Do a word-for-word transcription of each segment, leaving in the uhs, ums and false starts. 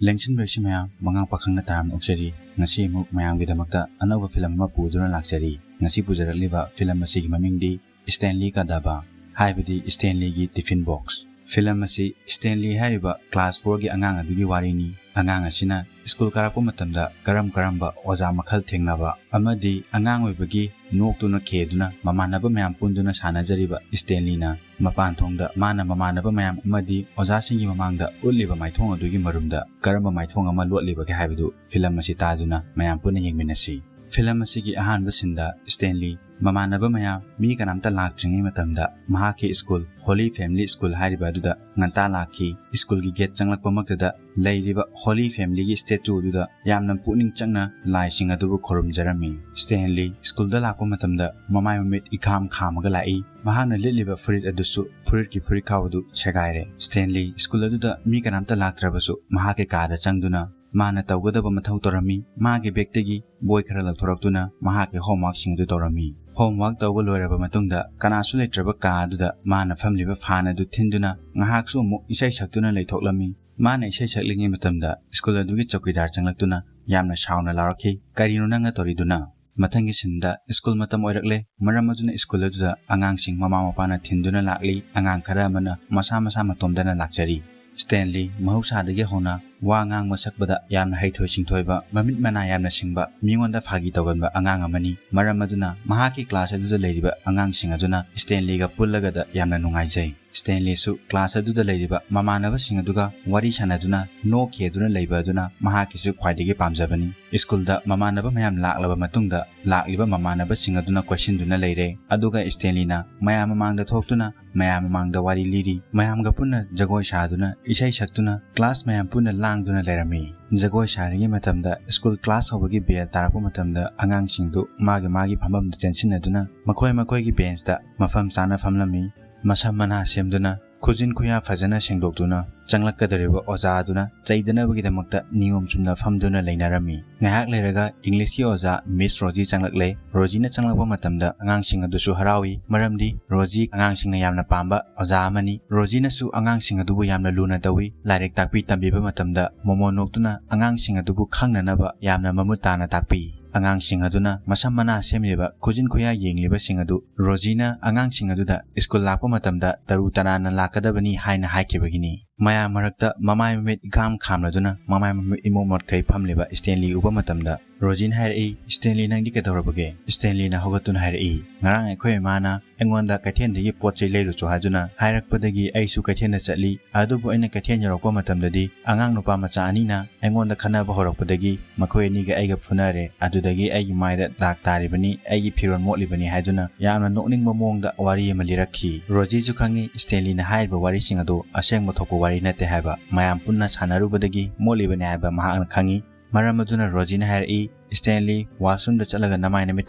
ꯂꯦꯡꯁꯤꯟꯕꯤꯔꯁꯤ ꯃꯌꯥꯝ, ꯃꯉꯥꯡ ꯄꯥꯈꯪꯅ ꯇꯔꯥꯝꯅ ꯑꯣꯛꯆꯔꯤ꯫ ꯉꯁꯤ ꯑꯃꯨꯛ ꯃꯌꯥꯝꯒꯤꯗꯃꯛꯇ ꯑꯅꯧꯕ ꯐꯤꯂꯝ ꯑꯃ ꯄꯨꯗꯨꯅ ꯂꯥꯛꯆꯔꯤ꯫ ꯉꯁꯤ ꯄꯨꯖꯔꯛꯂꯤꯕ ꯐꯤꯂꯝ ꯑꯁꯤꯒꯤ ꯃꯃꯤꯡꯗꯤ ꯁ꯭ꯇꯦꯟꯂꯤ ꯀꯗꯥꯕ, ꯍꯥꯏꯕꯗꯤ ꯁ꯭ꯇꯦꯟꯂꯤꯒꯤ ꯇꯤꯐꯤꯟ ꯕꯣꯛꯁ꯫ ꯐꯤꯂꯝ ꯑꯁꯤ ꯁ꯭ꯇꯦꯟꯂꯤ ꯍꯥꯏꯔꯤꯕ ꯀ꯭ꯂꯥꯁ ꯐꯣꯔꯒꯤ ꯑꯉꯥꯡ ꯑꯗꯨꯒꯤ ꯋꯥꯔꯤꯅꯤ꯫ ꯑꯉꯥꯡ ꯑꯁꯤꯅ ꯁ꯭ꯀꯨꯜ ꯀꯥꯔꯛꯄ ꯃꯇꯝꯗ ꯀꯔꯝ ꯀꯔꯝꯕ ꯑꯣꯖꯥ ꯃꯈꯜ ꯊꯦꯡꯅꯕ ꯑꯃꯗꯤ ꯑꯉꯥꯡ ꯑꯣꯏꯕꯒꯤ ꯅꯣꯛꯇꯨꯅ ꯈꯦꯗꯨꯅ ꯃꯃꯥꯟꯅꯕ ꯃꯌꯥꯝ ꯄꯨꯟꯗꯨꯅ ꯁꯥꯟꯅꯖꯔꯤꯕ ꯁ꯭ꯇꯦꯟꯂꯤꯅ ꯃꯄꯥꯟ ꯊꯣꯡꯗ ꯃꯥꯅ ꯃꯃꯥꯟꯅꯕ ꯃꯌꯥꯝ ꯑꯃꯗꯤ ꯑꯣꯖꯥꯁꯤꯡꯒꯤ ꯃꯃꯥꯡꯗ ꯎꯠꯂꯤꯕ ꯃꯥꯏꯊꯣꯡ ꯑꯗꯨꯒꯤ ꯃꯔꯨꯝꯗ ꯀꯔꯝꯕ ꯃꯥꯏꯊꯣꯡ ꯑꯃ ꯂꯣꯠꯂꯤꯕꯒꯦ ꯍꯥꯏꯕꯗꯨ ꯐꯤꯂꯝ ꯑꯁꯤ ꯇꯥꯗꯨꯅ ꯃꯌꯥꯝ ꯄꯨꯟꯅ ꯌꯦꯡꯃꯤꯟꯅꯁꯤ꯫ ꯐꯤꯂꯝ ꯑꯁꯤꯒꯤ ꯑꯍꯥꯟꯕ ꯁꯤꯟꯗ ꯁ꯭ꯇꯦꯟꯂꯤ ꯃꯃꯥꯟꯅꯕ ꯃꯌꯥꯝ ꯃꯤ ꯀꯅꯥꯝꯇ ꯂꯥꯛꯇ꯭ꯔꯤꯉꯩ ꯃꯇꯝꯗ ꯃꯍꯥꯛꯀꯤ ꯁ꯭ꯀꯨꯜ ꯍꯣꯂꯤ ꯐꯦꯃꯤꯂꯤ ꯁ꯭ꯀꯨꯜ ꯍꯥꯏꯔꯤꯕ ꯑꯗꯨꯗ ꯉꯟꯇꯥ ꯂꯥꯛꯈꯤ꯫ ꯁ꯭ꯀꯨꯜꯒꯤ ꯒꯦꯠ ꯆꯪꯂꯛꯄꯃꯛꯇꯗ ꯂꯩꯔꯤꯕ ꯍꯣꯂꯤ ꯐꯦꯃꯤꯂꯤꯒꯤ ꯁ꯭ꯇꯦꯆꯨ ꯑꯗꯨꯗ ꯌꯥꯝꯅ ꯄꯨꯛꯅꯤꯡ ꯆꯪꯅ ꯂꯥꯏꯁꯤꯡ ꯑꯗꯨꯕꯨ ꯈꯨꯔꯨꯝꯖꯔꯝꯃꯤ꯫ ꯁ꯭ꯇꯦꯟꯂꯤ ꯁ꯭ꯀꯨꯜꯗ ꯂꯥꯛꯄ ꯃꯇꯝꯗ ꯃꯃꯥꯏ ꯃꯃꯤꯠ ꯏꯈꯥꯝ ꯈꯥꯝꯃꯒ ꯂꯥꯛꯏ꯫ ꯃꯍꯥꯛꯅ ꯂꯤꯠꯂꯤꯕ ꯐꯨꯔꯤꯠ ꯑꯗꯨꯁꯨ ꯐꯨꯔꯤꯠꯀꯤ ꯐꯨꯔꯤꯠꯈꯥꯎ ꯑꯗꯨ ꯁꯦꯒꯥꯏꯔꯦ꯫ ꯁ꯭ꯇꯦꯟꯂꯤ ꯁ꯭ꯀꯨꯜ ꯑꯗꯨꯗ ꯃꯤ ꯀꯅꯥꯝꯇ ꯂꯥꯛꯇ꯭ꯔꯕꯁꯨ ꯃꯍꯥꯛꯀꯤ ꯀꯥꯗ ꯆꯪꯗꯨꯅ ꯃꯥꯅ ꯇꯧꯒꯗꯕ ꯃꯊꯧ ꯇꯧꯔꯝꯃꯤ꯫ ꯃꯥꯒꯤ ꯕꯦꯒꯇꯒꯤ ꯕꯣꯏ ꯈꯔ ꯂꯧꯊꯣꯔꯛꯇꯨꯅ ꯃꯍꯥꯛꯀꯤ ꯍꯣꯝꯋꯥꯔꯛꯁꯤꯡ ꯑꯗꯨ ꯇꯧꯔꯝꯃꯤ꯫ ꯍꯣꯝꯋꯥꯔꯛ ꯇꯧꯕ ꯂꯣꯏꯔꯕ ꯃꯇꯨꯡꯗ ꯀꯅꯥꯁꯨ ꯂꯩꯇ꯭ꯔꯕ ꯀꯥ ꯑꯗꯨꯗ ꯃꯥꯅ ꯐꯝꯂꯤꯕ ꯐꯥꯟ ꯑꯗꯨ ꯊꯤꯟꯗꯨꯅ ꯉꯥꯏꯍꯥꯛꯁꯨ ꯑꯃꯨꯛ ꯏꯁꯩ ꯁꯛꯇꯨꯅ ꯂꯩꯊꯣꯛꯂꯝꯃꯤ꯫ ꯃꯥꯅ ꯏꯁꯩ ꯁꯛꯂꯤꯉꯩ ꯃꯇꯝꯗ ꯁ꯭ꯀꯨꯜ ꯑꯗꯨꯒꯤ ꯆꯧꯀꯤꯗꯥꯔ ꯆꯪꯂꯛꯇꯨꯅ ꯌꯥꯝꯅ ꯁꯥꯎꯅ ꯂꯥꯎꯔꯛꯈꯤ, "ꯀꯔꯤꯅꯣ ꯅꯪꯅ ꯇꯧꯔꯤꯗꯨꯅ?" ꯃꯊꯪꯒꯤ ꯁꯤꯟꯗ ꯁ꯭ꯀꯨꯜ ꯃꯇꯝ ꯑꯣꯏꯔꯛꯂꯦ꯫ ꯃꯔꯝ ꯑꯗꯨꯅ ꯁ꯭ꯀꯨꯜ ꯑꯗꯨꯗ ꯑꯉꯥꯡꯁꯤꯡ ꯃꯃꯥ ꯃꯄꯥꯅ ꯊꯤꯟꯗꯨꯅ ꯂꯥꯛꯂꯤ꯫ ꯑꯉꯥꯡ ꯈꯔ ꯑꯃꯅ ꯃꯁꯥ ꯃꯁꯥ ꯃꯇꯣꯝꯗꯅ ꯂꯥꯛꯆꯔꯤ꯫ ꯁ꯭ꯇꯦꯟꯂꯤ ꯃꯍꯧꯁꯥꯗꯒꯤ ꯍꯧꯅ ꯋꯥ ꯉꯥꯡꯕ ꯁꯛꯄꯗ ꯌꯥꯝꯅ ꯍꯩꯊꯣꯏ ꯁꯤꯡꯊꯣꯏꯕ, ꯃꯃꯤꯠ ꯃꯅꯥ ꯌꯥꯝꯅ ꯁꯤꯡꯕ, ꯃꯤꯉꯣꯟꯗ ꯐꯥꯒꯤ ꯇꯧꯒꯟꯕ ꯑꯉꯥꯡ ꯑꯃꯅꯤ꯫ ꯃꯔꯝ ꯑꯗꯨꯅ ꯃꯍꯥꯛꯀꯤ ꯀ꯭ꯂꯥꯁ ꯑꯗꯨꯗ ꯂꯩꯔꯤꯕ ꯑꯉꯥꯡꯁꯤꯡ ꯑꯗꯨꯅ ꯁ꯭ꯇꯦꯟꯂꯤꯒ ꯄꯨꯜꯂꯒꯗ ꯌꯥꯝꯅ ꯅꯨꯡꯉꯥꯏꯖꯩ꯫ ꯁ꯭ꯇꯦꯟꯂꯤꯁꯨ ꯀ꯭ꯂꯥꯁ ꯑꯗꯨꯗ ꯂꯩꯔꯤꯕ ꯃꯃꯥꯟꯅꯕꯁꯤꯡ ꯑꯗꯨꯒ ꯋꯥꯔꯤ ꯁꯥꯟꯅꯗꯨꯅ ꯅꯣꯛꯈꯤꯗꯨꯅ ꯂꯩꯕ ꯑꯗꯨꯅ ꯃꯍꯥꯛꯀꯤꯁꯨ ꯈ꯭ꯋꯥꯏꯗꯒꯤ ꯄꯥꯝꯖꯕꯅꯤ꯫ ꯁ꯭ꯀꯨꯜꯗ ꯃꯃꯥꯟꯅꯕ ꯃꯌꯥꯝ ꯂꯥꯛꯂꯕ ꯃꯇꯨꯡꯗ ꯂꯥꯛꯂꯤꯕ ꯃꯃꯥꯟꯅꯕꯁꯤꯡ ꯑꯗꯨꯅ ꯀꯣꯏꯁꯤꯟꯗꯨꯅ ꯂꯩꯔꯦ꯫ ꯑꯗꯨꯒ ꯁ꯭ꯇꯦꯟꯂꯤꯅ ꯃꯌꯥꯝ ꯃꯃꯥꯡꯗ ꯊꯣꯛꯇꯨꯅ ꯃꯌꯥꯝ ꯃꯃꯥꯡꯗ ꯋꯥꯔꯤ ꯂꯤꯔꯤ꯫ ꯃꯌꯥꯝꯒ ꯄꯨꯟꯅ ꯖꯒꯣꯏ ꯁꯥꯗꯨꯅ, ꯏꯁꯩ ꯁꯛꯇꯨꯅ, ꯀ꯭ꯂꯥꯁ ꯃꯌꯥꯝ ꯄꯨꯟꯅ ꯂꯥꯡꯗꯨꯅ ꯂꯩꯔꯝꯃꯤ꯫ ꯖꯒꯣꯏ ꯁꯥꯔꯤꯉꯩ ꯃꯇꯝꯗ ꯁ꯭ꯀꯨꯜ ꯀ꯭ꯂꯥꯁ ꯍꯧꯕꯒꯤ ꯕꯦꯜ ꯇꯥꯔꯛꯄ ꯃꯇꯝꯗ ꯑꯉꯥꯡꯁꯤꯡꯗꯨ ꯃꯥꯒꯤ ꯃꯥꯒꯤ ꯐꯝꯐꯝꯗ ꯆꯦꯟꯁꯤꯟꯅꯗꯨꯅ ꯃꯈꯣꯏ ꯃꯈꯣꯏꯒꯤ ꯕꯦꯟꯁꯇ ꯃꯐꯝ ꯆꯥꯅ ꯐꯝꯂꯝꯃꯤ꯫ ꯃꯁꯝ ꯃꯅꯥ ꯁꯦꯝꯗꯨꯅ ꯈꯨꯖꯤꯟ ꯈꯨꯌꯥ ꯐꯖꯅ ꯁꯦꯡꯗꯣꯛꯇꯨꯅ ꯆꯪꯂꯛꯀꯗꯧꯔꯤꯕ ꯑꯣꯖꯥ ꯑꯗꯨꯅ ꯆꯩꯗꯅꯕꯒꯤꯗꯃꯛꯇ ꯅꯤꯌꯣꯝ ꯆꯨꯝꯅ ꯐꯝꯗꯨꯅ ꯂꯩꯅꯔꯝꯃꯤ꯫ ꯉꯥꯏꯍꯥꯛ ꯂꯩꯔꯒ ꯏꯪꯂꯤꯁꯀꯤ ꯑꯣꯖꯥ ꯃꯤꯁ ꯔꯣꯖꯤ ꯆꯪꯂꯛꯂꯦ꯫ ꯔꯣꯖꯤꯅ ꯆꯪꯂꯛꯄ ꯃꯇꯝꯗ ꯑꯉꯥꯡꯁꯤꯡ ꯑꯗꯨꯁꯨ ꯍꯔꯥꯎꯏ, ꯃꯔꯝꯗꯤ ꯔꯣꯖꯤ ꯑꯉꯥꯡꯁꯤꯡꯅ ꯌꯥꯝꯅ ꯄꯥꯝꯕ ꯑꯣꯖꯥ ꯑꯃꯅꯤ꯫ ꯔꯣꯖꯤꯅꯁꯨ ꯑꯉꯥꯡꯁꯤꯡ ꯑꯗꯨꯕꯨ ꯌꯥꯝꯅ ꯂꯨꯅ ꯇꯧꯏ꯫ ꯂꯥꯏꯔꯤꯛ ꯇꯥꯛꯄꯤ ꯇꯝꯕꯤꯕ ꯃꯇꯝꯗ ꯃꯣꯃꯣꯟ ꯅꯣꯛꯇꯨꯅ ꯑꯉꯥꯡꯁꯤꯡ ꯑꯗꯨꯕꯨ ꯈꯪꯅꯅꯕ ꯌꯥꯝꯅ ꯃꯃꯨꯠ ꯇꯥꯅ ꯇꯥꯛꯄꯤ꯫ ꯑꯉꯥꯡꯁꯤꯡ ꯑꯗꯨꯅ ꯃꯁꯝ ꯃꯅꯥ ꯁꯦꯝꯂꯤꯕ ꯈꯨꯖꯤꯟ ꯈꯨꯌꯥ ꯌꯦꯡꯂꯤꯕꯁꯤꯡ ꯑꯗꯨ ꯔꯣꯖꯤꯅ ꯑꯉꯥꯡꯁꯤꯡ ꯑꯗꯨꯗ ꯁ꯭ꯀꯨꯜ ꯂꯥꯛꯄ ꯃꯇꯝꯗ ꯇꯔꯨ ꯇꯅꯥꯟꯅ ꯂꯥꯛꯀꯗꯕꯅꯤ ꯍꯥꯏꯅ ꯍꯥꯏꯈꯤꯕꯒꯤꯅꯤ꯫ ꯃꯌꯥꯝ ꯃꯔꯛꯇ ꯃꯃꯥꯏ ꯃꯃꯤꯠ ꯏꯈꯥꯝ ꯈꯥꯝꯂꯗꯨꯅ ꯃꯃꯥꯏ ꯃꯃꯤꯠ ꯏꯃꯣꯠ ꯃꯣꯠꯈꯩ ꯐꯝꯂꯤꯕ ꯁ꯭ꯇꯦꯟꯂꯤ ꯎꯕ ꯃꯇꯝꯗ ꯔꯣꯖꯤꯅ ꯍꯥꯏꯔꯛꯏ, "ꯁ꯭ꯇꯦꯟꯂꯤ, ꯅꯪꯗꯤ ꯀꯩꯗꯧꯔꯕꯒꯦ?" ꯁ꯭ꯇꯦꯟꯂꯤꯅ ꯍꯧꯒꯠꯇꯨꯅ ꯍꯥꯏꯔꯛꯏ, "ꯉꯔꯥꯡ ꯑꯩꯈꯣꯏ ꯏꯃꯥꯅ ꯑꯩꯉꯣꯟꯗ ꯀꯩꯊꯦꯜꯗꯒꯤ ꯄꯣꯠ ꯆꯩ ꯂꯩꯔꯨꯆꯣ ꯍꯥꯏꯗꯨꯅ ꯍꯥꯏꯔꯛꯄꯗꯒꯤ ꯑꯩꯁꯨ ꯀꯩꯊꯦꯜꯗ ꯆꯠꯂꯤ꯫ ꯑꯗꯨꯕꯨ ꯑꯩꯅ ꯀꯩꯊꯦꯜ ꯌꯧꯔꯛꯄ ꯃꯇꯝꯗꯗꯤ ꯑꯉꯥꯡ ꯅꯨꯄꯥ ꯃꯆꯥ ꯑꯅꯤꯅ ꯑꯩꯉꯣꯟꯗ ꯈꯠꯅꯕ ꯍꯧꯔꯛꯄꯗꯒꯤ ꯃꯈꯣꯏ ꯑꯅꯤꯒ ꯑꯩꯒ ꯐꯨꯅꯔꯦ꯫ ꯑꯗꯨꯗꯒꯤ ꯑꯩꯒꯤ ꯃꯥꯏꯗ ꯗꯥꯛ ꯇꯥꯔꯤꯕꯅꯤ, ꯑꯩꯒꯤ ꯐꯤꯔꯣꯜ ꯃꯣꯠꯂꯤꯕꯅꯤ" ꯍꯥꯏꯗꯨꯅ ꯌꯥꯝꯅ ꯅꯣꯛꯅꯤꯡꯕ ꯃꯑꯣꯡꯗ ꯋꯥꯔꯤ ꯑꯃ ꯂꯤꯔꯛꯈꯤ꯫ ꯔꯣꯖꯤꯁꯨ ꯈꯪꯉꯤ ꯁ꯭ꯇꯦꯟꯂꯤꯅ ꯍꯥꯏꯔꯤꯕ ꯋꯥꯔꯤꯁꯤꯡ ꯑꯗꯨ ꯑꯁꯦꯡꯕ ꯊꯣꯛꯄ ꯋꯥꯔꯤ ꯅꯠꯇꯦ ꯍꯥꯏꯕ꯫ ꯃꯌꯥꯝ ꯄꯨꯟꯅ ꯁꯥꯟꯅꯔꯨꯕꯗꯒꯤ ꯃꯣꯠꯂꯤꯕꯅꯤ ꯍꯥꯏꯕ ꯃꯍꯥꯛꯅ ꯈꯪꯉꯤ꯫ ꯃꯔꯝ ꯑꯗꯨꯅ ꯔꯣꯖꯤꯅ ꯍꯥꯏꯔꯛꯏ, "ꯁ꯭ꯇꯦꯟꯂꯤ, ꯋꯥꯁꯔꯨꯝꯗ ꯆꯠꯂꯒ ꯅꯃꯥꯏ ꯅꯃꯤꯠ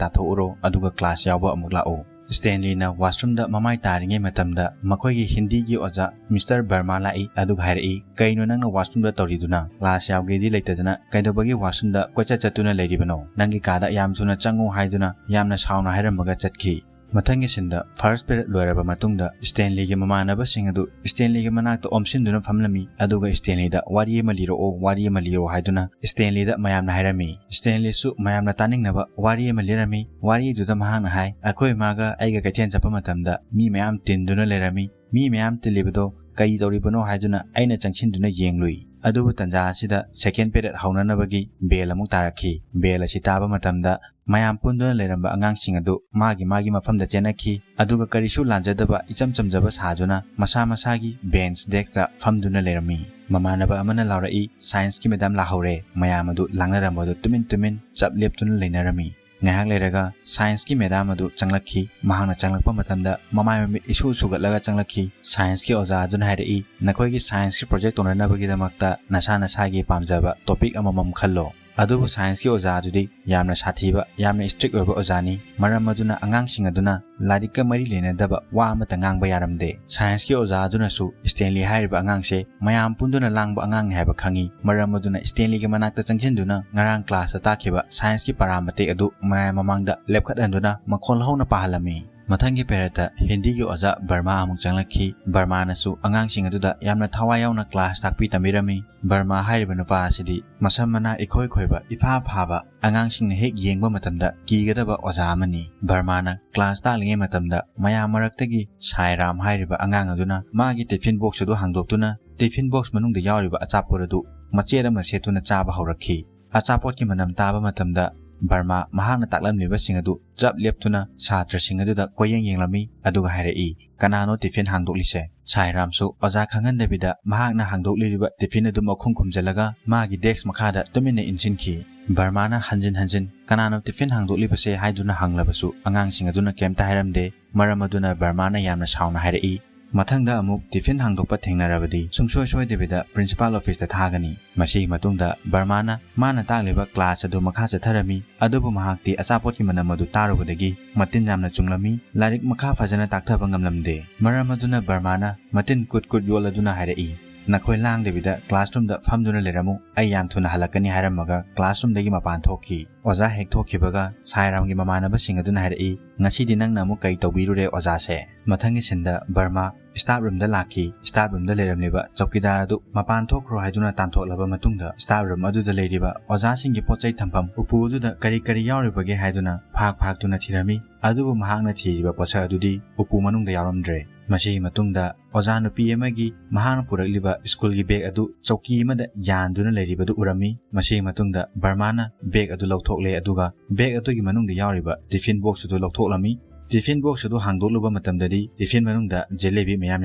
ꯇꯥꯊꯣꯛꯎꯔꯣ, ꯑꯗꯨꯒ ꯀ꯭ꯂꯥꯁ ꯌꯥꯎꯕ ꯑꯃꯨꯛ ꯂꯥꯛꯎ"꯫ ꯁ꯭ꯇꯦꯟꯂꯤꯅ ꯋꯥꯁꯔꯨꯝꯗ ꯃꯃꯥꯏ ꯇꯥꯔꯤꯉꯩ ꯃꯇꯝꯗ ꯃꯈꯣꯏꯒꯤ ꯍꯤꯟꯗꯤꯒꯤ ꯑꯣꯖꯥ ꯃꯤꯁꯇꯔ ꯕꯔꯃꯥ ꯂꯥꯛꯏ, ꯑꯗꯨꯒ ꯍꯥꯏꯔꯛꯏ, "ꯀꯩꯅꯣ ꯅꯪꯅ ꯋꯥꯁꯔꯨꯝꯗ ꯇꯧꯔꯤꯗꯨꯅ? ꯀ꯭ꯂꯥꯁ ꯌꯥꯎꯒꯦꯗꯤ ꯂꯩꯇꯗꯅ ꯀꯩꯗꯧꯕꯒꯤ ꯋꯥꯁꯔꯨꯝꯗ ꯀꯣꯏꯆꯠ ꯆꯠꯇꯨꯅ ꯂꯩꯔꯤꯕꯅꯣ? ꯅꯪꯒꯤ ꯀꯥꯗ ꯌꯥꯝ ꯊꯨꯅ ꯆꯪꯉꯨ" ꯍꯥꯏꯗꯨꯅ ꯌꯥꯝꯅ ꯁꯥꯎꯅ ꯍꯥꯏꯔꯝꯃꯒ ꯆꯠꯈꯤ꯫ ꯃꯊꯪꯒꯤ ꯁꯤꯟꯗ ꯐꯥꯔꯁ ꯄꯦꯔꯦꯗ ꯂꯣꯏꯔꯕ ꯃꯇꯨꯡꯗ ꯁ꯭ꯇꯦꯟꯂꯤꯒꯤ ꯃꯃꯥꯟꯅꯕꯁꯤꯡ ꯑꯗꯨ ꯁ꯭ꯇꯦꯟꯂꯤꯒꯤ ꯃꯅꯥꯛꯇ ꯑꯣꯝꯁꯤꯟꯗꯨꯅ ꯐꯝꯂꯝꯃꯤ, ꯑꯗꯨꯒ ꯁ꯭ꯇꯦꯟꯂꯤꯗ "ꯋꯥꯔꯤ ꯑꯃ ꯂꯤꯔꯛꯑꯣ, ꯋꯥꯔꯤ ꯑꯃ ꯂꯤꯔꯛꯑꯣ" ꯍꯥꯏꯗꯨꯅ ꯁ꯭ꯇꯦꯟꯂꯤꯗ ꯃꯌꯥꯝꯅ ꯍꯥꯏꯔꯝꯃꯤ꯫ ꯁ꯭ꯇꯦꯟꯂꯤꯁꯨ ꯃꯌꯥꯝꯅ ꯇꯥꯅꯤꯡꯅꯕ ꯋꯥꯔꯤ ꯑꯃ ꯂꯤꯔꯝꯃꯤ꯫ ꯋꯥꯔꯤꯗꯨꯗ ꯃꯍꯥꯛꯅ ꯍꯥꯏ, "ꯑꯩꯈꯣꯏ ꯏꯃꯥꯒ ꯑꯩꯒ ꯀꯩꯊꯦꯜ ꯆꯠꯄ ꯃꯇꯝꯗ ꯃꯤ ꯃꯌꯥꯝ ꯇꯤꯟꯗꯨꯅ ꯂꯩꯔꯝꯃꯤ꯫ ꯃꯤ ꯃꯌꯥꯝ ꯇꯤꯜꯂꯤꯕꯗꯣ ꯀꯔꯤ ꯇꯧꯔꯤꯕꯅꯣ ꯍꯥꯏꯗꯨꯅ ꯑꯩꯅ ꯆꯪꯁꯤꯟꯗꯨꯅ ꯌꯦꯡꯂꯨꯏ꯫ ꯑꯗꯨꯕꯨ ꯇꯟꯖꯥ ꯑꯁꯤꯗ ꯁꯦꯀꯦꯟ ꯄꯦꯔꯦꯗ ꯍꯧꯅꯅꯕꯒꯤ ꯕꯦꯜ ꯑꯃꯨꯛ ꯇꯥꯔꯛꯈꯤ꯫ ꯕꯦꯜ ꯑꯁꯤ ꯇꯥꯕ ꯃꯇꯝꯗ ꯃꯌꯥꯝ ꯄꯨꯟꯗꯨꯅ ꯂꯩꯔꯝꯕ ꯑꯉꯥꯡꯁꯤꯡ ꯑꯗꯨ ꯃꯥꯒꯤ ꯃꯥꯒꯤ ꯃꯐꯝꯗ ꯆꯦꯟꯅꯈꯤ꯫ ꯑꯗꯨꯒ ꯀꯔꯤꯁꯨ ꯂꯥꯟꯖꯗꯕ ꯏꯆꯝ ꯆꯝꯖꯕ ꯁꯥꯗꯨꯅ ꯃꯁꯥ ꯃꯁꯥꯒꯤ ꯕꯦꯟꯆ ꯗꯦꯁꯛꯇ ꯐꯝꯗꯨꯅ ꯂꯩꯔꯝꯃꯤ꯫ ꯃꯃꯥꯟꯅꯕ ꯑꯃꯅ ꯂꯥꯎꯔꯛꯏ, "ꯁꯥꯏꯟꯁꯀꯤ ꯃꯦꯗꯥꯝ ꯂꯥꯛꯍꯧꯔꯦ!" ꯃꯌꯥꯝ ꯑꯗꯨ ꯂꯥꯡꯅꯔꯝꯕꯗꯨ ꯇꯨꯃꯤꯟ ꯇꯨꯃꯤꯟ ꯆꯞ ꯂꯦꯞꯇꯨꯅ ꯂꯩꯅꯔꯝꯃꯤ꯫ ꯉꯥꯏꯍꯥꯛ ꯂꯩꯔꯒ ꯁꯥꯏꯟꯁꯀꯤ ꯃꯦꯗꯥꯝ ꯑꯗꯨ ꯆꯪꯂꯛꯈꯤ꯫ ꯃꯍꯥꯛꯅ ꯆꯪꯂꯛꯄ ꯃꯇꯝꯗ ꯃꯃꯥꯏ ꯃꯃꯤꯠ ꯏꯁꯨ ꯁꯨꯒꯠꯂꯒ ꯆꯪꯂꯛꯈꯤ꯫ ꯁꯥꯏꯟꯁꯀꯤ ꯑꯣꯖꯥ ꯑꯗꯨꯅ ꯍꯥꯏꯔꯛꯏ, "ꯅꯈꯣꯏꯒꯤ ꯁꯥꯏꯟꯁꯀꯤ ꯄ꯭ꯔꯣꯖꯦꯛ ꯇꯧꯅꯅꯕꯒꯤꯗꯃꯛꯇ ꯅꯁꯥ ꯅꯁꯥꯒꯤ ꯄꯥꯝꯖꯕ ꯇꯣꯄꯤꯛ ꯑꯃꯃꯝ ꯈꯜꯂꯣ"꯫ ꯑꯗꯨꯕꯨ scienceꯀꯤ ꯑꯣꯖꯥ ꯑꯗꯨꯗꯤ ꯌꯥꯝꯅ ꯁꯥꯊꯤꯕ, ꯌꯥꯝꯅ strict ꯑꯣꯏꯕ ꯑꯣꯖꯥꯅꯤ꯫ ꯃꯔꯝ ꯑꯗꯨꯅ ꯑꯉꯥꯡꯁꯤꯡ ꯑꯗꯨꯅ ꯂꯥꯏꯔꯤꯛꯀ ꯃꯔꯤ ꯂꯩꯅꯗꯕ ꯋꯥ ꯑꯃꯠꯇ ꯉꯥꯡꯕ ꯌꯥꯔꯝꯗꯦ꯫ Scienceꯀꯤ ꯑꯣꯖꯥ ꯑꯗꯨꯅꯁꯨ stanley ꯍꯥꯏꯔꯤꯕ ꯑꯉꯥꯡꯁꯦ ꯃꯌꯥꯝ ꯄꯨꯟꯗꯨꯅ ꯂꯥꯡꯕ ꯑꯉꯥꯡꯅꯤ ꯍꯥꯏꯕ ꯈꯪꯉꯤ꯫ ꯃꯔꯝ ꯑꯗꯨꯅ stanleyꯒꯤ ꯃꯅꯥꯛꯇ ꯆꯪꯁꯤꯟꯗꯨꯅ ꯉꯔꯥꯡ classꯇ ꯇꯥꯛꯈꯤꯕ scienceꯀꯤ ꯄꯔꯥ ꯃꯇꯦꯛ ꯑꯗꯨ ꯃꯌꯥꯝ ꯃꯃꯥꯡꯗ ꯂꯦꯞꯈꯠꯍꯟꯗꯨꯅ ꯃꯈꯣꯜ ꯍꯧꯅ ꯄꯥꯍꯜꯂꯝꯃꯤ꯫ ꯃꯊꯪꯒꯤ periodꯇ ꯍꯤꯟꯗꯤꯒꯤ ꯑꯣꯖꯥ ꯕꯔꯃꯥ ꯑꯃꯨꯛ ꯆꯪꯂꯛꯈꯤ꯫ ꯕꯔꯃꯥꯅꯁꯨ ꯑꯉꯥꯡꯁꯤꯡ ꯑꯗꯨꯗ ꯌꯥꯝꯅ ꯊꯋꯥꯏ ꯌꯥꯎꯅ class ꯇꯥꯛꯄꯤ ꯇꯝꯕꯤꯔꯝꯃꯤ꯫ ꯕꯔꯃꯥ ꯍꯥꯏꯔꯤꯕ ꯅꯨꯄꯥ ꯑꯁꯤꯗꯤ ꯃꯁꯝ ꯃꯅꯥ ꯏꯈꯣꯏ ꯈꯣꯏꯕ, ꯏꯐꯥ ꯐꯥꯕ, ꯑꯉꯥꯡꯁꯤꯡꯅ ꯍꯦꯛ ꯌꯦꯡꯕ ꯃꯇꯝꯗ ꯀꯤꯒꯗꯕ ꯑꯣꯖꯥ ꯑꯃꯅꯤ꯫ ꯕꯔꯃꯥꯅ class ꯇꯥꯛꯂꯤꯉꯩ ꯃꯇꯝꯗ ꯃꯌꯥꯝ ꯃꯔꯛꯇꯒꯤ ꯁꯥꯏ ꯔꯥꯝ ꯍꯥꯏꯔꯤꯕ ꯑꯉꯥꯡ ꯑꯗꯨꯅ ꯃꯥꯒꯤ tiffin box ꯑꯗꯨ ꯍꯥꯡꯗꯣꯛꯇꯨꯅ tiffin box ꯃꯅꯨꯡꯗ ꯌꯥꯎꯔꯤꯕ ꯑꯆꯥꯄꯣꯠ ꯑꯗꯨ ꯃꯆꯦꯠ ꯑꯃ ꯁꯦꯠꯇꯨꯅ ꯆꯥꯕ ꯍꯧꯔꯛꯈꯤ꯫ ꯑꯆꯥꯄꯣꯠꯀꯤ ꯃꯅꯝ ꯇꯥꯕ ꯃꯇꯝꯗ ꯕꯔꯃꯥ ꯃꯍꯥꯛꯅ ꯇꯥꯛꯂꯝꯂꯤꯕꯁꯤꯡ ꯑꯗꯨ ꯆꯞ ꯂꯦꯞꯇꯨꯅ ꯁꯥꯇ꯭ꯔꯁꯤꯡ ꯑꯗꯨꯗ ꯀꯣꯏꯌꯦꯡ ꯌꯦꯡꯂꯝꯃꯤ, ꯑꯗꯨꯒ ꯍꯥꯏꯔꯛꯏ, "ꯀꯅꯥꯅꯣ tiffin ꯍꯥꯡꯗꯣꯛꯂꯤꯁꯦ?" ꯁꯥꯏ ꯔꯥꯝꯁꯨ ꯑꯣꯖꯥ ꯈꯪꯍꯟꯗꯕꯤꯗ ꯃꯍꯥꯛꯅ ꯍꯥꯡꯗꯣꯛꯂꯤꯕ tiffin ꯑꯗꯨ ꯃꯈꯨꯝ ꯈꯨꯝꯖꯤꯜꯂꯒ ꯃꯥꯒꯤ desk ꯃꯈꯥꯗ ꯇꯨꯃꯤꯟꯅ ꯏꯟꯁꯤꯟꯈꯤ꯫ ꯕꯔꯃꯥꯅ ꯍꯟꯖꯤꯟ ꯍꯟꯖꯤꯟ "ꯀꯅꯥꯅꯣ tiffin ꯍꯥꯡꯗꯣꯛꯂꯤꯕꯁꯦ?" ꯍꯥꯏꯗꯨꯅ ꯍꯪꯂꯕꯁꯨ ꯑꯉꯥꯡꯁꯤꯡ ꯑꯗꯨꯅ ꯀꯩꯝꯇ ꯍꯥꯏꯔꯝꯗꯦ꯫ ꯃꯔꯝ ꯑꯗꯨꯅ ꯕꯔꯃꯥꯅ ꯌꯥꯝꯅ ꯁꯥꯎꯅ ꯍꯥꯏꯔꯛꯏ, "ꯃꯊꯪꯗ ꯑꯃꯨꯛ tiffin ꯍꯥꯡꯗꯣꯛꯄ ꯊꯦꯡꯅꯔꯕꯗꯤ ꯁꯨꯡꯁꯣꯏ ꯁꯣꯏꯗꯕꯤꯗ principal officeꯇ ꯊꯥꯒꯅꯤ꯫" ꯃꯁꯤꯒꯤ ꯃꯇꯨꯡꯗ ꯕꯔꯃꯥꯅ ꯃꯥꯅ ꯇꯥꯛꯂꯤꯕ class ꯑꯗꯨ ꯃꯈꯥ ꯆꯠꯊꯔꯝꯃꯤ, ꯑꯗꯨꯕꯨ ꯃꯍꯥꯛꯇꯤ ꯑꯆꯥꯄꯣꯠꯀꯤ ꯃꯅꯝ ꯑꯗꯨ ꯇꯥꯔꯨꯕꯗꯒꯤ ꯃꯇꯤꯟ ꯌꯥꯝꯅ ꯆꯨꯡꯂꯝꯃꯤ꯫ ꯂꯥꯏꯔꯤꯛ ꯃꯈꯥ ꯐꯖꯅ ꯇꯥꯛꯊꯕ ꯉꯝꯂꯝꯗꯦ꯫ ꯃꯔꯝ ꯑꯗꯨꯅ ꯕꯔꯃꯥꯅ ꯃꯇꯤꯟ ꯀꯨꯠ ꯀꯨꯠ ꯌꯣꯠꯂꯗꯨꯅ ꯍꯥꯏꯔꯛꯏ, "ꯅꯈꯣꯏ ꯂꯥꯡꯗꯕꯤꯗ classroomꯗ ꯐꯝꯗꯨꯅ ꯂꯩꯔꯝꯃꯨ, ꯑꯩ ꯌꯥꯝ ꯊꯨꯅ ꯍꯜꯂꯛꯀꯅꯤ" ꯍꯥꯏꯔꯝꯃꯒ classroomꯗꯒꯤ ꯃꯄꯥꯟ ꯊꯣꯛꯈꯤ꯫ ꯑꯣꯖꯥ ꯍꯦꯛ ꯊꯣꯛꯈꯤꯕꯒ ꯁꯥꯏ ꯔꯥꯝꯒꯤ ꯃꯃꯥꯟꯅꯕꯁꯤꯡ ꯑꯗꯨꯅ ꯍꯥꯏꯔꯛꯏ, "ꯉꯁꯤꯗꯤ ꯅꯪꯅ ꯑꯃꯨꯛ ꯀꯩ ꯇꯧꯕꯤꯔꯨꯔꯦ ꯑꯣꯖꯥꯁꯦ?" ꯃꯊꯪꯒꯤ sceneꯗ ꯕꯔꯃꯥ staff roomꯗ ꯂꯥꯛꯈꯤ꯫ Staff roomꯗ ꯂꯩꯔꯝꯂꯤꯕ ꯆꯧꯀꯤꯗꯥꯔ ꯑꯗꯨ ꯃꯄꯥꯟ ꯊꯣꯛꯈ꯭ꯔꯣ ꯍꯥꯏꯗꯨꯅ ꯇꯥꯟꯊꯣꯛꯂꯕ ꯃꯇꯨꯡꯗ staff room ꯑꯗꯨꯗ ꯂꯩꯔꯤꯕ ꯑꯣꯖꯥꯁꯤꯡꯒꯤ ꯄꯣꯠ ꯆꯩ ꯊꯝꯐꯝ ꯎꯄꯨ ꯑꯗꯨꯗ ꯀꯔꯤ ꯀꯔꯤ ꯌꯥꯎꯔꯤꯕꯒꯦ ꯍꯥꯏꯗꯨꯅ ꯐꯥꯛ ꯐꯥꯛꯇꯨꯅ ꯊꯤꯔꯝꯃꯤ꯫ ꯑꯗꯨꯕꯨ ꯃꯍꯥꯛꯅ ꯊꯤꯔꯤꯕ ꯄꯣꯠꯁꯛ ꯑꯗꯨꯗꯤ ꯎꯄꯨ ꯃꯅꯨꯡꯗ ꯌꯥꯎꯔꯝꯗ꯭ꯔꯦ꯫ ꯃꯁꯤꯒꯤ ꯃꯇꯨꯡꯗ ꯑꯣꯖꯥ ꯅꯨꯄꯤ ꯑꯃꯒꯤ ꯃꯍꯥꯛꯅ ꯄꯨꯔꯛꯂꯤꯕ ꯁ꯭ꯀꯨꯜꯒꯤ bag ꯑꯗꯨ ꯆꯧꯀꯤ ꯑꯃꯗ ꯌꯥꯟꯗꯨꯅ ꯂꯩꯔꯤꯕꯗꯨ ꯎꯔꯝꯃꯤ꯫ ꯃꯁꯤꯒꯤ ꯃꯇꯨꯡꯗ ꯕꯔꯃꯥꯅ bag ꯑꯗꯨ ꯂꯧꯊꯣꯛꯂꯦ, ꯑꯗꯨꯒ bag ꯑꯗꯨꯒꯤ ꯃꯅꯨꯡꯗ ꯌꯥꯎꯔꯤꯕ tiffin box ꯑꯗꯨ ꯂꯧꯊꯣꯛꯂꯝꯃꯤ꯫ Tiffin box ꯑꯗꯨ ꯍꯥꯡꯗꯣꯛꯂꯨꯕ ꯃꯇꯝꯗꯗꯤ tiffin ꯃꯅꯨꯡꯗ ꯖꯦꯂꯦꯕꯤ ꯃꯌꯥꯝ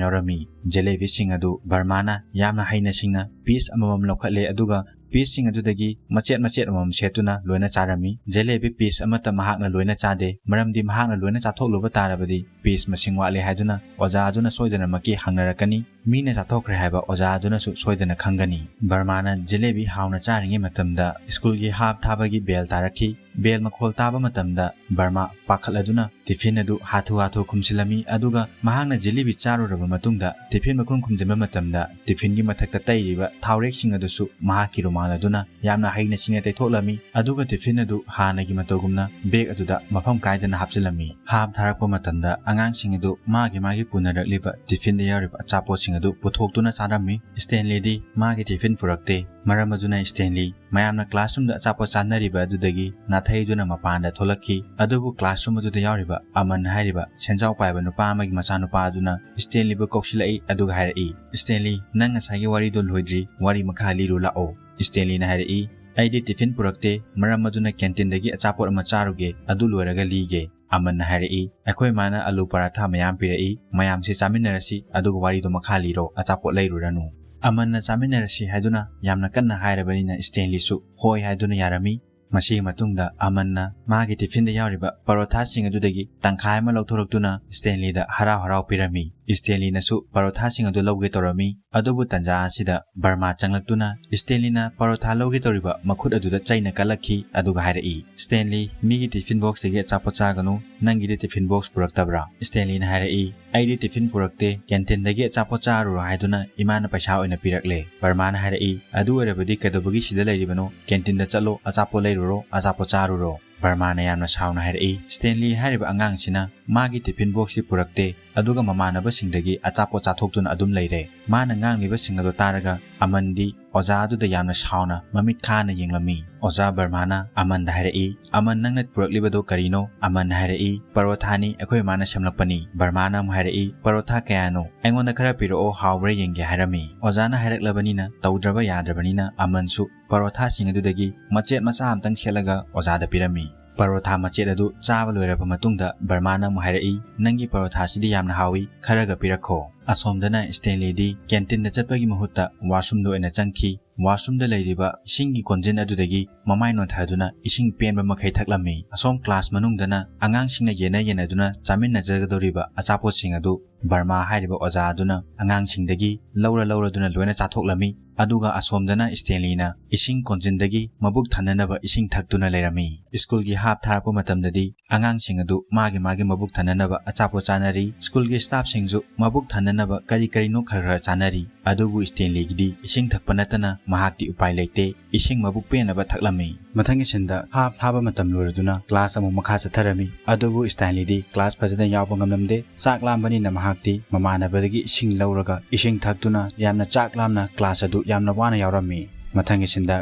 ꯌꯥꯎꯔꯝꯃꯤ꯫ ꯖꯦꯂꯦꯕꯤꯁꯤꯡ ꯑꯗꯨ ꯕꯔꯃꯥꯅ ꯌꯥꯝꯅ ꯍꯩꯅ ꯁꯤꯡꯅ piece ꯑꯃꯃꯝ ꯂꯧꯈꯠꯂꯦ, ꯑꯗꯨꯒ ꯄꯤꯁꯁꯤꯡ ꯑꯗꯨꯗꯒꯤ ꯃꯆꯦꯠ ꯃꯆꯦꯠ ꯑꯃꯃꯝ ꯁꯦꯠꯇꯨꯅ ꯂꯣꯏꯅ ꯆꯥꯔꯝꯃꯤ꯫ ꯖꯦꯂꯦꯕꯤ ꯄꯤꯁ ꯑꯃꯠꯇ ꯃꯍꯥꯛꯅ ꯂꯣꯏꯅ ꯆꯥꯗꯦ, ꯃꯔꯝꯗꯤ ꯃꯍꯥꯛꯅ ꯂꯣꯏꯅ ꯆꯥꯊꯣꯛꯂꯨꯕ ꯇꯥꯔꯕꯗꯤ ꯄꯤꯁ ꯃꯁꯤꯡ ꯋꯥꯠꯂꯦ ꯍꯥꯏꯗꯨꯅ ꯑꯣꯖꯥ ꯑꯗꯨꯅ ꯁꯣꯏꯗꯅꯃꯛꯀꯤ ꯍꯪꯅꯔꯛꯀꯅꯤ꯫ ꯃꯤꯅ ꯆꯥꯊꯣꯛꯈ꯭ꯔꯦ ꯍꯥꯏꯕ ꯑꯣꯖꯥ ꯑꯗꯨꯅꯁꯨ ꯁꯣꯏꯗꯅ ꯈꯪꯒꯅꯤ꯫ ꯕꯔꯃꯥꯅ ꯖꯤꯂꯦꯕꯤ ꯍꯥꯎꯅ ꯆꯥꯔꯤꯉꯩ ꯃꯇꯝꯗ ꯁ꯭ꯀꯨꯜꯒꯤ ꯍꯥꯞ ꯊꯥꯕꯒꯤ ꯕꯦꯜ ꯇꯥꯔꯛꯈꯤ꯫ ꯕꯦꯜ ꯃꯈꯣꯜ ꯇꯥꯕ ꯃꯇꯝꯗ ꯕꯔꯃꯥ ꯄꯥꯈꯠꯂꯗꯨꯅ ꯇꯤꯐꯤꯟ ꯑꯗꯨ ꯍꯥꯊꯨ ꯍꯥꯊꯨ ꯈꯨꯝꯖꯤꯜꯂꯝꯃꯤ, ꯑꯗꯨꯒ ꯃꯍꯥꯛꯅ ꯖꯤꯂꯦꯕꯤ ꯆꯥꯔꯨꯔꯕ ꯃꯇꯨꯡꯗ ꯇꯤꯐꯤꯟ ꯃꯈꯨꯝ ꯈꯨꯝꯖꯤꯟꯕ ꯃꯇꯝꯗ ꯇꯤꯐꯤꯟꯒꯤ ꯃꯊꯛꯇ ꯇꯩꯔꯤꯕ ꯊꯥꯎꯔꯦꯛꯁꯤꯡ ꯑꯗꯨꯁꯨ ꯃꯍꯥꯛꯀꯤ ꯔꯨꯃꯥꯜ ꯑꯗꯨꯅ ꯌꯥꯝꯅ ꯍꯩꯅ ꯁꯤꯡꯅ ꯇꯩꯊꯣꯛꯂꯝꯃꯤ, ꯑꯗꯨꯒ ꯇꯤꯐꯤꯟ ꯑꯗꯨ ꯍꯥꯟꯅꯒꯤ ꯃꯇꯧꯒꯨꯝꯅ ꯕꯦꯒ ꯑꯗꯨꯗ ꯃꯐꯝ ꯀꯥꯏꯗꯅ ꯍꯥꯞꯆꯤꯜꯂꯝꯃꯤ꯫ ꯍꯥꯞ ꯊꯥꯔꯛꯄ ꯃꯇꯝꯗ ꯑꯉꯥꯡꯁꯤꯡ ꯑꯗꯨ ꯃꯥꯒꯤ ꯃꯥꯒꯤ ꯄꯨꯅꯔꯛꯂꯤꯕ ꯇꯤꯐꯤꯟꯗ ꯌꯥꯎꯔꯤꯕ ꯑꯆꯥꯄꯣꯠꯁꯤꯡ ꯑꯗꯨ ꯄꯨꯊꯣꯛꯇꯨꯅ ꯆꯥꯔꯝꯃꯤ꯫ ꯁ꯭ꯇꯦꯟꯂꯤꯗꯤ ꯃꯥꯒꯤ ꯇꯤꯐꯤꯟ ꯄꯨꯔꯛꯇꯦ꯫ ꯃꯔꯝ ꯑꯗꯨꯅ ꯁ꯭ꯇꯦꯟꯂꯤ ꯃꯌꯥꯝꯅ ꯀ꯭ꯂꯥꯁꯔꯨꯝꯗ ꯑꯆꯥꯄꯣꯠ ꯆꯥꯅꯔꯤꯕ ꯑꯗꯨꯗꯒꯤ ꯅꯥꯊꯩꯗꯨꯅ ꯃꯄꯥꯟꯗ ꯊꯣꯛꯂꯛꯈꯤ꯫ ꯑꯗꯨꯕꯨ ꯀ꯭ꯂꯥꯁꯔꯨꯝ ꯑꯗꯨꯗ ꯌꯥꯎꯔꯤꯕ ꯑꯃꯟ ꯍꯥꯏꯔꯤꯕ ꯁꯦꯟꯖꯥꯎ ꯄꯥꯏꯕ ꯅꯨꯄꯥ ꯑꯃꯒꯤ ꯃꯆꯥꯅꯨꯄꯥ ꯑꯗꯨꯅ ꯁ꯭ꯇꯦꯟꯂꯤꯕꯨ ꯀꯧꯁꯤꯜꯂꯛꯏ, ꯑꯗꯨꯒ ꯍꯥꯏꯔꯛꯏ, "ꯁ꯭ꯇꯦꯟꯂꯤ, ꯅꯪ ꯉꯁꯥꯏꯒꯤ ꯋꯥꯔꯤꯗꯨ ꯂꯣꯏꯗ꯭ꯔꯤ, ꯋꯥꯔꯤ ꯃꯈꯥ ꯂꯤꯔꯨ ꯂꯥꯛꯑꯣ꯫" ꯁ꯭ꯇꯦꯟꯂꯤꯅ ꯍꯥꯏꯔꯛꯏ, "ꯑꯩꯗꯤ ꯇꯤꯐꯤꯟ ꯄꯨꯔꯛꯇꯦ, ꯃꯔꯝ ꯑꯗꯨꯅ ꯀꯦꯟꯇꯤꯟꯗꯒꯤ ꯑꯆꯥꯄꯣꯠ ꯑꯃ ꯆꯥꯔꯨꯒꯦ, ꯑꯗꯨ ꯂꯣꯏꯔꯒ ꯂꯤꯒꯦ꯫" ꯑꯃꯟꯅ ꯍꯥꯏꯔꯛꯏ, "ꯑꯩꯈꯣꯏ ꯃꯥꯅ ꯑꯂꯨ ꯄꯔꯥꯊꯥ ꯃꯌꯥꯝ ꯄꯤꯔꯛꯏ, ꯃꯌꯥꯝꯁꯤ ꯆꯥꯃꯤꯟꯅꯔꯁꯤ, ꯑꯗꯨꯒ ꯋꯥꯔꯤꯗꯣ ꯃꯈꯥ ꯂꯤꯔꯣ, ꯑꯆꯥꯄꯣꯠ ꯂꯩꯔꯨꯔꯅꯨ꯫" ꯑꯃꯟꯅ ꯆꯥꯃꯤꯟꯅꯔꯁꯤ ꯍꯥꯏꯗꯨꯅ ꯌꯥꯝꯅ ꯀꯟꯅ ꯍꯥꯏꯔꯕꯅꯤꯅ ꯁ꯭ꯇꯦꯟꯂꯤꯁꯨ ꯍꯣꯏ ꯍꯥꯏꯗꯨꯅ ꯌꯥꯔꯝꯃꯤ꯫ ꯃꯁꯤꯒꯤ ꯃꯇꯨꯡꯗ ꯑꯃꯟꯅ ꯃꯥꯒꯤ ꯇꯤꯐꯤꯟꯗ ꯌꯥꯎꯔꯤꯕ ꯄꯔꯣꯊꯥꯁꯤꯡ ꯑꯗꯨꯗꯒꯤ ꯇꯪꯈꯥꯏ ꯑꯃ ꯂꯧꯊꯣꯔꯛꯇꯨꯅ ꯁ꯭ꯇꯦꯟꯂꯤꯗ ꯍꯔꯥꯎ ꯍꯔꯥꯎ ꯄꯤꯔꯝꯃꯤ꯫ ꯁ꯭ꯇꯦꯟꯂꯤꯅꯁꯨ ꯄꯔꯣꯊꯥꯁꯤꯡ ꯑꯗꯨ ꯂꯧꯒꯦ ꯇꯧꯔꯝꯃꯤ, ꯑꯗꯨꯕꯨ ꯇꯟꯖꯥ ꯑꯁꯤꯗ ꯕꯔꯃꯥ ꯆꯪꯂꯛꯇꯨꯅ ꯁ꯭ꯇꯦꯟꯂꯤꯅ ꯄꯔꯣꯊꯥ ꯂꯧꯒꯦ ꯇꯧꯔꯤꯕ ꯃꯈꯨꯠ ꯑꯗꯨꯗ ꯆꯩꯅ ꯀꯜꯂꯛꯈꯤ, ꯑꯗꯨꯒ ꯍꯥꯏꯔꯛꯏ, "ꯁ꯭ꯇꯦꯟꯂꯤ, ꯃꯤꯒꯤ ꯇꯤꯐꯤꯟ ꯕꯣꯛꯁꯇꯒꯤ ꯑꯆꯥꯄꯣꯠ ꯆꯥꯒꯅꯨ, ꯅꯪꯒꯤꯗꯤ ꯇꯤꯐꯤꯟ ꯕꯣꯛꯁ ꯄꯨꯔꯛꯇꯕ꯭ꯔꯥ?" ꯁ꯭ꯇꯦꯟꯂꯤꯅ ꯍꯥꯏꯔꯛꯏ, "ꯑꯩꯗꯤ ꯇꯤꯐꯤꯟ ꯄꯨꯔꯛꯇꯦ, ꯀꯦꯟꯇꯤꯟꯗꯒꯤ ꯑꯆꯥꯄꯣꯠ ꯆꯥꯔꯨꯔꯣ ꯍꯥꯏꯗꯨꯅ ꯏꯃꯥꯅ ꯄꯩꯁꯥ ꯑꯣꯏꯅ ꯄꯤꯔꯛꯂꯦ꯫" ꯕꯔꯃꯥꯅ ꯍꯥꯏꯔꯛꯏ, "ꯑꯗꯨ ꯑꯣꯏꯔꯕꯗꯤ ꯀꯩꯗꯧꯕꯒꯤ ꯁꯤꯗ ꯂꯩꯔꯤꯕꯅꯣ? ꯀꯦꯟꯇꯤꯟꯗ ꯆꯠꯂꯣ, ꯑꯆꯥꯄꯣꯠ ꯂꯩꯔꯨꯔꯣ, ꯑꯆꯥꯄꯣꯠ ꯆꯥꯔꯨꯔꯣ꯫" ꯕꯔꯃꯥꯅ ꯌꯥꯝꯅ ꯁꯥꯎꯅ ꯍꯥꯏꯔꯛꯏ, "ꯁ꯭ꯇꯦꯟꯂꯤ ꯍꯥꯏꯔꯤꯕ ꯑꯉꯥꯡꯁꯤꯅ ꯃꯥꯒꯤ ꯇꯤꯐꯤꯟ ꯕꯣꯛꯁꯇꯤ ꯄꯨꯔꯛꯇꯦ, ꯑꯗꯨꯒ ꯃꯃꯥꯟꯅꯕꯁꯤꯡꯗꯒꯤ ꯑꯆꯥꯄꯣꯠ ꯆꯥꯊꯣꯛꯇꯨꯅ ꯑꯗꯨꯝ ꯂꯩꯔꯦ꯫" ꯃꯥꯅ ꯉꯥꯡꯂꯤꯕꯁꯤꯡ ꯑꯗꯨ ꯇꯥꯔꯒ ꯑꯃꯟꯗꯤ ꯑꯣꯖꯥ ꯑꯗꯨꯗ ꯌꯥꯝꯅ ꯁꯥꯎꯅ ꯃꯃꯤꯠ ꯈꯥꯅ ꯌꯦꯡꯂꯝꯃꯤ꯫ ꯑꯣꯖꯥ ꯕꯔꯃꯥꯅ ꯑꯃꯟꯗ ꯍꯥꯏꯔꯛꯏ, "ꯑꯃꯟ, ꯅꯪꯅ ꯄꯨꯔꯛꯂꯤꯕꯗꯣ ꯀꯔꯤꯅꯣ?" ꯑꯃꯟꯅ ꯍꯥꯏꯔꯛꯏ, "ꯄꯔꯣꯊꯥꯅꯤ, ꯑꯩꯈꯣꯏ ꯏꯃꯥꯅ ꯁꯦꯝꯂꯛꯄꯅꯤ꯫" ꯕꯔꯃꯥꯅ ꯑꯃꯨꯛ ꯍꯥꯏꯔꯛꯏ, "ꯄꯔꯣꯊꯥ ꯀꯌꯥꯅꯣ? ꯑꯩꯉꯣꯟꯗ ꯈꯔ ꯄꯤꯔꯛꯑꯣ, ꯍꯥꯎꯕ꯭ꯔꯥ ꯌꯦꯡꯒꯦ" ꯍꯥꯏꯔꯝꯃꯤ꯫ ꯑꯣꯖꯥꯅ ꯍꯥꯏꯔꯛꯂꯕꯅꯤꯅ ꯇꯧꯗ꯭ꯔꯕ ꯌꯥꯗ꯭ꯔꯕꯅꯤꯅ ꯑꯃꯟꯁꯨ ꯄꯔꯣꯊꯥꯁꯤꯡ ꯑꯗꯨꯗꯒꯤ ꯃꯆꯦꯠ ꯃꯆꯥ ꯑꯃꯇꯪ ꯁꯦꯠꯂꯒ ꯑꯣꯖꯥꯗ ꯄꯤꯔꯝꯃꯤ꯫ ꯄꯔꯣꯊꯥ ꯃꯆꯦꯠ ꯑꯗꯨ ꯆꯥꯕ ꯂꯣꯏꯔꯕ ꯃꯇꯨꯡꯗ ꯕꯔꯃꯥꯅ ꯑꯃꯨꯛ ꯍꯥꯏꯔꯛꯏ, "ꯅꯪꯒꯤ ꯄꯔꯣꯊꯥꯁꯤꯗꯤ ꯌꯥꯝꯅ ꯍꯥꯎꯏ, ꯈꯔꯒ ꯄꯤꯔꯛꯈꯣ꯫" ꯑꯁꯣꯝꯗꯅ ꯁ꯭ꯇꯦꯟꯂꯤꯗꯤ ꯀꯦꯟꯇꯤꯟꯗ ꯆꯠꯄꯒꯤ ꯃꯍꯨꯠꯇ ꯋꯥꯁꯔꯨꯝꯗ ꯑꯣꯏꯅ ꯆꯪꯈꯤ꯫ washroomꯗ ꯂꯩꯔꯤꯕ ꯏꯁꯤꯡꯒꯤ ꯀꯣꯟꯖꯤꯟ ꯑꯗꯨꯗꯒꯤ ꯃꯃꯥꯏ ꯅꯣꯟꯊꯗꯨꯅ ꯏꯁꯤꯡ ꯄꯦꯟꯕ ꯃꯈꯩ ꯊꯛꯂꯝꯃꯤ꯫ ꯑꯁꯣꯝ class ꯃꯅꯨꯡꯗꯅ ꯑꯉꯥꯡꯁꯤꯡꯅ ꯌꯦꯟꯅ ꯌꯦꯟꯅꯗꯨꯅ ꯆꯥꯃꯤꯟꯅꯖꯒꯗꯧꯔꯤꯕ ꯑꯆꯥꯄꯣꯠꯁꯤꯡ ꯑꯗꯨ ꯕꯔꯃꯥ ꯍꯥꯏꯔꯤꯕ ꯑꯣꯖꯥ ꯑꯗꯨꯅ ꯑꯉꯥꯡꯁꯤꯡꯗꯒꯤ ꯂꯧꯔ ꯂꯧꯔꯗꯨꯅ ꯂꯣꯏꯅ ꯆꯥꯊꯣꯛꯂꯝꯃꯤ꯫ ꯑꯗꯨꯒ ꯑꯁꯣꯝꯗꯅ ꯁ꯭ꯇꯦꯟꯂꯤꯅ ꯏꯁꯤꯡ ꯀꯣꯟꯖꯤꯟꯗꯒꯤ ꯃꯕꯨꯛ ꯊꯟꯅꯅꯕ ꯏꯁꯤꯡ ꯊꯛꯇꯨꯅ ꯂꯩꯔꯝꯃꯤ꯫ ꯁ꯭ꯀꯨꯜꯒꯤ half ꯊꯥꯔꯛꯄ ꯃꯇꯝꯗꯗꯤ ꯑꯉꯥꯡꯁꯤꯡ ꯑꯗꯨ ꯃꯥꯒꯤ ꯃꯥꯒꯤ ꯃꯕꯨꯛ ꯊꯟꯅꯅꯕ ꯑꯆꯥꯄꯣꯠ ꯆꯥꯅꯔꯤ꯫ ꯁ꯭ꯀꯨꯜꯒꯤ staffꯁꯤꯡꯁꯨ ꯃꯕꯨꯛ ꯊꯟꯅꯅꯕ ꯀꯔꯤ ꯀꯔꯤꯅꯣ ꯈꯔ ꯈꯔ ꯆꯥꯅꯔꯤ꯫ ꯑꯗꯨꯕꯨ ꯁ꯭ꯇꯦꯟꯂꯤꯒꯤꯗꯤ ꯏꯁꯤꯡ ꯊꯛꯄ ꯅꯠꯇꯅ ꯃꯍꯥꯛꯇꯤ ꯎꯄꯥꯏ ꯂꯩꯇꯦ꯫ ꯏꯁꯤꯡ ꯃꯕꯨꯛ ꯄꯦꯟꯅꯕ ꯊꯛꯂꯝꯃꯤ꯫ ꯃꯊꯪꯒꯤ ꯁꯤꯟꯗ half ꯊꯥꯕ ꯃꯇꯝ ꯂꯣꯏꯔꯗꯨꯅ class ꯑꯃꯨꯛ ꯃꯈꯥ ꯆꯠꯊꯔꯝꯃꯤ꯫ ꯑꯗꯨꯕꯨ ꯁ꯭ꯇꯦꯟꯂꯤꯗꯤ class ꯐꯖꯅ ꯌꯥꯎꯕ ꯉꯝꯂꯝꯗꯦ꯫ ꯆꯥꯛ ꯂꯥꯝꯕꯅꯤꯅ ꯃꯍꯥꯛꯇꯤ ꯃꯃꯥꯟꯅꯕꯗꯒꯤ ꯏꯁꯤꯡ ꯂꯧꯔꯒ ꯏꯁꯤꯡ ꯊꯛꯇꯨꯅ ꯌꯥꯝꯅ ꯆꯥꯛ ꯂꯥꯝꯅ class ꯑꯗꯨ ꯌꯥꯝꯅ ꯋꯥꯅ ꯌꯥꯎꯔꯝꯃꯤ꯫ ꯃꯊꯪꯒꯤ ꯁꯤꯟꯗ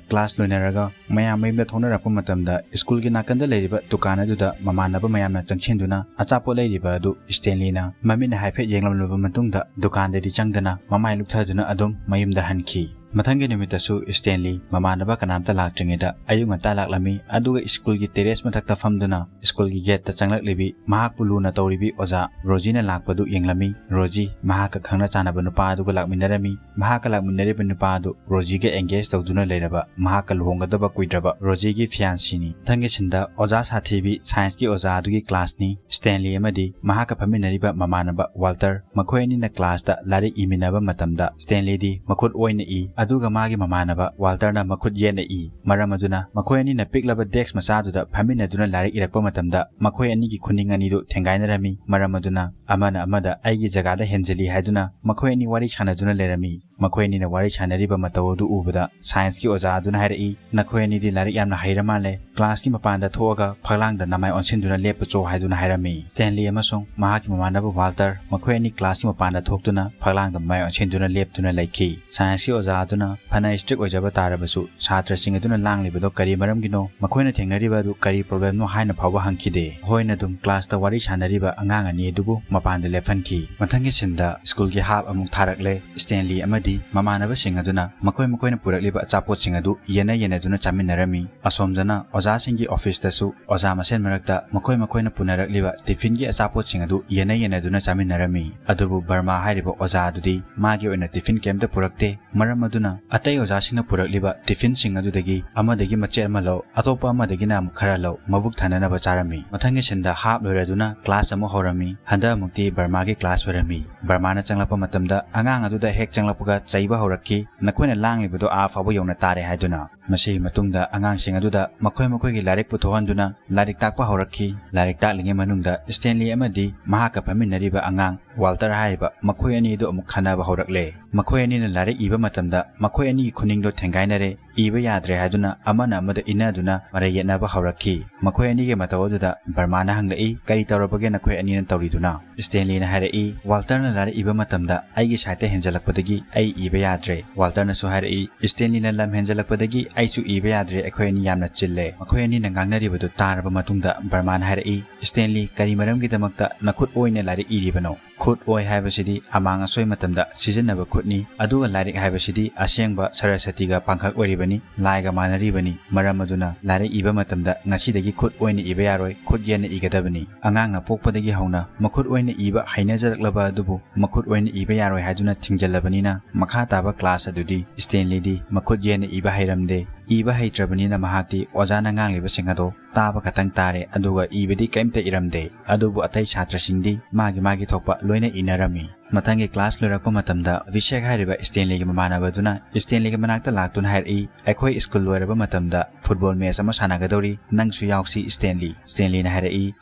class ꯂꯣꯏꯅꯔꯒ ꯃꯌꯥꯝ ꯃꯌꯨꯝꯗ ꯊꯣꯛꯅꯔꯛꯄ ꯃꯇꯝꯗ ꯁ꯭ꯀꯨꯜꯒꯤ ꯅꯥꯀꯟꯗ ꯂꯩꯔꯤꯕ ꯗꯨꯀꯥꯟ ꯑꯗꯨꯗ ꯃꯃꯥꯟꯅꯕ ꯃꯌꯥꯝꯅ ꯆꯪꯁꯤꯟꯗꯨꯅ ꯑꯆꯥꯄꯣꯠ ꯂꯩꯔꯤꯕ ꯑꯗꯨ ꯁ꯭ꯇꯦꯟꯂꯤꯅ ꯃꯃꯤꯠꯅ ꯍꯥꯏꯐꯦꯠ ꯌꯦꯡꯂꯝꯂꯕ ꯃꯇꯨꯡꯗ ꯗꯨꯀꯥꯟꯗꯗꯤ ꯆꯪꯗꯅ ꯃꯃꯥꯏ ꯂꯨꯞꯊꯗꯨꯅ ꯑꯗꯨꯝ ꯃꯌꯨꯝꯗ ꯍꯟꯈꯤ꯫ ꯃꯊꯪꯒꯤ ꯅꯨꯃꯤꯠꯇꯁꯨ ꯁ꯭ꯇꯦꯟꯂꯤ ꯃꯃꯥꯟꯅꯕ ꯀꯅꯥꯝꯇ ꯂꯥꯛꯇ꯭ꯔꯤꯉꯩꯗ ꯑꯌꯨꯛ ꯉꯟꯇꯥ ꯂꯥꯛꯂꯝꯃꯤ꯫ ꯑꯗꯨꯒ ꯁ꯭ꯀꯨꯜꯒꯤ terrace ꯃꯊꯛꯇ ꯐꯝꯗꯨꯅ ꯁ꯭ꯀꯨꯜꯒꯤ gateꯇ ꯆꯪꯂꯛꯂꯤꯕꯤ ꯃꯍꯥꯛꯄꯨ ꯂꯨꯅ ꯇꯧꯔꯤꯕꯤ ꯑꯣꯖꯥ ꯔꯣꯖꯤꯅ ꯂꯥꯛꯄꯗꯨ ꯌꯦꯡꯂꯝꯃꯤ꯫ ꯔꯣꯖꯤ ꯃꯍꯥꯛꯀ ꯈꯪꯅ ꯆꯥꯟꯅꯕ ꯅꯨꯄꯥ ꯑꯗꯨꯒ ꯂꯥꯛꯃꯤꯟꯅꯔꯝꯃꯤ꯫ ꯃꯍꯥꯛꯀ ꯂꯥꯛꯃꯤꯟꯅꯔꯤꯕ ꯅꯨꯄꯥ ꯑꯗꯨ ꯔꯣꯖꯤꯒ engage ꯇꯧꯗꯨꯅ ꯂꯩꯔꯕ ꯃꯍꯥꯛꯀ ꯂꯨꯍꯣꯡꯒꯗꯕ ꯀꯨꯏꯗ꯭ꯔꯕ ꯔꯣꯖꯤꯒꯤ fianceꯅꯤ꯫ ꯃꯊꯪꯒꯤ ꯁꯤꯟꯗ ꯑꯣꯖꯥ ꯁꯥꯊꯤꯕꯤ scienceꯀꯤ ꯑꯣꯖꯥ ꯑꯗꯨꯒꯤ classꯅꯤ꯫ ꯁ꯭ꯇꯦꯟꯂꯤ ꯑꯃꯗꯤ ꯃꯍꯥꯛꯀ ꯐꯝꯃꯤꯟꯅꯔꯤꯕ ꯃꯃꯥꯟꯅꯕ ꯋꯥꯜꯇꯔ, ꯃꯈꯣꯏ ꯑꯅꯤꯅ classꯇ ꯂꯥꯏꯔꯤꯛ ꯏꯃꯤꯟꯅꯕ ꯃꯇꯝꯗ ꯁ꯭ꯇꯦꯟꯂꯤꯗꯤ ꯃꯈꯨꯠ ꯑꯣꯏꯅ ꯏ, ꯑꯗꯨꯒ ꯃꯥꯒꯤ ꯃꯃꯥꯟꯅꯕ ꯋꯥꯜꯇꯔꯅ ꯃꯈꯨꯠ ꯌꯦꯠꯅ ꯏ꯫ ꯃꯔꯝ ꯑꯗꯨꯅ ꯃꯈꯣꯏ ꯑꯅꯤꯅ ꯄꯤꯛꯂꯕ desk ꯃꯆꯥꯗꯨꯗ ꯐꯝꯃꯤꯟꯅꯗꯨꯅ ꯂꯥꯏꯔꯤꯛ ꯏꯔꯛꯄ ꯃꯇꯝꯗ ꯃꯈꯣꯏ ꯑꯅꯤꯒꯤ ꯈꯨꯅꯤꯡ ꯑꯅꯤꯗꯨ ꯊꯦꯡꯒꯥꯏꯅꯔꯝꯃꯤ꯫ ꯃꯔꯝ ꯑꯗꯨꯅ ꯑꯃꯅ ꯑꯃꯗ ꯑꯩꯒꯤ ꯖꯒꯥꯗ ꯍꯦꯟꯖꯤꯜꯂꯤ ꯍꯥꯏꯗꯨꯅ ꯃꯈꯣꯏ ꯑꯅꯤ ꯋꯥꯔꯤ ꯁꯥꯟꯅꯗꯨꯅ ꯂꯩꯔꯝꯃꯤ꯫ ꯃꯈꯣꯏ ꯑꯅꯤꯅ ꯋꯥꯔꯤ ꯁꯥꯟꯅꯔꯤꯕ ꯃꯇꯧ ꯑꯗꯨ ꯎꯕꯗ scienceꯀꯤ ꯑꯣꯖꯥ ꯑꯗꯨꯅ ꯍꯥꯏꯔꯛꯏ, "ꯅꯈꯣꯏ ꯑꯅꯤꯗꯤ ꯂꯥꯏꯔꯤꯛ ꯌꯥꯝꯅ ꯍꯩꯔ ꯃꯥꯜꯂꯦ꯫ Classꯀꯤ ꯃꯄꯥꯟꯗ ꯊꯣꯛꯑꯒ ꯐꯛꯂꯥꯡꯗ ꯅꯃꯥꯏ ꯑꯣꯟꯁꯤꯟꯗꯨꯅ ꯂꯦꯞꯄꯨꯆꯣ" ꯍꯥꯏꯗꯨꯅ ꯍꯥꯏꯔꯝꯃꯤ꯫ ꯁ꯭ꯇꯦꯟꯂꯤ ꯑꯃꯁꯨꯡ ꯃꯍꯥꯛꯀꯤ ꯃꯃꯥꯟꯅꯕ ꯋꯥꯜꯇꯔ ꯃꯈꯣꯏ ꯑꯅꯤ classꯀꯤ ꯃꯄꯥꯟꯗ ꯊꯣꯛꯇꯨꯅ ꯐꯛꯂꯥꯡꯗ ꯃꯃꯥꯏ ꯑꯣꯟꯁꯤꯟꯗꯨꯅ ꯂꯦꯞꯇꯨꯅ ꯂꯩꯈꯤ꯫ Scienceꯀꯤ ꯑꯣꯖꯥ ꯑꯗꯨꯅ ꯐꯅ strict ꯑꯣꯏꯖꯕ ꯇꯥꯔꯕꯁꯨ ꯁꯥꯇ꯭ꯔꯁꯤꯡ ꯑꯗꯨꯅ ꯂꯥꯡꯂꯤꯕꯗꯣ ꯀꯔꯤ ꯃꯔꯝꯒꯤꯅꯣ, ꯃꯈꯣꯏꯅ ꯊꯦꯡꯅꯔꯤꯕ ꯑꯗꯨ ꯀꯔꯤ problemꯅꯣ ꯍꯥꯏꯅ ꯐꯥꯎꯕ ꯍꯪꯈꯤꯗꯦ꯫ ꯃꯈꯣꯏꯅ ꯑꯗꯨꯝ classꯇ ꯋꯥꯔꯤ ꯁꯥꯟꯅꯔꯤꯕ ꯑꯉꯥꯡ ꯑꯅꯤ ꯑꯗꯨꯕꯨ ꯃꯄꯥꯟꯗ ꯂꯦꯞꯍꯟꯈꯤ꯫ ꯃꯊꯪꯒꯤ sceneꯗ ꯁ꯭ꯀꯨꯜꯒꯤ half ꯑꯃꯨꯛ ꯊꯥꯔꯛꯂꯦ꯫ ꯁ꯭ꯇꯦꯟꯂꯤ ꯑꯃꯗꯤ ꯃꯃꯥꯟꯅꯕꯁꯤꯡ ꯑꯗꯨꯅ ꯃꯈꯣꯏ ꯃꯈꯣꯏꯅ ꯄꯨꯔꯛꯂꯤꯕ ꯑꯆꯥꯄꯣꯠꯁꯤꯡ ꯑꯗꯨ ꯌꯦꯟꯅ ꯌꯦꯟꯅꯗꯨꯅ ꯆꯥꯃꯤꯟꯅꯔꯝꯃꯤ꯫ ꯑꯁꯣꯝꯗꯅ ꯑꯣꯖꯥꯁꯤꯡꯒꯤ ꯑꯣꯐꯤꯁꯇꯁꯨ ꯑꯣꯖꯥ ꯃꯁꯦꯟ ꯃꯔꯛꯇ ꯃꯈꯣꯏ ꯃꯈꯣꯏꯅ ꯄꯨꯅꯔꯛꯂꯤꯕ ꯇꯤꯐꯤꯟꯒꯤ ꯑꯆꯥꯄꯣꯠꯁꯤꯡ ꯑꯗꯨ ꯌꯦꯟꯅ ꯌꯦꯟꯅꯗꯨꯅ ꯆꯥꯃꯤꯟꯅꯔꯝꯃꯤ꯫ ꯑꯗꯨꯕꯨ ꯕꯔꯃꯥ ꯍꯥꯏꯔꯤꯕ ꯑꯣꯖꯥ ꯑꯗꯨꯗꯤ ꯃꯥꯒꯤ ꯑꯣꯏꯅ ꯇꯤꯐꯤꯟ ꯀꯩꯝꯇ ꯄꯨꯔꯛꯇꯦ꯫ ꯃꯔꯝ ꯑꯗꯨꯅ ꯑꯇꯩ ꯑꯣꯖꯥꯁꯤꯡꯅ ꯄꯨꯔꯛꯂꯤꯕ ꯇꯤꯐꯤꯟꯁꯤꯡ ꯑꯗꯨꯗꯒꯤ ꯑꯃꯗꯒꯤ ꯃꯆꯦꯠ ꯑꯃ ꯂꯧ, ꯑꯇꯣꯞꯄ ꯑꯃꯗꯒꯤꯅ ꯑꯃꯨꯛ ꯈꯔ ꯂꯧ, ꯃꯕꯨꯛ ꯊꯟꯅꯅꯕ ꯆꯥꯔꯝꯃꯤ꯫ ꯃꯊꯪꯒꯤ ꯁꯤꯟꯗ ꯍꯥꯞ ꯂꯣꯏꯔꯗꯨꯅ ꯀ꯭ꯂꯥꯁ ꯑꯃꯨꯛ ꯍꯧꯔꯝꯃꯤ꯫ ꯍꯟꯗꯛ ꯑꯃꯨꯛꯇꯤ ꯕꯔꯃꯥꯒꯤ ꯀ꯭ꯂꯥꯁ ꯑꯣꯏꯔꯝꯃꯤ꯫ ꯕꯔꯃꯥꯅ ꯆꯪꯂꯛꯄ ꯃꯇꯝꯗ ꯑꯉꯥꯡ ꯑꯗꯨꯗ ꯍꯦꯛ ꯆꯪꯂꯛꯄꯒ ꯆꯩꯕ ꯍꯧꯔꯛꯈꯤ, "ꯅꯈꯣꯏꯅ ꯂꯥꯡꯂꯤꯕꯗꯣ ꯑꯥ ꯐꯥꯎꯕ ꯌꯧꯅ ꯇꯥꯔꯦ" ꯍꯥꯏꯗꯨꯅ꯫ ꯃꯁꯤꯒꯤ ꯃꯇꯨꯡꯗ ꯑꯉꯥꯡꯁꯤꯡ ꯑꯗꯨꯗ ꯃꯈꯣꯏ ꯃꯈꯣꯏꯒꯤ ꯂꯥꯏꯔꯤꯛ ꯄꯨꯊꯣꯛꯍꯟꯗꯨꯅ ꯂꯥꯏꯔꯤꯛ ꯇꯥꯛꯄ ꯍꯧꯔꯛꯈꯤ꯫ ꯂꯥꯏꯔꯤꯛ ꯇꯥꯛꯂꯤꯉꯩ ꯃꯅꯨꯡꯗ ꯁ꯭ꯇꯦꯟꯂꯤ ꯑꯃꯗꯤ ꯃꯍꯥꯛꯀ ꯐꯝꯃꯤꯟꯅꯔꯤꯕ ꯑꯉꯥꯡ ꯋꯥꯜꯇꯔ ꯍꯥꯏꯔꯤꯕ ꯃꯈꯣꯏ ꯑꯅꯤꯗꯨ ꯑꯃꯨꯛ ꯈꯟꯅꯕ ꯍꯧꯔꯛꯂꯦ꯫ ꯃꯈꯣꯏ ꯑꯅꯤꯅ ꯂꯥꯏꯔꯤꯛ ꯏꯕ ꯃꯇꯝꯗ ꯃꯈꯣꯏ ꯑꯅꯤꯒꯤ ꯈꯨꯅꯤꯡꯗꯣ ꯊꯦꯡꯒꯥꯏꯅꯔꯦ, ꯏꯕ ꯌꯥꯗ꯭ꯔꯦ ꯍꯥꯏꯗꯨꯅ ꯑꯃꯅ ꯑꯃꯗ ꯏꯟꯅꯗꯨꯅ ꯃꯔꯩ ꯌꯦꯠꯅꯕ ꯍꯧꯔꯛꯈꯤ꯫ ꯃꯈꯣꯏ ꯑꯅꯤꯒꯤ ꯃꯇꯧ ꯑꯗꯨꯗ ꯕꯔꯃꯥꯅ ꯍꯪꯂꯛꯏ, "ꯀꯔꯤ ꯇꯧꯔꯕꯒꯦ ꯅꯈꯣꯏ ꯑꯅꯤꯅ ꯇꯧꯔꯤꯗꯨꯅ?" ꯁ꯭ꯇꯦꯟꯂꯤꯅ ꯍꯥꯏꯔꯛꯏ, "ꯋꯥꯜꯇꯔꯅ ꯂꯥꯏꯔꯤꯛ ꯏꯕ ꯃꯇꯝꯗ ꯑꯩꯒꯤ ꯁꯥꯏꯠꯇ ꯍꯦꯟꯖꯜꯂꯛꯄꯗꯒꯤ ꯑꯩ ꯏꯕ ꯌꯥꯗ꯭ꯔꯦ꯫" ꯋꯥꯜꯇꯔꯅꯁꯨ ꯍꯥꯏꯔꯛꯏ, "ꯁ꯭ꯇꯦꯟꯂꯤꯅ ꯂꯝ ꯍꯦꯟꯖꯜꯂꯛꯄꯗꯒꯤ ꯑꯩꯁꯨ ꯏꯕ ꯌꯥꯗ꯭ꯔꯦ, ꯑꯩꯈꯣꯏ ꯑꯅꯤ ꯌꯥꯝꯅ ꯆꯤꯜꯂꯦ꯫" ꯃꯈꯣꯏ ꯑꯅꯤꯅ ꯉꯥꯡꯅꯔꯤꯕꯗꯨ ꯇꯥꯔꯕ ꯃꯇꯨꯡꯗ ꯕꯔꯃꯥꯅ ꯍꯥꯏꯔꯛꯏ, "ꯁ꯭ꯇꯦꯟꯂꯤ, ꯀꯔꯤ ꯃꯔꯝꯒꯤꯗꯃꯛꯇ ꯅꯈꯨꯠ ꯑꯣꯏꯅ ꯂꯥꯏꯔꯤꯛ ꯏꯔꯤꯕꯅꯣ? ꯈꯨꯠ ꯑꯣꯏ ꯍꯥꯏꯕꯁꯤꯗꯤ ꯑꯃꯥꯡ ꯑꯁꯣꯏ ꯃꯇꯝꯗ ꯁꯤꯖꯤꯟꯅꯕ ꯈꯨꯠꯅꯤ, ꯑꯗꯨꯒ ꯂꯥꯏꯔꯤꯛ ꯍꯥꯏꯕꯁꯤꯗꯤ ꯑꯁꯦꯡꯕ ꯁꯔꯁꯇꯤꯒ ꯄꯥꯡꯈꯛ ꯑꯣꯏꯔꯤꯕꯅꯤ, ꯂꯥꯏꯒ ꯃꯥꯟꯅꯔꯤꯕꯅꯤ꯫ ꯃꯔꯝ ꯑꯗꯨꯅ ꯂꯥꯏꯔꯤꯛ ꯏꯕ ꯃꯇꯝꯗ ꯉꯁꯤꯗꯒꯤ ꯈꯨꯠ ꯑꯣꯏꯅ ꯏꯕ ꯌꯥꯔꯣꯏ, ꯈꯨꯠ ꯌꯦꯟꯅ ꯏꯒꯗꯕꯅꯤ꯫ ꯑꯉꯥꯡꯅ ꯄꯣꯛꯄꯗꯒꯤ ꯍꯧꯅ ꯃꯈꯨꯠ ꯑꯣꯏꯅ ꯏꯕ ꯍꯩꯅꯖꯔꯛꯂꯕ ꯑꯗꯨꯕꯨ ꯃꯈꯨꯠ ꯑꯣꯏꯅ ꯏꯕ ꯌꯥꯔꯣꯏ ꯍꯥꯏꯗꯨꯅ ꯊꯤꯡꯖꯤꯜꯂꯕꯅꯤꯅ ꯃꯈꯥ ꯇꯥꯕ ꯀ꯭ꯂꯥꯁ ꯑꯗꯨꯗꯤ ꯁ꯭ꯇꯦꯟꯂꯤꯗꯤ ꯃꯈꯨꯠ ꯌꯦꯟꯅ ꯏꯕ ꯍꯩꯔꯝꯗꯦ꯫ ꯏꯕ ꯍꯩꯇ꯭ꯔꯕꯅꯤꯅ ꯃꯍꯥꯛꯇꯤ ꯑꯣꯖꯥꯅ ꯉꯥꯡꯂꯤꯕꯁꯤꯡ ꯑꯗꯣ ꯇꯥꯕ ꯈꯛꯇꯪ ꯇꯥꯔꯦ, ꯑꯗꯨꯒ ꯏꯕꯗꯤ ꯀꯔꯤꯝꯇ ꯏꯔꯝꯗꯦ꯫ ꯑꯗꯨꯕꯨ ꯑꯇꯩ ꯁꯥꯇ꯭ꯔꯁꯤꯡꯗꯤ ꯃꯥꯒꯤ ꯃꯥꯒꯤ ꯊꯣꯛꯄ ꯂꯣꯏꯅ ꯏꯅꯔꯝꯃꯤ꯫ ꯃꯊꯪꯒꯤ ꯀ꯭ꯂꯥꯁ ꯂꯣꯏꯔꯛꯄ ꯃꯇꯝꯗ ꯑꯚꯤꯁꯦꯛ ꯍꯥꯏꯔꯤꯕ ꯁ꯭ꯇꯦꯟꯂꯤꯒꯤ ꯃꯃꯥꯟꯅꯕꯗꯨꯅ ꯁ꯭ꯇꯦꯟꯂꯤꯒꯤ ꯃꯅꯥꯛꯇ ꯂꯥꯛꯇꯨꯅ ꯍꯥꯏꯔꯛꯏ, "ꯑꯩꯈꯣꯏ ꯁ꯭ꯀꯨꯜ ꯂꯣꯏꯔꯕ ꯃꯇꯝꯗ ꯐꯨꯠꯕꯣꯜ ꯃꯦꯆ ꯑꯃ ꯁꯥꯟꯅꯒꯗꯧꯔꯤ, ꯅꯪꯁꯨ ꯌꯥꯎꯁꯤ ꯁ꯭ꯇꯦꯟꯂꯤ꯫" ꯁ꯭ꯇꯦꯟꯂꯤꯅ ꯍꯥꯏꯔꯛꯏ,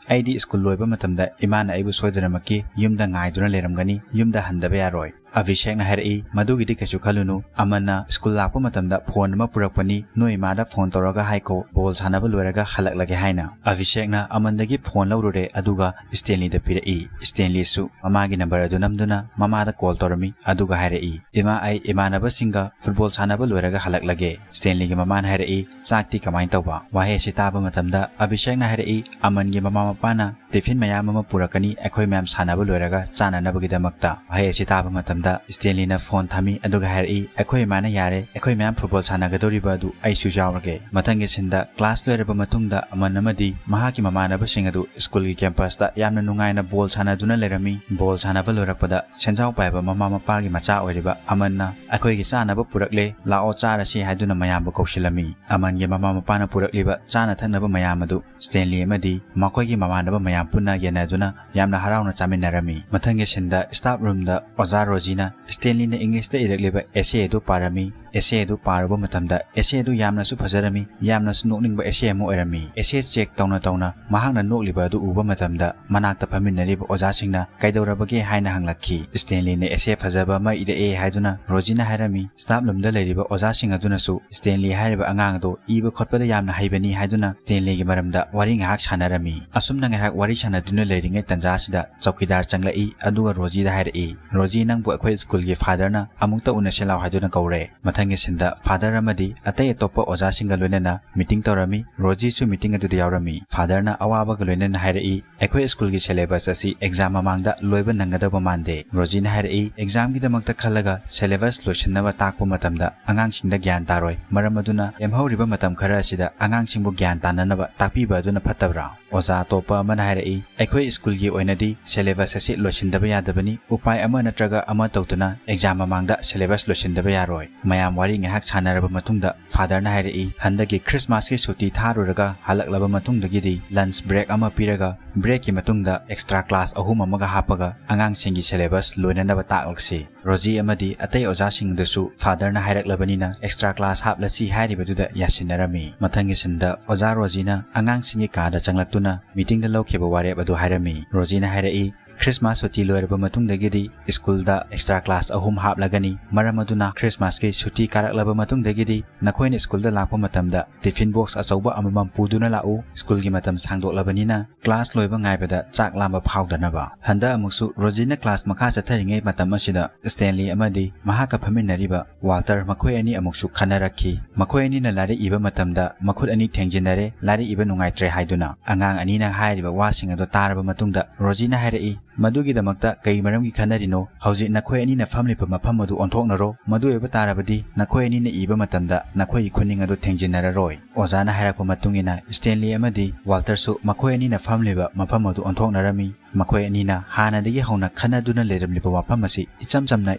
"ꯑꯩꯗꯤ ꯁ꯭ꯀꯨꯜ ꯂꯣꯏꯕ ꯃꯇꯝꯗ ꯏꯃꯥꯅ ꯑꯩꯕꯨ ꯁꯣꯏꯗꯅꯃꯛꯀꯤ ꯌꯨꯝꯗ ꯉꯥꯏꯗꯨꯅ ꯂꯩꯔꯝꯒꯅꯤ, ꯌꯨꯝꯗ ꯍꯟꯗꯕ ꯌꯥꯔꯣꯏ꯫" ꯑꯚꯤꯁꯦꯛꯅ ꯍꯥꯏꯔꯛꯏ, "ꯃꯗꯨꯒꯤꯗꯤ ꯀꯩꯁꯨ ꯈꯜꯂꯨꯅꯨ, ꯑꯃꯟꯅ ꯁ꯭ꯀꯨꯜ ꯂꯥꯛꯄ ꯃꯇꯝꯗ ꯐꯣꯟ ꯑꯃ ꯄꯨꯔꯛꯄꯅꯤ, ꯅꯣꯏ ꯏꯃꯥꯗ ꯐꯣꯟ ꯇꯧꯔꯒ ꯍꯥꯏꯈꯣ, ꯕꯣꯜ ꯁꯥꯟꯅꯕ ꯂꯣꯏꯔꯒ ꯍꯜꯂꯛꯂꯒꯦ ꯍꯥꯏꯅ꯫" ꯑꯚꯤꯁꯦꯛꯅ ꯑꯃꯟꯗꯒꯤ ꯐꯣꯟ ꯂꯧꯔꯨꯔꯦ, ꯑꯗꯨꯒ ꯁ꯭ꯇꯦꯟꯂꯤꯗ ꯄꯤꯔꯛꯏ꯫ ꯁ꯭ꯇꯦꯟꯂꯤꯁꯨ ꯃꯃꯥꯒꯤ ꯅꯝꯕꯔ ꯑꯗꯨ ꯅꯝꯗꯨꯅ ꯃꯃꯥꯗ ꯀꯣꯜ ꯇꯧꯔꯝꯃꯤ, ꯑꯗꯨꯒ ꯍꯥꯏꯔꯛꯏ, "ꯏꯃꯥ, ꯑꯩ ꯏꯃꯥꯟꯅꯕꯁꯤꯡꯒ ꯐꯨꯠꯕꯣꯜ ꯁꯥꯟꯅꯕ ꯂꯣꯏꯔꯒ ꯍꯜꯂꯛꯂꯒꯦ꯫" ꯁ꯭ꯇꯦꯟꯂꯤꯒꯤ ꯃꯃꯥꯅ ꯍꯥꯏꯔꯛꯏ, "ꯆꯥꯛꯇꯤ ꯀꯃꯥꯏꯅ ꯇꯧꯕ?" ꯋꯥꯍꯩ ꯑꯁꯤ ꯇꯥꯕ ꯃꯇꯝꯗ ꯑꯕꯤꯁꯦꯛꯅ ꯍꯥꯏꯔꯛꯏ, "ꯑꯃꯟꯒꯤ ꯃꯃꯥ ꯃꯄꯥꯅ ꯇꯤꯐꯤꯟ ꯃꯌꯥꯝ ꯑꯃ ꯄꯨꯔꯛꯀꯅꯤ, ꯑꯩꯈꯣꯏ ꯃꯌꯥꯝ ꯁꯥꯟꯅꯕ ꯂꯣꯏꯔꯒ ꯆꯥꯅꯅꯕꯒꯤꯗꯃꯛꯇ꯫" ꯋꯥꯍꯩ ꯑꯁꯤ ꯇꯥꯕ ꯃꯇꯝꯗ ꯁ꯭ꯇꯦꯟꯂꯤꯅ ꯐꯣꯟ ꯊꯝꯃꯤ, ꯑꯗꯨꯒ ꯍꯥꯏꯔꯛꯏ, "ꯑꯩꯈꯣꯏ ꯏꯃꯥꯅ ꯌꯥꯔꯦ, ꯑꯩꯈꯣꯏ ꯃꯌꯥꯝ ꯐꯨꯠꯕꯣꯜ ꯁꯥꯟꯅꯒꯗꯧꯔꯤꯕ ꯑꯗꯨ ꯑꯩꯁꯨ ꯌꯥꯎꯔꯒꯦ꯫" ꯃꯊꯪꯒꯤ ꯁꯤꯟꯗ ꯀ꯭ꯂꯥꯁ ꯂꯣꯏꯔꯕ ꯃꯇꯨꯡꯗ ꯑꯃꯟ ꯑꯃꯗꯤ ꯃꯍꯥꯛꯀꯤ ꯃꯃꯥꯟꯅꯕꯁꯤꯡ ꯑꯗꯨ ꯁ꯭ꯀꯨꯜꯒꯤ ꯀꯦꯝꯄꯁꯇ ꯌꯥꯝꯅ ꯅꯨꯡꯉꯥꯏꯅ ꯕꯣꯜ ꯁꯥꯟꯅꯗꯨꯅ ꯂꯩꯔꯝꯃꯤ꯫ ꯕꯣꯜ ꯁꯥꯟꯅꯕ ꯂꯣꯏꯔꯛꯄꯗ ꯁꯦꯟꯖꯥꯎ ꯄꯥꯏꯕ ꯃꯃꯥ ꯃꯄꯥꯒꯤ ꯃꯆꯥ ꯑꯣꯏꯔꯤꯕ ꯑꯃꯟꯅ, "ꯑꯩꯈꯣꯏꯒꯤ ꯆꯥꯅꯕ ꯄꯨꯔꯛꯂꯦ, ꯂꯥꯛꯑꯣ ꯆꯥꯔꯁꯤ" ꯍꯥꯏꯗꯨꯅ ꯃꯌꯥꯝꯕꯨ ꯀꯧꯁꯤꯜꯂꯝꯃꯤ꯫ ꯑꯃꯟꯒꯤ ꯃꯃꯥ ꯃꯄꯥꯅ ꯄꯨꯔꯛꯂꯤꯕ ꯆꯥꯅ ꯊꯛꯅꯕ ꯃꯌꯥꯝ ꯑꯗꯨ ꯁ꯭ꯇꯦꯟꯂꯤ ꯑꯃꯗꯤ ꯃꯈꯣꯏꯒꯤ ꯃꯃꯥꯟꯅꯕ ꯃꯌꯥꯝ ꯄꯨꯟꯅ ꯌꯦꯟꯅꯗꯨꯅ ꯌꯥꯝꯅ ꯍꯔꯥꯎꯅ ꯆꯥꯃꯤꯟꯅꯔꯝꯃꯤ꯫ ꯃꯊꯪꯒꯤ ꯁꯤꯟꯗ ꯁ꯭ꯇꯥꯐ ꯔꯨꯝꯗ ꯑꯣꯖꯥ ꯔꯣꯖꯤꯅ ꯁ꯭ꯇꯦꯟꯂꯤꯅ ꯏꯪꯂꯤꯁꯇ ꯏꯔꯛꯂꯤꯕ ꯑꯦꯁꯦ ꯑꯗꯨ ꯄꯥꯔꯝꯃꯤ꯫ ꯑꯦꯁꯦ ꯑꯗꯨ ꯄꯥꯔꯨꯕ ꯃꯇꯝꯗ ꯑꯦꯁꯦ ꯑꯗꯨ ꯌꯥꯝꯅꯁꯨ ꯐꯖꯔꯝꯃꯤ, ꯌꯥꯝꯅꯁꯨ ꯅꯣꯛꯅꯤꯡꯕ ꯑꯦꯁꯦ ꯑꯃ ꯑꯣꯏꯔꯝꯃꯤ꯫ ꯑꯦꯁꯦ ꯆꯦꯛ ꯇꯧꯅ ꯇꯧꯅ ꯃꯍꯥꯛꯅ ꯅꯣꯛꯂꯤꯕ ꯑꯗꯨ ꯎꯕ ꯃꯇꯝꯗ ꯃꯅꯥꯛꯇ ꯐꯝꯃꯤꯟꯅꯔꯤꯕ ꯑꯣꯖꯥꯁꯤꯡꯅ "ꯀꯩꯗꯧꯔꯕꯒꯦ?" ꯍꯥꯏꯅ ꯍꯪꯂꯛꯈꯤ꯫ ꯁ꯭ꯇꯦꯟꯂꯤꯅ ꯑꯦꯁꯦ ꯐꯖꯕ ꯑꯃ ꯏꯔꯛꯑꯦ ꯍꯥꯏꯗꯨꯅ ꯔꯣꯖꯤꯅ ꯍꯥꯏꯔꯝꯃꯤ꯫ ꯁ꯭ꯇꯥꯐ ꯔꯨꯝꯗ ꯂꯩꯔꯤꯕ ꯑꯣꯖꯥꯁꯤꯡ ꯑꯗꯨꯅꯁꯨ ꯁ꯭ꯇꯦꯟꯂꯤ ꯍꯥꯏꯔꯤꯕ ꯑꯉꯥꯡ ꯑꯗꯨ ꯏꯕ ꯈꯣꯠꯄꯗ ꯌꯥꯝꯅ ꯍꯩꯕꯅꯤ ꯍꯥꯏꯗꯨꯅ ꯁ꯭ꯇꯦꯟꯂꯤꯒꯤ ꯃꯔꯝꯗ ꯋꯥꯔꯤ ꯉꯥꯏꯍꯥꯛ ꯁꯥꯟꯅꯔꯝꯃꯤ꯫ ꯑꯁꯨꯝꯅ ꯉꯥꯏꯍꯥꯛ ꯋꯥꯔꯤ ꯁꯥꯟꯅꯗꯨꯅ ꯂꯩꯔꯤꯉꯩ ꯇꯟꯖꯥꯁꯤꯗ ꯆꯧꯀꯤꯗꯥꯔ ꯆꯪꯂꯛꯏ, ꯑꯗꯨꯒ ꯔꯣꯖꯤꯗ ꯍꯥꯏꯔꯛꯏ, "ꯔꯣꯖꯤ, ꯅꯪꯕꯨ ꯑꯩꯈꯣꯏ ꯁ꯭ꯀꯨꯜꯒꯤ ꯐꯥꯗꯔꯅ ꯑꯃꯨꯛꯇ ꯎꯅꯁꯤ ꯂꯥꯎ ꯍꯥꯏꯗꯨꯅ ꯀꯧꯔꯦ꯫" ꯃꯊꯪꯒꯤ ꯁꯤꯟꯗ ꯐꯥꯗꯔ ꯑꯃꯗꯤ ꯑꯇꯩ ꯑꯇꯣꯞꯄ ꯑꯣꯖꯥꯁꯤꯡꯒ ꯂꯣꯏꯅꯅ ꯃꯤꯇꯤꯡ ꯇꯧꯔꯝꯃꯤ꯫ ꯔꯣꯖꯤꯁꯨ ꯃꯤꯇꯤꯡ ꯑꯗꯨꯗ ꯌꯥꯎꯔꯝꯃꯤ꯫ ꯐꯥꯗꯔꯅ ꯑꯋꯥꯕꯒ ꯂꯣꯏꯅꯅ ꯍꯥꯏꯔꯛꯏ, "ꯑꯩꯈꯣꯏ ꯁ꯭ꯀꯨꯜꯒꯤ ꯁꯦꯂꯦꯕꯁ ꯑꯁꯤ ꯑꯦꯛꯖꯥꯝ ꯃꯃꯥꯡꯗ ꯂꯣꯏꯕ ꯅꯪꯒꯗꯕ ꯃꯥꯟꯗꯦ꯫" ꯔꯣꯖꯤꯅ ꯍꯥꯏꯔꯛꯏ, "ꯑꯦꯛꯖꯥꯝꯒꯤꯗꯃꯛꯇ ꯈꯜꯂꯒ ꯁꯦꯂꯦꯕꯁ ꯂꯣꯏꯁꯤꯟꯅꯕ ꯇꯥꯛꯄ ꯃꯇꯝꯗ ꯑꯉꯥꯡꯁꯤꯡꯗ ꯒ꯭ꯌꯥꯟ ꯇꯥꯔꯣꯏ꯫ ꯃꯔꯝ ꯑꯗꯨꯅ ꯂꯦꯝꯍꯧꯔꯤꯕ ꯃꯇꯝ ꯈꯔ ꯑꯁꯤꯗ ꯑꯉꯥꯡꯁꯤꯡꯕꯨ ꯒ꯭ꯌꯥꯟ ꯇꯥꯅꯅꯕ ꯇꯥꯛꯄꯤꯕ ꯑꯗꯨꯅ ꯐꯠꯇꯕ꯭ꯔꯥ?" ꯑꯣꯖꯥ ꯑꯇꯣꯞꯄ ꯑꯃꯅ ꯍꯥꯏꯔꯛꯏ, "ꯑꯩꯈꯣꯏ ꯁ꯭ꯀꯨꯜꯒꯤ ꯑꯣꯏꯅꯗꯤ ꯁꯦꯂꯦꯕꯁ ꯑꯁꯤ ꯂꯣꯏꯁꯤꯟꯗꯕ ꯌꯥꯗꯕꯅꯤ꯫ ꯎꯄꯥꯏ ꯑꯃ ꯅꯠꯇ꯭ꯔꯒ ꯑꯃ ꯇꯧꯗꯨꯅ ꯑꯦꯛꯖꯥꯝ ꯃꯃꯥꯡꯗ ꯁꯦꯂꯦꯕꯁ ꯂꯣꯏꯁꯤꯟꯗꯕ ꯌꯥꯔꯣꯏ꯫" ꯃꯌꯥꯝ ꯋꯥꯔꯤ ꯉꯥꯏꯍꯥꯛ ꯁꯥꯟꯅꯔꯕ ꯃꯇꯨꯡꯗ ꯐꯥꯗꯔꯅ ꯍꯥꯏꯔꯛꯏ, "ꯍꯟꯗꯛꯀꯤ ꯈ꯭ꯔꯤꯁꯃꯥꯁꯀꯤ ꯁꯨꯇꯤ ꯊꯥꯔꯨꯔꯒ ꯍꯜꯂꯛꯂꯕ ꯃꯇꯨꯡꯗꯒꯤꯗꯤ ꯂꯟꯆ ꯕ꯭ꯔꯦꯛ ꯑꯃ ꯄꯤꯔꯒ ꯕ꯭ꯔꯦꯛꯀꯤ ꯃꯇꯨꯡꯗ ꯑꯦꯛꯁꯇ꯭ꯔꯥ ꯀ꯭ꯂꯥꯁ ꯑꯍꯨꯝ ꯑꯃꯒ ꯍꯥꯞꯄꯒ ꯑꯉꯥꯡꯁꯤꯡꯒꯤ ꯁꯦꯂꯦꯕꯁ ꯂꯣꯏꯅꯅꯕ ꯇꯥꯛꯂꯛꯁꯤ꯫" ꯔꯣꯖꯤ ꯑꯃꯗꯤ ꯑꯇꯩ ꯑꯣꯖꯥꯁꯤꯡꯗꯁꯨ ꯐꯥꯗꯔꯅ ꯍꯥꯏꯔꯛꯂꯕꯅꯤꯅ ꯑꯦꯛꯁꯇ꯭ꯔꯥ ꯀ꯭ꯂꯥꯁ ꯍꯥꯞꯂꯁꯤ ꯍꯥꯏꯔꯤꯕꯗꯨꯗ ꯌꯥꯁꯤꯟꯅꯔꯝꯃꯤ꯫ ꯃꯊꯪꯒꯤ ꯁꯤꯟꯗ ꯑꯣꯖꯥ ꯔꯣꯖꯤꯅ ꯑꯉꯥꯡꯁꯤꯡꯒꯤ ꯀꯥꯗ ꯆꯪꯂꯛꯇꯨꯅ ꯃꯤꯇꯤꯡꯗ ꯂꯧꯈꯤꯕ ꯋꯥꯔꯦꯞ ꯑꯗꯨ ꯍꯥꯏꯔꯝꯃꯤ꯫ ꯔꯣꯖꯤꯅ ꯍꯥꯏꯔꯛꯏ, ꯈ꯭ꯔꯤꯁꯃꯥꯁ ꯁꯨꯇꯤ ꯂꯣꯏꯔꯕ ꯃꯇꯨꯡꯗꯒꯤꯗꯤ ꯁ꯭ꯀꯨꯜꯗ ꯑꯦꯛꯁꯇ꯭ꯔꯥ ꯀ꯭ꯂꯥꯁ ꯑꯍꯨꯝ ꯍꯥꯞꯂꯒꯅꯤ꯫ ꯃꯔꯝ ꯑꯗꯨꯅ ꯈ꯭ꯔꯤꯁꯃꯥꯁꯀꯤ ꯁꯨꯇꯤ ꯀꯥꯔꯛꯂꯕ ꯃꯇꯨꯡꯗꯒꯤꯗꯤ ꯅꯈꯣꯏꯅ ꯁ꯭ꯀꯨꯜꯗ ꯂꯥꯛꯄ ꯃꯇꯝꯗ ꯇꯤꯐꯤꯟ ꯕꯣꯛꯁ ꯑꯆꯧꯕ ꯑꯃꯃꯝ ꯄꯨꯗꯨꯅ ꯂꯥꯛꯎ꯫ ꯁ꯭ꯀꯨꯜꯒꯤ ꯃꯇꯝ ꯁꯥꯡꯗꯣꯛꯂꯕꯅꯤꯅ ꯀ꯭ꯂꯥꯁ ꯂꯣꯏꯕ ꯉꯥꯏꯕꯗ ꯆꯥꯛ ꯂꯥꯝꯕ ꯐꯥꯎꯗꯅꯕ꯫ ꯍꯟꯗꯛ ꯑꯃꯨꯛꯁꯨ ꯔꯣꯖꯤꯅ ꯀ꯭ꯂꯥꯁ ꯃꯈꯥ ꯆꯠꯊꯔꯤꯉꯩ ꯃꯇꯝ ꯑꯁꯤꯗ ꯁ꯭ꯇꯦꯟꯂꯤ ꯑꯃꯗꯤ ꯃꯍꯥꯛꯀ ꯐꯝꯃꯤꯟꯅꯔꯤꯕ ꯋꯥꯜꯇꯔ ꯃꯈꯣꯏ ꯑꯅꯤ ꯑꯃꯨꯛꯁꯨ ꯈꯟꯅꯔꯛꯈꯤ꯫ ꯃꯈꯣꯏ ꯑꯅꯤꯅ ꯂꯥꯏꯔꯤꯛ ꯏꯕ ꯃꯇꯝꯗ ꯃꯈꯨꯠ ꯑꯅꯤ ꯊꯦꯡꯖꯤꯟꯅꯔꯦ, ꯂꯥꯏꯔꯤꯛ ꯏꯕ ꯅꯨꯡꯉꯥꯏꯇ꯭ꯔꯦ ꯍꯥꯏꯗꯨꯅ꯫ ꯑꯉꯥꯡ ꯑꯅꯤꯅ ꯍꯥꯏꯔꯤꯕ ꯋꯥꯁꯤꯡ ꯑꯗꯨ ꯇꯥꯔꯕ ꯃꯇꯨꯡꯗ ꯔꯣꯖꯤꯅ ꯍꯥꯏꯔꯛꯏ, "ꯃꯗꯨꯒꯤꯗꯃꯛꯇ ꯀꯩ ꯃꯔꯝꯒꯤ ꯈꯟꯅꯔꯤꯅꯣ? ꯍꯧꯖꯤꯛ ꯅꯈꯣꯏ ꯑꯅꯤꯅ ꯐꯝꯂꯤꯕ ꯃꯐꯝ ꯑꯗꯨ ꯑꯣꯟꯊꯣꯛꯅꯔꯣ꯫ ꯃꯗꯨ ꯑꯣꯏꯕ ꯇꯥꯔꯕꯗꯤ ꯅꯈꯣꯏ ꯑꯅꯤꯅ ꯏꯕ ꯃꯇꯝꯗ ꯅꯈꯣꯏꯒꯤ ꯈꯨꯅꯤꯡ ꯑꯗꯨ ꯊꯦꯡꯖꯤꯟꯅꯔꯔꯣꯏ꯫" ꯑꯣꯖꯥꯅ ꯍꯥꯏꯔꯛꯄ ꯃꯇꯨꯡ ꯏꯟꯅ ꯁ꯭ꯇꯦꯟꯂꯤ ꯑꯃꯗꯤ ꯋꯥꯜꯇꯔꯁꯨ ꯃꯈꯣꯏ ꯑꯅꯤꯅ ꯐꯝꯂꯤꯕ ꯃꯐꯝ ꯑꯗꯨ ꯑꯣꯟꯊꯣꯛꯅꯔꯝꯃꯤ꯫ ꯃꯈꯣꯏ ꯑꯅꯤꯅ ꯍꯥꯟꯅꯗꯒꯤ ꯍꯧꯅ ꯈꯟꯅꯗꯨꯅ ꯂꯩꯔꯝꯂꯤꯕ ꯋꯥꯐꯝ ꯑꯁꯤ ꯏꯆꯝ ꯆꯝꯅ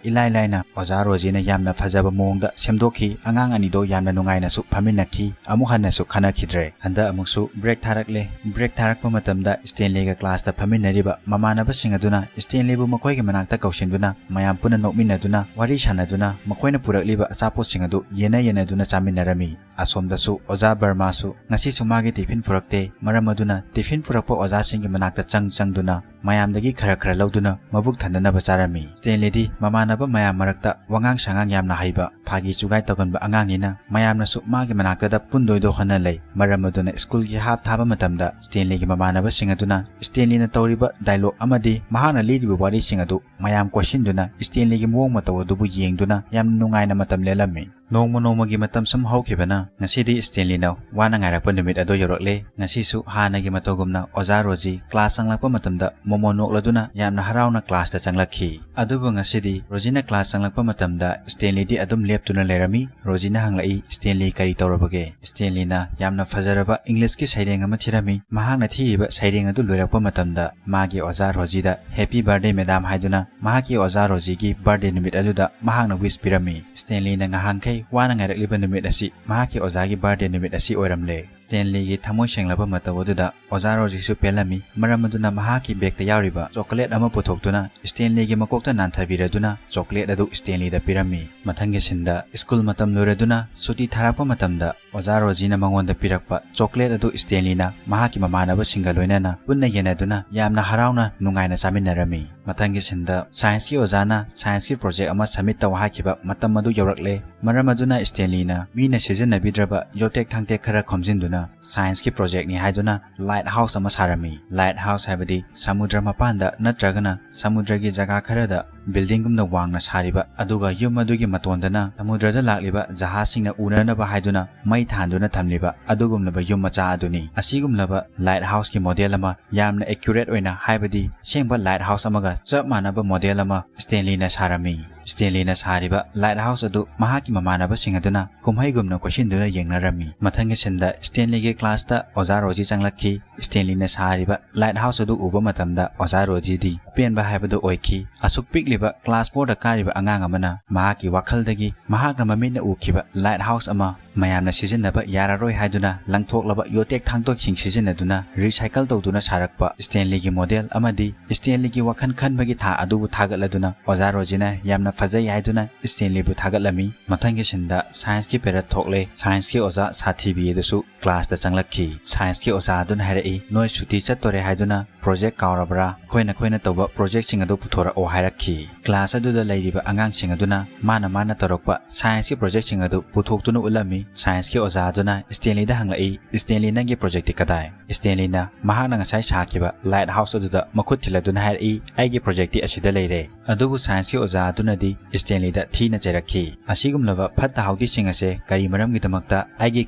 ꯏꯂꯥꯏ ꯂꯥꯏꯅ ꯑꯣꯖꯥ ꯔꯣꯖꯤꯅ ꯌꯥꯝꯅ ꯐꯖꯕ ꯃꯑꯣꯡꯗ ꯁꯦꯝꯗꯣꯛꯈꯤ꯫ ꯑꯉꯥꯡ ꯑꯅꯤꯗꯣ ꯌꯥꯝꯅ ꯅꯨꯡꯉꯥꯏꯅꯁꯨ ꯐꯝꯃꯤꯟꯅꯈꯤ꯫ ꯑꯃꯨꯛ ꯍꯟꯅꯁꯨ ꯈꯟꯅꯈꯤꯗ꯭ꯔꯦ꯫ ꯍꯟꯗꯛ ꯑꯃꯨꯛꯁꯨ ꯕ꯭ꯔꯦꯛ ꯊꯥꯔꯛꯂꯦ꯫ ꯕ꯭ꯔꯦꯛ ꯊꯥꯔꯛꯄ ꯃꯇꯝꯗ ꯁ꯭ꯇꯦꯟꯂꯤꯒ ꯀ꯭ꯂꯥꯁꯇ ꯐꯝꯃꯤꯟꯅꯔꯤꯕ ꯃꯃꯥꯟꯅꯕꯁꯤꯡ ꯑꯗꯨꯅ ꯁ꯭ꯇꯦꯟꯂꯤꯕꯨ ꯃꯈꯣꯏꯒꯤ ꯃꯅꯥꯛꯇ ꯀꯧꯁꯤꯟꯗꯨꯅ ꯃꯌꯥꯝ ꯄꯨꯟꯅ ꯅꯣꯛꯃꯤꯟꯅꯗꯨꯅ ꯋꯥꯔꯤ ꯁꯥꯟꯅꯗꯨꯅ ꯃꯈꯣꯏꯅ ꯄꯨꯔꯛꯂꯤꯕ ꯑꯆꯥꯄꯣꯠꯁꯤꯡ ꯑꯗꯨ ꯌꯦꯟꯅ ꯌꯦꯟꯅꯗꯨꯅ ꯆꯥꯃꯤꯟꯅꯔꯝꯃꯤ꯫ ꯑꯁꯣꯝꯗꯁꯨ ꯑꯣꯖꯥ ꯕꯔꯃꯥꯁꯨ ꯉꯁꯤꯁꯨ ꯃꯥꯒꯤ ꯇꯤꯐꯤꯟ ꯄꯨꯔꯛꯇꯦ꯫ ꯃꯔꯝ ꯑꯗꯨꯅ ꯇꯤꯐꯤꯟ ꯄꯨꯔꯛꯄ ꯑꯣꯖꯥꯁꯤꯡꯒꯤ ꯃꯅꯥꯛꯇ ꯆꯪ ꯆꯪꯗꯨꯅ ꯃꯌꯥꯝꯗꯒꯤ ꯈꯔ ꯈꯔ ꯂꯧꯗꯨꯅ ꯃꯕꯨꯛ ꯊꯟꯅꯅꯕ ꯆꯥꯔꯝꯃꯤ꯫ ꯁ꯭ꯇꯦꯟꯂꯤꯗꯤ ꯃꯃꯥꯟꯅꯕ ꯃꯌꯥꯝ ꯃꯔꯛꯇ ꯋꯥꯉꯥꯡ ꯁꯉꯥꯡ ꯌꯥꯝꯅ ꯍꯩꯕ, ꯐꯥꯒꯤ ꯆꯨꯒꯥꯏ ꯇꯧꯒꯟꯕ ꯑꯉꯥꯡꯅꯤꯅ ꯃꯌꯥꯝꯅꯁꯨ ꯃꯥꯒꯤ ꯃꯅꯥꯛꯇꯗ ꯄꯨꯟꯗꯣꯏꯗꯣ ꯍꯣꯠꯅ ꯂꯩ꯫ ꯃꯔꯝ ꯑꯗꯨꯅ ꯁ꯭ꯀꯨꯜꯒꯤ ꯍꯥꯞ ꯊꯥꯕ ꯃꯇꯝꯗ ꯁ꯭ꯇꯦꯟꯂꯤꯒꯤ ꯃꯃꯥꯟꯅꯕꯁꯤꯡ ꯑꯗꯨꯅ ꯁ꯭ꯇꯦꯟꯂꯤꯅ ꯇꯧꯔꯤꯕ ꯗꯥꯏꯂꯣꯒ ꯑꯃꯗꯤ ꯃꯍꯥꯛꯅ ꯂꯤꯔꯤꯕ ꯋꯥꯔꯤꯁꯤꯡ ꯑꯗꯨ ꯃꯌꯥꯝ ꯀꯣꯏꯁꯤꯟꯗꯨꯅ ꯁ꯭ꯇꯦꯟꯂꯤꯒꯤ ꯃꯑꯣꯡ ꯃꯇꯧ ꯑꯗꯨꯕꯨ ꯌꯦꯡꯗꯨꯅ ꯌꯥꯝꯅ ꯅꯨꯡꯉꯥꯏꯅ ꯃꯇꯝ ꯂꯦꯜꯂꯝꯃꯤ꯫ ꯅꯣꯡꯃ ꯅꯣꯡꯃꯒꯤ ꯃꯇꯝ ꯁꯨꯝ ꯍꯧꯈꯤꯕꯅ ꯉꯁꯤꯗꯤ ꯁ꯭ꯇꯦꯟꯂꯤꯅ ꯋꯥꯅ ꯉꯥꯏꯔꯛꯄ ꯅꯨꯃꯤꯠ ꯑꯗꯨ ꯌꯧꯔꯛꯂꯦ꯫ ꯉꯁꯤꯁꯨ ꯍꯥꯟꯅꯒꯤ ꯃꯇꯧꯒꯨꯝꯅ ꯑꯣꯖꯥ ꯔꯣꯖꯤ ꯀ꯭ꯂꯥꯁ ꯆꯪꯂꯛꯄ ꯃꯇꯝꯗ ꯃꯣꯃꯣꯟ ꯅꯣꯛꯂꯗꯨꯅ ꯌꯥꯝꯅ ꯍꯔꯥꯎꯅ ꯀ꯭ꯂꯥꯁꯇ ꯆꯪꯂꯛꯈꯤ꯫ ꯑꯗꯨꯕꯨ ꯉꯁꯤꯗꯤ ꯔꯣꯖꯤꯅ ꯀ꯭ꯂꯥꯁ ꯆꯪꯂꯛꯄ ꯃꯇꯝꯗ ꯁ꯭ꯇꯦꯟꯂꯤꯗꯤ ꯑꯗꯨꯝ ꯂꯦꯞꯇꯨꯅ ꯂꯩꯔꯝꯃꯤ꯫ ꯔꯣꯖꯤꯅ ꯍꯪꯂꯛꯏ, "ꯁ꯭ꯇꯦꯟꯂꯤ, ꯀꯔꯤ ꯇꯧꯔꯕꯒꯦ?" ꯁ꯭ꯇꯦꯟꯂꯤꯅ ꯌꯥꯝꯅ ꯐꯖꯔꯕ ꯏꯪꯂꯤꯁꯀꯤ ꯁꯩꯔꯦꯡ ꯑꯃ ꯊꯤꯔꯝꯃꯤ꯫ ꯃꯍꯥꯛꯅ ꯊꯤꯔꯤꯕ ꯁꯩꯔꯦꯡ ꯑꯗꯨ ꯂꯣꯏꯔꯛꯄ ꯃꯇꯝꯗ ꯃꯥꯒꯤ ꯑꯣꯖꯥ ꯔꯣꯖꯤꯗ "ꯍꯦꯄꯤ ꯕꯥꯔꯗꯦ ꯃꯦꯗꯥꯝ" ꯍꯥꯏꯗꯨꯅ ꯃꯍꯥꯛꯀꯤ ꯑꯣꯖꯥ ꯔꯣꯖꯤꯒꯤ ꯕꯥꯔꯗꯦ ꯅꯨꯃꯤꯠ ꯑꯗꯨꯗ ꯃꯍꯥꯛꯅ ꯋꯤꯁ ꯄꯤꯔꯝꯃꯤ꯫ ꯁ꯭ꯇꯦꯟꯂꯤꯅ ꯉꯍꯥꯟꯈꯩ ꯋꯥꯅ ꯉꯥꯏꯔꯛꯂꯤꯕ ꯅꯨꯃꯤꯠ ꯑꯁꯤ ꯃꯍꯥꯛꯀꯤ ꯑꯣꯖꯥꯒꯤ ꯕꯥꯔꯗꯦ ꯅꯨꯃꯤꯠ ꯑꯁꯤ ꯑꯣꯏꯔꯝꯂꯦ꯫ ꯁ꯭ꯇꯦꯟꯂꯤꯒꯤ ꯊꯃꯣꯏ ꯁꯦꯡꯂꯕ ꯃꯇꯧ ꯑꯗꯨꯗ ꯑꯣꯖꯥ ꯔꯣꯖꯤꯁꯨ ꯄꯦꯜꯂꯝꯃꯤ꯫ ꯃꯔꯝ ꯑꯗꯨꯅ ꯃꯍꯥꯛꯀꯤ ꯕꯦꯒꯇ ꯌꯥꯎꯔꯤꯕ ꯆꯣꯀꯣꯂꯦꯠ ꯑꯃ ꯄꯨꯊꯣꯛꯇꯨꯅ ꯁ꯭ꯇꯦꯟꯂꯤꯒꯤ ꯃꯀꯣꯛꯇ ꯅꯥꯟꯊꯕꯤꯔꯗꯨꯅ ꯆꯣꯀꯣꯂꯦꯠ ꯑꯗꯨ ꯁ꯭ꯇꯦꯟꯂꯤꯗ ꯄꯤꯔꯝꯃꯤ꯫ ꯃꯊꯪꯒꯤ ꯁꯤꯟꯗ ꯁ꯭ꯀꯨꯜ ꯃꯇꯝ ꯂꯣꯏꯔꯗꯨꯅ ꯁꯨꯇꯤ ꯊꯥꯔꯛꯄ ꯃꯇꯝꯗ ꯑꯣꯖꯥ ꯔꯣꯖꯤꯅ ꯃꯉꯣꯟꯗ ꯄꯤꯔꯛꯄ ꯆꯣꯀ꯭ꯂꯦꯠ ꯑꯗꯨ ꯁ꯭ꯇꯦꯟꯂꯤꯅ ꯃꯍꯥꯛꯀꯤ ꯃꯃꯥꯟꯅꯕꯁꯤꯡꯒ ꯂꯣꯏꯅꯅ ꯄꯨꯟꯅ ꯌꯦꯟꯅꯗꯨꯅ ꯌꯥꯝꯅ ꯍꯔꯥꯎꯅ ꯅꯨꯡꯉꯥꯏꯅ ꯆꯥꯃꯤꯟꯅꯔꯝꯃꯤ꯫ ꯃꯊꯪꯒꯤ ꯁꯤꯟꯗ ꯁꯥꯏꯟꯁꯀꯤ ꯑꯣꯖꯥꯅ ꯁꯥꯏꯟꯁꯀꯤ ꯄ꯭ꯔꯣꯖꯦꯛ ꯑꯃ ꯁꯕꯃꯤꯠ ꯇꯧ ꯍꯥꯏꯈꯤꯕ ꯃꯇꯝ ꯑꯗꯨ ꯌꯧꯔꯛꯂꯦ꯫ ꯃꯔꯝ ꯑꯗꯨꯅ ꯁ꯭ꯇꯦꯟꯂꯤꯅ ꯃꯤꯅ ꯁꯤꯖꯤꯟꯅꯕꯤꯗ꯭ꯔꯕ ꯌꯣꯇꯦꯛ ꯊꯥꯡꯇꯦꯛ ꯈꯔ ꯈꯣꯝꯖꯤꯟꯗꯨꯅ ꯁꯥꯏꯟꯁꯀꯤ ꯄ꯭ꯔꯣꯖꯦꯛꯅꯤ ꯍꯥꯏꯗꯨꯅ ꯂꯥꯏꯠ ꯍꯥꯎꯁ ꯑꯃ ꯁꯥꯔꯝꯃꯤ꯫ ꯂꯥꯏꯠ ꯍꯥꯎꯁ ꯍꯥꯏꯕꯗꯤ ꯁꯃꯨꯗ꯭ꯔ ꯃꯄꯥꯟꯗ ꯅꯠꯇ꯭ꯔꯒꯅ ꯁꯃꯨꯗ꯭ꯔꯒꯤ ꯖꯒꯥ ꯈꯔꯗ ꯕꯤꯜꯗꯤꯡꯒꯨꯝꯅ ꯋꯥꯡꯅ ꯁꯥꯔꯤꯕ, ꯑꯗꯨꯒ ꯌꯨꯝ ꯑꯗꯨꯒꯤ ꯃꯇꯣꯟꯗꯅ ꯁꯃꯨꯗ꯭ꯔꯗ ꯂꯥꯛꯂꯤꯕ ꯖꯍꯥꯖꯁꯤꯡꯅ ꯎꯅꯅꯕ ꯍꯥꯏꯗꯨꯅ ꯃꯩ ꯊꯥꯟꯗꯨꯅ ꯊꯝꯂꯤꯕ ꯑꯗꯨꯒꯨꯝꯂꯕ ꯌꯨꯝ ꯃꯆꯥ ꯑꯗꯨꯅꯤ꯫ ꯑꯁꯤꯒꯨꯝꯂꯕ ꯂꯥꯏꯠ ꯍꯥꯎꯁꯀꯤ ꯃꯣꯗꯦꯜ ꯑꯃ ꯌꯥꯝꯅ ꯑꯦꯀ꯭ꯌꯨꯔꯦꯠ ꯑꯣꯏꯅ, ꯍꯥꯏꯕꯗꯤ ꯑꯁꯦꯡꯕ ꯂꯥꯏꯠ ꯍꯥꯎꯁ ꯑꯃꯒ ꯆꯞ ꯃꯥꯟꯅꯕ ꯃꯣꯗꯦꯜ ꯑꯃ ꯁ꯭ꯇꯦꯟꯂꯤꯅ ꯁꯥꯔꯝꯃꯤ꯫ ꯁ꯭ꯇꯦꯟꯂꯤꯅ ꯁꯥꯔꯤꯕ ꯂꯥꯏꯠ ꯍꯥꯎꯁ ꯑꯗꯨ ꯃꯍꯥꯛꯀꯤ ꯃꯃꯥꯟꯅꯕꯁꯤꯡ ꯑꯗꯨꯅ ꯀꯨꯝꯍꯩꯒꯨꯝꯅ ꯀꯣꯏꯁꯤꯟꯗꯨꯅ ꯌꯦꯡꯅꯔꯝꯃꯤ꯫ ꯃꯊꯪꯒꯤ ꯁꯤꯟꯗ ꯁ꯭ꯇꯦꯟꯂꯤꯒꯤ ꯀ꯭ꯂꯥꯁꯇ ꯑꯣꯖꯥ ꯔꯣꯖꯤ ꯆꯪꯂꯛꯈꯤ꯫ ꯁ꯭ꯇꯦꯟꯂꯤꯅ ꯁꯥꯔꯤꯕ ꯂꯥꯏꯠ ꯍꯥꯎꯁ ꯑꯗꯨ ꯎꯕ ꯃꯇꯝꯗ ꯑꯣꯖꯥ ꯔꯣꯖꯤꯗꯤ ꯑꯄꯦꯟꯕ ꯍꯥꯏꯕꯗꯨ ꯑꯣꯏꯈꯤ꯫ ꯑꯁꯨꯛ ꯄꯤꯛꯂꯤꯕ ꯀ꯭ꯂꯥꯁ ꯐꯣꯔꯗ ꯀꯥꯔꯤꯕ ꯑꯉꯥꯡ ꯑꯃꯅ ꯃꯍꯥꯛꯀꯤ ꯋꯥꯈꯜꯗꯒꯤ ꯃꯍꯥꯛꯅ ꯃꯃꯤꯠꯅ ꯎꯈꯤꯕ ꯂꯥꯏꯠ ꯍꯥꯎꯁ ꯑꯃ ꯃꯌꯥꯝꯅ ꯁꯤꯖꯤꯟꯅꯕ ꯌꯥꯔꯔꯣꯏ ꯍꯥꯏꯗꯨꯅ ꯂꯪꯊꯣꯛꯂꯕ ꯌꯣꯇꯦꯛ ꯊꯥꯡꯇꯣꯛꯁꯤꯡ ꯁꯤꯖꯤꯟꯅꯗꯨꯅ ꯔꯤꯁꯥꯏꯀꯜ ꯇꯧꯗꯨꯅ ꯁꯥꯔꯛꯄ ꯁ꯭ꯇꯦꯟꯂꯤꯒꯤ ꯃꯣꯗꯦꯜ ꯑꯃꯗꯤ ꯁ꯭ꯇꯦꯟꯂꯤꯒꯤ ꯋꯥꯈꯜ ꯈꯟꯕꯒꯤ ꯊꯥꯛ ꯑꯗꯨꯕꯨ ꯊꯥꯒꯠꯂꯗꯨꯅ ꯑꯣꯖꯥ ꯔꯣꯖꯤꯅ ꯌꯥꯝꯅ ꯐꯖꯩ ꯍꯥꯏꯗꯨꯅ ꯁ꯭ꯇꯦꯟꯂꯤꯕꯨ ꯊꯥꯒꯠꯂꯝꯃꯤ꯫ ꯃꯊꯪꯒꯤ ꯁꯤꯟꯗ ꯁꯥꯏꯟꯁꯀꯤ ꯄꯦꯔꯠ ꯊꯣꯛꯂꯦ꯫ ꯁꯥꯏꯟꯁꯀꯤ ꯑꯣꯖꯥ ꯁꯥꯊꯤꯕꯤ ꯑꯗꯨꯁꯨ ꯀ꯭ꯂꯥꯁꯇ ꯆꯪꯂꯛꯈꯤ꯫ ꯁꯥꯏꯟꯁꯀꯤ ꯑꯣꯖꯥ ꯑꯗꯨꯅ ꯍꯥꯏꯔꯛꯏ, "ꯅꯣꯏ ꯁꯨꯇꯤ ꯆꯠꯇꯣꯔꯦ ꯍꯥꯏꯗꯨꯅ ꯄ꯭ꯔꯣꯖꯦꯛ ꯀꯥꯎꯔꯕ꯭ꯔꯥ? ꯑꯩꯈꯣꯏ ꯅꯈꯣꯏꯅ ꯇꯧꯕ ꯄ꯭ꯔꯣꯖꯦꯛꯁꯤꯡ ꯑꯗꯨ ꯄꯨꯊꯣꯔꯛꯑꯣ" ꯍꯥꯏꯔꯛꯈꯤ꯫ ꯀ꯭ꯂꯥꯁ ꯑꯗꯨꯗ ꯂꯩꯔꯤꯕ ꯑꯉꯥꯡꯁꯤꯡ ꯑꯗꯨꯅ ꯃꯥꯅ ꯃꯥꯅ ꯇꯧꯔꯛꯄ ꯁꯥꯏꯟꯁꯀꯤ ꯄ꯭ꯔꯣꯖꯦꯛꯁꯤꯡ ꯑꯗꯨ ꯄꯨꯊꯣꯛꯇꯨꯅ ꯎꯠꯂꯝꯃꯤ꯫ ꯁꯥꯏꯟꯁꯀꯤ ꯑꯣꯖꯥ ꯑꯗꯨꯅ ꯁ꯭ꯇꯦꯟꯂꯤꯗ ꯍꯪꯂꯛꯏ, "ꯁ꯭ꯇꯦꯟꯂꯤ, ꯅꯪꯒꯤ ꯄ꯭ꯔꯣꯖꯦꯛꯇꯤ ꯀꯗꯥꯏ?" ꯁ꯭ꯇꯦꯟꯂꯤꯅ ꯃꯍꯥꯛꯅ ꯉꯁꯥꯏ ꯁꯥꯈꯤꯕ ꯂꯥꯏꯠ ꯍꯥꯎꯁ ꯑꯗꯨꯗ ꯃꯈꯨꯠ ꯊꯤꯜꯂꯗꯨꯅ ꯍꯥꯏꯔꯛꯏ, "ꯑꯩꯒꯤ ꯄ꯭ꯔꯣꯖꯦꯛꯇꯤ ꯑꯁꯤꯗ ꯂꯩꯔꯦ"꯫ ꯑꯗꯨꯕꯨ ꯁꯥꯏꯟꯁꯀꯤ ꯑꯣꯖꯥ ꯑꯗꯨꯅꯗꯤ ꯁ꯭ꯇꯦꯟꯂꯤꯗ ꯊꯤꯅ ꯆꯩꯔꯛꯈꯤ꯫ "ꯑꯁꯤꯒꯨꯝꯂꯕ ꯐꯠꯇ ꯍꯥꯎꯗꯤꯁꯤꯡ ꯑꯁꯦ ꯀꯔꯤ ꯃꯔꯝꯒꯤꯗꯃꯛꯇ ꯑꯩꯒꯤ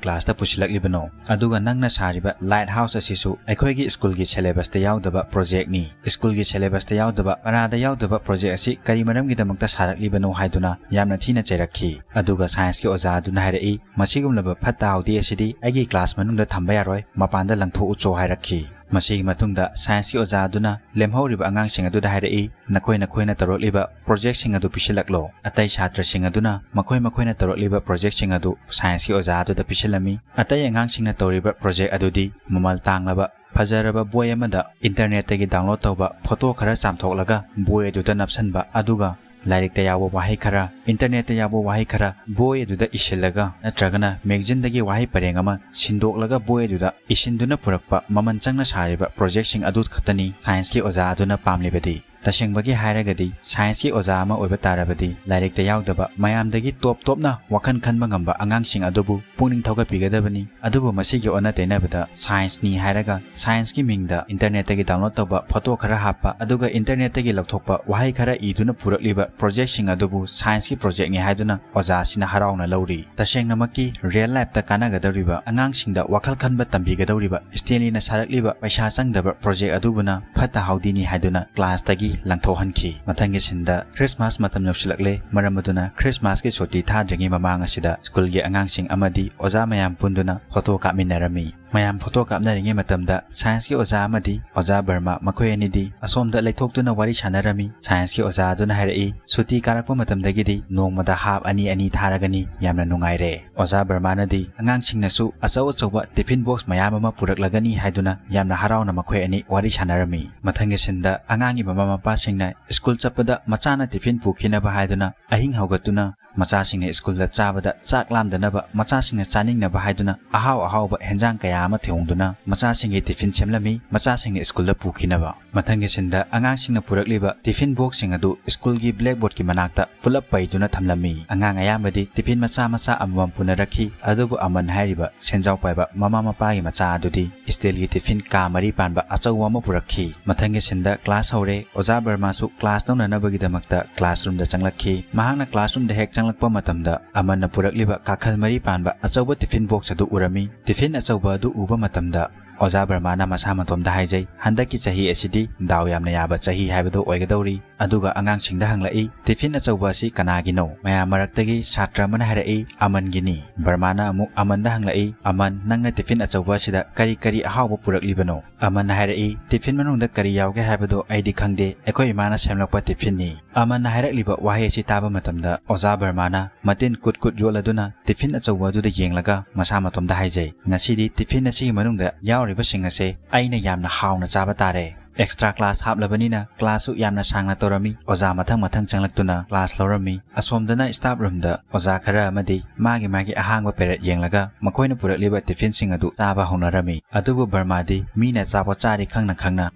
ꯀ꯭ꯂꯥꯁꯇ ꯄꯨꯁꯤꯜꯂꯛꯂꯤꯕꯅꯣ? ꯑꯗꯨꯒ ꯅꯪꯅ ꯁꯥꯔꯤꯕ ꯂꯥꯏꯠ ꯍꯥꯎꯁ ꯑꯁꯤꯁꯨ ꯑꯩꯈꯣꯏꯒꯤ ꯁ꯭ꯀꯨꯜꯒꯤ ꯁꯦꯂꯦꯕꯁꯇ ꯌꯥꯎꯗꯕ ꯄ꯭ꯔꯣꯖꯦꯛꯅꯤ꯫ ꯁ꯭ꯀꯨꯜꯒꯤ ꯁꯦꯂꯦꯕꯁꯇ ꯌꯥꯎꯗꯕ, ꯄꯔꯥꯗ ꯌꯥꯎꯗꯕ ꯄ꯭ꯔꯣꯖꯦꯛ ꯑꯁꯤ ꯀꯔꯤ ꯃꯔꯝꯒꯤꯗꯃꯛꯇ ꯁꯥꯔꯛꯂꯤꯕꯅꯣ?" ꯍꯥꯏꯗꯨꯅ ꯌꯥꯝꯅ ꯊꯤꯅ ꯆꯩꯔꯛꯈꯤ꯫ ꯑꯗꯨꯒ ꯁꯥꯏꯟꯁꯀꯤ ꯑꯣꯖꯥ ꯑꯗꯨꯅ ꯍꯥꯏꯔꯛꯏ, "ꯃꯁꯤꯒꯨꯝꯂꯕ ꯐꯠꯇ ꯍꯥꯎꯗꯤ ꯑꯁꯤꯗꯤ ꯑꯩꯒꯤ ꯀ꯭ꯂꯥꯁ ꯃꯅꯨꯡꯗ ꯊꯝꯕ ꯌꯥꯔꯣꯏ, ꯃꯄꯥꯟꯗ ꯂꯪꯊꯣꯛꯎꯆꯣ" ꯍꯥꯏꯔꯛꯈꯤ꯫ ꯃꯁꯤꯒꯤ ꯃꯇꯨꯡꯗ ꯁꯥꯏꯟꯁꯀꯤ ꯑꯣꯖꯥ ꯑꯗꯨꯅ ꯂꯦꯝꯍꯧꯔꯤꯕ ꯑꯉꯥꯡꯁꯤꯡ ꯑꯗꯨꯗ ꯍꯥꯏꯔꯛꯏ, "ꯅꯈꯣꯏ ꯅꯈꯣꯏꯅ ꯇꯧꯔꯛꯂꯤꯕ ꯄ꯭ꯔꯣꯖꯦꯛꯁꯤꯡ ꯑꯗꯨ ꯄꯤꯁꯤꯜꯂꯛꯂꯣ"꯫ ꯑꯇꯩ ꯁꯥꯇ꯭ꯔꯁꯤꯡ ꯑꯗꯨꯅ ꯃꯈꯣꯏ ꯃꯈꯣꯏꯅ ꯇꯧꯔꯛꯂꯤꯕ ꯄ꯭ꯔꯣꯖꯦꯛꯁꯤꯡ ꯑꯗꯨ ꯁꯥꯏꯟꯁꯀꯤ ꯑꯣꯖꯥ ꯑꯗꯨꯗ ꯄꯤꯁꯤꯜꯂꯝꯃꯤ꯫ ꯑꯇꯩ ꯑꯉꯥꯡꯁꯤꯡꯅ ꯇꯧꯔꯤꯕ ꯄ꯭ꯔꯣꯖꯦꯛ ꯑꯗꯨꯗꯤ ꯃꯃꯜ ꯇꯥꯡꯂꯕ ꯐꯖꯔꯕ ꯕꯣꯏ ꯑꯃꯗ ꯏꯟꯇꯔꯅꯦꯠꯇꯒꯤ ꯗꯥꯎꯟꯂꯣꯗ ꯇꯧꯕ ꯐꯣꯇꯣ ꯈꯔ ꯆꯥꯝꯊꯣꯛꯂꯒ ꯕꯣꯏ ꯑꯗꯨꯗ ꯅꯞꯁꯤꯟꯕ, ꯑꯗꯨꯒ ꯂꯥꯏꯔꯤꯛꯇ ꯌꯥꯎꯕ ꯋꯥꯍꯩ ꯈꯔ, ꯏꯟꯇꯔꯅꯦꯠꯇ ꯌꯥꯎꯕ ꯋꯥꯍꯩ ꯈꯔ ꯕꯣꯏ ꯑꯗꯨꯗ ꯏꯁꯤꯜꯂꯒ ꯅꯠꯇ꯭ꯔꯒꯅ ꯃꯦꯒꯖꯤꯟꯗꯒꯤ ꯋꯥꯍꯩ ꯄꯔꯦꯡ ꯑꯃ ꯁꯤꯟꯗꯣꯛꯂꯒ ꯕꯣꯏ ꯑꯗꯨꯗ ꯏꯁꯤꯟꯗꯨꯅ ꯄꯨꯔꯛꯄ ꯃꯃꯜ ꯆꯪꯅ ꯁꯥꯔꯤꯕ ꯄ꯭ꯔꯣꯖꯦꯛꯁꯤꯡ ꯑꯗꯨ ꯈꯛꯇꯅꯤ ꯁꯥꯏꯟꯁꯀꯤ ꯑꯣꯖꯥ ꯑꯗꯨꯅ ꯄꯥꯝꯂꯤꯕꯗꯤ꯫ ꯇꯁꯦꯡꯕꯒꯤ ꯍꯥꯏꯔꯒꯗꯤ ꯁꯥꯏꯟꯁꯀꯤ ꯑꯣꯖꯥ ꯑꯃ ꯑꯣꯏꯕ ꯇꯥꯔꯕꯗꯤ ꯂꯥꯏꯔꯤꯛꯇ ꯌꯥꯎꯗꯕ ꯃꯌꯥꯝꯗꯒꯤ ꯇꯣꯞ ꯇꯣꯞꯅ ꯋꯥꯈꯜ ꯈꯟꯕ ꯉꯝꯕ ꯑꯉꯥꯡꯁꯤꯡ ꯑꯗꯨꯕꯨ ꯄꯨꯛꯅꯤꯡ ꯊꯧꯒꯠꯄꯤꯒꯗꯕꯅꯤ꯫ ꯑꯗꯨꯕꯨ ꯃꯁꯤꯒꯤ ꯑꯣꯟꯅ ꯇꯩꯅꯕꯗ ꯁꯥꯏꯟꯁꯅꯤ ꯍꯥꯏꯔꯒ ꯁꯥꯏꯟꯁꯀꯤ ꯃꯤꯡꯗ ꯏꯟꯇꯔꯅꯦꯠꯇꯒꯤ ꯗꯥꯎꯟꯂꯣꯗ ꯇꯧꯕ ꯐꯣꯇꯣ ꯈꯔ ꯍꯥꯞꯄ ꯑꯗꯨꯒ ꯏꯟꯇꯔꯅꯦꯠꯇꯒꯤ ꯂꯧꯊꯣꯛꯄ ꯋꯥꯍꯩ ꯈꯔ ꯏꯗꯨꯅ ꯄꯨꯔꯛꯂꯤꯕ ꯄ꯭ꯔꯣꯖꯦꯛꯁꯤꯡ ꯑꯗꯨꯕꯨ ꯁꯥꯏꯟꯁꯀꯤ ꯄ꯭ꯔꯣꯖꯦꯛꯅꯤ ꯍꯥꯏꯗꯨꯅ ꯑꯣꯖꯥꯁꯤꯅ ꯍꯔꯥꯎꯅ ꯂꯧꯔꯤ꯫ ꯇꯁꯦꯡꯅꯃꯛꯀꯤ ꯔꯤꯌꯦꯜ ꯂꯥꯏꯐꯇ ꯀꯥꯟꯅꯒꯗꯧꯔꯤꯕ, ꯑꯉꯥꯡꯁꯤꯡꯗ ꯋꯥꯈꯜ ꯈꯟꯕ ꯇꯝꯕꯤꯒꯗꯧꯔꯤꯕ ꯁ꯭ꯇꯦꯟꯂꯤꯅ ꯁꯥꯔꯛꯂꯤꯕ ꯄꯩꯁꯥ ꯆꯪꯗꯕ ꯄ꯭ꯔꯣꯖꯦꯛ ꯑꯗꯨꯕꯨꯅ ꯐꯠꯇ ꯍꯥꯎꯗꯤꯅꯤ ꯍꯥꯏꯗꯨꯅ ꯀ꯭ꯂꯥꯁꯇꯒꯤ ꯂꯪꯊꯣꯛꯍꯟꯈꯤ꯫ ꯃꯊꯪꯒꯤ ꯁꯤꯟꯗ ꯈ꯭ꯔꯤꯁꯃꯥꯁ ꯃꯇꯝ ꯌꯧꯁꯤꯜꯂꯛꯂꯦ꯫ ꯃꯔꯝ ꯑꯗꯨꯅ ꯈ꯭ꯔꯤꯁꯃꯥꯁꯀꯤ ꯁꯨꯇꯤ ꯊꯥꯗ꯭ꯔꯤꯉꯩ ꯃꯃꯥꯡ ꯑꯁꯤꯗ ꯁ꯭ꯀꯨꯜꯒꯤ ꯑꯉꯥꯡꯁꯤꯡ ꯑꯃꯗꯤ ꯑꯣꯖꯥ ꯃꯌꯥꯝ ꯄꯨꯟꯗꯨꯅ ꯐꯣꯇꯣ ꯀꯥꯞꯃꯤꯟꯅꯔꯝꯃꯤ꯫ ꯃꯌꯥꯝ ꯐꯣꯇꯣ ꯀꯥꯞꯅꯔꯤꯉꯩ ꯃꯇꯝꯗ ꯁꯥꯏꯟꯁꯀꯤ ꯑꯣꯖꯥ ꯑꯃꯗꯤ ꯑꯣꯖꯥ ꯕꯔꯃꯥ ꯃꯈꯣꯏ ꯑꯅꯤꯗꯤ ꯑꯁꯣꯝꯗ ꯂꯩꯊꯣꯛꯇꯨꯅ ꯋꯥꯔꯤ ꯁꯥꯟꯅꯔꯝꯃꯤ꯫ ꯁꯥꯏꯟꯁꯀꯤ ꯑꯣꯖꯥ ꯑꯗꯨꯅ ꯍꯥꯏꯔꯛꯏ, "ꯁꯨꯇꯤ ꯀꯥꯔꯛꯄ ꯃꯇꯝꯗꯒꯤꯗꯤ ꯅꯣꯡꯃꯗ ꯍꯥꯞ ꯑꯅꯤ ꯑꯅꯤ ꯊꯥꯔꯒꯅꯤ, ꯌꯥꯝꯅ ꯅꯨꯡꯉꯥꯏꯔꯦ꯫" ꯑꯣꯖꯥ ꯕꯔꯃꯥꯅꯗꯤ ꯑꯉꯥꯡꯁꯤꯡꯅꯁꯨ ꯑꯆꯧ ꯑꯆꯧꯕ ꯇꯤꯐꯤꯟ ꯕꯣꯛꯁ ꯃꯌꯥꯝ ꯑꯃ ꯄꯨꯔꯛꯂꯒꯅꯤ ꯍꯥꯏꯗꯨꯅ ꯌꯥꯝꯅ ꯍꯔꯥꯎꯅ ꯃꯈꯣꯏ ꯑꯅꯤ ꯋꯥꯔꯤ ꯁꯥꯟꯅꯔꯝꯃꯤ꯫ ꯃꯊꯪꯒꯤ ꯁꯤꯟꯗ ꯑꯉꯥꯡꯒꯤ ꯃꯃꯥ ꯃꯄꯥꯁꯤꯡꯅ ꯁ꯭ꯀꯨꯜ ꯆꯠꯄꯗ ꯃꯆꯥꯅ ꯇꯤꯐꯤꯟ ꯄꯨꯈꯤꯅꯕ ꯍꯥꯏꯗꯨꯅ ꯑꯍꯤꯡ ꯍꯧꯒꯠꯇꯨꯅ ꯃꯆꯥꯁꯤꯡꯅ ꯁ꯭ꯀꯨꯜꯗ ꯆꯥꯕꯗ ꯆꯥꯛ ꯂꯥꯝꯗꯅꯕ ꯃꯆꯥꯁꯤꯡꯅ ꯆꯥꯅꯤꯡꯅꯕ ꯍꯥꯏꯗꯨꯅ ꯑꯍꯥꯎ ꯑꯍꯥꯎꯕ ꯍꯦꯟꯖꯥꯡ ꯀꯌꯥ ꯑꯃ ꯊꯣꯡꯗꯨꯅ ꯃꯆꯥꯁꯤꯡꯒꯤ ꯇꯤꯐꯤꯟ ꯁꯦꯝꯂꯝꯃꯤ꯫ ꯃꯆꯥꯁꯤꯡꯅ ꯁ꯭ꯀꯨꯜꯗ ꯄꯨꯈꯤꯅꯕ꯫ ꯃꯊꯪꯒꯤ ꯁꯤꯟꯗ ꯑꯉꯥꯡꯁꯤꯡꯅ ꯄꯨꯔꯛꯂꯤꯕ ꯇꯤꯐꯤꯟ ꯕꯣꯛꯁꯁꯤꯡ ꯑꯗꯨ ꯁ꯭ꯀꯨꯜꯒꯤ ꯕ꯭ꯂꯦꯛꯕꯣꯔꯗꯀꯤ ꯃꯅꯥꯛꯇ ꯄꯨꯂꯞ ꯄꯩꯗꯨꯅ ꯊꯝꯂꯝꯃꯤ꯫ ꯑꯉꯥꯡ ꯑꯌꯥꯝꯕꯗꯤ ꯇꯤꯐꯤꯟ ꯃꯆꯥ ꯃꯆꯥ ꯑꯃꯃꯝ ꯄꯨꯅꯔꯛꯈꯤ, ꯑꯗꯨꯕꯨ ꯑꯃꯟ ꯍꯥꯏꯔꯤꯕ ꯁꯦꯟꯖꯥꯎ ꯄꯥꯏꯕ ꯃꯃꯥ ꯃꯄꯥꯒꯤ ꯃꯆꯥ ꯑꯗꯨꯗꯤ ꯁ꯭ꯇꯤꯜꯒꯤ ꯇꯤꯐꯤꯟ ꯀꯥ ꯃꯔꯤ ꯄꯥꯟꯕ ꯑꯆꯧꯕ ꯑꯃ ꯄꯨꯔꯛꯈꯤ꯫ ꯃꯊꯪꯒꯤ ꯁꯤꯟꯗ ꯀ꯭ꯂꯥꯁ ꯍꯧꯔꯦ꯫ ꯑꯣꯖꯥ ꯕꯔꯃꯥꯁꯨ ꯀ꯭ꯂꯥꯁ ꯇꯧꯅꯅꯕꯒꯤꯗꯃꯛꯇ ꯀ꯭ꯂꯥꯁꯔꯨꯝꯗ ꯆꯪꯂꯛꯈꯤ꯫ ꯃꯍꯥꯛꯅ ꯀ꯭ꯂꯥꯁꯔꯨꯝꯗ ꯍꯦꯛ ꯆꯪꯂꯛꯄ ꯃꯇꯝꯗ ꯑꯃꯟꯅ ꯄꯨꯔꯛꯂꯤꯕ ꯀꯥꯈꯜ ꯃꯔꯤ ꯄꯥꯟꯕ ꯑꯆꯧꯕ ꯇꯤꯐꯤꯟ ꯕꯣꯛꯁ ꯑꯗꯨ ꯎꯔꯝꯃꯤ꯫ ꯇꯤꯐꯤꯟ ꯑꯆꯧꯕ ꯑꯗꯨ ꯎꯕ ꯃꯇꯝꯗ ꯑꯣꯖꯥ ꯕꯔꯃꯥꯅ ꯃꯁꯥ ꯃꯇꯣꯝꯗ ꯍꯥꯏꯖꯩ, "ꯍꯟꯗꯛꯀꯤ ꯆꯍꯤ ꯑꯁꯤꯗꯤ ꯗꯥꯎ ꯌꯥꯝꯅ ꯌꯥꯕ ꯆꯍꯤ ꯍꯥꯏꯕꯗꯨ ꯑꯣꯏꯒꯗꯧꯔꯤ꯫" ꯑꯗꯨꯒ ꯑꯉꯥꯡꯁꯤꯡꯗ ꯍꯪꯂꯛꯏ, "ꯇꯤꯐꯤꯟ ꯑꯆꯧꯕ ꯑꯁꯤ ꯀꯅꯥꯒꯤꯅꯣ?" ꯃꯌꯥꯝ ꯃꯔꯛꯇꯒꯤ ꯁꯥꯇ꯭ꯔ ꯑꯃꯅ ꯍꯥꯏꯔꯛꯏ, "ꯑꯃꯟꯒꯤꯅꯤ꯫" ꯕꯔꯃꯥꯅ ꯑꯃꯨꯛ ꯑꯃꯟꯗ ꯍꯪꯂꯛꯏ, "ꯑꯃꯟ, ꯅꯪꯅ ꯇꯤꯐꯤꯟ ꯑꯆꯧꯕ ꯑꯁꯤꯗ ꯀꯔꯤ ꯀꯔꯤ ꯑꯍꯥꯎꯕ ꯄꯨꯔꯛꯂꯤꯕꯅꯣ?" ꯑꯃꯟꯅ ꯍꯥꯏꯔꯛꯏ, "ꯇꯤꯐꯤꯟ ꯃꯅꯨꯡꯗ ꯀꯔꯤ ꯌꯥꯎꯒꯦ ꯍꯥꯏꯕꯗꯨ ꯑꯩꯗꯤ ꯈꯪꯗꯦ, ꯑꯩꯈꯣꯏ ꯏꯃꯥꯅ ꯁꯦꯝꯂꯛꯄ ꯇꯤꯐꯤꯟꯅꯤ꯫" ꯑꯃꯟꯅ ꯍꯥꯏꯔꯛꯂꯤꯕ ꯋꯥꯍꯩ ꯑꯁꯤ ꯇꯥꯕ ꯃꯇꯝꯗ ꯑꯣꯖꯥ ꯕꯔꯃꯥꯅ ꯃꯇꯤꯟ ꯀꯨꯠ ꯀꯨꯠ ꯌꯣꯠꯂꯗꯨꯅ ꯇꯤꯐꯤꯟ ꯑꯆꯧꯕ ꯑꯗꯨꯗ ꯌꯦꯡꯂꯒ ꯃꯁꯥ ꯃꯇꯣꯝꯗ ꯍꯥꯏꯖꯩ, "ꯉꯁꯤꯗꯤ ꯇꯤꯐꯤꯟ ꯑꯁꯤꯒꯤ ꯃꯅꯨꯡꯗ ꯌꯥꯎꯔꯤꯕꯁꯤꯡ ꯑꯁꯦ ꯑꯩꯅ ꯌꯥꯝꯅ ꯍꯥꯎꯅ ꯆꯥꯕ ꯇꯥꯔꯦ꯫" Extra class ꯍꯥꯞꯂꯕꯅꯤꯅ classꯁꯨ ꯌꯥꯝꯅ ꯁꯥꯡꯅ ꯇꯧꯔꯝꯃꯤ꯫ ꯑꯣꯖꯥ ꯃꯊꯪ ꯃꯊꯪ ꯆꯪꯂꯛꯇꯨꯅ class ꯂꯧꯔꯝꯃꯤ꯫ ꯑꯁꯣꯝꯗꯅ staff roomꯗ ꯑꯣꯖꯥ ꯈꯔ ꯑꯃꯗꯤ ꯃꯥꯒꯤ ꯃꯥꯒꯤ ꯑꯍꯥꯡꯕ period ꯌꯦꯡꯂꯒ ꯃꯈꯣꯏꯅ ꯄꯨꯔꯛꯂꯤꯕ tiffinꯁꯤꯡ ꯑꯗꯨ ꯆꯥꯕ ꯍꯧꯅꯔꯝꯃꯤ꯫ ꯑꯗꯨꯕꯨ ꯕꯔꯃꯥꯗꯤ ꯃꯤꯅ ꯑꯆꯥꯄꯣꯠ ꯆꯥꯔꯤ ꯈꯪꯅ ꯈꯪꯅ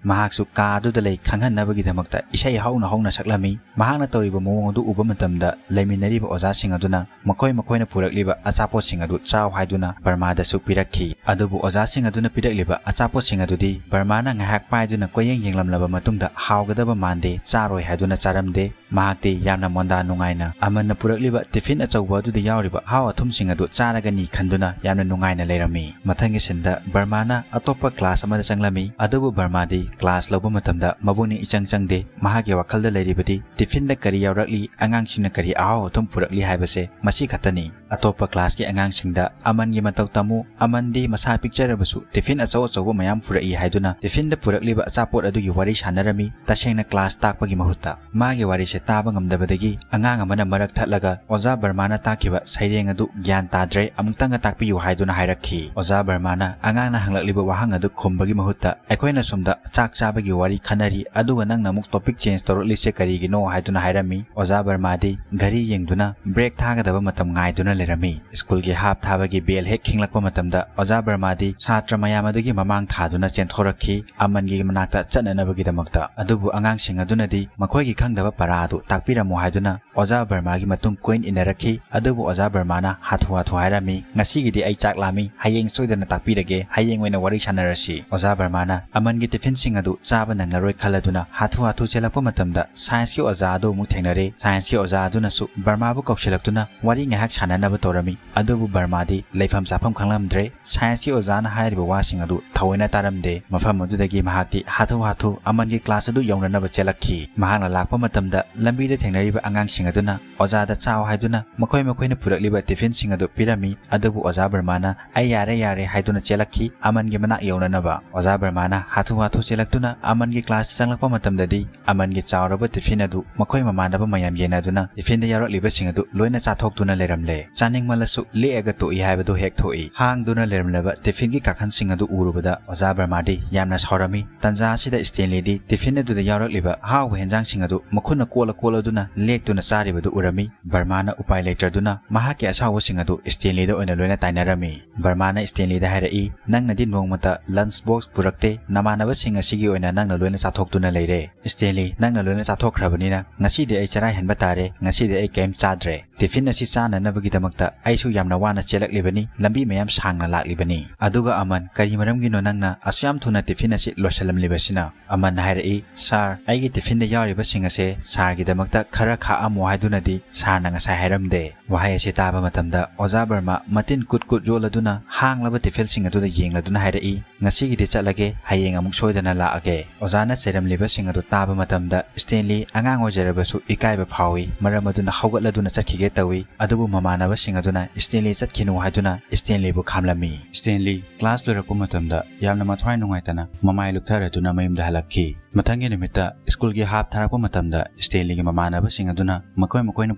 ꯃꯍꯥꯛꯁꯨ ꯀꯥ ꯑꯗꯨꯗ ꯂꯩ ꯈꯪꯍꯟꯅꯕꯒꯤꯗꯃꯛꯇ ꯏꯁꯩ ꯍꯧꯅ ꯍꯧꯅ ꯁꯛꯂꯝꯃꯤ꯫ ꯃꯍꯥꯛꯅ ꯇꯧꯔꯤꯕ ꯃꯑꯣꯡ ꯑꯗꯨ ꯎꯕ ꯃꯇꯝꯗ ꯂꯩꯃꯤꯟꯅꯔꯤꯕ ꯑꯣꯖꯥꯁꯤꯡ ꯑꯗꯨꯅ ꯃꯈꯣꯏ ꯃꯈꯣꯏꯅ ꯄꯨꯔꯛꯂꯤꯕ ꯑꯆꯥꯄꯣꯠꯁꯤꯡ ꯑꯗꯨ ꯆꯥꯎ ꯍꯥꯏꯗꯨꯅ ꯕꯔꯃꯥꯗꯁꯨ ꯄꯤꯔꯛꯈꯤ꯫ ꯑꯗꯨꯕꯨ ꯑꯣꯖꯥꯁꯤꯡ ꯑꯗꯨꯅ ꯄꯤꯔꯛꯂꯤꯕ ꯑꯆꯥꯄꯣꯠꯁꯤꯡ ꯑꯗꯨꯗꯤ ꯕꯔꯃꯥꯅ ꯉꯥꯏꯍꯥꯛ ꯄꯥꯏꯗꯨꯅ ꯀꯣꯏꯌꯦꯡ ꯌꯦꯡꯂꯝꯂꯕ ꯃꯇꯨꯡꯗ ꯍꯥꯎꯒꯗꯕ ꯃꯥꯟꯗꯦ, ꯆꯥꯔꯣꯏ ꯍꯥꯏꯗꯨꯅ ꯆꯥꯔꯝꯗꯦ꯫ ꯃꯍꯥꯛꯇꯤ ꯌꯥꯝꯅ ꯃꯣꯟꯗꯥ ꯅꯨꯡꯉꯥꯏꯅ ꯑꯃꯟꯅ ꯄꯨꯔꯛꯂꯤꯕ tiffinꯑꯆꯧꯕ ꯑꯗꯨꯗ ꯌꯥꯎꯔꯤꯕ ꯑꯍꯥꯎ ꯑꯊꯨꯝꯁꯤꯡ ꯑꯗꯨ ꯆꯥꯔꯒꯅꯤ ꯈꯟꯗꯨꯅ ꯌꯥꯝꯅ ꯅꯨꯡꯉꯥꯏꯅ ꯂꯩꯔꯝꯃꯤ꯫ ꯃꯊꯪꯒꯤ sceneꯗ ꯕꯔꯃꯥꯅ ꯑꯇꯣꯞꯄ class ꯑꯃꯗ ꯆꯪꯂꯝꯃꯤ꯫ ꯑꯗꯨꯕꯨ ꯕꯔꯃꯥꯗꯤ class ꯂꯧꯕ ꯃꯇꯝꯗ ꯃꯄꯨꯛꯅꯤꯡ ꯏꯆꯪ ꯆꯪꯗꯦ꯫ ꯃꯍꯥꯛꯀꯤ ꯋꯥꯈꯜꯗ ꯂꯩꯔꯤꯕꯗꯤ tiffinꯗ ꯀꯔꯤ ꯌꯥꯎꯔꯛꯂꯤ, ꯑꯉꯥꯡꯁꯤꯡꯅ ꯀꯔꯤ ꯑꯍꯥꯎ ꯑꯊꯨꯝ ꯄꯨꯔꯛꯂꯤ ꯍꯥꯏꯕꯁꯦ ꯃꯁꯤ ꯈꯛꯇꯅꯤ꯫ ꯑꯇꯣꯞꯄ classꯀꯤ ꯑꯉꯥꯡꯁꯤꯡꯗ ꯑꯃꯟꯒꯤ ꯃꯇꯧ ꯇꯝꯃꯨ, ꯑꯃꯟꯗꯤ ꯃꯁꯥ ꯄꯤꯛꯆꯔꯕꯁꯨ tiffin ꯑꯆꯧ ꯑꯆꯧꯕ ꯃꯌꯥꯝ ꯄꯨꯔꯛꯏ ꯍꯥꯏꯗꯨꯅ tiffinꯗ ꯄꯨꯔꯛꯂꯤꯕ ꯑꯆꯥꯄꯣꯠ ꯑꯗꯨꯒꯤ ꯋꯥꯔꯤ ꯁꯥꯟꯅꯔꯝꯃꯤ꯫ ꯇꯁꯦꯡꯅ class ꯇꯥꯛꯄꯒꯤ ꯃꯍꯨꯠꯇ꯫ ꯃꯥꯒꯤ ꯋꯥꯔꯤꯁꯦ ꯇꯥꯕ ꯉꯝꯗꯕꯗꯒꯤ ꯑꯉꯥꯡ ꯑꯃꯅ ꯃꯔꯛ ꯊꯠꯂꯒ, "ꯑꯣꯖꯥ ꯕꯔꯃꯥꯅ ꯇꯥꯛꯈꯤꯕ ꯁꯩꯔꯦꯡ ꯑꯗꯨ ꯒ꯭ꯌꯥꯟ ꯇꯥꯗ꯭ꯔꯦ, ꯑꯃꯨꯛꯇꯪꯒ ꯇꯥꯛꯄꯤꯌꯨ" ꯍꯥꯏꯗꯨꯅ ꯍꯥꯏꯔꯛꯈꯤ꯫ ꯑꯣꯖꯥ ꯕꯔꯃꯥꯅ ꯑꯉꯥꯡꯅ ꯍꯪꯂꯛꯂꯤꯕ ꯋꯥꯍꯪ ꯑꯗꯨ ꯈꯨꯝꯕꯒꯤ ꯃꯍꯨꯠꯇ, "ꯑꯩꯈꯣꯏꯅ ꯁꯣꯝꯗ ꯆꯥꯛ ꯆꯥꯕꯒꯤ ꯋꯥꯔꯤ ꯈꯟꯅꯔꯤ, ꯑꯗꯨꯒ ꯅꯪꯅ ꯑꯃꯨꯛ topic change ꯇꯧꯔꯛꯂꯤꯁꯦ ꯀꯔꯤꯒꯤꯅꯣ?" ꯍꯥꯏꯗꯨꯅ ꯍꯥꯏꯔꯝꯃꯤ꯫ ꯑꯣꯖꯥ ꯕꯔꯃꯥꯗꯤ ꯘꯔꯤ ꯌꯦꯡꯗꯨꯅ break ꯊꯥꯒꯗꯕ ꯃꯇꯝ ꯉꯥꯏꯗꯨꯅ ꯂꯩꯔꯝꯃꯤ꯫ ꯁ꯭ꯀꯨꯜꯒꯤ half ꯊꯥꯕꯒꯤ bell ꯍꯦꯛ ꯈꯤꯡꯂꯛꯄ ꯃꯇꯝꯗ ꯑꯣꯖꯥ ꯕꯔꯃꯥꯗꯤ ꯁꯥꯇ꯭ꯔ ꯃꯌꯥꯝ ꯑꯗꯨꯒꯤ ꯃꯃꯥꯡ ꯊꯥꯗꯨꯅ ꯆꯦꯟꯊꯣꯔꯛꯈꯤ꯫ ꯑꯃꯟꯒꯤ ꯃꯅꯥꯛꯇ ꯆꯠꯅꯅꯕꯒꯤꯗꯃꯛꯇ꯫ ꯑꯗꯨꯕꯨ ꯑꯉꯥꯡꯁꯤꯡ ꯑꯗꯨꯅꯗꯤ ꯃꯈꯣꯏꯒꯤ ꯈꯪꯗꯕ ꯄꯔꯥ ꯑꯗꯨ ꯇꯥꯛꯄꯤꯔꯝꯃꯨ ꯍꯥꯏꯗꯨꯅ ꯑꯣꯖꯥ ꯕꯔꯃꯥꯒꯤ ꯃꯇꯨꯡ ꯀꯣꯏꯟ ꯏꯟꯅꯔꯛꯈꯤ꯫ ꯑꯗꯨꯕꯨ ꯑꯣꯖꯥ ꯕꯔꯃꯥꯅ ꯍꯥꯊꯨ ꯍꯥꯊꯨ ꯍꯥꯏꯔꯝꯃꯤ, "ꯉꯁꯤꯒꯤꯗꯤ ꯑꯩ ꯆꯥꯛ ꯂꯥꯝꯃꯤ, ꯍꯌꯦꯡ ꯁꯣꯏꯗꯅ ꯇꯥꯛꯄꯤꯔꯒꯦ, ꯍꯌꯦꯡ ꯑꯣꯏꯅ ꯋꯥꯔꯤ ꯁꯥꯟꯅꯔꯁꯤ"꯫ ꯑꯣꯖꯥ ꯕꯔꯃꯥꯅ ꯑꯃꯟꯒꯤ tiffinꯁꯤꯡ ꯑꯗꯨ ꯆꯥꯕ ꯅꯪꯂꯔꯣꯏ ꯈꯜꯂꯗꯨꯅ ꯍꯥꯊꯨ ꯍꯥꯊꯨ ꯆꯦꯜꯂꯛꯄ ꯃꯇꯝꯗ scienceꯀꯤ ꯑꯣꯖꯥ ꯑꯗꯨ ꯑꯃꯨꯛ ꯊꯦꯡꯅꯔꯦ꯫ Scienceꯀꯤ ꯑꯣꯖꯥ ꯑꯗꯨꯅꯁꯨ ꯕꯔꯃꯥꯕꯨ ꯀꯧꯁꯤꯜꯂꯛꯇꯨꯅ ꯋꯥꯔꯤ ꯉꯥꯏꯍꯥꯛ ꯁꯥꯟꯅꯅꯕ ꯇꯧꯔꯝꯃꯤ꯫ ꯑꯗꯨꯕꯨ ꯕꯔꯃꯥꯗꯤ ꯂꯩꯐꯝ ꯆꯥꯐꯝ ꯈꯪꯂꯝꯗ꯭ꯔꯦ꯫ Scienceꯀꯤ ꯑꯣꯖꯥꯅ ꯍꯥꯏꯔꯤꯕ ꯋꯥꯁꯤꯡ ꯑꯗꯨ ꯊꯑꯣꯏꯅ ꯇꯥꯔꯝꯗꯦ꯫ ꯃꯐꯝ ꯑꯗꯨꯗꯒꯤ ꯃꯍꯥꯛꯇꯤ ꯍꯥꯊꯨ ꯍꯥꯊꯨ ꯑꯃꯟꯒꯤ class ꯑꯗꯨ ꯌꯧꯅꯅꯕ ꯆꯦꯜꯂꯛꯈꯤ꯫ ꯃꯍꯥꯛꯅ ꯂꯥꯛꯄ ꯃꯇꯝꯗ ꯂꯝꯕꯤꯗ ꯊꯦꯡꯅꯔꯤꯕ ꯑꯉꯥꯡꯁꯤꯡ ꯑꯗꯨꯅ ꯑꯣꯖꯥꯗ ꯆꯥꯎ ꯍꯥꯏꯗꯨꯅ ꯃꯈꯣꯏ ꯃꯈꯣꯏꯅ ꯄꯨꯔꯛꯂꯤꯕ tiffinꯁꯤꯡ ꯑꯗꯨ ꯄꯤꯔꯝꯃꯤ꯫ ꯑꯗꯨꯕꯨ ꯑꯣꯖꯥ ꯕꯔꯃꯥꯅ "ꯑꯩ ꯌꯥꯔꯦ, ꯌꯥꯔꯦ" ꯍꯥꯏꯗꯨꯅ ꯆꯦꯜꯂꯛꯈꯤ ꯑꯃꯟꯒꯤ ꯃꯅꯥꯛ ꯌꯧꯅꯅꯕ꯫ ꯑꯣꯖꯥ ꯕꯔꯃꯥꯅ ꯍꯥꯊꯨ ꯍꯥꯊꯨ ꯆꯦꯜꯂꯛꯇꯨꯅ ꯑꯃꯟꯒꯤ class ꯆꯪꯂꯛꯄ ꯃꯇꯝꯗꯗꯤ ꯑꯃꯟꯒꯤ ꯆꯥꯎꯔꯕ tiffin ꯑꯗꯨ ꯃꯈꯣꯏ ꯃꯃꯥꯟꯅꯕ ꯃꯌꯥꯝ ꯌꯦꯟꯅꯗꯨꯅ tiffinꯗ ꯌꯥꯎꯔꯛꯂꯤꯕꯁꯤꯡ ꯑꯗꯨ ꯂꯣꯏꯅ ꯆꯥꯊꯣꯛꯇꯨꯅ ꯂꯩꯔꯝꯂꯦ꯫ ꯆꯥꯅꯤꯡꯃꯜꯂꯁꯨ ꯂꯦꯛꯑꯒ ꯇꯣꯛꯏ ꯍꯥꯏꯕꯗꯨ ꯍꯦꯛ ꯊꯣꯛꯏ꯫ ꯍꯥꯡꯗꯨꯅ ꯂꯩꯔꯝꯂꯕ ꯇꯤꯐꯤꯟꯒꯤ ꯀꯥꯈꯟꯁꯤꯡ ꯑꯗꯨ ꯎꯔꯨꯕꯗ ꯑꯣꯖꯥ ꯕꯔꯃꯥꯗꯤ ꯌꯥꯝꯅ ꯁꯥꯎꯔꯝꯃꯤ꯫ ꯇꯟꯖꯥ ꯑꯁꯤꯗ ꯁ꯭ꯇꯦꯟꯂꯤꯗꯤ ꯇꯤꯐꯤꯟ ꯑꯗꯨꯗ ꯌꯥꯎꯔꯛꯂꯤꯕ ꯑꯍꯥꯎꯕ ꯍꯦꯟꯖꯥꯡꯁꯤꯡ ꯑꯗꯨ ꯃꯈꯨꯠꯅ ꯀꯣꯠꯂ ꯀꯣꯠꯂꯗꯨꯅ ꯂꯦꯛꯇꯨꯅ ꯆꯥꯔꯤꯕꯗꯨ ꯎꯔꯝꯃꯤ꯫ ꯕꯔꯃꯥꯅ ꯎꯄꯥꯏ ꯂꯩꯇ꯭ꯔꯗꯨꯅ ꯃꯍꯥꯛꯀꯤ ꯑꯁꯥꯎꯕꯁꯤꯡ ꯑꯗꯨ ꯁ꯭ꯇꯦꯟꯂꯤꯗ ꯑꯣꯏꯅ ꯂꯣꯏꯅ ꯇꯥꯏꯅꯔꯝꯃꯤ꯫ ꯕꯔꯃꯥꯅ ꯁ꯭ꯇꯦꯟꯂꯤꯗ ꯍꯥꯏꯔꯛꯏ, "ꯅꯪꯅꯗꯤ ꯅꯣꯡꯃꯇ ꯂꯟꯆ ꯕꯣꯛꯁ ꯄꯨꯔꯛꯇꯦ, ꯅꯃꯥꯟꯅꯕꯁꯤꯡ ꯑꯁꯤꯒꯤ ꯑꯣꯏꯅ ꯅꯪꯅ ꯂꯣꯏꯅ ꯆꯥꯊꯣꯛꯇꯨꯅ ꯂꯩꯔꯦ꯫ ꯁ꯭ꯇꯦꯟꯂꯤ, ꯅꯪꯅ ꯂꯣꯏꯅ ꯆꯥꯊꯣꯛꯈ꯭ꯔꯕꯅꯤꯅ ꯉꯁꯤꯗꯤ ꯑꯩ ꯆꯔꯥ ꯍꯦꯟꯕ ꯇꯥꯔꯦ, ꯉꯁꯤꯗꯤ ꯑꯩ ꯀꯔꯤꯝ ꯆꯥꯗ꯭ꯔꯦ꯫ ꯇꯤꯐꯤꯟ ꯑꯁꯤ ꯆꯥꯅꯅꯕꯒꯤꯗꯃꯛꯇ ꯑꯩꯁꯨ ꯌꯥꯝꯅ ꯋꯥꯅ ꯆꯦꯜꯂꯛꯂꯤꯕꯅꯤ, ꯂꯝꯕꯤ ꯃꯌꯥꯝ ꯁꯥꯡꯅ ꯂꯥꯛꯂꯤꯕꯅꯤ꯫ ꯑꯗꯨꯒ ꯑꯃꯟ, ꯀꯔꯤ ꯃꯔꯝꯒꯤꯅꯣ ꯅꯪꯅ ꯑꯁꯨꯌꯥꯝ ꯊꯨꯅ ꯇꯤꯐꯤꯟ ꯑꯁꯤ ꯂꯣꯏꯁꯤꯜꯂꯝꯂꯤꯕꯁꯤꯅ?" ꯑꯃꯟꯅ ꯍꯥꯏꯔꯛꯏ, "ꯁꯥꯔ, ꯑꯩꯒꯤ ꯇꯤꯐꯤꯟꯗ ꯌꯥꯎꯔꯤꯕꯁꯤꯡ ꯑꯁꯦ ꯁꯥꯔꯒꯤꯗꯃꯛꯇ ꯈꯔ ꯈꯥꯛꯑꯝꯃꯣ ꯍꯥꯏꯗꯨꯅꯗꯤ ꯁꯥꯔꯅ ꯉꯁꯥꯏ ꯍꯥꯏꯔꯝꯗꯦ꯫" ꯋꯥꯍꯩ ꯑꯁꯤ ꯇꯥꯕ ꯃꯇꯝꯗ ꯑꯣꯖꯥ ꯕꯔꯃꯥ ꯃꯇꯤꯟ ꯀꯨꯠ ꯀꯨꯠ ꯌꯣꯜꯂꯗꯨꯅ ꯍꯥꯡꯂꯕ ꯇꯤꯐꯤꯟꯁꯤꯡ ꯑꯗꯨꯗ ꯌꯦꯡꯂꯗꯨꯅ ꯍꯥꯏꯔꯛꯏ, "ꯉꯁꯤꯒꯤꯗꯤ ꯆꯠꯂꯒꯦ, ꯍꯌꯦꯡ ꯑꯃꯨꯛ ꯁꯣꯏꯗꯅ ꯂꯥꯛꯑꯒꯦ꯫" ꯑꯣꯖꯥꯅ ꯆꯩꯔꯝꯂꯤꯕꯁꯤꯡ ꯑꯗꯨ ꯇꯥꯕ ꯃꯇꯝꯗ ꯁ꯭ꯇꯦꯟꯂꯤ ꯑꯉꯥꯡ ꯑꯣꯏꯖꯔꯕꯁꯨ ꯏꯀꯥꯏꯕ ꯐꯥꯎꯏ꯫ ꯃꯔꯝ ꯑꯗꯨꯅ ꯍꯧꯒꯠꯂꯗꯨꯅ ꯆꯠꯈꯤꯒꯦ ꯇꯧꯏ꯫ ꯑꯗꯨꯕꯨ ꯃꯃꯥꯟꯅꯕꯁꯤꯡ ꯑꯗꯨꯅ ꯁ꯭ꯇꯦꯟꯂꯤ ꯆꯠꯈꯤꯅꯨ ꯍꯥꯏꯗꯨꯅ ꯁ꯭ꯇꯦꯟꯂꯤꯕꯨ ꯈꯥꯝꯂꯝꯃꯤ꯫ ꯁ꯭ꯇꯦꯟꯂꯤ ꯀ꯭ꯂꯥꯁ ꯂꯣꯏꯔꯛꯄ ꯃꯇꯝꯗ ꯌꯥꯝꯅ ꯃꯊ꯭ꯋꯥꯏ ꯅꯨꯡꯉꯥꯏꯇꯅ ꯃꯃꯥꯏ ꯂꯨꯞꯊꯔꯗꯨꯅ ꯃꯌꯨꯝꯗ ꯍꯜꯂꯛꯈꯤ꯫ ꯃꯊꯪꯒꯤ ꯅꯨꯃꯤꯠꯇ ꯁ꯭ꯀꯨꯜꯒꯤ ꯍꯥꯞ ꯊꯥꯔꯛꯄ ꯃꯇꯝꯗ ꯁ꯭ꯇꯦꯟꯂꯤꯒꯤ ꯃꯃꯥꯟꯅꯕꯁꯤꯡ ꯑꯗꯨꯅ ꯃꯈꯣꯏ ꯃꯈꯣꯏꯅ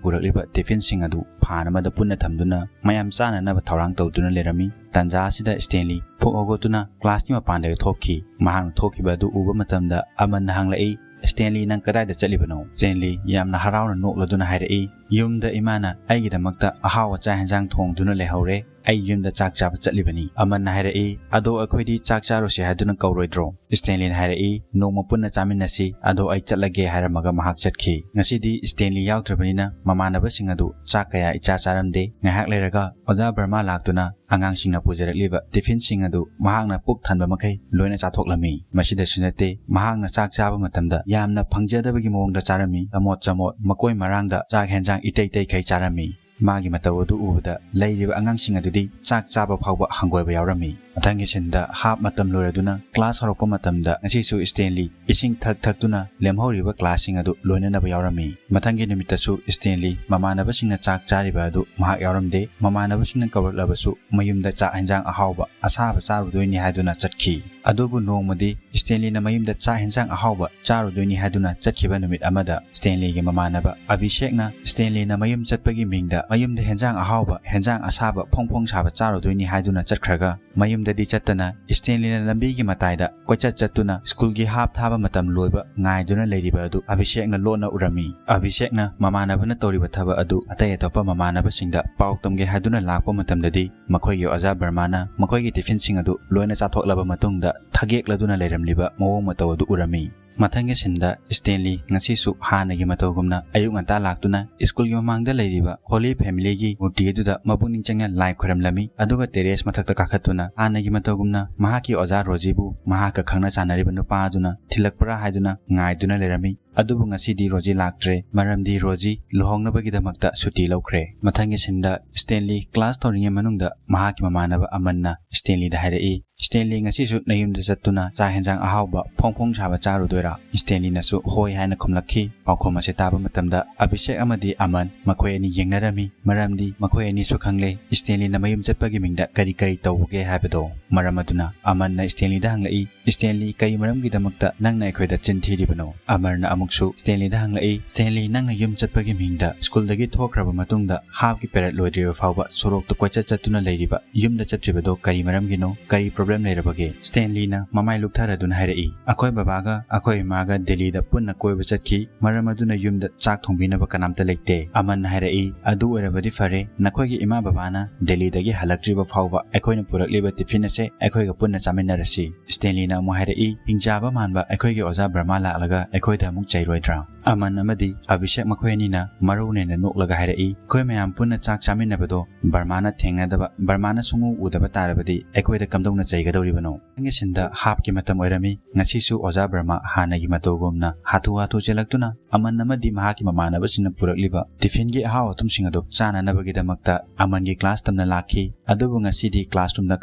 ꯄꯨꯔꯛꯂꯤꯕ ꯇꯤꯐꯤꯟꯁꯤꯡ ꯑꯗꯨ ꯐꯥꯟ ꯑꯃꯗ ꯄꯨꯟꯅ ꯊꯝꯗꯨꯅ ꯃꯌꯥꯝ ꯆꯥꯅꯅꯕ ꯊꯧꯔꯥꯡ ꯇꯧꯗꯨꯅ ꯂꯩꯔꯝꯃꯤ꯫ ꯇꯟꯖꯥ ꯑꯁꯤꯗ ꯁ꯭ꯇꯦꯟꯂꯤ ꯐꯨꯛ ꯍꯧꯒꯠꯇꯨꯅ ꯀ꯭ꯂꯥꯁꯀꯤ ꯃꯄꯥꯟꯗ ꯊꯣꯛꯈꯤ꯫ ꯃꯍꯥꯛꯅ ꯊꯣꯛꯈꯤꯕ ꯑꯗꯨ ꯎꯕ ꯃꯇꯝꯗ ꯑꯃꯟꯅ ꯍꯪꯂꯛꯏ, "ꯁ꯭ꯇꯦꯟꯂꯤ, ꯅꯪ ꯀꯗꯥꯏꯗ ꯆꯠꯂꯤꯕꯅꯣ?" ꯁ꯭ꯇꯦꯟꯂꯤ ꯌꯥꯝꯅ ꯍꯔꯥꯎꯅ ꯅꯣꯛꯂꯗꯨꯅ ꯍꯥꯏꯔꯛꯏ, "ꯌꯨꯝꯗ ꯏꯃꯥꯅ ꯑꯩꯒꯤꯗꯃꯛꯇ ꯑꯍꯥꯎꯕ ꯆꯥꯛ ꯍꯦꯟꯖꯥꯡ ꯊꯣꯡꯗꯨꯅ ꯂꯩꯍꯧꯔꯦ꯫ ꯑꯩ ꯌꯨꯝꯗ ꯆꯥꯛ ꯆꯥꯕ ꯆꯠꯂꯤꯕꯅꯤ꯫" ꯑꯃꯟꯅ ꯍꯥꯏꯔꯛꯏ, "ꯑꯗꯣ ꯑꯩꯈꯣꯏꯗꯤ ꯆꯥꯛ ꯆꯥꯔꯨꯁꯤ ꯍꯥꯏꯗꯨꯅ ꯀꯧꯔꯣꯏꯗ꯭ꯔꯣ?" ꯁ꯭ꯇꯦꯟꯂꯤꯅ ꯍꯥꯏꯔꯛꯏ, "ꯅꯣꯡꯃ ꯄꯨꯟꯅ ꯆꯥꯃꯤꯟꯅꯁꯤ, ꯑꯗꯣ ꯑꯩ ꯆꯠꯂꯒꯦ" ꯍꯥꯏꯔꯝꯃꯒ ꯃꯍꯥꯛ ꯆꯠꯈꯤ꯫ ꯉꯁꯤꯗꯤ ꯁ꯭ꯇꯦꯟꯂꯤ ꯌꯥꯎꯗ꯭ꯔꯕꯅꯤꯅ ꯃꯃꯥꯟꯅꯕꯁꯤꯡ ꯑꯗꯨ ꯆꯥꯛ ꯀꯌꯥ ꯏꯆꯥ ꯆꯥꯔꯝꯗꯦ꯫ ꯉꯥꯏꯍꯥꯛ ꯂꯩꯔꯒ ꯑꯣꯖꯥ ꯕꯔꯃꯥ ꯂꯥꯛꯇꯨꯅ ꯑꯉꯥꯡꯁꯤꯡꯅ ꯄꯨꯖꯔꯛꯂꯤꯕ ꯇꯤꯐꯤꯟꯁꯤꯡ ꯑꯗꯨ ꯃꯍꯥꯛꯅ ꯄꯨꯛ ꯊꯟꯕ ꯃꯈꯩ ꯂꯣꯏꯅ ꯆꯥꯊꯣꯛꯂꯝꯃꯤ꯫ ꯃꯁꯤꯗꯁꯨ ꯅꯠꯇꯦ, ꯃꯍꯥꯛꯅ ꯆꯥꯛ ꯆꯥꯕ ꯃꯇꯝꯗ ꯌꯥꯝꯅ ꯐꯪꯖꯗꯕꯒꯤ ꯃꯑꯣꯡꯗ ꯆꯥꯔꯝꯃꯤ꯫ ꯆꯃꯣꯠ ꯆꯃꯣꯠ, ꯃꯀꯣꯏ ꯃꯔꯥꯡꯗ ꯆꯥꯛ ꯍꯦꯟꯖꯥꯡ ꯏꯇꯩ ꯇꯩꯈꯩ ꯆꯥꯔꯝꯃꯤ꯫ ꯃꯥꯒꯤ ꯃꯇꯧ ꯑꯗꯨ ꯎꯕꯗ ꯂꯩꯔꯤꯕ ꯑꯉꯥꯡꯁꯤꯡ ꯑꯗꯨꯗꯤ ꯆꯥꯛ ꯆꯥꯕ ꯐꯥꯎꯕ ꯍꯪꯒꯣꯏꯕ ꯌꯥꯎꯔꯝꯃꯤ꯫ ꯃꯊꯪꯒꯤ ꯁꯤꯟꯗ ꯍꯥꯞ ꯃꯇꯝ ꯂꯣꯏꯔꯗꯨꯅ ꯀ꯭ꯂꯥꯁ ꯍꯧꯔꯛꯄ ꯃꯇꯝꯗ ꯉꯁꯤꯁꯨ ꯁ꯭ꯇꯦꯟꯂꯤ ꯏꯁꯤꯡ ꯊꯛ ꯊꯛꯇꯨꯅ ꯂꯦꯝꯍꯧꯔꯤꯕ ꯀ꯭ꯂꯥꯁꯁꯤꯡ ꯑꯗꯨ ꯂꯣꯏꯅꯅꯕ ꯌꯥꯎꯔꯝꯃꯤ꯫ ꯃꯊꯪꯒꯤ ꯅꯨꯃꯤꯠꯇꯁꯨ ꯁ꯭ꯇꯦꯟꯂꯤ ꯃꯃꯥꯟꯅꯕꯁꯤꯡꯅ ꯆꯥꯛ ꯆꯥꯔꯤꯕ ꯑꯗꯨ ꯃꯍꯥꯛ ꯌꯥꯎꯔꯝꯗꯦ꯫ ꯃꯃꯥꯟꯅꯕꯁꯤꯡꯅ ꯀꯧꯔꯛꯂꯕꯁꯨ ꯃꯌꯨꯝꯗ ꯆꯥꯛ ꯍꯦꯟꯖꯥꯡ ꯑꯍꯥꯎꯕ ꯑꯁꯥꯕ ꯆꯥꯔꯨꯗꯣꯏꯅꯤ ꯍꯥꯏꯗꯨꯅ ꯆꯠꯈꯤ꯫ ꯑꯗꯨꯕꯨ ꯅꯣꯡꯃꯗꯤ ꯁ꯭ꯇꯦꯟꯂꯤꯅ ꯃꯌꯨꯝꯗ ꯆꯥꯛ ꯍꯦꯟꯖꯥꯡ ꯑꯍꯥꯎꯕ ꯆꯥꯔꯨꯗꯣꯏꯅꯤ ꯍꯥꯏꯗꯨꯅ ꯆꯠꯈꯤꯕ ꯅꯨꯃꯤꯠ ꯑꯃꯗ ꯁ꯭ꯇꯦꯟꯂꯤꯒꯤ ꯃꯃꯥꯟꯅꯕ ꯑꯚꯤꯁꯦꯛꯅ ꯁ꯭ꯇꯦꯟꯂꯤꯅ ꯃꯌꯨꯝ ꯆꯠꯄꯒꯤ ꯃꯤꯡꯗ ꯃꯌꯨꯝꯗ ꯍꯦꯟꯖꯥꯡ ꯑꯍꯥꯎꯕ, ꯍꯦꯟꯖꯥꯡ ꯑꯁꯥꯕ ꯐꯣꯡ ꯐꯣꯡ ꯁꯥꯕ ꯆꯥꯔꯨꯗꯣꯏꯅꯤ ꯍꯥꯏꯗꯨꯅ ꯆꯠꯈ꯭ꯔꯒ, ꯃꯌꯨꯝꯗꯗꯤ ꯆꯠꯇꯅ ꯁ꯭ꯇꯦꯟꯂꯤꯅ ꯂꯝꯕꯤꯒꯤ ꯃꯇꯥꯏꯗ ꯀꯣꯏꯆꯠ ꯆꯠꯇꯨꯅ ꯁ꯭ꯀꯨꯜꯒꯤ ꯍꯥꯞ ꯊꯥꯕ ꯃꯇꯝ ꯂꯣꯏꯕ ꯉꯥꯏꯗꯨꯅ ꯂꯩꯔꯤꯕ ꯑꯗꯨ ꯑꯚꯤꯁꯦꯛꯅ ꯂꯣꯠꯅ ꯎꯔꯝꯃꯤ꯫ ꯑꯚꯤꯁꯦꯛꯅ ꯃꯃꯥꯟꯅꯕꯅ ꯇꯧꯔꯤꯕ ꯊꯕꯛ ꯑꯗꯨ ꯑꯇꯩ ꯑꯇꯣꯞꯄ ꯃꯃꯥꯟꯅꯕꯁꯤꯡꯗ ꯄꯥꯎ ꯇꯝꯒꯦ ꯍꯥꯏꯗꯨꯅ ꯂꯥꯛꯄ ꯃꯇꯝꯗꯗꯤ, ꯃꯈꯣꯏꯒꯤ ꯑꯣꯖꯥ ꯕꯔꯃꯥꯅ ꯃꯈꯣꯏꯒꯤ ꯇꯤꯐꯤꯟꯁꯤꯡ ꯑꯗꯨ ꯂꯣꯏꯅ ꯆꯥꯊꯣꯛꯂꯕ ꯃꯇꯨꯡꯗ ꯊꯒꯦꯛꯂꯗꯨꯅ ꯂꯩꯔꯝꯂꯤꯕ ꯃꯑꯣꯡ ꯃꯇꯧ ꯑꯗꯨ ꯎꯔꯝꯃꯤ꯫ ꯃꯊꯪꯒꯤ ꯁꯤꯟꯗ ꯁ꯭ꯇꯦꯟꯂꯤ ꯉꯁꯤꯁꯨ ꯍꯥꯟꯅꯒꯤ ꯃꯇꯧꯒꯨꯝꯅ ꯑꯌꯨꯛ ꯉꯟꯇꯥ ꯂꯥꯛꯇꯨꯅ ꯁ꯭ꯀꯨꯜꯒꯤ ꯃꯃꯥꯡꯗ ꯂꯩꯔꯤꯕ ꯍꯣꯂꯤ ꯐꯦꯃꯤꯂꯤꯒꯤ ꯃꯨꯔꯇꯤ ꯑꯗꯨꯗ ꯃꯄꯨꯛꯅꯤꯡ ꯆꯪꯅ ꯂꯥꯏ ꯈꯣꯏꯔꯝꯂꯝꯃꯤ꯫ ꯑꯗꯨꯒ ꯇꯦꯔꯦꯁ ꯃꯊꯛꯇ ꯀꯥꯈꯠꯇꯨꯅ ꯍꯥꯟꯅꯒꯤ ꯃꯇꯧꯒꯨꯝꯅ ꯃꯍꯥꯛꯀꯤ ꯑꯣꯖꯥ ꯔꯣꯖꯤꯕꯨ ꯃꯍꯥꯛꯀ ꯈꯪꯅ ꯆꯥꯟꯅꯔꯤꯕ ꯅꯨꯄꯥ ꯑꯗꯨꯅ ꯊꯤꯜꯂꯛꯄ꯭ꯔꯥ ꯍꯥꯏꯗꯨꯅ ꯉꯥꯏꯗꯨꯅ ꯂꯩꯔꯝꯃꯤ꯫ ꯑꯗꯨꯕꯨ ꯉꯁꯤꯗꯤ ꯔꯣꯖꯤ ꯂꯥꯛꯇ꯭ꯔꯦ, ꯃꯔꯝꯗꯤ ꯔꯣꯖꯤ ꯂꯨꯍꯣꯡꯅꯕꯒꯤꯗꯃꯛꯇ ꯁꯨꯇꯤ ꯂꯧꯈ꯭ꯔꯦ꯫ ꯃꯊꯪꯒꯤ ꯁꯤꯟꯗ ꯁ꯭ꯇꯦꯟꯂꯤ ꯀ꯭ꯂꯥꯁ ꯇꯧꯔꯤꯉꯩ ꯃꯅꯨꯡꯗ ꯃꯍꯥꯛꯀꯤ ꯃꯃꯥꯟꯅꯕ ꯑꯃꯟꯅ ꯁ꯭ꯇꯦꯟꯂꯤꯗ ꯍꯥꯏꯔꯛꯏ, "ꯁ꯭ꯇꯦꯟꯂꯤ, ꯉꯁꯤꯁꯨ ꯅꯌꯨꯝꯗ ꯆꯠꯇꯨꯅ ꯆꯥꯛ ꯍꯦꯟꯖꯥꯡ ꯑꯍꯥꯎꯕ ꯐꯣꯡ ꯐꯣꯡ ꯁꯥꯕ ꯆꯥꯔꯨꯗꯣꯏꯔꯥ?" ꯁ꯭ꯇꯦꯟꯂꯤꯅꯁꯨ ꯍꯣꯏ ꯍꯥꯏꯅ ꯈꯨꯝꯂꯛꯈꯤ꯫ ꯄꯥꯎꯈꯨꯝ ꯑꯁꯤ ꯇꯥꯕ ꯃꯇꯝꯗ ꯑꯚꯤꯁꯦꯛ ꯑꯃꯗꯤ ꯑꯃꯟ ꯃꯈꯣꯏ ꯑꯅꯤ ꯌꯦꯡꯅꯔꯝꯃꯤ, ꯃꯔꯝꯗꯤ ꯃꯈꯣꯏ ꯑꯅꯤꯁꯨ ꯈꯪꯂꯦ ꯁ꯭ꯇꯦꯟꯂꯤꯅ ꯃꯌꯨꯝ ꯆꯠꯄꯒꯤ ꯃꯤꯡꯗ ꯀꯔꯤ ꯀꯔꯤ ꯇꯧꯕꯒꯦ ꯍꯥꯏꯕꯗꯣ꯫ ꯃꯔꯝ ꯑꯗꯨꯅ ꯑꯃꯟꯅ ꯁ꯭ꯇꯦꯟꯂꯤꯗ ꯍꯪꯂꯛꯏ, "ꯁ꯭ꯇꯦꯟꯂꯤ, ꯀꯔꯤ ꯃꯔꯝꯒꯤꯗꯃꯛꯇ ꯅꯪꯅ ꯑꯩꯈꯣꯏꯗ ꯆꯤꯟ ꯊꯤꯔꯤꯕꯅꯣ?" ꯑꯃꯔꯅ ꯑꯃꯨꯛꯁꯨ ꯁ꯭ꯇꯦꯟꯂꯤꯗ ꯍꯪꯂꯛꯏ, "ꯁ꯭ꯇꯦꯟꯂꯤ, ꯅꯪꯅ ꯌꯨꯝ ꯆꯠꯄꯒꯤ ꯃꯤꯡꯗ ꯁ꯭ꯀꯨꯜꯗꯒꯤ ꯊꯣꯛꯈ꯭ꯔꯕ ꯃꯇꯨꯡꯗ ꯍꯥꯞꯀꯤ ꯄꯦꯔꯦꯗ ꯂꯣꯏꯗ꯭ꯔꯤꯕ ꯐꯥꯎꯕ ꯁꯣꯔꯣꯛꯇ ꯀꯣꯏꯆꯠ ꯆꯠꯇꯨꯅ ꯂꯩꯔꯤꯕ, ꯌꯨꯝꯗ ꯆꯠꯇ꯭ꯔꯤꯕꯗꯣ ꯀꯔꯤ ꯃꯔꯝꯒꯤꯅꯣ? ꯀꯔꯤ ꯄ꯭ꯔꯣꯕ꯭ꯂꯦꯝ ꯂꯩꯔꯕꯒꯦ?" ꯁ꯭ꯇꯦꯟꯂꯤꯅ ꯃꯃꯥꯏ ꯂꯨꯛꯊꯔꯗꯨꯅ ꯍꯥꯏꯔꯛꯏ, "ꯑꯩꯈꯣꯏ ꯕꯕꯥꯒ ꯑꯩꯈꯣꯏ ꯏꯃꯥꯒ ꯗꯦꯜꯂꯤꯗ ꯄꯨꯟꯅ ꯀꯣꯏꯕ ꯆꯠꯈꯤ, ꯃꯔꯝ ꯑꯗꯨꯅ ꯌꯨꯝꯗ ꯆꯥꯛ ꯊꯣꯡꯕꯤꯅꯕ ꯀꯅꯥꯝꯇ ꯂꯩꯇꯦ꯫" ꯑꯃꯟꯅ ꯍꯥꯏꯔꯛꯏ, "ꯑꯗꯨ ꯑꯣꯏꯔꯕꯗꯤ ꯐꯔꯦ, ꯅꯈꯣꯏꯒꯤ ꯏꯃꯥ ꯕꯕꯥꯅ ꯗꯦꯜꯂꯤꯗꯒꯤ ꯍꯜꯂꯛꯇ꯭ꯔꯤꯕ ꯐꯥꯎꯕ ꯑꯩꯈꯣꯏꯅ ꯄꯨꯔꯛꯂꯤꯕ ꯇꯤꯐꯤꯟ ꯑꯁꯦ ꯑꯩꯈꯣꯏꯒ ꯄꯨꯟꯅ ꯆꯥꯃꯤꯟꯅꯔꯁꯤ꯫" ꯁ꯭ꯇꯦꯟꯂꯤꯅ ꯑꯃꯨꯛ ꯍꯥꯏꯔꯛꯏ, "ꯍꯤꯡꯆꯥꯕ ꯃꯥꯟꯕ ꯑꯩꯈꯣꯏꯒꯤ ꯑꯣꯖꯥ ꯕꯔꯃꯥ ꯂꯥꯛꯂꯒ ꯑꯩꯈꯣꯏꯗ ꯑꯃꯨꯛ ꯆꯩꯔꯣꯏꯗ꯭ꯔꯥ?" ꯑꯃꯟ ꯑꯃꯗꯤ ꯑꯚꯤꯁꯦꯛ ꯃꯈꯣꯏ ꯑꯅꯤꯅ ꯃꯔꯧ ꯅꯦꯟꯅ ꯅꯣꯛꯂꯒ ꯍꯥꯏꯔꯛꯏ, "ꯑꯩꯈꯣꯏ ꯃꯌꯥꯝ ꯄꯨꯟꯅ ꯆꯥꯛ ꯆꯥꯃꯤꯟꯅꯕꯗꯣ ꯕꯔꯃꯥꯅ ꯊꯦꯡꯅꯗꯕ, ꯕꯔꯃꯥꯅ ꯁꯨꯡꯎ ꯎꯗꯕ ꯇꯥꯔꯕꯗꯤ ꯑꯩꯈꯣꯏꯗ ꯀꯝꯗꯧꯅ ꯆꯩꯒꯗꯧꯔꯤꯕꯅꯣ?" ꯃꯊꯪꯒꯤ ꯁꯤꯟꯗ ꯍꯥꯞꯀꯤ ꯃꯇꯝ ꯑꯣꯏꯔꯝꯃꯤ꯫ ꯉꯁꯤꯁꯨ ꯑꯣꯖꯥ ꯕꯔꯃꯥ ꯍꯥꯟꯅꯒꯤ ꯃꯇꯧꯒꯨꯝꯅ ꯍꯥꯊꯨ ꯍꯥꯊꯨ ꯆꯦꯜꯂꯛꯇꯨꯅ ꯑꯃꯟ ꯑꯃꯗꯤ ꯃꯍꯥꯛꯀꯤ ꯃꯃꯥꯟꯅꯕꯁꯤꯡꯅ ꯄꯨꯔꯛꯂꯤꯕ ꯇꯤꯐꯤꯟꯒꯤ ꯑꯍꯥꯎ ꯑꯊꯨꯝꯁꯤꯡ ꯑꯗꯨ ꯆꯥꯅꯅꯕꯒꯤꯗꯃꯛꯇ ꯑꯃꯟꯒꯤ ꯀ꯭ꯂꯥꯁ ꯇꯝꯅ ꯂꯥꯛꯈꯤ꯫ ꯑꯗꯨꯕꯨ ꯉꯁꯤꯗꯤ ꯀ꯭ꯂꯥꯁꯔꯨꯝꯗ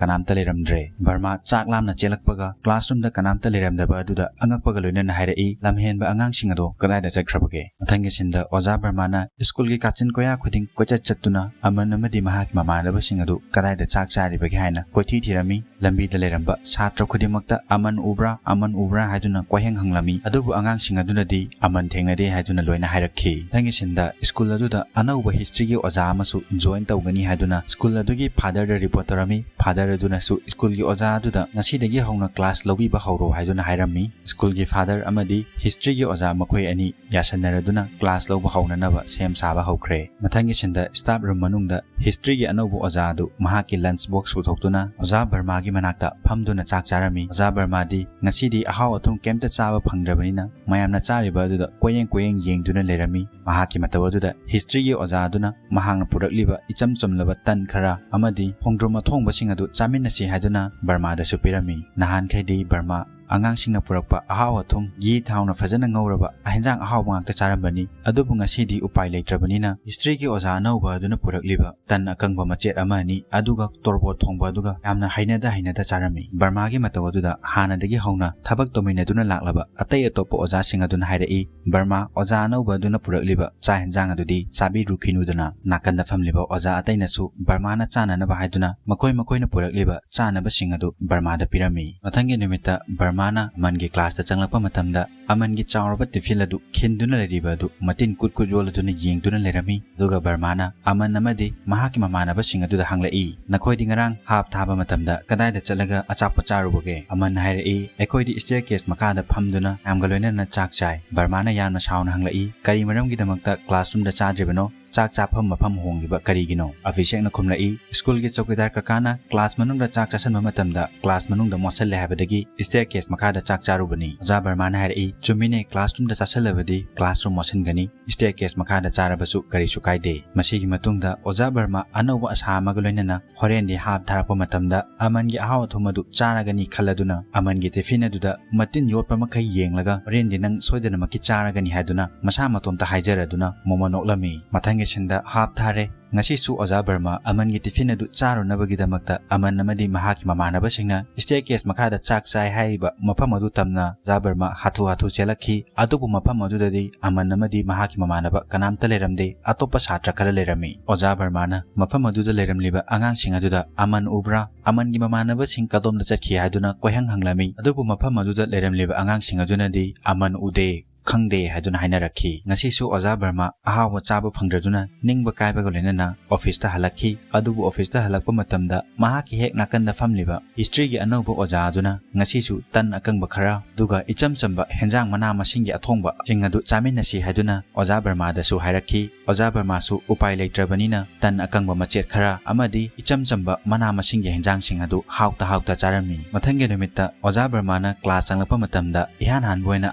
ꯀꯅꯥꯝꯇ ꯂꯩꯔꯝꯗ꯭ꯔꯦ꯫ ꯕꯔꯃꯥ ꯆꯥꯛ ꯂꯥꯝꯅ ꯆꯦꯜꯂꯛꯄꯒ ꯀ꯭ꯂꯥꯁꯔꯨꯝꯗ ꯀꯅꯥꯝꯇ ꯂꯩꯔꯝꯗꯕ ꯑꯗꯨꯗ ꯑꯉꯛꯄꯒ ꯂꯣꯏꯅꯅ ꯍꯥꯏꯔꯛꯏ, "ꯂꯝꯍꯦꯟꯕ ꯑꯉꯥꯡ ꯁꯤꯡ ꯑꯗꯣ ꯀꯗꯥꯏꯗ ꯆꯠꯈ꯭ꯔꯕꯒꯦ? ꯃꯊꯪꯒꯤ ꯁꯤꯟꯗ ꯑꯣꯖꯥ ꯕꯔꯃꯥꯅ ꯁ꯭ꯀꯨꯜꯒꯤ ꯀꯥꯆꯤꯟ ꯀꯣꯌꯥ ꯈꯨꯗꯤꯡ ꯀꯣꯏꯆꯠ ꯆꯠꯇꯨꯅ ꯑꯃꯟ ꯑꯃꯗꯤ ꯃꯍꯥꯛꯀꯤ ꯃꯃꯥꯟꯅꯕꯁꯤꯡ ꯑꯗꯨ ꯀꯗꯥꯏꯗ ꯆꯥꯛ ꯆꯥꯔꯤꯕꯒꯦ ꯍꯥꯏꯅ ꯀꯣꯏꯊꯤ ꯊꯤꯔꯝꯃꯤ꯫ ꯂꯝꯕꯤꯗ ꯂꯩꯔꯝꯕ ꯁꯥꯇ꯭ꯔ ꯈꯨꯗꯤꯡꯃꯛꯇ "ꯑꯃꯟ ꯎꯕ꯭ꯔꯥ? ꯑꯃꯟ ꯎꯕ꯭ꯔꯥ?" ꯍꯥꯏꯗꯨꯅ ꯀꯣꯏꯍꯪ ꯍꯪꯂꯝꯃꯤ꯫ ꯑꯗꯨꯕꯨ ꯑꯉꯥꯡꯁꯤꯡ ꯑꯗꯨꯅꯗꯤ "ꯑꯃꯟ ꯊꯦꯡꯅꯗꯦ" ꯍꯥꯏꯗꯨꯅ ꯂꯣꯏꯅ ꯍꯥꯏꯔꯛꯈꯤ꯫ ꯃꯊꯪꯒꯤ ꯁꯤꯟꯗ ꯁ꯭ꯀꯨꯜ ꯑꯗꯨꯗ ꯑꯅꯧꯕ ꯍꯤꯁꯇ꯭ꯔꯤꯒꯤ ꯑꯣꯖꯥ ꯑꯃꯁꯨ ꯖꯣꯏꯟ ꯇꯧꯒꯅꯤ ꯍꯥꯏꯗꯨꯅ ꯁ꯭ꯀꯨꯜ ꯑꯗꯨꯒꯤ ꯐꯥꯗꯔꯗ ꯔꯤꯄꯣꯔꯠ ꯇꯧꯔꯝꯃꯤ꯫ ꯐꯥꯗꯔ ꯑꯗꯨꯅꯁꯨ ꯁ꯭ꯀꯨꯜꯒꯤ ꯑꯣꯖꯥ ꯑꯗꯨꯗ "ꯉꯁꯤꯗꯒꯤ ꯍꯧꯅ ꯀ꯭ꯂꯥꯁ ꯂꯧꯕꯤꯕ ꯍꯧꯔꯣ" ꯍꯥꯏꯗꯨꯅ ꯍꯥꯏꯔꯝꯃꯤ꯫ ꯁ꯭ꯀꯨꯜꯒꯤ ꯐꯥꯗꯔ ꯑꯃꯗꯤ ꯍꯤꯁꯇ꯭ꯔꯤꯒꯤ ꯑꯣꯖꯥ ꯃꯈꯣꯏ ꯑꯅꯤ ꯌꯥꯁꯟꯅꯔꯗꯨꯅ ꯀ꯭ꯂꯥꯁ ꯂꯧꯕ ꯍꯧꯅꯅꯕ ꯁꯦꯝ ꯁꯥꯕ ꯍꯧꯈ꯭ꯔꯦ꯫ ꯃꯊꯪꯒꯤ ꯁꯤꯟꯗ ꯁ꯭ꯇꯥꯐ ꯔꯨꯝ ꯃꯅꯨꯡꯗ ꯍꯤꯁꯇ꯭ꯔꯤꯒꯤ ꯑꯅꯧꯕ ꯑꯣꯖꯥ ꯑꯗꯨ ꯃꯍꯥꯛꯀꯤ ꯂꯟꯆ ꯕꯣꯛꯁ ꯄꯨꯊꯣꯛꯇꯨꯅ ꯑꯣꯖꯥ ꯕꯔꯃꯥꯒꯤ ꯃꯅꯥꯛꯇ ꯐꯝꯗꯨꯅ ꯆꯥꯛ ꯆꯥꯔꯝꯃꯤ꯫ ꯑꯣꯖꯥ ꯕꯔꯃꯥꯗꯤ ꯉꯁꯤꯗꯤ ꯑꯍꯥꯎ ꯑꯊꯨꯝ ꯀꯩꯝꯇ ꯆꯥꯕ ꯐꯪꯗ꯭ꯔꯕꯅꯤꯅ ꯃꯌꯥꯝꯅ ꯆꯥꯔꯤꯕ ꯑꯗꯨꯗ ꯀꯣꯌꯦꯡ ꯀꯣꯌꯦꯡ ꯌꯦꯡꯗꯨꯅ ꯂꯩꯔꯝꯃꯤ꯫ ꯃꯍꯥꯛꯀꯤ ꯃꯇꯧ ꯑꯗꯨꯗ ꯍꯤꯁꯇ꯭ꯔꯤꯒꯤ ꯑꯣꯖꯥ ꯑꯗꯨꯅ ꯃꯍꯥꯛꯅ ꯄꯨꯔꯛꯂꯤꯕ ꯏꯆꯝ ꯆꯝꯂꯕ ꯇꯟ ꯈꯔ ꯑꯃꯗꯤ ꯈꯣꯡꯗ꯭ꯔꯨꯝ ꯑꯊꯣꯡꯕꯁꯤꯡ ꯑꯗꯨ ꯆꯥꯃꯤꯟꯅꯁꯤ ꯍꯥꯏꯗꯨꯅ ꯕꯔꯃꯥꯗꯁꯨ ꯄꯤꯔꯝꯃꯤ꯫ ꯅꯍꯥꯟꯈꯩꯗꯤ ꯕꯔꯃꯥ ꯑꯉꯥꯡꯁꯤꯡꯅ ꯄꯨꯔꯛꯄ ꯑꯍꯥꯎ ꯑꯊꯨꯝ ꯘꯤ ꯊꯥꯎꯅ ꯐꯖꯅ ꯉꯧꯔꯕ ꯍꯦꯟꯖꯥꯡ ꯑꯍꯥꯎꯕ ꯉꯥꯛꯇ ꯆꯥꯔꯝꯕꯅꯤ꯫ ꯑꯗꯨꯕꯨ ꯉꯁꯤꯗꯤ ꯎꯄꯥꯏ ꯂꯩꯇ꯭ꯔꯕꯅꯤꯅ ꯍꯤꯁꯇ꯭ꯔꯤꯒꯤ ꯑꯣꯖꯥ ꯑꯅꯧꯕ ꯑꯗꯨꯅ ꯄꯨꯔꯛꯂꯤꯕ ꯇꯟ ꯑꯀꯪꯕ ꯃꯆꯦꯠ ꯑꯃ ꯑꯅꯤ ꯑꯗꯨꯒ ꯇꯣꯔꯕꯣꯠ ꯊꯣꯡꯕ ꯑꯗꯨꯒ ꯌꯥꯝꯅ ꯍꯩꯅꯗ ꯍꯩꯅꯗ ꯆꯥꯔꯝꯃꯤ꯫ ꯕꯔꯃꯥꯒꯤ ꯃꯇꯧ ꯑꯗꯨꯗ ꯍꯥꯟꯅꯗꯒꯤ ꯍꯧꯅ ꯊꯕꯛ ꯇꯧꯃꯤꯟꯅꯗꯨꯅ ꯂꯥꯛꯂꯕ ꯑꯇꯩ ꯑꯇꯣꯞꯄ ꯑꯣꯖꯥꯁꯤꯡ ꯑꯗꯨꯅ ꯍꯥꯏꯔꯛꯏ, "ꯕꯔꯃꯥ, ꯑꯣꯖꯥ ꯑꯅꯧꯕ ꯑꯗꯨꯅ ꯄꯨꯔꯛꯂꯤꯕ ꯆꯥꯛ ꯍꯦꯟꯖꯥꯡ ꯑꯗꯨꯗꯤ ꯆꯥꯕꯤꯔꯨꯈꯤꯅꯨꯗꯅ ꯅꯥꯀꯟꯗ ꯐꯝꯂꯤꯕ ꯑꯣꯖꯥ ꯑꯇꯩꯅꯁꯨ ꯕꯔꯃꯥꯅ ꯆꯥꯅꯅꯕ ꯍꯥꯏꯗꯨꯅ ꯃꯈꯣꯏ ꯃꯈꯣꯏꯅ ꯄꯨꯔꯛꯂꯤꯕ ꯆꯥꯅꯕꯁꯤꯡ ꯑꯗꯨ ꯕꯔꯃꯥꯗ ꯄꯤꯔꯝꯃꯤ꯫ ꯃꯊꯪꯒꯤ ꯅꯨꯃꯤꯠꯇ ꯕꯔꯃꯥꯅ ꯑꯃꯟꯒꯤ ꯀ꯭ꯂꯥꯁꯇ ꯆꯪꯂꯛꯄ ꯃꯇꯝꯗ ꯑꯃꯟꯒꯤ ꯆꯥꯎꯔꯕ ꯇꯤꯐꯤꯟ ꯑꯗꯨ ꯈꯤꯟꯗꯨꯅ ꯂꯩꯔꯤꯕ ꯑꯗꯨ ꯃꯇꯤꯟ ꯀꯨꯠ ꯀꯨꯠ ꯌꯣꯜꯂꯗꯨꯅ ꯌꯦꯡꯗꯨꯅ ꯂꯩꯔꯝꯃꯤ꯫ ꯑꯗꯨꯒ ꯕꯔꯃꯥꯅ ꯑꯃꯟ ꯑꯃꯗꯤ ꯃꯍꯥꯛꯀꯤ ꯃꯃꯥꯟꯅꯕꯁꯤꯡ ꯑꯗꯨꯗ ꯍꯪꯂꯛꯏ, "ꯅꯈꯣꯏꯗꯤ ꯉꯔꯥꯡ ꯍꯥꯞ ꯊꯥꯕ ꯃꯇꯝꯗ ꯀꯗꯥꯏꯗ ꯆꯠꯂꯒ ꯑꯆꯥꯄꯣꯠ ꯆꯥꯔꯨꯕꯒꯦ?" ꯑꯃꯟꯅ ꯍꯥꯏꯔꯛꯏ, "ꯑꯩꯈꯣꯏꯗꯤ staircase ꯃꯈꯥꯗ ꯐꯝꯗꯨꯅ ꯃꯌꯥꯝꯒ ꯂꯣꯏꯅꯅ ꯆꯥꯛ ꯆꯥꯏ꯫" ꯕꯔꯃꯥꯅ ꯌꯥꯝꯅ ꯁꯥꯎꯅ ꯍꯪꯂꯛꯏ, "ꯀꯔꯤ ꯃꯔꯝꯒꯤꯗꯃꯛꯇ classroomꯗ ꯆꯥꯗ꯭ꯔꯤꯕꯅꯣ? ꯆꯥꯛ ꯆꯥꯐꯝ ꯃꯐꯝ ꯍꯣꯡꯂꯤꯕ ꯀꯔꯤꯒꯤꯅꯣ?" ꯑꯚꯤꯁꯦꯛꯅ ꯈꯨꯝꯂꯛꯏ, "ꯁ꯭ꯀꯨꯜꯒꯤ ꯆꯧꯀꯤꯗꯥꯔ ꯀꯀꯥꯅ class ꯃꯅꯨꯡꯗ ꯆꯥꯛ ꯆꯥꯁꯟꯕ ꯃꯇꯝꯗ class ꯃꯅꯨꯡꯗ ꯃꯣꯠꯁꯜꯂꯦ ꯍꯥꯏꯕꯗꯒꯤ staircase ꯃꯈꯥꯗ ꯆꯥꯛ ꯆꯥꯔꯨꯕꯅꯤ꯫" ꯑꯣꯖꯥ ꯕꯔꯃꯥꯅ ꯍꯥꯏꯔꯛꯏ, "ꯆꯨꯝꯃꯤꯅꯦ, classroomꯗ ꯆꯥꯁꯜꯂꯕꯗꯤ classroom ꯃꯣꯠꯁꯤꯟꯒꯅꯤ, staircase ꯃꯈꯥꯗ ꯆꯥꯔꯕꯁꯨ ꯀꯔꯤꯁꯨ ꯀꯥꯏꯗꯦ꯫" ꯃꯁꯤꯒꯤ ꯃꯇꯨꯡꯗ ꯑꯣꯖꯥ ꯕꯔꯃꯥ ꯑꯅꯧꯕ ꯑꯁꯥ ꯑꯃꯒ ꯂꯣꯏꯅꯅ ꯍꯣꯔꯦꯟꯗꯤ ꯍꯥꯞ ꯊꯥꯔꯛꯄ ꯃꯇꯝꯗ ꯑꯃꯟꯒꯤ ꯑꯍꯥꯎ ꯑꯊꯨꯝ ꯑꯗꯨ ꯆꯥꯔꯒꯅꯤ ꯈꯜꯂꯗꯨꯅ ꯑꯃꯟꯒꯤ ꯇꯤꯐꯤꯟ ꯑꯗꯨꯗ ꯃꯇꯤꯟ ꯌꯣꯠꯄ ꯃꯈꯩ ꯌꯦꯡꯂꯒ ꯍꯣꯔꯦꯟꯗꯤ ꯅꯪ ꯁꯣꯏꯗꯅꯃꯛꯀꯤ ꯆꯥꯔꯒꯅꯤ ꯍꯥꯏꯗꯨꯅ ꯃꯁꯥ ꯃꯇꯣꯝꯇ ꯍꯥꯏꯖꯔꯗꯨꯅ ꯃꯣꯃꯣꯟ ꯅꯣꯛꯂꯝꯃꯤ꯫ ꯃꯊꯪꯒꯤ ꯁꯤꯟꯗ ꯍꯥꯞ ꯊꯥꯔꯦ꯫ ꯉꯁꯤꯁꯨ ꯑꯣꯖꯥ ꯕꯔꯃꯥ ꯑꯃꯟꯒꯤ ꯇꯤꯐꯤꯟ ꯑꯗꯨ ꯆꯥꯔꯨꯅꯕꯒꯤꯗꯃꯛꯇ ꯑꯃꯟ ꯑꯃꯗꯤ ꯃꯍꯥꯛꯀꯤ ꯃꯃꯥꯟꯅꯕꯁꯤꯡꯅ staircase ꯃꯈꯥꯗ ꯆꯥꯛ ꯆꯥꯏ ꯍꯥꯏꯔꯤꯕ ꯃꯐꯝ ꯑꯗꯨ ꯇꯝꯅ ꯑꯣꯖꯥ ꯕꯔꯃꯥ ꯍꯥꯊꯨ ꯍꯥꯊꯨ ꯆꯦꯜꯂꯛꯈꯤ꯫ ꯑꯗꯨꯕꯨ ꯃꯐꯝ ꯑꯗꯨꯗꯗꯤ ꯑꯃꯟ ꯑꯃꯗꯤ ꯃꯍꯥꯛꯀꯤ ꯃꯃꯥꯟꯅꯕ ꯀꯅꯥꯝꯇ ꯂꯩꯔꯝꯗꯦ꯫ ꯑꯇꯣꯞꯄ ꯁꯥꯇ꯭ꯔ ꯈꯔ ꯂꯩꯔꯝꯃꯤ꯫ ꯑꯣꯖꯥ ꯕꯔꯃꯥꯅ ꯃꯐꯝ ꯑꯗꯨꯗ ꯂꯩꯔꯝꯂꯤꯕ ꯑꯉꯥꯡꯁꯤꯡ ꯑꯗꯨꯗ "ꯑꯃꯟ ꯎꯕ꯭ꯔꯥ? ꯑꯃꯟꯒꯤ ꯃꯃꯥꯟꯅꯕꯁꯤꯡ ꯀꯗꯣꯝꯗ ꯆꯠꯈꯤ?" ꯍꯥꯏꯗꯨꯅ ꯀꯣꯏꯍꯪ ꯍꯪꯂꯝꯃꯤ꯫ ꯑꯗꯨꯕꯨ ꯃꯐꯝ ꯑꯗꯨꯗ ꯂꯩꯔꯝꯂꯤꯕ ꯑꯉꯥꯡꯁꯤꯡ ꯑꯗꯨꯅꯗꯤ "ꯑꯃꯟ ꯎꯗꯦ, ꯈꯪꯗꯦ" ꯍꯥꯏꯗꯨꯅ ꯍꯥꯏꯅꯔꯛꯈꯤ꯫ ꯉꯁꯤꯁꯨ ꯑꯣꯖꯥ ꯕꯔꯃꯥ ꯑꯍꯥꯎꯕ ꯆꯥꯕ ꯐꯪꯗ꯭ꯔꯗꯨꯅ ꯅꯤꯡꯕ ꯀꯥꯏꯕꯒ ꯂꯣꯏꯅꯅ officeꯇ ꯍꯜꯂꯛꯈꯤ꯫ ꯑꯗꯨꯕꯨ officeꯇ ꯍꯜꯂꯛꯄ ꯃꯇꯝꯗ ꯃꯍꯥꯛꯀꯤ ꯍꯦꯛ ꯅꯥꯀꯟꯗ ꯐꯝꯂꯤꯕ historyꯒꯤ ꯑꯅꯧꯕ ꯑꯣꯖꯥ ꯑꯗꯨꯅ ꯉꯁꯤꯁꯨ ꯇꯟ ꯑꯀꯪꯕ ꯈꯔ, ꯑꯗꯨꯒ ꯏꯆꯝ ꯆꯝꯕ ꯍꯦꯟꯖꯥꯡ ꯃꯅꯥ ꯃꯁꯤꯡꯒꯤ ꯑꯊꯣꯡꯕꯁꯤꯡ ꯑꯗꯨ ꯆꯥꯃꯤꯟꯅꯁꯤ ꯍꯥꯏꯗꯨꯅ ꯑꯣꯖꯥ ꯕꯔꯃꯥꯗꯁꯨ ꯍꯥꯏꯔꯛꯈꯤ꯫ ꯑꯣꯖꯥ ꯕꯔꯃꯥꯁꯨ ꯎꯄꯥꯏ ꯂꯩꯇ꯭ꯔꯕꯅꯤꯅ ꯇꯟ ꯑꯀꯪꯕ ꯃꯆꯦꯠ ꯈꯔ ꯑꯃꯗꯤ ꯏꯆꯝ ꯆꯝꯕ ꯃꯅꯥ ꯃꯁꯤꯡꯒꯤ ꯍꯦꯟꯖꯥꯡꯁꯤꯡ ꯑꯗꯨ ꯍꯥꯎꯇ ꯍꯥꯎꯇ ꯆꯥꯔꯝꯃꯤ꯫ ꯃꯊꯪꯒꯤ ꯅꯨꯃꯤꯠꯇ ꯑꯣꯖꯥ ꯕꯔꯃꯥꯅ class ꯆꯪꯂꯛꯄ ꯃꯇꯝꯗ ꯏꯍꯥꯟ ꯍꯥꯟꯕ ꯑꯣꯏꯅ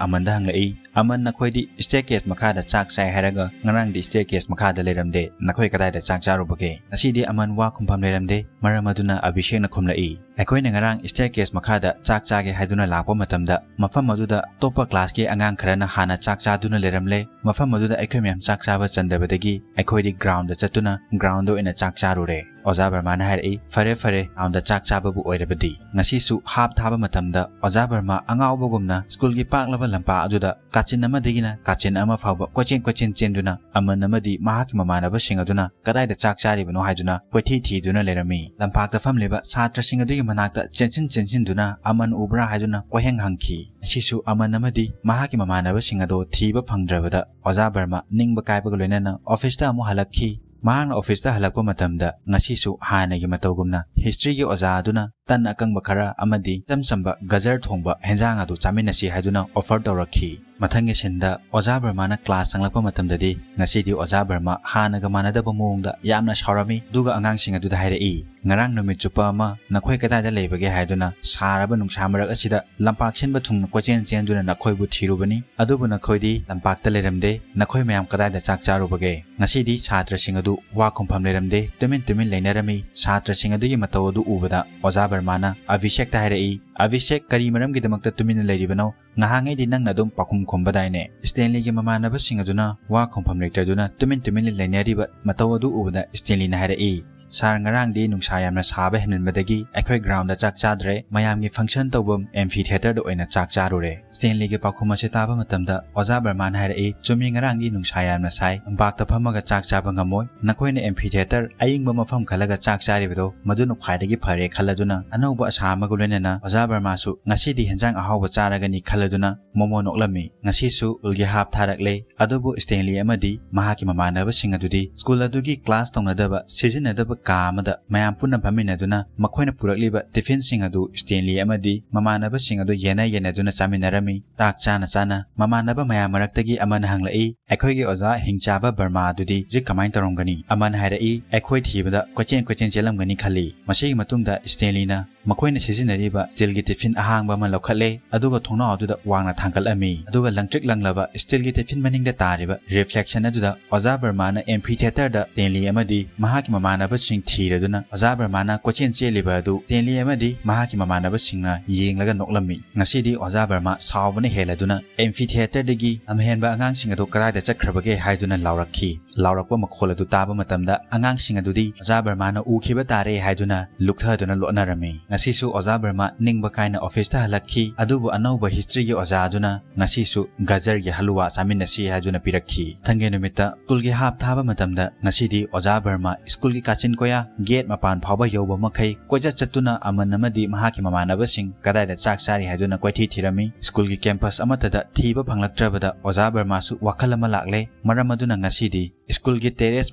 ꯑꯃꯟꯗ ꯍꯪꯂꯛꯏ, "ꯑꯃꯟ, ꯅꯈꯣꯏꯗꯤ staircase ꯃꯈꯥꯗ ꯆꯥꯛ ꯆꯥꯏ ꯍꯥꯏꯔꯒ ꯉꯔꯥꯡꯗꯤ staircase ꯃꯈꯥꯗ ꯂꯩꯔꯝꯗꯦ, ꯅꯈꯣꯏ ꯀꯗꯥꯏꯗ ꯆꯥꯛ ꯆꯥꯔꯨꯕꯒꯦ?" ꯉꯁꯤꯗꯤ ꯑꯃꯟ ꯋꯥ ꯈꯨꯝꯐꯝ ꯂꯩꯔꯝꯗꯦ꯫ ꯃꯔꯝ ꯑꯗꯨꯅ ꯑꯕꯤꯁꯦꯛꯅ ꯈꯨꯝꯂꯛꯏ, "ꯑꯩꯈꯣꯏꯅ ꯉꯔꯥꯡ staircase ꯃꯈꯥꯗ ꯆꯥꯛ ꯆꯥꯒꯦ ꯍꯥꯏꯗꯨꯅ ꯂꯥꯛꯄ ꯃꯇꯝꯗ ꯃꯐꯝ ꯑꯗꯨꯗ ꯑꯇꯣꯞꯄ classꯀꯤ ꯑꯉꯥꯡ ꯈꯔꯅ ꯍꯥꯟꯅ ꯆꯥꯛ ꯆꯥꯗꯨꯅ ꯂꯩꯔꯝꯂꯦ꯫ ꯃꯐꯝ ꯑꯗꯨꯗ ꯑꯩꯈꯣꯏ ꯃꯌꯥꯝ ꯆꯥꯛ ꯆꯥꯕ ꯆꯟꯗꯕꯗꯒꯤ ꯑꯩꯈꯣꯏꯗꯤ groundꯗ ꯆꯠꯇꯨꯅ groundꯗ ꯑꯣꯏꯅ ꯆꯥꯛ ꯆꯥꯔꯨꯔꯦ꯫" ꯑꯣꯖꯥ ꯕꯔꯃꯥꯅ ꯍꯥꯏꯔꯛꯏ, "ꯐꯔꯦ ꯐꯔꯦ, groundꯗ ꯆꯥꯛ ꯆꯥꯕꯕꯨ ꯑꯣꯏꯔꯕꯗꯤ꯫" ꯉꯁꯤꯁꯨ ꯍꯥꯞ ꯊꯥꯕ ꯃꯇꯝꯗ ꯑꯣꯖꯥ ꯕꯔꯃꯥ ꯑꯉꯥꯎꯕꯒꯨꯝꯅ schoolꯒꯤ ꯄꯥꯛꯂꯕ ꯂꯝꯄꯥꯛ ꯑꯗꯨꯗ ꯀꯥꯆꯤꯟ ꯑꯃꯗꯒꯤꯅ ꯀꯥꯆꯤꯟ ꯑꯃ ꯐꯥꯎꯕ ꯀꯣꯏꯆꯦꯟ ꯀꯣꯏꯆꯦꯟ ꯆꯦꯟꯗꯨꯅ ꯑꯃꯟ ꯑꯃꯗꯤ ꯃꯍꯥꯛꯀꯤ ꯃꯃꯥꯟꯅꯕꯁꯤꯡ ꯑꯗꯨꯅ ꯀꯗꯥꯏꯗ ꯆꯥꯛ ꯆꯥꯔꯤꯕꯅꯣ ꯍꯥꯏꯗꯨꯅ ꯀꯣꯏꯊꯤ ꯊꯤꯗꯨꯅ ꯂꯩꯔꯝꯃꯤ꯫ ꯂꯝꯄꯥꯛꯇ ꯐꯝꯂꯤꯕ ꯁꯥꯇ꯭ꯔꯁꯤꯡ ꯑꯗꯨꯒꯤ ꯃꯅꯥꯛꯇ ꯆꯦꯟꯁꯤꯟ ꯆꯦꯟꯁꯤꯟꯗꯨꯅ "ꯑꯃꯟ ꯎꯕ꯭ꯔꯥ?" ꯍꯥꯏꯗꯨꯅ ꯀꯣꯏꯍꯪ ꯍꯪꯈꯤ꯫ ꯉꯁꯤꯁꯨ ꯑꯃꯟ ꯑꯃꯗꯤ ꯃꯍꯥꯛꯀꯤ ꯃꯃꯥꯟꯅꯕꯁꯤꯡ ꯑꯗꯨ ꯊꯤꯕ ꯐꯪꯗ꯭ꯔꯕꯗ ꯑꯣꯖꯥ ꯕꯔꯃꯥ ꯅꯤꯡꯕ ꯀꯥꯏꯕꯒ ꯂꯣꯏꯅꯅ officeꯇ ꯑꯃꯨꯛ ꯍꯜꯂꯛꯈꯤ꯫ ꯃꯍꯥꯛꯅ officeꯇ ꯍꯜꯂꯛꯄ ꯃꯇꯝꯗ ꯉꯁꯤꯁꯨ ꯍꯥꯟꯅꯒꯤ ꯃꯇꯧꯒꯨꯝꯅ historyꯒꯤ ꯑꯣꯖꯥ ꯑꯗꯨꯅ ꯇꯟ ꯑꯀꯪꯕ ꯈꯔ ꯑꯃꯗꯤ ꯏꯆꯝ ꯆꯝꯕ ꯒꯖꯔ ꯊꯣꯡꯕ ꯍꯦꯟꯖꯥꯡ ꯑꯗꯨ ꯆꯥꯃꯤꯟꯅꯁꯤ ꯍꯥꯏꯗꯨꯅ offer ꯇꯧꯔꯛꯈꯤ꯫ ꯃꯊꯪꯒꯤ sceneꯗ ꯑꯣꯖꯥ ꯕꯔꯃꯥꯅ class ꯆꯪꯂꯛꯄ ꯃꯇꯝꯗꯗꯤ ꯉꯁꯤꯗꯤ ꯑꯣꯖꯥ ꯕꯔꯃꯥ ꯍꯥꯟꯅꯒ ꯃꯥꯟꯅꯗꯕ ꯃꯑꯣꯡꯗ ꯌꯥꯝꯅ ꯁꯥꯎꯔꯝꯃꯤ꯫ ꯑꯗꯨꯒ ꯑꯉꯥꯡꯁꯤꯡ ꯑꯗꯨꯗ ꯍꯥꯏꯔꯛꯏ, "ꯉꯔꯥꯡ ꯅꯨꯃꯤꯠ ꯆꯨꯞꯄ ꯑꯃ ꯅꯈꯣꯏ ꯀꯗꯥꯏꯗ ꯂꯩꯕꯒꯦ ꯍꯥꯏꯗꯨꯅ ꯁꯥꯔꯕ ꯅꯨꯡꯁꯥ ꯃꯔꯛ ꯑꯁꯤꯗ ꯂꯝꯄꯥꯛ ꯁꯤꯟꯕ ꯊꯨꯡꯅ ꯀꯣꯏꯆꯦꯟ ꯆꯦꯟꯗꯨꯅ ꯅꯈꯣꯏꯕꯨ ꯊꯤꯔꯨꯕꯅꯤ, ꯑꯗꯨꯕꯨ ꯅꯈꯣꯏꯗꯤ ꯂꯝꯄꯥꯛꯇ ꯂꯩꯔꯝꯗꯦ꯫ ꯅꯈꯣꯏ ꯃꯌꯥꯝ ꯀꯗꯥꯏꯗ ꯆꯥꯛ ꯆꯥꯔꯨꯕꯒꯦ?" ꯉꯁꯤꯗꯤ ꯁꯥꯇ꯭ꯔꯁꯤꯡ ꯑꯗꯨ ꯋꯥ ꯈꯨꯝꯐꯝ ꯂꯩꯔꯝꯗꯦ꯫ ꯇꯨꯃꯤꯟ ꯇꯨꯃꯤꯟ ꯂꯩꯅꯔꯝꯃꯤ꯫ ꯁꯥꯇ꯭ꯔꯁꯤꯡ ꯑꯗꯨꯒꯤ ꯃꯇꯧ ꯑꯗꯨ ꯎꯕꯗ ꯑꯣꯖꯥ ꯕꯔꯃꯥꯅ ꯑꯚꯤꯁꯦꯛꯇ ꯍꯥꯏꯔꯛꯏ, "ꯑꯚꯤꯁꯦꯛ, ꯀꯔꯤ ꯃꯔꯝꯒꯤꯗꯃꯛꯇ ꯇꯨꯃꯤꯟꯅ ꯂꯩꯔꯤꯕꯅꯣ? "ꯉꯍꯥꯟꯉꯩꯗꯤ ꯅꯪꯅ ꯑꯗꯨꯝ ꯄꯥꯎꯈꯨꯝ ꯈꯨꯝꯕꯗꯥꯏꯅꯦ?" ꯁ꯭ꯇꯦꯟꯂꯤꯒꯤ ꯃꯃꯥꯟꯅꯕꯁꯤꯡ ꯑꯗꯨꯅ ꯋꯥ ꯈꯨꯝꯐꯝ ꯂꯩꯇ꯭ꯔꯗꯨꯅ ꯇꯨꯃꯤꯟ ꯇꯨꯃꯤꯟꯅ ꯂꯩꯅꯔꯤꯕ ꯃꯇꯧ ꯑꯗꯨ ꯎꯕꯗ ꯁ꯭ꯇꯦꯟꯂꯤꯅ ꯍꯥꯏꯔꯛꯏ, "ꯁꯥꯔ, ꯉꯔꯥꯡꯗꯤ ꯅꯨꯡꯁꯥ ꯌꯥꯝꯅ ꯁꯥꯕ ꯍꯦꯟꯃꯟꯕꯗꯒꯤ ꯑꯩꯈꯣꯏ ground ꯗ ꯆꯥꯛ ꯆꯥꯗ꯭ꯔꯦ, ꯃꯌꯥꯝꯒꯤ function ꯇꯧꯐꯝ amphitheatre ꯗ ꯑꯣꯏꯅ ꯆꯥꯛ ꯆꯥꯔꯨꯔꯦ꯫" ꯁ꯭ꯇꯦꯟꯂꯤꯒꯤ ꯄꯥꯎꯈꯨꯝ ꯑꯁꯤ ꯇꯥꯕ ꯃꯇꯝꯗ ꯑꯣꯖꯥ ꯕꯔꯃꯥꯅ ꯍꯥꯏꯔꯛꯏ, "ꯆꯨꯝꯃꯤ, ꯉꯔꯥꯡꯗꯤ ꯅꯨꯡꯁꯥ ꯌꯥꯝꯅ ꯁꯥꯏ, ꯎꯄꯥꯛꯇ ꯐꯝꯃꯒ ꯆꯥꯛ ꯆꯥꯕ ꯉꯝꯃꯣꯏ꯫ ꯅꯈꯣꯏꯅ amphitheatre, ꯑꯏꯪꯕ ꯃꯐꯝ ꯈꯜꯂꯒ ꯆꯥꯛ ꯆꯥꯔꯤꯕꯗꯣ ꯃꯗꯨꯅ ꯈ꯭ꯋꯥꯏꯗꯒꯤ ꯐꯔꯦ" ꯈꯜꯂꯗꯨꯅ ꯑꯅꯧꯕ ꯑꯁꯥ ꯑꯃꯒ ꯂꯣꯏꯅꯅ ꯑꯣꯖꯥ ꯕꯔꯃꯥꯁꯨ ꯉꯁꯤꯗꯤ ꯍꯦꯟꯖꯥꯡ ꯑꯍꯥꯎꯕ ꯆꯥꯔꯒꯅꯤ ꯈꯜꯂꯗꯨꯅ ꯃꯣꯃꯣ ꯅꯣꯛꯂꯝꯃꯤ꯫ ꯉꯁꯤꯁꯨ ꯁ꯭ꯀꯨꯜꯒꯤ half ꯊꯥꯔꯛꯂꯦ, ꯑꯗꯨꯕꯨ ꯁ꯭ꯇꯦꯟꯂꯤ ꯑꯃꯗꯤ ꯃꯍꯥꯛꯀꯤ ꯃꯃꯥꯟꯅꯕꯁꯤꯡ ꯑꯗꯨꯗꯤ ꯁ꯭ꯀꯨꯜ ꯑꯗꯨꯒꯤ class ꯇꯧꯅꯗꯕ, ꯁꯤꯖꯤꯟꯅꯗꯕ ꯀꯥ ꯑꯃꯗ ꯃꯌꯥꯝ ꯄꯨꯟꯅ ꯐꯝꯃꯤꯟꯅꯗꯨꯅ ꯃꯈꯣꯏꯅ ꯄꯨꯔꯛꯂꯤꯕ ꯇꯤꯐꯤꯟꯁꯤꯡ ꯑꯗꯨ ꯁ꯭ꯇꯦꯟꯂꯤ ꯑꯃꯗꯤ ꯃꯃꯥꯟꯅꯕꯁꯤꯡ ꯑꯗꯨ ꯌꯦꯟꯅ ꯌꯦꯟꯅꯗꯨꯅ ꯆꯥꯃꯤꯟꯅꯔꯝꯃꯤ꯫ ꯆꯥꯛ ꯆꯥꯅ ꯆꯥꯅ ꯃꯃꯥꯟꯅꯕ ꯃꯌꯥꯝ ꯃꯔꯛꯇꯒꯤ ꯑꯃꯅ ꯍꯪꯂꯛꯏ, "ꯑꯩꯈꯣꯏꯒꯤ ꯑꯣꯖꯥ ꯍꯤꯡꯆꯥꯕ ꯕꯔꯃꯥ ꯑꯗꯨꯗꯤ ꯍꯧꯖꯤꯛ ꯀꯃꯥꯏꯅ ꯇꯧꯔꯝꯒꯅꯤ?" ꯑꯃꯅ ꯍꯥꯏꯔꯛꯏ, "ꯑꯩꯈꯣꯏ ꯊꯤꯕꯗ ꯀꯣꯏꯆꯦꯟ ꯀꯣꯏꯆꯦꯟ ꯆꯦꯜꯂꯝꯒꯅꯤ ꯈꯜꯂꯤ꯫" ꯃꯁꯤꯒꯤ ꯃꯇꯨꯡꯗ ꯁ꯭ꯇꯦꯟꯂꯤꯅ ꯃꯈꯣꯏꯅ ꯁꯤꯖꯤꯟꯅꯔꯤꯕ ꯁ꯭ꯇꯤꯜꯒꯤ ꯇꯤꯐꯤꯟ ꯑꯍꯥꯡꯕ ꯑꯃ ꯂꯧꯈꯠꯂꯦ, ꯑꯗꯨꯒ ꯊꯣꯡꯅꯥꯎ ꯑꯗꯨꯗ ꯋꯥꯡꯅ ꯊꯥꯡꯒꯠꯂꯝꯃꯤ꯫ ꯑꯗꯨꯒ ꯂꯪꯇ꯭ꯔꯤꯛ ꯂꯪꯂꯕ ꯁ꯭ꯇꯤꯜꯒꯤ ꯇꯤꯐꯤꯟ ꯃꯅꯤꯡꯗ ꯇꯥꯔꯤꯕ reflection ꯑꯗꯨꯗ ꯑꯣꯖꯥ ꯕꯔꯃꯥꯅ amphitheatre ꯗ ꯁ꯭ꯇꯦꯟꯂꯤ ꯑꯃꯗꯤ ꯃꯍꯥꯛꯀꯤ ꯃꯃꯥꯟꯅꯕꯁꯤꯡ ꯊꯤꯔꯗꯨꯅ ꯑꯣꯖꯥ ꯕꯔꯃꯥꯅ ꯀꯣꯏꯆꯦꯟ ꯆꯦꯜꯂꯤꯕ ꯑꯗꯨ ꯁ꯭ꯇꯦꯟꯂꯤ ꯑꯃꯗꯤ ꯃꯍꯥꯛꯀꯤ ꯃꯃꯥꯟꯅꯕꯁꯤꯡꯅ ꯌꯦꯡꯂꯒ ꯅꯣꯛꯂꯝꯃꯤ꯫ ꯉꯁꯤꯗꯤ ꯑꯣꯖꯥ ꯕꯔꯃꯥ ꯁꯥꯎꯕꯅ ꯍꯦꯜꯂꯗꯨꯅ amphitheatre ꯗꯒꯤ ꯂꯝꯍꯦꯟꯕ ꯑꯉꯥꯡꯁꯤꯡ ꯑꯗꯨ ꯀꯗꯥꯏꯗ ꯆꯠꯈ꯭ꯔꯕꯒꯦ ꯍꯥꯏꯗꯨꯅ ꯂꯥꯎꯔꯛꯈꯤ꯫ ꯂꯥꯎꯔꯛꯄ ꯃꯈꯣꯜ ꯑꯗꯨ ꯇꯥꯕ ꯃꯇꯝꯗ ꯑꯉꯥꯡꯁꯤꯡ ꯑꯗꯨꯗꯤ ꯑꯣꯖꯥ ꯕꯔꯃꯥꯅ ꯎꯈꯤꯕ ꯇꯥꯔꯦ ꯍꯥꯏꯗꯨꯅ ꯂꯨꯛꯊꯗꯨꯅ ꯂꯣꯠꯅꯔꯝꯃꯤ꯫ ꯉꯁꯤꯁꯨ ꯑꯣꯖꯥ ꯕꯔꯃꯥ ꯅꯤꯡꯕ ꯀꯥꯏꯅ office ꯇ ꯍꯜꯂꯛꯈꯤ, ꯑꯗꯨꯕꯨ ꯑꯅꯧꯕ history ꯒꯤ ꯑꯣꯖꯥ ꯑꯗꯨꯅ ꯉꯁꯤꯁꯨ ꯒꯖꯔꯒꯤ ꯍꯜꯂꯨꯋꯥ ꯆꯥꯃꯤꯟꯅꯁꯤ ꯍꯥꯏꯗꯨꯅ ꯄꯤꯔꯛꯈꯤ꯫ ꯃꯊꯪꯒꯤ ꯅꯨꯃꯤꯠꯇ ꯁ꯭ꯀꯨꯜꯒꯤ half ꯊꯥꯕ ꯃꯇꯝꯗ ꯉꯁꯤꯗꯤ ꯑꯣꯖꯥ ꯕꯔꯃꯥ ꯁ꯭ꯀꯨꯜꯒꯤ ꯀꯥꯆꯤꯟ ꯀꯣꯌꯥ gate ꯃꯄꯥꯟ ꯐꯥꯎꯕ ꯌꯧꯕ ꯃꯈꯩ ꯀꯣꯏꯆꯠ ꯆꯠꯇꯨꯅ ꯑꯃꯟ ꯑꯃꯗꯤ ꯃꯍꯥꯛꯀꯤ ꯃꯃꯥꯟꯅꯕꯁꯤꯡ ꯀꯗꯥꯏꯗ ꯆꯥꯛ ꯆꯥꯔꯤ ꯍꯥꯏꯗꯨꯅ ꯀꯣꯏꯊꯤ ꯊꯤꯔꯝꯃꯤ꯫ ꯁ꯭ꯀꯨꯜꯒꯤ campus ꯑꯃꯠꯇꯗ ꯊꯤꯕ ꯐꯪꯂꯛꯇ꯭ꯔꯕꯗ ꯑꯣꯖꯥ ꯕꯔꯃꯥꯁꯨ ꯋꯥꯈꯜ ꯑꯃ ꯂꯥꯛꯂꯦ꯫ ꯃꯔꯝ ꯑꯗꯨꯅ ꯉꯁꯤꯗꯤ ꯁ꯭ꯀꯨꯜꯒꯤ terrace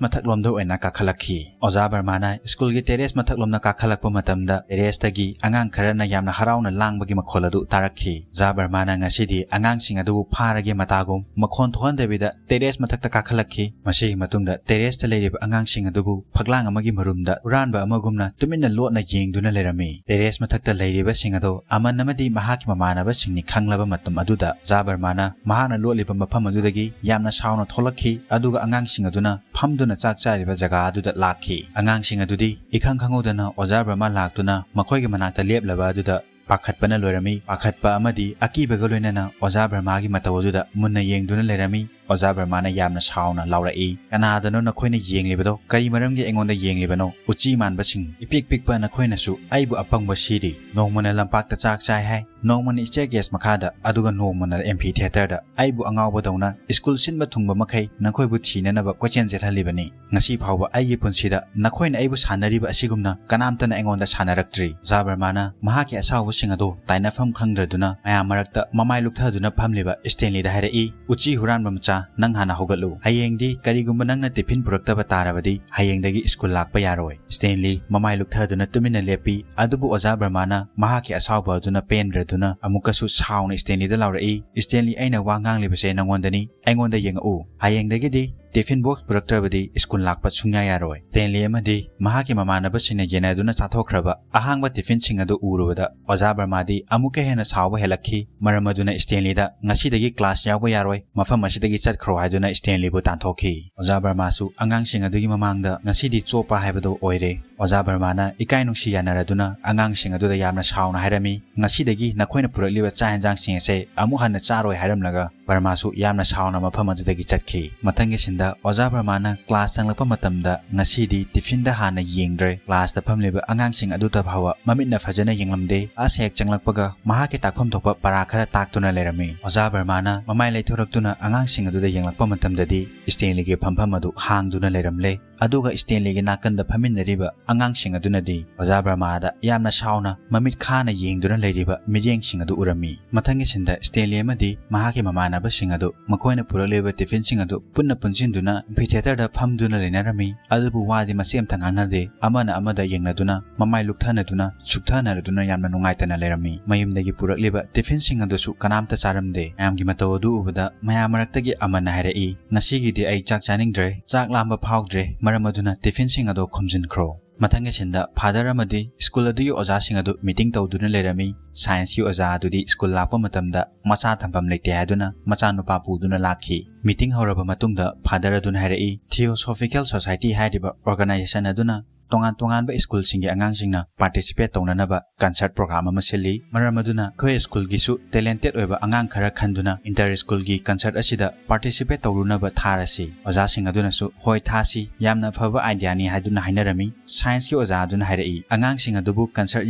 ꯃꯊꯛꯂꯣꯝꯗ ꯑꯣꯏꯅ ꯀꯥꯈꯠꯂꯛꯈꯤ꯫ ꯑꯣꯖꯥ ꯕꯔꯃꯥꯅ ꯁ꯭ꯀꯨꯜꯒꯤ terrace ꯃꯊꯛꯂꯣꯝꯗ ꯀꯥꯈꯠꯂꯛꯄ ꯃꯇꯝꯗ terrace ꯇꯒꯤ ꯑꯉꯥꯡ ꯈꯔꯅ ꯌꯥꯝꯅ ꯍꯔꯥꯎꯅ ꯂꯥꯡꯕꯒꯤ ꯃꯈꯣꯜ ꯑꯗꯨ ꯇꯥꯔꯛꯈꯤ꯫ ꯑꯣꯖꯥ ꯕꯔꯃꯥꯅ ꯉꯁꯤꯗꯤ ꯑꯉꯥꯡꯁꯤꯡ ꯑꯗꯨꯕꯨ ꯐꯥꯔꯒꯦ ꯃꯇꯥꯒꯨꯝ ꯃꯈꯣꯟ ꯊꯣꯛꯍꯟꯗꯕꯤꯗ terrace ꯃꯊꯛꯇ ꯀꯥꯈꯠꯂꯛꯈꯤ꯫ ꯃꯁꯤꯒꯤ ꯃꯇꯨꯡꯗ terrace ꯇ ꯂꯩꯔꯤꯕ ꯑꯉꯥꯡꯁꯤꯡ ꯑꯗꯨꯕꯨ ꯐꯛꯂꯥꯡ ꯑꯃꯒꯤ ꯃꯔꯨꯝꯗ ꯍꯨꯔꯥꯟꯕ ꯑꯃꯒꯨꯝꯅ ꯇꯨꯃꯤꯟꯅ ꯂꯣꯠꯅ ꯌꯦꯡꯗꯨꯅ ꯂꯩꯔꯝꯃꯤ꯫ Terrace ꯃꯊꯛꯇ ꯂꯩꯔꯤꯕꯁꯤꯡ ꯑꯗꯨ ꯑꯃꯟ ꯑꯃꯗꯤ ꯃꯍꯥꯛꯀꯤ ꯃꯃꯥꯟꯅꯕꯁꯤꯡꯅꯤ ꯈꯪꯂꯕ ꯃꯇꯝ ꯑꯗꯨꯗ ꯑꯣꯖꯥ ꯕꯔꯃꯥꯅ ꯃꯍꯥꯛꯅ ꯂꯣꯠꯂꯤꯕ ꯃꯐꯝ ꯑꯗꯨꯗꯒꯤ ꯌꯥꯝꯅ ꯁꯥꯎꯅ ꯊꯣꯛꯂꯛꯈꯤ, ꯑꯗꯨꯒ ꯑꯉꯥꯡꯁꯤꯡ ꯑꯗꯨꯅ ꯐꯝꯗꯨꯅ ꯆꯥꯛ ꯆꯥꯔꯤꯕ ꯖꯒꯥ ꯑꯗꯨꯗ ꯂꯥꯛꯈꯤ꯫ ꯑꯉꯥꯡꯁꯤꯡ ꯑꯗꯨꯗꯤ ꯏꯈꯪ ꯈꯪꯍꯧꯗꯅ ꯑꯣꯖꯥ ꯕꯔꯃꯥ ꯂꯥꯛꯇꯨꯅ ꯃꯈꯣꯏꯒꯤ ꯃꯅꯥꯛꯇ ꯂꯦꯞꯂꯕ ꯑꯗꯨꯗ ꯄꯥꯈꯠꯄꯅ ꯂꯣꯏꯔꯝꯃꯤ꯫ ꯄꯥꯈꯠꯄ ꯑꯃꯗꯤ ꯑꯀꯤꯕꯒ ꯂꯣꯏꯅꯅ ꯑꯣꯖꯥ ꯕꯔꯃꯥꯒꯤ ꯃꯇꯧ ꯑꯗꯨꯗ ꯃꯨꯟꯅ ꯌꯦꯡꯗꯨꯅ ꯂꯩꯔꯝꯃꯤ꯫ ꯑꯣꯖꯥ ꯕꯔꯃꯥꯅ ꯌꯥꯝꯅ ꯁꯥꯎꯅ ꯂꯥꯎꯔꯛꯏ, "ꯀꯅꯥꯗꯅꯣ ꯅꯈꯣꯏꯅ ꯌꯦꯡꯂꯤꯕꯗꯣ? ꯀꯔꯤ ꯃꯔꯝꯒꯤ ꯑꯩꯉꯣꯟꯗ ꯌꯦꯡꯂꯤꯕꯅꯣ? ꯎꯆꯤ ꯃꯥꯟꯕꯁꯤꯡ, ꯏꯄꯤꯛ ꯄꯤꯛꯄ ꯅꯈꯣꯏꯅꯁꯨ ꯑꯩꯕꯨ ꯑꯄꯪꯕ ꯁꯤꯔꯤ꯫ ꯅꯣꯡꯃꯅ ꯂꯝꯄꯥꯛꯇ ꯆꯥꯛ ꯆꯥꯏ ꯍꯥꯏ, ꯅꯣꯡꯃꯅ staircase ꯃꯈꯥꯗ, ꯑꯗꯨꯒ ꯅꯣꯡꯃꯅ amphitheaterꯗ ꯑꯩꯕꯨ ꯑꯉꯥꯎꯕꯗꯧꯅ ꯁ꯭ꯀꯨꯜ ꯁꯤꯟꯕ ꯊꯨꯡꯕ ꯃꯈꯩ ꯅꯈꯣꯏꯕꯨ ꯊꯤꯅꯅꯕ ꯀꯣꯏꯆꯦꯟ ꯆꯦꯜꯍꯜꯂꯤꯕꯅꯤ꯫ ꯉꯁꯤ ꯐꯥꯎꯕ ꯑꯩꯒꯤ ꯄꯨꯟꯁꯤꯗ ꯅꯈꯣꯏꯅ ꯑꯩꯕꯨ ꯁꯥꯟꯅꯔꯤꯕ ꯑꯁꯤꯒꯨꯝꯅ ꯀꯅꯥꯝꯇꯅ ꯑꯩꯉꯣꯟꯗ ꯁꯥꯟꯅꯔꯛꯇ꯭ꯔꯤ꯫" ꯑꯣꯖꯥ ꯕꯔꯃꯥꯅ ꯃꯍꯥꯛꯀꯤ ꯑꯁꯥꯎꯕꯁꯤꯡ ꯑꯗꯨ ꯇꯥꯏꯅꯐꯝ ꯈꯪꯗ꯭ꯔꯗꯨꯅ ꯃꯌꯥꯝ ꯃꯔꯛꯇ ꯃꯃꯥꯏ ꯂꯨꯞꯊꯗꯨꯅ ꯐꯝꯂꯤꯕ ꯁ꯭ꯇꯦꯟꯂꯤꯗ ꯍꯥꯏꯔꯛꯏ, "ꯎꯆꯤ ꯍꯨꯔꯥꯟꯕ ꯃꯆꯥ, ꯅꯪ ꯍꯥꯟꯅ ꯍꯧꯒꯠꯂꯨ꯫ ꯍꯌꯦꯡꯗꯤ ꯀꯔꯤꯒꯨꯝꯕ ꯅꯪꯅ ꯇꯤꯐꯤꯟ ꯄꯨꯔꯛꯇꯕ ꯇꯥꯔꯕꯗꯤ ꯍꯌꯦꯡꯗꯒꯤ ꯁ꯭ꯀꯨꯜ ꯂꯥꯛꯄ ꯌꯥꯔꯣꯏ꯫" ꯁ꯭ꯇꯦꯟꯂꯤ ꯃꯃꯥꯏ ꯂꯨꯞꯊꯗꯨꯅ ꯇꯨꯃꯤꯟꯅ ꯂꯦꯞꯄꯤ꯫ ꯑꯗꯨꯕꯨ ꯑꯣꯖꯥ ꯕꯔꯃꯥꯅ ꯃꯍꯥꯛꯀꯤ ꯑꯁꯥꯎꯕ ꯑꯗꯨꯅ ꯄꯦꯟꯗ꯭ꯔꯗꯨꯅ ꯑꯃꯨꯛꯀꯁꯨ ꯁꯥꯎꯅ ꯁ꯭ꯇꯦꯟꯂꯤꯗ ꯂꯥꯎꯔꯛꯏ, "ꯁ꯭ꯇꯦꯟꯂꯤ, ꯑꯩꯅ ꯋꯥ ꯉꯥꯡꯂꯤꯕꯁꯦ ꯅꯪꯉꯣꯟꯗꯅꯤ꯫ ꯑꯩꯉꯣꯟꯗ ꯌꯦꯡꯉꯛꯎ꯫ ꯍꯌꯦꯡꯗꯒꯤꯗꯤ ꯇꯤꯐꯤꯟ ꯕꯣꯛꯁ ꯄꯨꯔꯛꯇ꯭ꯔꯕꯗꯤ ꯁ꯭ꯀꯨꯜ ꯂꯥꯛꯄ ꯁꯨꯡꯌꯥ ꯌꯥꯔꯣꯏ꯫" ꯁ꯭ꯇꯦꯟꯂꯤ ꯑꯃꯗꯤ ꯃꯍꯥꯛꯀꯤ ꯃꯃꯥꯟꯅꯕꯁꯤꯡꯅ ꯌꯦꯟꯅꯗꯨꯅ ꯆꯥꯊꯣꯛꯈ꯭ꯔꯕ ꯑꯍꯥꯡꯕ ꯇꯤꯐꯤꯟꯁꯤꯡ ꯑꯗꯨ ꯎꯔꯨꯕꯗ ꯑꯣꯖꯥ ꯕꯔꯃꯥꯗꯤ ꯑꯃꯨꯛꯀ ꯍꯦꯟꯅ ꯁꯥꯎꯕ ꯍꯦꯜꯂꯛꯈꯤ꯫ ꯃꯔꯝ ꯑꯗꯨꯅ ꯁ꯭ꯇꯦꯟꯂꯤꯗ "ꯉꯁꯤꯗꯒꯤ ꯀ꯭ꯂꯥꯁ ꯌꯥꯎꯕ ꯌꯥꯔꯣꯏ, ꯃꯐꯝ ꯑꯁꯤꯗꯒꯤ ꯆꯠꯈ꯭ꯔꯣ" ꯍꯥꯏꯗꯨꯅ ꯁ꯭ꯇꯦꯟꯂꯤꯕꯨ ꯇꯥꯟꯊꯣꯛꯈꯤ꯫ ꯑꯣꯖꯥ ꯕꯔꯃꯥꯁꯨ ꯑꯉꯥꯡꯁꯤꯡ ꯑꯗꯨꯒꯤ ꯃꯃꯥꯡꯗ ꯉꯁꯤꯗꯤ ꯆꯣꯞꯄ ꯍꯥꯏꯕꯗꯨ ꯑꯣꯏꯔꯦ꯫ ꯑꯣꯖꯥ ꯕꯔꯃꯥꯅ ꯏꯀꯥꯏ ꯅꯨꯡꯁꯤ ꯌꯥꯅꯔꯗꯨꯅ ꯑꯉꯥꯡꯁꯤꯡ ꯑꯗꯨꯗ ꯌꯥꯝꯅ ꯁꯥꯎꯅ ꯍꯥꯏꯔꯝꯃꯤ, "ꯉꯁꯤꯗꯒꯤ ꯅꯈꯣꯏꯅ ꯄꯨꯔꯛꯂꯤꯕ ꯆꯥꯛ ꯌꯦꯟꯁꯥꯡꯁꯤꯡ ꯑꯁꯦ ꯑꯃꯨꯛ ꯍꯟꯅ ꯆꯥꯔꯣꯏ" ꯍꯥꯏꯔꯝꯂꯒ ꯕꯔꯃꯥꯁꯨ ꯌꯥꯝꯅ ꯁꯥꯎꯅ ꯃꯐꯝ ꯑꯗꯨꯗꯒꯤ ꯆꯠꯈꯤ꯫ ꯃꯊꯪꯒꯤ ꯁꯤꯟꯗ ꯑꯣꯖꯥ ꯕꯔꯃꯥꯅ ꯀ꯭ꯂꯥꯁ ꯆꯪꯂꯛꯄ ꯃꯇꯝꯗ ꯉꯁꯤꯗꯤ ꯇꯤꯐꯤꯟꯗ ꯍꯥꯟꯅ ꯌꯦꯡꯗ꯭ꯔꯦ꯫ ꯀ꯭ꯂꯥꯁꯇ ꯐꯝꯂꯤꯕ ꯑꯉꯥꯡꯁꯤꯡ ꯑꯗꯨꯗ ꯐꯥꯎꯕ ꯃꯃꯤꯠꯅ ꯐꯖꯅ ꯌꯦꯡꯂꯝꯗꯦ꯫ ꯑꯁ ꯍꯦꯛ ꯆꯪꯂꯛꯄꯒ ꯃꯍꯥꯛꯀꯤ ꯇꯥꯛꯐꯝ ꯊꯣꯛꯄ ꯄꯔꯥ ꯈꯔ ꯇꯥꯛꯇꯨꯅ ꯂꯩꯔꯝꯃꯤ꯫ ꯑꯣꯖꯥ ꯕꯔꯃꯥꯅ ꯃꯃꯥꯏ ꯂꯩꯊꯣꯔꯛꯇꯨꯅ ꯑꯉꯥꯡꯁꯤꯡ ꯑꯗꯨꯗ ꯌꯦꯡꯂꯛꯄ ꯃꯇꯝꯗꯗꯤ ꯁ꯭ꯇꯦꯟꯂꯤꯒꯤ ꯐꯝꯐꯝ ꯑꯗꯨ ꯍꯥꯡꯗꯨꯅ ꯂꯩꯔꯝꯂꯦ꯫ ꯑꯗꯨꯒ ꯁ꯭ꯇꯦꯟꯂꯤꯒꯤ ꯅꯥꯀꯟꯗ ꯐꯝꯃꯤꯟꯅꯔꯤꯕ ꯑꯉꯥꯡꯁꯤꯡ ꯑꯗꯨꯅꯗꯤ ꯑꯣꯖꯥ ꯕꯔꯃꯥꯗ ꯌꯥꯝꯅ ꯁꯥꯎꯅ ꯃꯃꯤꯠ ꯈꯥꯅ ꯌꯦꯡꯗꯨꯅ ꯂꯩꯔꯤꯕ ꯃꯤꯠꯌꯦꯡꯁꯤꯡ ꯑꯗꯨ ꯎꯔꯝꯃꯤ꯫ ꯃꯊꯪꯒꯤ ꯁꯤꯟꯗ ꯁ꯭ꯇꯦꯟꯂꯤ ꯑꯃꯗꯤ ꯃꯍꯥꯛꯀꯤ ꯃꯃꯥꯟꯅꯕꯁꯤꯡ ꯑꯗꯨ ꯃꯈꯣꯏꯅ ꯄꯨꯔꯛꯂꯤꯕ ꯇꯤꯐꯤꯟꯁꯤꯡ ꯑꯗꯨ ꯄꯨꯟꯅ ꯄꯨꯟꯁꯤꯟꯗꯨꯅ amphitheaterꯗ ꯐꯝꯗꯨꯅ ꯂꯩꯅꯔꯝꯃꯤ꯫ ꯑꯗꯨꯕꯨ ꯋꯥꯗꯤ ꯃꯆꯦꯠ ꯑꯝꯇ ꯉꯥꯡꯅꯗꯦ꯫ ꯑꯃꯅ ꯑꯃꯗ ꯌꯦꯡꯅꯗꯨꯅ, ꯃꯃꯥꯏ ꯂꯨꯛꯊꯅꯗꯨꯅ, ꯁꯨꯛꯊꯅꯔꯗꯨꯅ ꯌꯥꯝꯅ ꯅꯨꯡꯉꯥꯏꯇꯅ ꯂꯩꯔꯝꯃꯤ꯫ ꯃꯌꯨꯝꯗꯒꯤ ꯄꯨꯔꯛꯂꯤꯕ ꯇꯤꯐꯤꯟꯁꯤꯡ ꯑꯗꯨꯁꯨ ꯀꯅꯥꯝꯇ ꯆꯥꯔꯝꯗꯦ꯫ ꯃꯌꯥꯝꯒꯤ ꯃꯇꯧ ꯑꯗꯨ ꯎꯕꯗ ꯃꯌꯥꯝ ꯃꯔꯛꯇꯒꯤ ꯑꯃꯅ ꯍꯥꯏꯔꯛꯏ, "ꯉꯁꯤꯒꯤꯗꯤ ꯑꯩ ꯆꯥꯛ ꯆꯥꯅꯤꯡꯗ꯭ꯔꯦ, ꯆꯥꯛ ꯂꯥꯝꯕ ꯐꯥꯎꯗ꯭ꯔꯦ, ꯃꯔꯝ ꯑꯗꯨꯅ ꯇꯤꯐꯤꯟꯁꯤꯡ ꯑꯗꯨ ꯈꯨꯝꯖꯤꯟꯈ꯭ꯔꯣ꯫" ꯃꯊꯪꯒꯤ ꯁꯤꯟꯗ ꯐꯥꯗꯔ ꯑꯃꯗꯤ ꯁ꯭ꯀꯨꯜ ꯑꯗꯨꯒꯤ ꯑꯣꯖꯥꯁꯤꯡ ꯑꯗꯨ ꯃꯤꯇꯤꯡ ꯇꯧꯗꯨꯅ ꯂꯩꯔꯝꯃꯤ꯫ ꯁꯥꯏꯟꯁꯀꯤ ꯑꯣꯖꯥ ꯑꯗꯨꯗꯤ ꯁ꯭ꯀꯨꯜ ꯂꯥꯛꯄ ꯃꯇꯝꯗ ꯃꯆꯥ ꯊꯝꯐꯝ ꯂꯩꯇꯦ ꯍꯥꯏꯗꯨꯅ ꯃꯆꯥꯅꯨꯄꯥ ꯄꯨꯗꯨꯅ ꯂꯥꯛꯈꯤ꯫ ꯃꯤꯇꯤꯡ ꯍꯧꯔꯕ ꯃꯇꯨꯡꯗ ꯐꯥꯗꯔ ꯑꯗꯨꯅ ꯍꯥꯏꯔꯛꯏ, "ꯊꯤꯑꯣꯁꯣꯐꯤꯀꯦꯜ ꯁꯣꯁꯥꯏꯇꯤ ꯍꯥꯏꯔꯤꯕ ꯑꯣꯔꯒꯅꯥꯏꯖꯦꯁꯟ ꯑꯗꯨꯅ ꯇꯣꯉꯥꯟ ꯇꯣꯉꯥꯟꯕ ꯁ꯭ꯀꯨꯜꯁꯤꯡꯒꯤ ꯑꯉꯥꯡꯁꯤꯡꯅ ꯄꯥꯔꯇꯤꯁꯤꯄꯦꯠ ꯇꯧꯅꯅꯕ ꯀꯟꯁꯔꯠ ꯄ꯭ꯔꯣꯒ꯭ꯔꯥꯝ ꯑꯃ ꯁꯤꯜꯂꯤ꯫ ꯃꯔꯝ ꯑꯗꯨꯅ ꯑꯩꯈꯣꯏ ꯁ꯭ꯀꯨꯜꯒꯤꯁꯨ ꯇꯦꯂꯦꯟꯇꯦꯠ ꯑꯣꯏꯕ ꯑꯉꯥꯡ ꯈꯔ ꯈꯟꯗꯨꯅ ꯏꯟꯇꯔ ꯁ꯭ꯀꯨꯜꯒꯤ ꯀꯟꯁꯔꯠ ꯑꯁꯤꯗ ꯄꯥꯔꯇꯤꯁꯤꯄꯦꯠ ꯇꯧꯔꯨꯅꯕ ꯊꯥꯔꯁꯤ꯫ ꯑꯣꯖꯥꯁꯤꯡ ꯑꯗꯨꯅꯁꯨ "ꯍꯣꯏ, ꯊꯥꯁꯤ, ꯌꯥꯝꯅ ꯐꯕ ꯑꯥꯏꯗꯤꯌꯥꯅꯤ" ꯍꯥꯏꯗꯨꯅ ꯍꯥꯏꯅꯔꯝꯃꯤ꯫ ꯁꯥꯏꯟꯁꯀꯤ ꯑꯣꯖꯥ ꯑꯗꯨꯅ ꯍꯥꯏꯔꯛꯏ, "ꯑꯉꯥꯡꯁꯤꯡ ꯑꯗꯨꯕꯨ ꯀꯟꯁꯔꯠ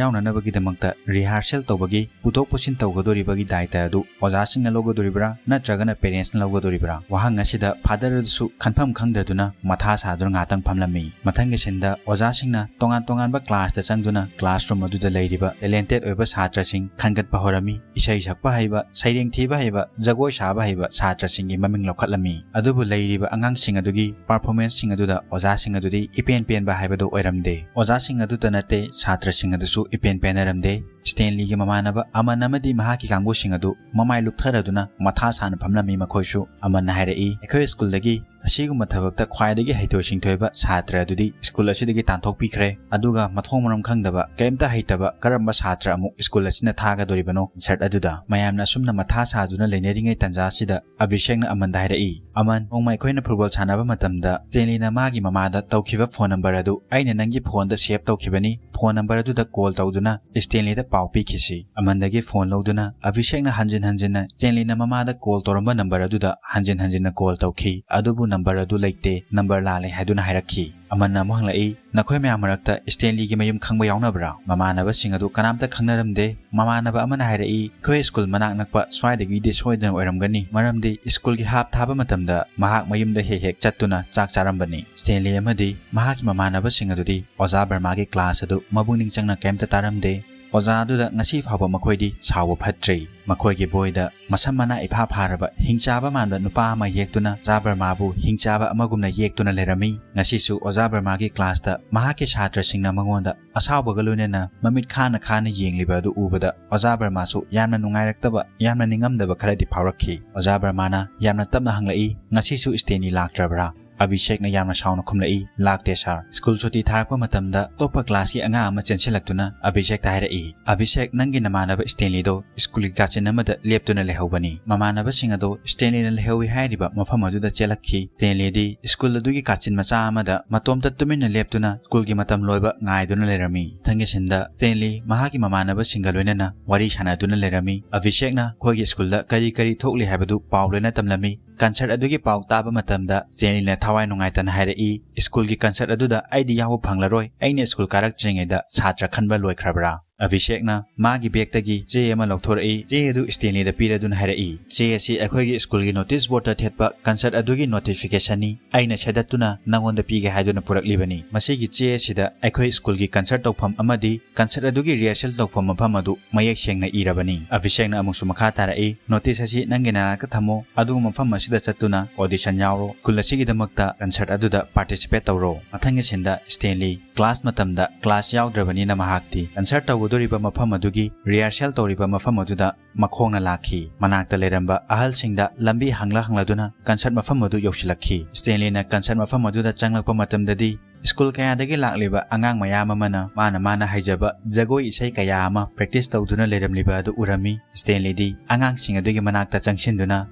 ꯌꯥꯎꯅꯅꯕꯒꯤꯗꯃꯛꯇ ꯔꯤꯍꯥꯔꯁꯦꯜ ꯇꯧꯕꯒꯤ ꯄꯨꯊꯣꯛ ꯄꯨꯁꯤꯟ ꯇꯧꯒꯗꯣꯔꯤꯕꯒꯤ ꯗꯥꯏꯇ ꯑꯗꯨ ꯑꯣꯖꯥꯁꯤꯡꯅ ꯂꯧꯒꯗꯣꯔꯤꯕ꯭ꯔꯥ ꯅꯠꯇ꯭ꯔꯒꯅ ꯄꯦꯔꯦꯟꯁꯅ ꯂꯧꯒꯗꯣꯔꯤꯕ꯭ꯔꯥ?" ꯋꯥꯍꯪ ꯑꯁꯤꯗ ꯐꯥꯗꯔ ꯑꯗꯨꯁꯨ ꯈꯟꯐꯝ ꯈꯪꯗꯗꯨꯅ ꯃꯊꯥ ꯁꯥꯗꯨꯅ ꯉꯥꯛꯇꯪ ꯐꯝꯂꯝꯃꯤ꯫ ꯃꯊꯪꯒꯤ ꯁꯤꯟꯗ ꯑꯣꯖꯥꯁꯤꯡꯅ ꯇꯣꯉꯥꯟ ꯇꯣꯉꯥꯟꯕ ꯀ꯭ꯂꯥꯁꯇ ꯆꯪꯗꯨꯅ ꯀ꯭ꯂꯥꯁꯔꯨꯝ ꯑꯗꯨꯗ ꯂꯩꯔꯤꯕ ꯇꯦꯂꯦꯟꯇꯦꯠ ꯑꯣꯏꯕ ꯁꯥꯇ꯭ꯔꯁꯤꯡ ꯈꯟꯒꯠꯄ ꯍꯧꯔꯝꯃꯤ꯫ ꯏꯁꯩ ꯁꯛꯄ ꯍꯩꯕ, ꯁꯩꯔꯦꯡ ꯊꯤꯕ ꯍꯩꯕ, ꯖꯒꯣꯏ ꯁꯥꯕ ꯍꯩꯕ ꯁꯥꯇ꯭ꯔꯁꯤꯡꯒꯤ ꯃꯃꯤꯡ ꯂꯧꯈꯠꯂꯝꯃꯤ꯫ ꯑꯗꯨꯕꯨ ꯂꯩꯔꯤꯕ ꯑꯉꯥꯡꯁꯤꯡ ꯑꯗꯨꯒꯤ ꯄꯔꯐꯣꯔꯃꯦꯟꯁꯁꯤꯡ ꯑꯗꯨꯗ ꯑꯣꯖꯥꯁꯤꯡ ꯑꯗꯨꯗꯤ ꯏꯄꯦꯟ ꯄꯦꯟꯕ ꯍꯥꯏꯕꯗꯨ ꯑꯣꯏꯔꯝꯗꯦ꯫ ꯑꯣꯖꯥꯁꯤꯡ ꯑꯗꯨꯇ ꯅꯠꯇꯦ, ꯁꯥꯇ꯭ꯔꯁꯤꯡ ꯑꯗꯨꯁꯨ ꯏꯄꯦꯟ ꯄꯦꯟꯅꯔꯝꯗꯦ꯫ ꯁ꯭ꯇꯦꯟꯂꯤꯒꯤ ꯃꯃꯥꯟꯅꯕ ꯑꯃꯟ ꯑꯃꯗꯤ ꯃꯍꯥꯛꯀꯤ ꯀꯥꯡꯕꯨꯁꯤꯡ ꯑꯗꯨ ꯃꯃꯥꯏ ꯂꯨꯞꯊꯔꯗꯨꯅ ꯃꯊꯥ ꯁꯥꯅ ꯐꯝꯂꯝꯃꯤ꯫ ꯃꯈꯣꯏꯁꯨ ꯑꯃꯟꯅ ꯍꯥꯏꯔꯛꯏ, "ꯑꯩꯈꯣꯏ ꯁ꯭ꯀꯨꯜꯗꯒꯤ ꯑꯁꯤꯒꯨꯝꯕ ꯊꯕꯛꯇ ꯈ꯭ꯋꯥꯏꯗꯒꯤ ꯍꯩꯊꯣꯏ ꯁꯤꯡꯊꯣꯏꯕ ꯁꯥꯇ꯭ꯔ ꯑꯗꯨꯗꯤ ꯁ꯭ꯀꯨꯜ ꯑꯁꯤꯗꯒꯤ ꯇꯥꯟꯊꯣꯛꯄꯤꯈ꯭ꯔꯦ, ꯑꯗꯨꯒ ꯃꯊꯣꯡ ꯃꯔꯝ ꯈꯪꯗꯕ, ꯀꯔꯤꯝꯇ ꯍꯩꯇꯕ ꯀꯔꯝꯕ ꯁꯥꯇ꯭ꯔ ꯑꯃꯨꯛ ꯁ꯭ꯀꯨꯜ ꯑꯁꯤꯅ ꯊꯥꯒꯗꯣꯔꯤꯕꯅꯣ?" ꯀꯟꯁꯔꯠ ꯑꯗꯨꯗ ꯃꯌꯥꯝꯅ ꯑꯁꯨꯝꯅ ꯃꯊꯥ ꯁꯥꯗꯨꯅ ꯂꯩꯅꯔꯤꯉꯩ ꯇꯥꯟꯖꯥ ꯑꯁꯤꯗ ꯑꯚꯤꯁꯦꯛꯅ ꯑꯃꯟꯗ ꯍꯥꯏꯔꯛꯏ, "ꯑꯃꯟ, ꯅꯣꯡꯃ ꯑꯩꯈꯣꯏꯅ ꯐꯨꯠꯕꯣꯜ ꯁꯥꯟꯅꯕ ꯃꯇꯝꯗ ꯁ꯭ꯇꯦꯟꯂꯤꯅ ꯃꯥꯒꯤ ꯃꯃꯥꯗ ꯇꯧꯈꯤꯕ ꯐꯣꯟ ꯅꯝꯕꯔ ꯑꯗꯨ ꯑꯩꯅ ꯅꯪꯒꯤ ꯐꯣꯟꯗ ꯁꯦꯚ ꯇꯧꯈꯤꯕꯅꯤ꯫ ꯐꯣꯟ ꯅꯝꯕꯔ ꯑꯗꯨꯗ ꯀꯣꯜ ꯇꯧꯗꯨꯅ ꯁ꯭ꯇꯦꯟꯂꯤꯗ ꯄꯥꯎ ꯄꯤꯈꯤꯁꯤ꯫" ꯑꯃꯟꯗꯒꯤ ꯐꯣꯟ ꯂꯧꯗꯨꯅ ꯑꯚꯤꯁꯦꯛꯅ ꯍꯟꯖꯤꯟ ꯍꯟꯖꯤꯟꯅ ꯁ꯭ꯇꯦꯟꯂꯤꯅ ꯃꯃꯥꯗ ꯀꯣꯜ ꯇꯧꯔꯝꯕ ꯅꯝꯕꯔ ꯑꯗꯨꯗ ꯍꯟꯖꯤꯟ ꯍꯟꯖꯤꯟꯅ ꯀꯣꯜ ꯇꯧꯈꯤ꯫ ꯑꯗꯨꯕꯨ ꯅꯝꯕꯔ ꯑꯗꯨ ꯂꯩꯇꯦ, ꯅꯝꯕꯔ ꯂꯥꯜꯂꯦ ꯍꯥꯏꯗꯨꯅ ꯍꯥꯏꯔꯛꯈꯤ꯫ ꯑꯃꯟꯅ ꯑꯃꯨꯛ ꯍꯪꯂꯛꯏ, "ꯅꯈꯣꯏ ꯃꯌꯥꯝ ꯃꯔꯛꯇ ꯁ꯭ꯇꯦꯟꯂꯤꯒꯤ ꯃꯌꯨꯝ ꯈꯪꯕ ꯌꯥꯎꯅꯕ꯭ꯔꯥ?" ꯃꯃꯥꯟꯅꯕꯁꯤꯡ ꯑꯗꯨ ꯀꯅꯥꯝꯇ ꯈꯪꯅꯔꯝꯗꯦ꯫ ꯃꯃꯥꯟꯅꯕ ꯑꯃꯅ ꯍꯥꯏꯔꯛꯏ, "ꯑꯩꯈꯣꯏ ꯁ꯭ꯀꯨꯜ ꯃꯅꯥꯛ ꯅꯛꯄ ꯁ꯭ꯋꯥꯏꯗꯒꯤꯗꯤ ꯁꯣꯏꯗꯅ ꯑꯣꯏꯔꯝꯒꯅꯤ, ꯃꯔꯝꯗꯤ ꯁ꯭ꯀꯨꯜꯒꯤ ꯍꯥꯞ ꯊꯥꯕ ꯃꯇꯝꯗ ꯃꯍꯥꯛ ꯃꯌꯨꯝꯗ ꯍꯦꯛ ꯍꯦꯛ ꯆꯠꯇꯨꯅ ꯆꯥꯛ ꯆꯥꯔꯝꯕꯅꯤ꯫" ꯁ꯭ꯇꯦꯟꯂꯤ ꯑꯃꯗꯤ ꯃꯍꯥꯛꯀꯤ ꯃꯃꯥꯟꯅꯕꯁꯤꯡ ꯑꯗꯨꯗꯤ ꯑꯣꯖꯥ ꯕꯔꯃꯥꯒꯤ ꯀ꯭ꯂꯥꯁ ꯑꯗꯨ ꯃꯄꯨꯛꯅꯤꯡ ꯆꯪꯅ ꯀꯔꯤꯝꯇ ꯇꯥꯔꯝꯗꯦ꯫ ꯑꯣꯖꯥ ꯑꯗꯨꯗ ꯉꯁꯤ ꯐꯥꯎꯕ ꯃꯈꯣꯏꯗꯤ ꯁꯥꯎꯕ ꯐꯠꯇ꯭ꯔꯤ꯫ ꯃꯈꯣꯏꯒꯤ ꯕꯣꯏꯗ ꯃꯁꯝ ꯃꯅꯥ ꯏꯐꯥ ꯐꯥꯔꯕ ꯍꯤꯡꯆꯥꯕ ꯃꯥꯟꯕ ꯅꯨꯄꯥ ꯑꯃ ꯌꯦꯛꯇꯨꯅ ꯑꯣꯖꯥ ꯕꯔꯃꯥꯕꯨ ꯍꯤꯡꯆꯥꯕ ꯑꯃꯒꯨꯝꯅ ꯌꯦꯛꯇꯨꯅ ꯂꯩꯔꯝꯃꯤ꯫ ꯉꯁꯤꯁꯨ ꯑꯣꯖꯥ ꯕꯔꯃꯥꯒꯤ ꯀ꯭ꯂꯥꯁꯇ ꯃꯍꯥꯛꯀꯤ ꯁꯥꯇ꯭ꯔꯁꯤꯡꯅ ꯃꯉꯣꯟꯗ ꯑꯁꯥꯎꯕꯒ ꯂꯣꯏꯅꯅ ꯃꯃꯤꯠ ꯈꯥꯅ ꯈꯥꯅ ꯌꯦꯡꯂꯤꯕ ꯑꯗꯨ ꯎꯕꯗ ꯑꯣꯖꯥ ꯕꯔꯃꯥꯁꯨ ꯌꯥꯝꯅ ꯅꯨꯡꯉꯥꯏꯔꯛꯇꯕ, ꯌꯥꯝꯅ ꯅꯤꯡꯉꯝꯗꯕ ꯈꯔꯗꯤ ꯐꯥꯎꯔꯛꯈꯤ꯫ ꯑꯣꯖꯥ ꯕꯔꯃꯥꯅ ꯌꯥꯝꯅ ꯇꯞꯅ ꯍꯪꯂꯛꯏ, "ꯉꯁꯤꯁꯨ ꯁ꯭ꯇꯦꯟꯂꯤ ꯂꯥꯛꯇ꯭ꯔꯕ꯭ꯔꯥ?" ꯑꯚꯤꯁꯦꯛꯅ ꯌꯥꯝꯅ ꯁꯥꯎꯅ ꯈꯨꯝꯂꯛꯏ, "ꯂꯥꯛꯇꯦ ꯁꯥꯔ꯫" ꯁ꯭ꯀꯨꯜ ꯁꯨꯇꯤ ꯊꯥꯔꯛꯄ ꯃꯇꯝꯗ ꯑꯇꯣꯞꯄ ꯀ꯭ꯂꯥꯁꯀꯤ ꯑꯉꯥꯡ ꯑꯃ ꯆꯦꯟꯁꯤꯜꯂꯛꯇꯨꯅ ꯑꯚꯤꯁꯦꯛꯇ ꯍꯥꯏꯔꯛꯏ, "ꯑꯚꯤꯁꯦꯛ, ꯅꯪꯒꯤ ꯅꯃꯥꯟꯅꯕ ꯁ꯭ꯇꯦꯟꯂꯤꯗꯣ ꯁ꯭ꯀꯨꯜꯒꯤ ꯀꯥꯆꯤꯟ ꯑꯃꯗ ꯂꯦꯞꯇꯨꯅ ꯂꯩꯍꯧꯕꯅꯤ꯫" ꯃꯃꯥꯟꯅꯕꯁꯤꯡ ꯑꯗꯣ ꯁ꯭ꯇꯦꯟꯂꯤꯅ ꯂꯩꯍꯧꯏ ꯍꯥꯏꯔꯤꯕ ꯃꯐꯝ ꯑꯗꯨꯗ ꯆꯦꯜꯂꯛꯈꯤ꯫ ꯁ꯭ꯇꯦꯟꯂꯤꯗꯤ ꯁ꯭ꯀꯨꯜ ꯑꯗꯨꯒꯤ ꯀꯥꯆꯤꯟ ꯃꯆꯥ ꯑꯃꯗ ꯃꯇꯣꯝꯇ ꯇꯨꯃꯤꯟꯅ ꯂꯦꯞꯇꯨꯅ ꯁ꯭ꯀꯨꯜꯒꯤ ꯃꯇꯝ ꯂꯣꯏꯕ ꯉꯥꯏꯗꯨꯅ ꯂꯩꯔꯝꯃꯤ꯫ ꯃꯊꯪꯒꯤ ꯁꯤꯟꯗ ꯁ꯭ꯇꯦꯟꯂꯤ ꯃꯍꯥꯛꯀꯤ ꯃꯃꯥꯟꯅꯕꯁꯤꯡꯒ ꯂꯣꯏꯅꯅ ꯋꯥꯔꯤ ꯁꯥꯟꯅꯗꯨꯅ ꯂꯩꯔꯝꯃꯤ꯫ ꯑꯚꯤꯁꯦꯛꯅ ꯑꯩꯈꯣꯏꯒꯤ ꯁ꯭ꯀꯨꯜꯗ ꯀꯔꯤ ꯀꯔꯤ ꯊꯣꯛꯂꯤ ꯍꯥꯏꯕꯗꯨ ꯄꯥꯎ ꯂꯣꯏꯅ ꯇꯝꯂꯝꯃꯤ꯫ ꯀꯟꯁꯔꯠ ꯑꯗꯨꯒꯤ ꯄꯥꯎ ꯇꯥꯕ ꯃꯇꯝꯗ ꯁ꯭ꯇꯦꯟꯂꯤꯅ ꯊꯋꯥꯏ ꯅꯨꯡꯉꯥꯏꯇꯅ ꯍꯥꯏꯔꯛꯏ, "ꯁ꯭ꯀꯨꯜꯒꯤ ꯀꯟꯁꯔꯠ ꯑꯗꯨꯗ ꯑꯩꯗꯤ ꯌꯥꯎꯕ ꯐꯪꯂꯔꯣꯏ꯫ ꯑꯩꯅ ꯁ꯭ꯀꯨꯜ ꯀꯥꯔꯛꯇ꯭ꯔꯤꯉꯩꯗ ꯁꯥꯇ꯭ꯔ ꯈꯟꯕ ꯂꯣꯏꯈ꯭ꯔꯕ꯭ꯔꯥ?" ꯑꯚꯤꯁꯦꯛꯅ ꯃꯥꯒꯤ ꯕꯦꯒꯇꯒꯤ ꯆꯦ ꯑꯃ ꯂꯧꯊꯣꯔꯛꯏ꯫ ꯆꯦ ꯑꯗꯨ ꯁ꯭ꯇꯦꯟꯂꯤꯗ ꯄꯤꯔꯗꯨꯅ ꯍꯥꯏꯔꯛꯏ, "ꯆꯦ ꯑꯁꯤ ꯑꯩꯈꯣꯏꯒꯤ ꯁ꯭ꯀꯨꯜꯒꯤ ꯅꯣꯇꯤꯁ ꯕꯣꯔꯗꯇ ꯊꯦꯠꯄ ꯀꯟꯁꯔꯠ ꯑꯗꯨꯒꯤ ꯅꯣꯇꯤꯐꯤꯀꯦꯁꯟꯅꯤ꯫ ꯑꯩꯅ ꯁꯦꯗꯠꯇꯨꯅ ꯅꯪꯉꯣꯟꯗ ꯄꯤꯒꯦ ꯍꯥꯏꯗꯨꯅ ꯄꯨꯔꯛꯂꯤꯕꯅꯤ꯫ ꯃꯁꯤꯒꯤ ꯆꯦ ꯑꯁꯤꯗ ꯑꯩꯈꯣꯏ ꯁ꯭ꯀꯨꯜꯒꯤ ꯀꯟꯁꯔꯠ ꯇꯧꯐꯝ ꯑꯃꯗꯤ ꯀꯟꯁꯔꯠ ꯑꯗꯨꯒꯤ ꯔꯤꯍꯔꯁꯦꯜ ꯇꯧꯐꯝ ꯃꯐꯝ ꯑꯗꯨ ꯃꯌꯦꯛ ꯁꯦꯡꯅ ꯏꯔꯕꯅꯤ꯫" ꯑꯚꯤꯁꯦꯛꯅ ꯑꯃꯨꯛꯁꯨ ꯃꯈꯥ ꯇꯥꯔꯛꯏ, "ꯅꯣꯇꯤꯁ ꯑꯁꯤ ꯅꯪꯒꯤ ꯅꯥꯅꯥꯛꯇ ꯊꯝꯃꯨ, ꯑꯗꯨꯒ ꯃꯐꯝ ꯑꯁꯤꯗ ꯆꯠꯇꯨꯅ ꯑꯣꯗꯤꯁꯟ ꯌꯥꯎꯔꯣ꯫ ꯁ꯭ꯀꯨꯜ ꯑꯁꯤꯒꯤꯗꯃꯛꯇ ꯀꯟꯁꯔꯠ ꯑꯗꯨꯗ ꯄꯥꯔꯇꯤꯁꯤꯄꯦꯠ ꯇꯧꯔꯣ꯫" ꯃꯊꯪꯒꯤ ꯁꯤꯟꯗ ꯁ꯭ꯇꯦꯟꯂꯤ ꯀ꯭ꯂꯥꯁ ꯃꯇꯝꯗ ꯀ꯭ꯂꯥꯁ ꯌꯥꯎꯗ꯭ꯔꯕꯅꯤꯅ ꯃꯍꯥꯛꯇꯤ ꯀꯟꯁꯔꯠ ꯇꯧꯒꯗꯧꯔꯤꯕ ꯃꯐꯝ ꯑꯗꯨꯒꯤ ꯔꯤꯍꯔꯁꯦꯜ ꯇꯧꯔꯤꯕ ꯃꯐꯝ ꯑꯗꯨꯗ ꯃꯈꯣꯡꯅ ꯂꯥꯛꯈꯤ꯫ ꯃꯅꯥꯛꯇ ꯂꯩꯔꯝꯕ ꯑꯍꯜꯁꯤꯡꯗ ꯂꯝꯕꯤ ꯍꯪꯂ ꯍꯪꯂꯗꯨꯅ ꯀꯟꯁꯔꯠ ꯃꯐꯝ ꯑꯗꯨ ꯌꯧꯁꯤꯜꯂꯛꯈꯤ꯫ ꯁ꯭ꯇꯦꯟꯂꯤꯅ ꯀꯟꯁꯔꯠ ꯃꯐꯝ ꯑꯗꯨꯗ ꯆꯪꯂꯛꯄ ꯃꯇꯝꯗꯗꯤ ꯁ꯭ꯀꯨꯜ ꯀꯌꯥꯗꯒꯤ ꯂꯥꯛꯂꯤꯕ ꯑꯉꯥꯡ ꯃꯌꯥꯝ ꯑꯃꯅ ꯃꯥꯅ ꯃꯥꯅ ꯍꯩꯖꯕ ꯖꯒꯣꯏ ꯏꯁꯩ ꯀꯌꯥ ꯑꯃ ꯄ꯭ꯔꯦꯛꯇꯤꯁ ꯇꯧꯗꯨꯅ ꯂꯩꯔꯝꯂꯤꯕ ꯑꯗꯨ ꯎꯔꯝꯃꯤ꯫ ꯁ꯭ꯇꯦꯟꯂꯤꯗꯤ ꯑꯉꯥꯡꯁꯤꯡ ꯑꯗꯨꯒꯤ ꯃꯅꯥꯛꯇ ꯆꯪꯁꯤꯟꯗꯨꯅ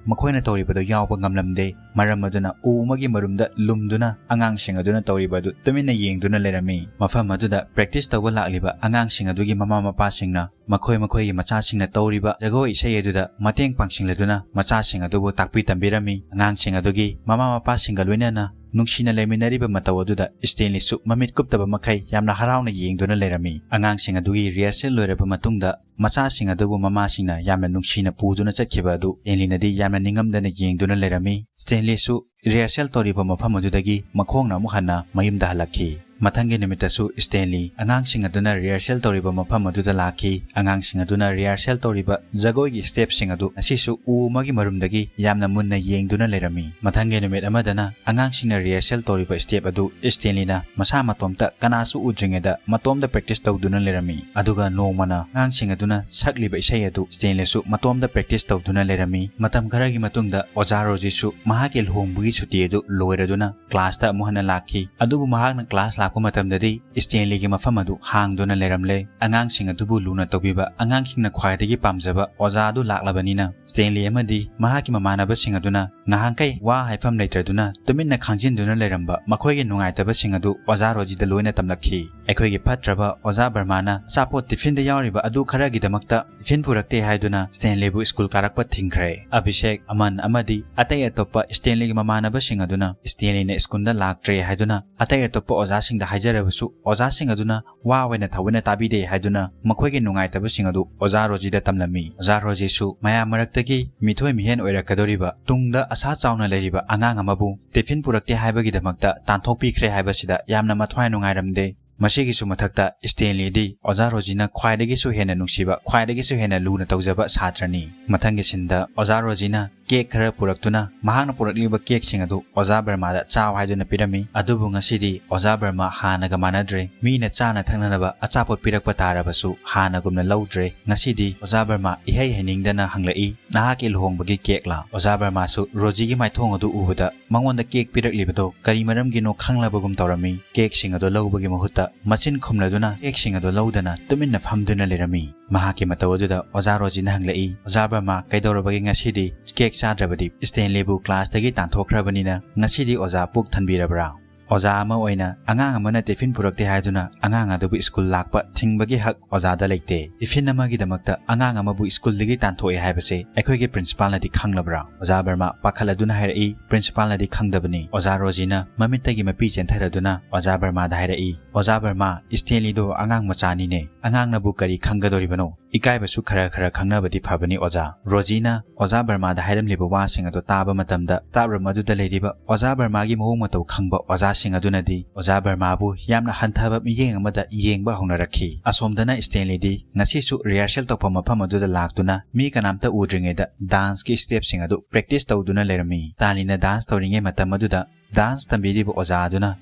ꯃꯈꯣꯏꯅ ꯇꯧꯔꯤꯕꯗꯨ ꯌꯥꯎꯕ ꯉꯝꯂꯝꯗꯦ꯫ ꯃꯔꯝ ꯑꯗꯨꯅ ꯎ ꯑꯃꯒꯤ ꯃꯔꯨꯝꯗ ꯂꯨꯝꯗꯨꯅ ꯑꯉꯥꯡꯁꯤꯡ ꯑꯗꯨꯅ ꯇꯧꯔꯤꯕ ꯑꯗꯨ ꯇꯨꯃꯤꯟꯅ ꯌꯦꯡꯗꯨꯅ ꯂꯩꯔꯝꯃꯤ꯫ ꯃꯐꯝ ꯑꯗꯨꯗ ꯄ꯭ꯔꯦꯛꯇꯤꯁ ꯇꯧꯕ ꯂꯥꯛꯂꯤꯕ ꯑꯉꯥꯡꯁꯤꯡ ꯑꯗꯨꯒꯤ ꯃꯃꯥ ꯃꯄꯥꯁꯤꯡꯅ ꯃꯈꯣꯏ ꯃꯈꯣꯏꯒꯤ ꯃꯆꯥꯁꯤꯡꯅ ꯇꯧꯔꯤꯕ ꯖꯒꯣꯏ ꯏꯁꯩ ꯑꯗꯨꯗ ꯃꯇꯦꯡ ꯄꯥꯡꯁꯤꯜꯂꯗꯨꯅ ꯃꯆꯥꯁꯤꯡ ꯑꯗꯨꯕꯨ ꯇꯥꯛꯄꯤ ꯇꯝꯕꯤꯔꯝꯃꯤ꯫ ꯑꯉꯥꯡꯁꯤꯡ ꯑꯗꯨꯒꯤ ꯃꯃꯥ ꯃꯄꯥꯁꯤꯡꯒ ꯂꯣꯏꯅꯅ ꯅꯨꯡꯁꯤꯅ ꯂꯩꯃꯤꯟꯅꯔꯤꯕ ꯃꯇꯧ ꯑꯗꯨꯗ ꯁ꯭ꯇꯦꯟꯂꯤꯁꯨ ꯃꯃꯤꯠ ꯀꯨꯞꯇꯕ ꯃꯈꯩ ꯌꯥꯝꯅ ꯍꯔꯥꯎꯅ ꯌꯦꯡꯗꯨꯅ ꯂꯩꯔꯝꯃꯤ꯫ ꯑꯉꯥꯡꯁꯤꯡ ꯑꯗꯨꯒꯤ ꯔꯤꯍꯔꯁꯦꯜ ꯂꯣꯏꯔꯕ ꯃꯇꯨꯡꯗ ꯃꯆꯥꯁꯤꯡ ꯑꯗꯨꯕꯨ ꯃꯃꯥꯁꯤꯡꯅ ꯌꯥꯝꯅ ꯅꯨꯡꯁꯤꯅ ꯄꯨꯗꯨꯅ ꯆꯠꯈꯤꯕ ꯑꯗꯨ ꯁ꯭ꯇꯦꯟꯂꯤꯅꯗꯤ ꯌꯥꯝꯅ ꯅꯤꯡꯉꯝꯗꯅ ꯌꯦꯡꯗꯨꯅ ꯂꯩꯔꯝꯃꯤ꯫ ꯁ꯭ꯇꯦꯟꯂꯤꯁꯨ ꯔꯤꯍꯔꯁꯦꯜ ꯇꯧꯔꯤꯕ ꯃꯐꯝ ꯑꯗꯨꯗꯒꯤ ꯃꯈꯣꯡꯅ ꯑꯃꯨꯛ ꯍꯟꯅ ꯃꯌꯨꯝꯗ ꯍꯜꯂꯛꯈꯤ꯫ ꯃꯊꯪꯒꯤ ꯅꯨꯃꯤꯠꯇꯁꯨ ꯁ꯭ꯇꯦꯟꯂꯤ ꯑꯉꯥꯡꯁꯤꯡ ꯑꯗꯨꯅ ꯔꯤꯍꯔꯁꯦꯜ ꯇꯧꯔꯤꯕ ꯃꯐꯝ ꯑꯗꯨꯗ ꯂꯥꯛꯈꯤ꯫ ꯑꯉꯥꯡꯁꯤꯡ ꯑꯗꯨꯅ ꯔꯤꯍꯔꯁꯦꯜ ꯇꯧꯔꯤꯕ ꯖꯒꯣꯏꯒꯤ ꯁ꯭ꯇꯦꯞꯁꯤꯡ ꯑꯗꯨ ꯉꯁꯤꯁꯨ ꯎ ꯑꯃꯒꯤ ꯃꯔꯨꯝꯗꯒꯤ ꯌꯥꯝꯅ ꯃꯨꯟꯅ ꯌꯦꯡꯗꯨꯅ ꯂꯩꯔꯝꯃꯤ꯫ ꯃꯊꯪꯒꯤ ꯅꯨꯃꯤꯠ ꯑꯃꯗꯅ ꯑꯉꯥꯡꯁꯤꯡꯅ ꯔꯤꯍꯔꯁꯦꯜ ꯇꯧꯔꯤꯕ ꯁ꯭ꯇꯦꯞ ꯑꯗꯨ ꯁ꯭ꯇꯦꯟꯂꯤꯅ ꯃꯁꯥ ꯃꯇꯣꯝꯇ ꯀꯅꯥꯁꯨ ꯎꯗ꯭ꯔꯤꯉꯩꯗ ꯃꯇꯣꯝꯗ ꯄ꯭ꯔꯦꯛꯇꯤꯁ ꯇꯧꯗꯨꯅ ꯂꯩꯔꯝꯃꯤ꯫ ꯑꯗꯨꯒ ꯅꯣꯡꯃꯅ ꯑꯉꯥꯡꯁꯤꯡ ꯑꯗꯨꯅ ꯁꯛꯂꯤꯕ ꯏꯁꯩ ꯑꯗꯨ ꯁ꯭ꯇꯦꯟꯂꯤꯁꯨ ꯃꯇꯣꯝꯗ ꯄ꯭ꯔꯦꯛꯇꯤꯁ ꯇꯧꯗꯨꯅ ꯂꯩꯔꯝꯃꯤ꯫ ꯃꯇꯝ ꯈꯔꯒꯤ ꯃꯇꯨꯡꯗ ꯑꯣꯖꯥ ꯔꯣꯖꯤꯁꯨ ꯃꯍꯥꯛꯀꯤ ꯂꯨꯍꯣꯡꯕꯒꯤ ꯁꯨꯇꯤ ꯑꯗꯨ ꯂꯣꯏꯔꯗꯨꯅ ꯀ꯭ꯂꯥꯁꯇ ꯑꯃꯨꯛ ꯍꯟꯅ ꯂꯥꯛꯈꯤ꯫ ꯑꯗꯨꯕꯨ ꯃꯍꯥꯛꯅ ꯀ꯭ꯂꯥꯁ ꯂꯥꯛꯄ ꯃꯇꯝꯗꯗꯤ ꯁ꯭ꯇꯦꯟꯂꯤꯒꯤ ꯃꯐꯝ ꯑꯗꯨ ꯍꯥꯡꯗꯨꯅ ꯂꯩꯔꯝꯂꯦ꯫ ꯑꯉꯥꯡꯁꯤꯡ ꯑꯗꯨꯕꯨ ꯂꯨꯅ ꯇꯧꯕꯤꯕ ꯑꯉꯥꯡꯁꯤꯡꯅ ꯈ꯭ꯋꯥꯏꯗꯒꯤ ꯄꯥꯝꯖꯕ ꯑꯣꯖꯥ ꯑꯗꯨ ꯂꯥꯛꯂꯕꯅꯤꯅ ꯁ꯭ꯇꯦꯟꯂꯤ ꯑꯃꯗꯤ ꯃꯍꯥꯛꯀꯤ ꯃꯃꯥꯟꯅꯕꯁꯤꯡ ꯑꯗꯨꯅ ꯉꯍꯥꯟꯈꯩ ꯋꯥ ꯍꯥꯏꯐꯝ ꯂꯩꯇ꯭ꯔꯗꯨꯅ ꯇꯨꯃꯤꯟꯅ ꯈꯥꯡꯖꯤꯟꯗꯨꯅ ꯂꯩꯔꯝꯕ ꯃꯈꯣꯏꯒꯤ ꯅꯨꯡꯉꯥꯏꯇꯕꯁꯤꯡ ꯑꯗꯨ ꯑꯣꯖꯥ ꯔꯣꯖꯤꯗ ꯂꯣꯏꯅ ꯇꯝꯂꯛꯈꯤ꯫ ꯑꯩꯈꯣꯏꯒꯤ ꯐꯠꯇ꯭ꯔꯕ ꯑꯣꯖꯥ ꯕꯔꯃꯥꯅ ꯑꯆꯥꯄꯣꯠ ꯇꯤꯐꯤꯟꯗ ꯌꯥꯎꯔꯤꯕ ꯑꯗꯨ ꯈꯔꯒꯤꯗꯃꯛꯇ ꯇꯤꯐꯤꯟ ꯄꯨꯔꯛꯇꯦ ꯍꯥꯏꯗꯨꯅ ꯁ꯭ꯇꯦꯟꯂꯤꯕꯨ ꯁ꯭ꯀꯨꯜ ꯀꯥꯔꯛꯄ ꯊꯤꯡꯈ꯭ꯔꯦ꯫ ꯑꯚꯤꯁꯦꯛ, ꯑꯃꯟ ꯑꯃꯗꯤ ꯑꯇꯩ ꯑꯇꯣꯞꯄ ꯁ꯭ꯇꯦꯟꯂꯤꯒꯤ ꯃꯃꯥꯟꯅꯕꯁꯤꯡ ꯑꯗꯨꯅ ꯁ꯭ꯇꯦꯟꯂꯤꯅ ꯁ꯭ꯀꯨꯜꯗ ꯂꯥꯛꯇ꯭ꯔꯦ ꯍꯥꯏꯗꯨꯅ ꯑꯇꯩ ꯑꯇꯣꯞꯄ ꯑꯣꯖꯥꯁꯤꯡꯗ ꯍꯥꯏꯖꯔꯕꯁꯨ ꯑꯣꯖꯥꯁꯤꯡ ꯑꯗꯨꯅ ꯋꯥ ꯑꯣꯏꯅ ꯊꯑꯣꯏꯅ ꯇꯥꯕꯤꯗꯦ ꯍꯥꯏꯗꯨꯅ ꯃꯈꯣꯏꯒꯤ ꯅꯨꯡꯉꯥꯏꯇꯕꯁꯤꯡ ꯑꯗꯨ ꯑꯣꯖꯥ ꯔꯣꯖꯤꯗ ꯇꯝꯂꯝꯃꯤ꯫ ꯑꯣꯖꯥ ꯔꯣꯖꯤꯁꯨ ꯃꯌꯥꯝ ꯃꯔꯛꯇꯒꯤ ꯃꯤꯊꯣꯏ ꯃꯤꯍꯦꯟ ꯑꯣꯏꯔꯛꯀꯗꯧꯔꯤꯕ, ꯇꯨꯡꯗ ꯑꯁꯥ ꯆꯥꯎꯅ ꯂꯩꯔꯤꯕ ꯑꯉꯥꯡ ꯑꯃꯕꯨ ꯇꯤꯐꯤꯟ ꯄꯨꯔꯛꯇꯦ ꯍꯥꯏꯕꯒꯤꯗꯃꯛꯇ ꯇꯥꯟꯊꯣꯛꯄꯤꯈ꯭ꯔꯦ ꯍꯥꯏꯕꯁꯤꯗ ꯌꯥꯝꯅ ꯃꯊ꯭ꯋꯥꯏ ꯅꯨꯡꯉꯥꯏꯔꯝꯗꯦ꯫ ꯃꯁꯤꯒꯤꯁꯨ ꯃꯊꯛꯇ ꯁ꯭ꯇꯦꯟꯂꯤꯗꯤ ꯑꯣꯖꯥ ꯔꯣꯖꯤꯅ ꯈ꯭ꯋꯥꯏꯗꯒꯤꯁꯨ ꯍꯦꯟꯅ ꯅꯨꯡꯁꯤꯕ, ꯈ꯭ꯋꯥꯏꯗꯒꯤꯁꯨ ꯍꯦꯟꯅ ꯂꯨꯅ ꯇꯧꯖꯕ ꯁꯥꯇ꯭ꯔꯅꯤ꯫ ꯃꯊꯪꯒꯤ ꯁꯤꯟꯗ ꯑꯣꯖꯥ ꯔꯣꯖꯤꯅ ꯀꯦꯛ ꯈꯔ ꯄꯨꯔꯛꯇꯨꯅ ꯃꯍꯥꯛꯅ ꯄꯨꯔꯛꯂꯤꯕ ꯀꯦꯛꯁꯤꯡ ꯑꯗꯨ ꯑꯣꯖꯥ ꯕꯔꯃꯥꯗ ꯆꯥꯎ ꯍꯥꯏꯗꯨꯅ ꯄꯤꯔꯝꯃꯤ꯫ ꯑꯗꯨꯕꯨ ꯉꯁꯤꯗꯤ ꯑꯣꯖꯥ ꯕꯔꯃꯥ ꯍꯥꯟꯅꯒ ꯃꯥꯟꯅꯗ꯭ꯔꯦ꯫ ꯃꯤꯅ ꯆꯥꯅ ꯊꯛꯅꯅꯕ ꯑꯆꯥꯄꯣꯠ ꯄꯤꯔꯛꯄ ꯇꯥꯔꯕꯁꯨ ꯍꯥꯟꯅꯒꯨꯝꯅ ꯂꯧꯗ꯭ꯔꯦ꯫ ꯉꯁꯤꯗꯤ ꯑꯣꯖꯥ ꯕꯔꯃꯥ ꯏꯍꯩ ꯍꯩꯅꯤꯡꯗꯅ ꯍꯪꯂꯛꯏ, "ꯅꯍꯥꯛꯀꯤ ꯂꯨꯍꯣꯡꯕꯒꯤ ꯀꯦꯛꯂꯥ?" ꯑꯣꯖꯥ ꯕꯔꯃꯥꯁꯨ ꯔꯣꯖꯤꯒꯤ ꯃꯥꯏꯊꯣꯡ ꯑꯗꯨ ꯎꯕꯗ ꯃꯉꯣꯟꯗ ꯀꯦꯛ ꯄꯤꯔꯛꯂꯤꯕꯗꯣ ꯀꯔꯤ ꯃꯔꯝꯒꯤꯅꯣ ꯈꯪꯂꯕꯒꯨꯝ ꯇꯧꯔꯝꯃꯤ꯫ ꯀꯦꯛꯁꯤꯡ ꯑꯗꯨ ꯂꯧꯕꯒꯤ ꯃꯍꯨꯠꯇ ꯃꯆꯤꯟ ꯈꯨꯝꯂꯗꯨꯅ ꯀꯦꯛꯁꯤꯡ ꯑꯗꯨ ꯂꯧꯗꯅ ꯇꯨꯃꯤꯟꯅ ꯐꯝꯗꯨꯅ ꯂꯩꯔꯝꯃꯤ꯫ ꯃꯍꯥꯛꯀꯤ ꯃꯇꯧ ꯑꯗꯨꯗ ꯑꯣꯖꯥ ꯔꯣꯖꯤꯅ ꯍꯪꯂꯛꯏ, "ꯑꯣꯖꯥ ꯕꯔꯃꯥ, ꯀꯩꯗꯧꯔꯕꯒꯤ ꯉꯁꯤꯗꯤ ꯀꯦꯛ ꯆꯥꯗ꯭ꯔꯕꯗꯤ? ꯁ꯭ꯇꯦꯟꯂꯤꯕꯨ ꯀ꯭ꯂꯥꯁꯇꯒꯤ ꯇꯥꯟꯊꯣꯛꯈ꯭ꯔꯕꯅꯤꯅ ꯉꯁꯤꯗꯤ ꯑꯣꯖꯥ ꯄꯨꯛ ꯊꯟꯕꯤꯔꯕ꯭ꯔꯥ?" ꯑꯣꯖꯥ ꯑꯃ ꯑꯣꯏꯅ ꯑꯉꯥꯡ ꯑꯃꯅ ꯇꯤꯐꯤꯟ ꯄꯨꯔꯛꯇꯦ ꯍꯥꯏꯗꯨꯅ ꯑꯉꯥꯡ ꯑꯗꯨꯕꯨ ꯁ꯭ꯀꯨꯜ ꯂꯥꯛꯄ ꯊꯤꯡꯕꯒꯤ ꯍꯛ ꯑꯣꯖꯥꯗ ꯂꯩꯇꯦ꯫ ꯇꯤꯐꯤꯟ ꯑꯃꯒꯤꯗꯃꯛꯇ ꯑꯉꯥꯡ ꯑꯃꯕꯨ ꯁ꯭ꯀꯨꯜꯗꯒꯤ ꯇꯥꯟꯊꯣꯛꯑꯦ ꯍꯥꯏꯕꯁꯦ ꯑꯩꯈꯣꯏꯒꯤ ꯄ꯭ꯔꯤꯟꯁꯤꯄꯥꯜꯅꯗꯤ ꯈꯪꯂꯕ꯭ꯔꯥ? ꯑꯣꯖꯥ ꯕꯔꯃꯥ ꯄꯥꯈꯠꯂꯗꯨꯅ ꯍꯥꯏꯔꯛꯏ, "ꯄ꯭ꯔꯤꯟꯁꯤꯄꯥꯜꯅꯗꯤ ꯈꯪꯗꯕꯅꯤ꯫" ꯑꯣꯖꯥ ꯔꯣꯖꯤꯅ ꯃꯃꯤꯠꯇꯒꯤ ꯃꯄꯤ ꯆꯦꯟꯊꯔꯗꯨꯅ ꯑꯣꯖꯥ ꯕꯔꯃꯥꯗ ꯍꯥꯏꯔꯛꯏ, "ꯑꯣꯖꯥ ꯕꯔꯃꯥ, ꯁ꯭ꯇꯦꯟꯂꯤꯗꯣ ꯑꯉꯥꯡ ꯃꯆꯥꯅꯤꯅꯦ, ꯑꯉꯥꯡꯅꯕꯨ ꯀꯔꯤ ꯈꯪꯒꯗꯧꯔꯤꯕꯅꯣ? ꯏꯀꯥꯏꯕꯁꯨ ꯈꯔ ꯈꯔ ꯈꯪꯅꯕꯗꯤ ꯐꯕꯅꯤ ꯑꯣꯖꯥ꯫" ꯔꯣꯖꯤꯅ ꯑꯣꯖꯥ ꯕꯔꯃꯥꯗ ꯍꯥꯏꯔꯝꯂꯤꯕ ꯋꯥꯁꯤꯡ ꯑꯗꯨ ꯇꯥꯕ ꯃꯇꯝꯗ ꯁ꯭ꯇꯥꯐ ꯔꯨꯝ ꯑꯗꯨꯗ ꯂꯩꯔꯤꯕ ꯑꯣꯖꯥ ꯕꯔꯃꯥꯒꯤ ꯃꯑꯣꯡ ꯃꯇꯧ ꯈꯪꯕ ꯑꯣꯖꯥ ꯁꯤꯡ ꯑꯗꯨꯅꯗꯤ ꯑꯣꯖꯥ ꯕꯔꯃꯥꯕꯨ ꯌꯥꯝꯅ ꯍꯟꯊꯕ ꯃꯤꯠꯌꯦꯡ ꯑꯃꯗ ꯌꯦꯡꯕ ꯍꯧꯅꯔꯛꯈꯤ꯫ ꯑꯁꯣꯝꯗꯅ ꯁ꯭ꯇꯦꯟꯂꯤꯗꯤ ꯉꯁꯤꯁꯨ rehearsal ꯇꯧꯐꯝ ꯃꯐꯝ ꯑꯗꯨꯗ ꯂꯥꯛꯇꯨꯅ ꯃꯤ ꯀꯅꯥꯝꯇ ꯎꯗ꯭ꯔꯤꯉꯩꯗ danceꯀꯤ stepꯁꯤꯡ ꯑꯗꯨ practice ꯇꯧꯗꯨꯅ ꯂꯩꯔꯝꯃꯤ꯫ ꯁ꯭ꯇꯦꯟꯂꯤꯅ dance ꯇꯧꯔꯤꯉꯩ ꯃꯇꯝ ꯑꯗꯨꯗ dance ꯇꯝꯕꯤꯔꯤꯕ ꯑꯣꯖꯥ ꯑꯗꯨꯅ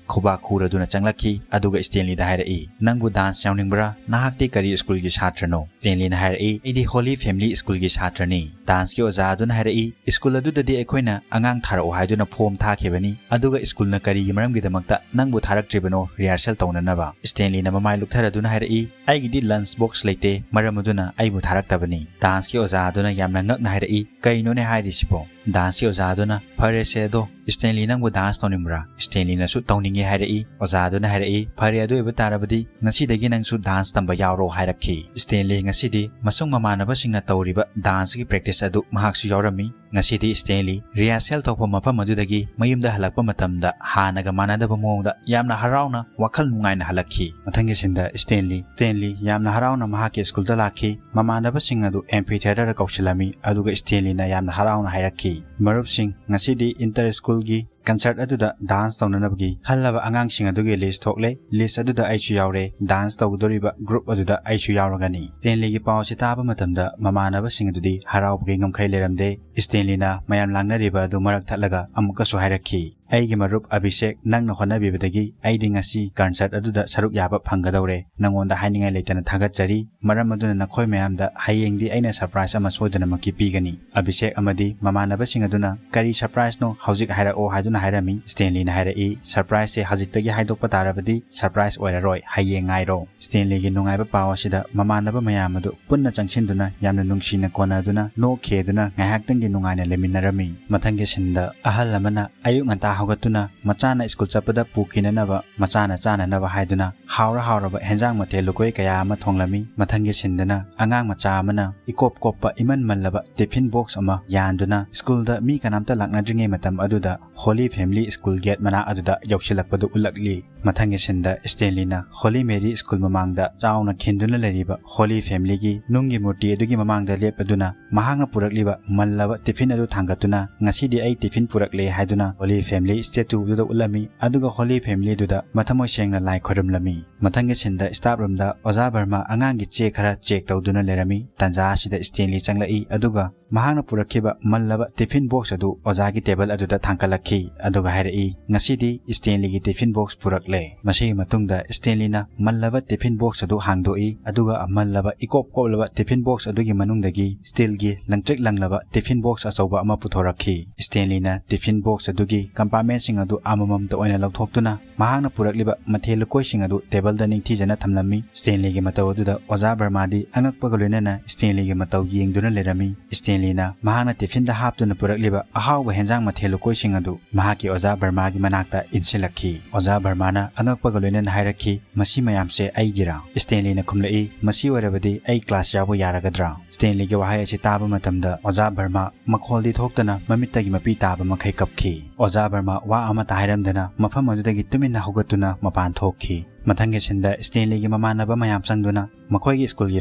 ꯈꯨꯕꯥꯛ ꯈꯨꯔꯗꯨꯅ ꯆꯪꯂꯛꯈꯤ, ꯑꯗꯨꯒ ꯁ꯭ꯇꯦꯟꯂꯤꯗ ꯍꯥꯏꯔꯛꯏ, "ꯅꯪꯕꯨ dance ꯌꯥꯎꯅꯤꯡꯕ꯭ꯔꯥ? ꯅꯍꯥꯛꯇꯤ ꯀꯔꯤ ꯁ꯭ꯀꯨꯜꯒꯤ ꯁꯥꯇ꯭ꯔꯅꯣ?" ꯁ꯭ꯇꯦꯟꯂꯤꯅ ꯍꯥꯏꯔꯛꯏ, "ꯑꯩꯗꯤ Holy Family ꯁ꯭ꯀꯨꯜꯒꯤ ꯁꯥꯇ꯭ꯔꯅꯤ꯫" Danceꯀꯤ ꯑꯣꯖꯥ ꯑꯗꯨꯅ ꯍꯥꯏꯔꯛꯏ, "ꯁ꯭ꯀꯨꯜ ꯑꯗꯨꯗꯗꯤ ꯑꯩꯈꯣꯏꯅ ꯑꯉꯥꯡ ꯊꯥꯔꯛꯑꯣ ꯍꯥꯏꯗꯨꯅ form ꯊꯥꯈꯤꯕꯅꯤ, ꯑꯗꯨꯒ ꯁ꯭ꯀꯨꯜꯅ ꯀꯔꯤꯒꯤ ꯃꯔꯝꯒꯤꯗꯃꯛꯇ ꯅꯪꯕꯨ ꯊꯥꯔꯛꯇ꯭ꯔꯤꯕꯅꯣ rehearsal ꯇꯧꯅꯅꯕ?" ꯁ꯭ꯇꯦꯟꯂꯤꯅ ꯃꯃꯥꯏ ꯂꯨꯛꯊꯔꯗꯨꯅ ꯍꯥꯏꯔꯛꯏ, "ꯑꯩꯒꯤꯗꯤ lunch box ꯂꯩꯇꯦ, ꯃꯔꯝ ꯑꯗꯨꯅ ꯑꯩꯕꯨ ꯊꯥꯔꯛꯇꯕꯅꯤ꯫" Danceꯀꯤ ꯑꯣꯖꯥ ꯑꯗꯨꯅ ꯌꯥꯝꯅ ꯉꯛꯅ ꯍꯥꯏꯔꯛꯏ, "ꯀꯩꯅꯣꯅꯦ ꯍꯥꯏꯔꯤꯁꯤꯕꯣ?" Danceꯀꯤ ꯑꯣꯖꯥ ꯑꯗꯨꯅ, "ꯐꯔꯦꯁꯦ ꯑꯗꯣ, ꯁ꯭ꯇꯦꯟꯂꯤ ꯅꯪꯕꯨ dance ꯇꯧꯅꯤꯡꯕ꯭ꯔꯥ?" ꯁ꯭ꯇꯦꯟꯂꯤꯅꯁꯨ ꯇꯧꯅꯤꯡꯉꯤ ꯍꯥꯏꯔꯛꯏ꯫ ꯑꯣꯖꯥ ꯑꯗꯨꯅ ꯍꯥꯏꯔꯛꯏ, "ꯐꯔꯦ, ꯑꯗꯨ ꯑꯣꯏꯕ ꯇꯥꯔꯕꯗꯤ ꯉꯁꯤꯗꯒꯤ ꯅꯪꯁꯨ dance ꯇꯝꯕ ꯌꯥꯎꯔꯣ" ꯍꯥꯏꯔꯛꯈꯤ꯫ ꯁ꯭ꯇꯦꯟꯂꯤ ꯉꯁꯤꯗꯤ ꯃꯁꯨꯡ ꯃꯃꯥꯟꯅꯕꯁꯤꯡꯅ ꯇꯧꯔꯤꯕ danceꯀꯤ practice ꯑꯗꯨ ꯃꯍꯥꯛꯁꯨ ꯌꯥꯎꯔꯝꯃꯤ꯫ ꯉꯁꯤꯗꯤ ꯁ꯭ꯇꯦꯟꯂꯤ rehearsal ꯇꯧꯐꯝ ꯃꯐꯝ ꯑꯗꯨꯗꯒꯤ ꯃꯌꯨꯝꯗ ꯍꯜꯂꯛꯄ ꯃꯇꯝꯗ ꯍꯥꯟꯅꯒ ꯃꯥꯟꯅꯗꯕ ꯃꯑꯣꯡꯗ ꯌꯥꯝꯅ ꯍꯔꯥꯎꯅ, ꯋꯥꯈꯜ ꯅꯨꯡꯉꯥꯏꯅ ꯍꯜꯂꯛꯈꯤ꯫ ꯃꯊꯪꯒꯤ ꯁꯤꯟꯗ ꯁ꯭ꯇꯦꯟꯂꯤ, ꯁ꯭ꯇꯦꯟꯂꯤ ꯌꯥꯝꯅ ꯍꯔꯥꯎꯅ ꯃꯍꯥꯛꯀꯤ ꯁ꯭ꯀꯨꯜꯗ ꯂꯥꯛꯈꯤ꯫ ꯃꯃꯥꯟꯅꯕꯁꯤꯡ ꯑꯗꯨ amphitheaterꯗ ꯀꯧꯁꯤꯜꯂꯝꯃꯤ, ꯑꯗꯨꯒ ꯁ꯭ꯇꯦꯟꯂꯤꯅ ꯌꯥꯝꯅ ꯍꯔꯥꯎꯅ ꯍꯥꯏꯔꯛꯈꯤ, "ꯃꯔꯨꯞꯁꯤꯡ, ꯉꯁꯤꯗꯤ inter schoolꯒꯤ concert ꯑꯗꯨꯗ dance ꯇꯧꯅꯅꯕꯒꯤ ꯈꯜꯂꯕ ꯑꯉꯥꯡꯁꯤꯡ ꯑꯗꯨꯒꯤ list ꯊꯣꯛꯂꯦ꯫ List ꯑꯗꯨꯗ ꯑꯩꯁꯨ ꯌꯥꯎꯔꯦ꯫ Dance ꯇꯧꯒꯗꯧꯔꯤꯕ group ꯑꯗꯨꯗ ꯑꯩꯁꯨ ꯌꯥꯎꯔꯒꯅꯤ꯫" ꯁ꯭ꯇꯦꯟꯂꯤꯒꯤ ꯄꯥꯎ ꯑꯁꯤ ꯇꯥꯕ ꯃꯇꯝꯗ ꯃꯃꯥꯟꯅꯕꯁꯤꯡ ꯑꯗꯨꯗꯤ ꯍꯔꯥꯎꯕꯒꯤ ꯉꯝꯈꯩ ꯂꯩꯔꯝꯗꯦ꯫ ꯁ꯭ꯇꯦꯟꯂꯤꯅ ꯃꯌꯥꯝ ꯂꯥꯡꯅꯔꯤꯕ ꯑꯗꯨ ꯃꯔꯛ ꯊꯠꯂꯒ ꯑꯃꯨꯛꯀꯁꯨ ꯍꯥꯏꯔꯛꯈꯤ, "ꯑꯩꯒꯤ ꯃꯔꯨꯞ ꯑꯚꯤꯁꯦꯛ, ꯅꯪꯅ ꯍꯣꯠꯅꯕꯤꯕꯗꯒꯤ ꯑꯩꯗꯤ ꯉꯁꯤ concert ꯑꯗꯨꯗ ꯁꯔꯨꯛ ꯌꯥꯕ ꯐꯪꯒꯗꯧꯔꯦ꯫ ꯅꯉꯣꯟꯗ ꯍꯥꯏꯅꯤꯡꯉꯥꯏ ꯂꯩꯇꯅ ꯊꯥꯒꯠꯆꯔꯤ꯫ ꯃꯔꯝ ꯑꯗꯨꯅ ꯅꯈꯣꯏ ꯃꯌꯥꯝꯗ ꯍꯌꯦꯡꯗꯤ ꯑꯩꯅ surprise ꯑꯃ ꯁꯣꯏꯗꯅꯃꯛꯀꯤ ꯄꯤꯒꯅꯤ꯫" ꯑꯚꯤꯁꯦꯛ ꯑꯃꯗꯤ ꯃꯃꯥꯟꯅꯕꯁꯤꯡ ꯑꯗꯨꯅ, "ꯀꯔꯤ surpriseꯅꯣ? ꯍꯧꯖꯤꯛ ꯍꯥꯏꯔꯛꯑꯣ" ꯍꯥꯏꯗꯨꯅ ꯍꯥꯏꯔꯝꯃꯤ꯫ ꯁ꯭ꯇꯦꯟꯂꯤꯅ ꯍꯥꯏꯔꯛꯏ, "Surpriseꯁꯦ ꯍꯧꯖꯤꯛꯇꯒꯤ ꯍꯥꯏꯗꯣꯛꯄ ꯇꯥꯔꯕꯗꯤ surprise ꯑꯣꯏꯔꯔꯣꯏ, ꯍꯌꯦꯡ ꯉꯥꯏꯔꯣ꯫" ꯁ꯭ꯇꯦꯟꯂꯤꯒꯤ ꯅꯨꯡꯉꯥꯏꯕ ꯄꯥꯎ ꯑꯁꯤꯗ ꯃꯃꯥꯟꯅꯕ ꯃꯌꯥꯝ ꯑꯗꯨ ꯄꯨꯟꯅ ꯆꯪꯁꯤꯟꯗꯨꯅ ꯌꯥꯝꯅ ꯅꯨꯡꯁꯤꯅ ꯀꯣꯟꯅꯗꯨꯅ ꯅꯣꯛꯈꯤꯗꯨꯅ ꯉꯥꯏꯍꯥꯛꯇꯪꯗꯤ ꯅꯨꯡꯉꯥꯏꯅ ꯂꯩꯃꯤꯟꯅꯔꯝꯃꯤ꯫ ꯃꯊꯪꯒꯤ ꯁꯤꯟꯗ ꯑꯍꯜ ꯑꯃꯅ ꯑꯌꯨꯛ ꯉꯟꯇꯥ ꯍꯧꯒꯠꯇꯨꯅ ꯃꯆꯥꯅ ꯁ꯭ꯀꯨꯜ ꯆꯠꯄꯗ ꯄꯨꯈꯤꯅꯅꯕ, ꯃꯆꯥꯅ ꯆꯥꯅꯅꯕ ꯍꯥꯏꯗꯨꯅ ꯍꯥꯎꯔ ꯍꯥꯎꯔꯕ ꯍꯦꯟꯖꯥꯡ ꯃꯊꯦꯜ ꯂꯨꯀꯣꯏ ꯀꯌꯥ ꯑꯃ ꯊꯣꯡꯂꯝꯃꯤ꯫ ꯃꯊꯪꯒꯤ ꯁꯤꯟꯗꯅ ꯑꯉꯥꯡ ꯃꯆꯥ ꯑꯃꯅ ꯏꯀꯣꯞ ꯀꯣꯞꯄ ꯏꯃꯟ ꯃꯜꯂꯕ tiffin box ꯑꯃ ꯌꯥꯟꯗꯨꯅ ꯁ꯭ꯀꯨꯜꯗ ꯃꯤ ꯀꯅꯥꯝꯇ ꯂꯥꯛꯅꯗ꯭ꯔꯤꯉꯩ ꯃꯇꯝ ꯑꯗꯨꯗ Holy Family ꯁ꯭ꯀꯨꯜ gate ꯃꯅꯥꯛ ꯑꯗꯨꯗ ꯌꯧꯁꯤꯜꯂꯛꯄꯗꯨ ꯎꯠꯂꯛꯂꯤ꯫ ꯃꯊꯪꯒꯤ ꯁꯤꯟꯗ ꯁ꯭ꯇꯦꯟꯂꯤꯅ Holy Mary ꯁ꯭ꯀꯨꯜ ꯃꯃꯥꯡꯗ ꯆꯥꯎꯅ ꯈꯤꯟꯗꯨꯅ ꯂꯩꯔꯤꯕ Holy Familyꯒꯤ ꯅꯨꯡꯒꯤ ꯃꯨꯔꯇꯤ ꯑꯗꯨꯒꯤ ꯃꯃꯥꯡꯗ ꯂꯦꯞꯂꯗꯨꯅ ꯃꯍꯥꯛꯅ ꯄꯨꯔꯛꯂꯤꯕ ꯃꯜꯂꯕ tiffin ꯑꯗꯨ ꯊꯥꯡꯒꯠꯇꯨꯅ, "ꯉꯁꯤꯗꯤ ꯑꯩ tiffin ꯄꯨꯔꯛꯂꯦ" ꯍꯥꯏꯗꯨꯅ Holy Family ꯂꯤ ꯁ꯭ꯇꯦꯆꯨꯗꯨꯗ ꯎꯠꯂꯝꯃꯤ, ꯑꯗꯨꯒ ꯍꯣꯂꯤ ꯐꯦꯃꯤꯂꯤꯗꯨꯗ ꯃꯊꯃꯣꯏ ꯁꯦꯡꯅ ꯂꯥꯏ ꯈꯣꯏꯔꯝꯂꯝꯃꯤ꯫ ꯃꯊꯪꯒꯤ ꯁꯤꯟꯗ ꯁ꯭ꯇꯥꯐ ꯔꯨꯝꯗ ꯑꯣꯖꯥ ꯕꯔꯃꯥ ꯑꯉꯥꯡꯒꯤ ꯆꯦ ꯈꯔ ꯆꯦꯛ ꯇꯧꯗꯨꯅ ꯂꯩꯔꯝꯃꯤ꯫ ꯇꯥꯟꯖꯥ ꯑꯁꯤꯗ ꯁ꯭ꯇꯦꯟꯂꯤ ꯆꯪꯂꯛꯏ, ꯑꯗꯨꯒ ꯃꯍꯥꯛꯅ ꯄꯨꯔꯛꯈꯤꯕ ꯃꯜꯂꯕ ꯇꯤꯐꯤꯟ ꯕꯣꯛꯁ ꯑꯗꯨ ꯑꯣꯖꯥꯒꯤ ꯇꯦꯕꯜ ꯑꯗꯨꯗ ꯊꯥꯡꯀꯠꯂꯛꯈꯤ, ꯑꯗꯨꯒ ꯍꯥꯏꯔꯛꯏ, "ꯉꯁꯤꯗꯤ ꯁ꯭ꯇꯦꯟꯂꯤꯒꯤ ꯇꯤꯐꯤꯟ ꯕꯣꯛꯁ ꯄꯨꯔꯛꯂꯦ꯫" ꯃꯁꯤꯒꯤ ꯃꯇꯨꯡꯗ ꯁ꯭ꯇꯦꯟꯂꯤꯅ ꯃꯜꯂꯕ ꯇꯤꯐꯤꯟ ꯕꯣꯛꯁ ꯑꯗꯨ ꯍꯥꯡꯗꯣꯛꯏ, ꯑꯗꯨꯒ ꯃꯜꯂꯕ ꯏꯀꯣꯞ ꯀꯣꯞꯂꯕ ꯇꯤꯐꯤꯟ ꯕꯣꯛꯁ ꯑꯗꯨꯒꯤ ꯃꯅꯨꯡꯗꯒꯤ ꯁ꯭ꯇꯤꯜꯒꯤ ꯂꯪꯇ꯭ꯔꯤꯛ ꯂꯪꯂꯕ ꯇꯤꯐꯤꯟ ꯕꯣꯛꯁ ꯑꯆꯧꯕ ꯑꯃ ꯄꯨꯊꯣꯔꯛꯈꯤ꯫ ꯁ꯭ꯇꯦꯟꯂꯤꯅ ꯇꯤꯐꯤꯟ ꯕꯣꯛꯁ ꯑꯗꯨꯒꯤ ꯀꯝꯄꯥꯔꯠꯃꯦꯟꯁꯤꯡ ꯑꯗꯨ ꯑꯃꯃꯝꯇ ꯑꯣꯏꯅ ꯂꯧꯊꯣꯛꯇꯨꯅ ꯃꯍꯥꯛꯅ ꯄꯨꯔꯛꯂꯤꯕ ꯃꯊꯦꯜ ꯂꯨꯀꯣꯏꯁꯤꯡ ꯑꯗꯨ ꯇꯦꯕꯜꯗ ꯅꯤꯡꯊꯤꯖꯅ ꯊꯝꯂꯝꯃꯤ꯫ ꯁ꯭ꯇꯦꯟꯂꯤꯒꯤ ꯃꯇꯧ ꯑꯗꯨꯗ ꯑꯣꯖꯥ ꯕꯔꯃꯥꯗꯤ ꯑꯉꯛꯄꯒ ꯂꯣꯏꯅꯅ ꯁ꯭ꯇꯦꯟꯂꯤꯒꯤ ꯃꯇꯧ ꯌꯦꯡꯗꯨꯅ ꯂꯩꯔꯝꯃꯤ꯫ ꯁ꯭ꯇꯦꯟꯂꯤꯅ ꯃꯍꯥꯛꯅ ꯇꯤꯐꯤꯟꯗ ꯍꯥꯞꯇꯨꯅ ꯄꯨꯔꯛꯂꯤꯕ ꯑꯍꯥꯎꯕ ꯍꯦꯟꯖꯥꯡ ꯃꯊꯦꯜ ꯂꯨꯀꯣꯏꯁꯤꯡ ꯑꯗꯨ ꯃꯍꯥꯛꯀꯤ ꯑꯣꯖꯥ ꯕꯔꯃꯥꯒꯤ ꯃꯅꯥꯛꯇ ꯏꯟꯁꯤꯜꯂꯛꯈꯤ꯫ ꯑꯣꯖꯥ ꯕꯔꯃꯥꯅ ꯑꯉꯛꯄꯒ ꯂꯣꯏꯅꯅ ꯍꯥꯏꯔꯛꯈꯤ, "ꯃꯁꯤ ꯃꯌꯥꯝꯁꯦ ꯑꯩꯒꯤꯔꯥ?" ꯁ꯭ꯇꯦꯟꯂꯤꯅ ꯈꯨꯝꯂꯛꯏ, "ꯃꯁꯤ ꯑꯣꯏꯔꯕꯗꯤ ꯑꯩ ꯀ꯭ꯂꯥꯁ ꯌꯥꯎꯕ ꯌꯥꯔꯒꯗ꯭ꯔꯥ?" ꯁ꯭ꯇꯦꯟꯂꯤꯒꯤ ꯋꯥꯍꯩ ꯑꯁꯤ ꯇꯥꯕ ꯃꯇꯝꯗ ꯑꯣꯖꯥ ꯕꯔꯃꯥ ꯃꯈꯣꯜꯗꯤ ꯊꯣꯛꯇꯅ ꯃꯃꯤꯠꯇꯒꯤ ꯃꯄꯤ ꯇꯥꯕ ꯃꯈꯩ ꯀꯞꯈꯤ꯫ ꯑꯣꯖꯥ ꯕꯔꯃꯥ ꯋꯥ ꯑꯃꯠꯇ ꯍꯥꯏꯔꯝꯗꯅ ꯃꯐꯝ ꯑꯗꯨꯗꯒꯤ ꯇꯨꯃꯤꯟꯅ ꯍꯧꯒꯠꯇꯨꯅ ꯃꯄꯥꯟ ꯊꯣꯛꯈꯤ꯫ ꯃꯊꯪꯒꯤ ꯁꯤꯟꯗ ꯁ꯭ꯇꯦꯟꯂꯤꯒꯤ ꯃꯃꯥꯟꯅꯕ ꯃꯌꯥꯝ ꯆꯪꯗꯨꯅ ꯃꯈꯣꯏꯒꯤ ꯁ꯭ꯀꯨꯜꯒꯤ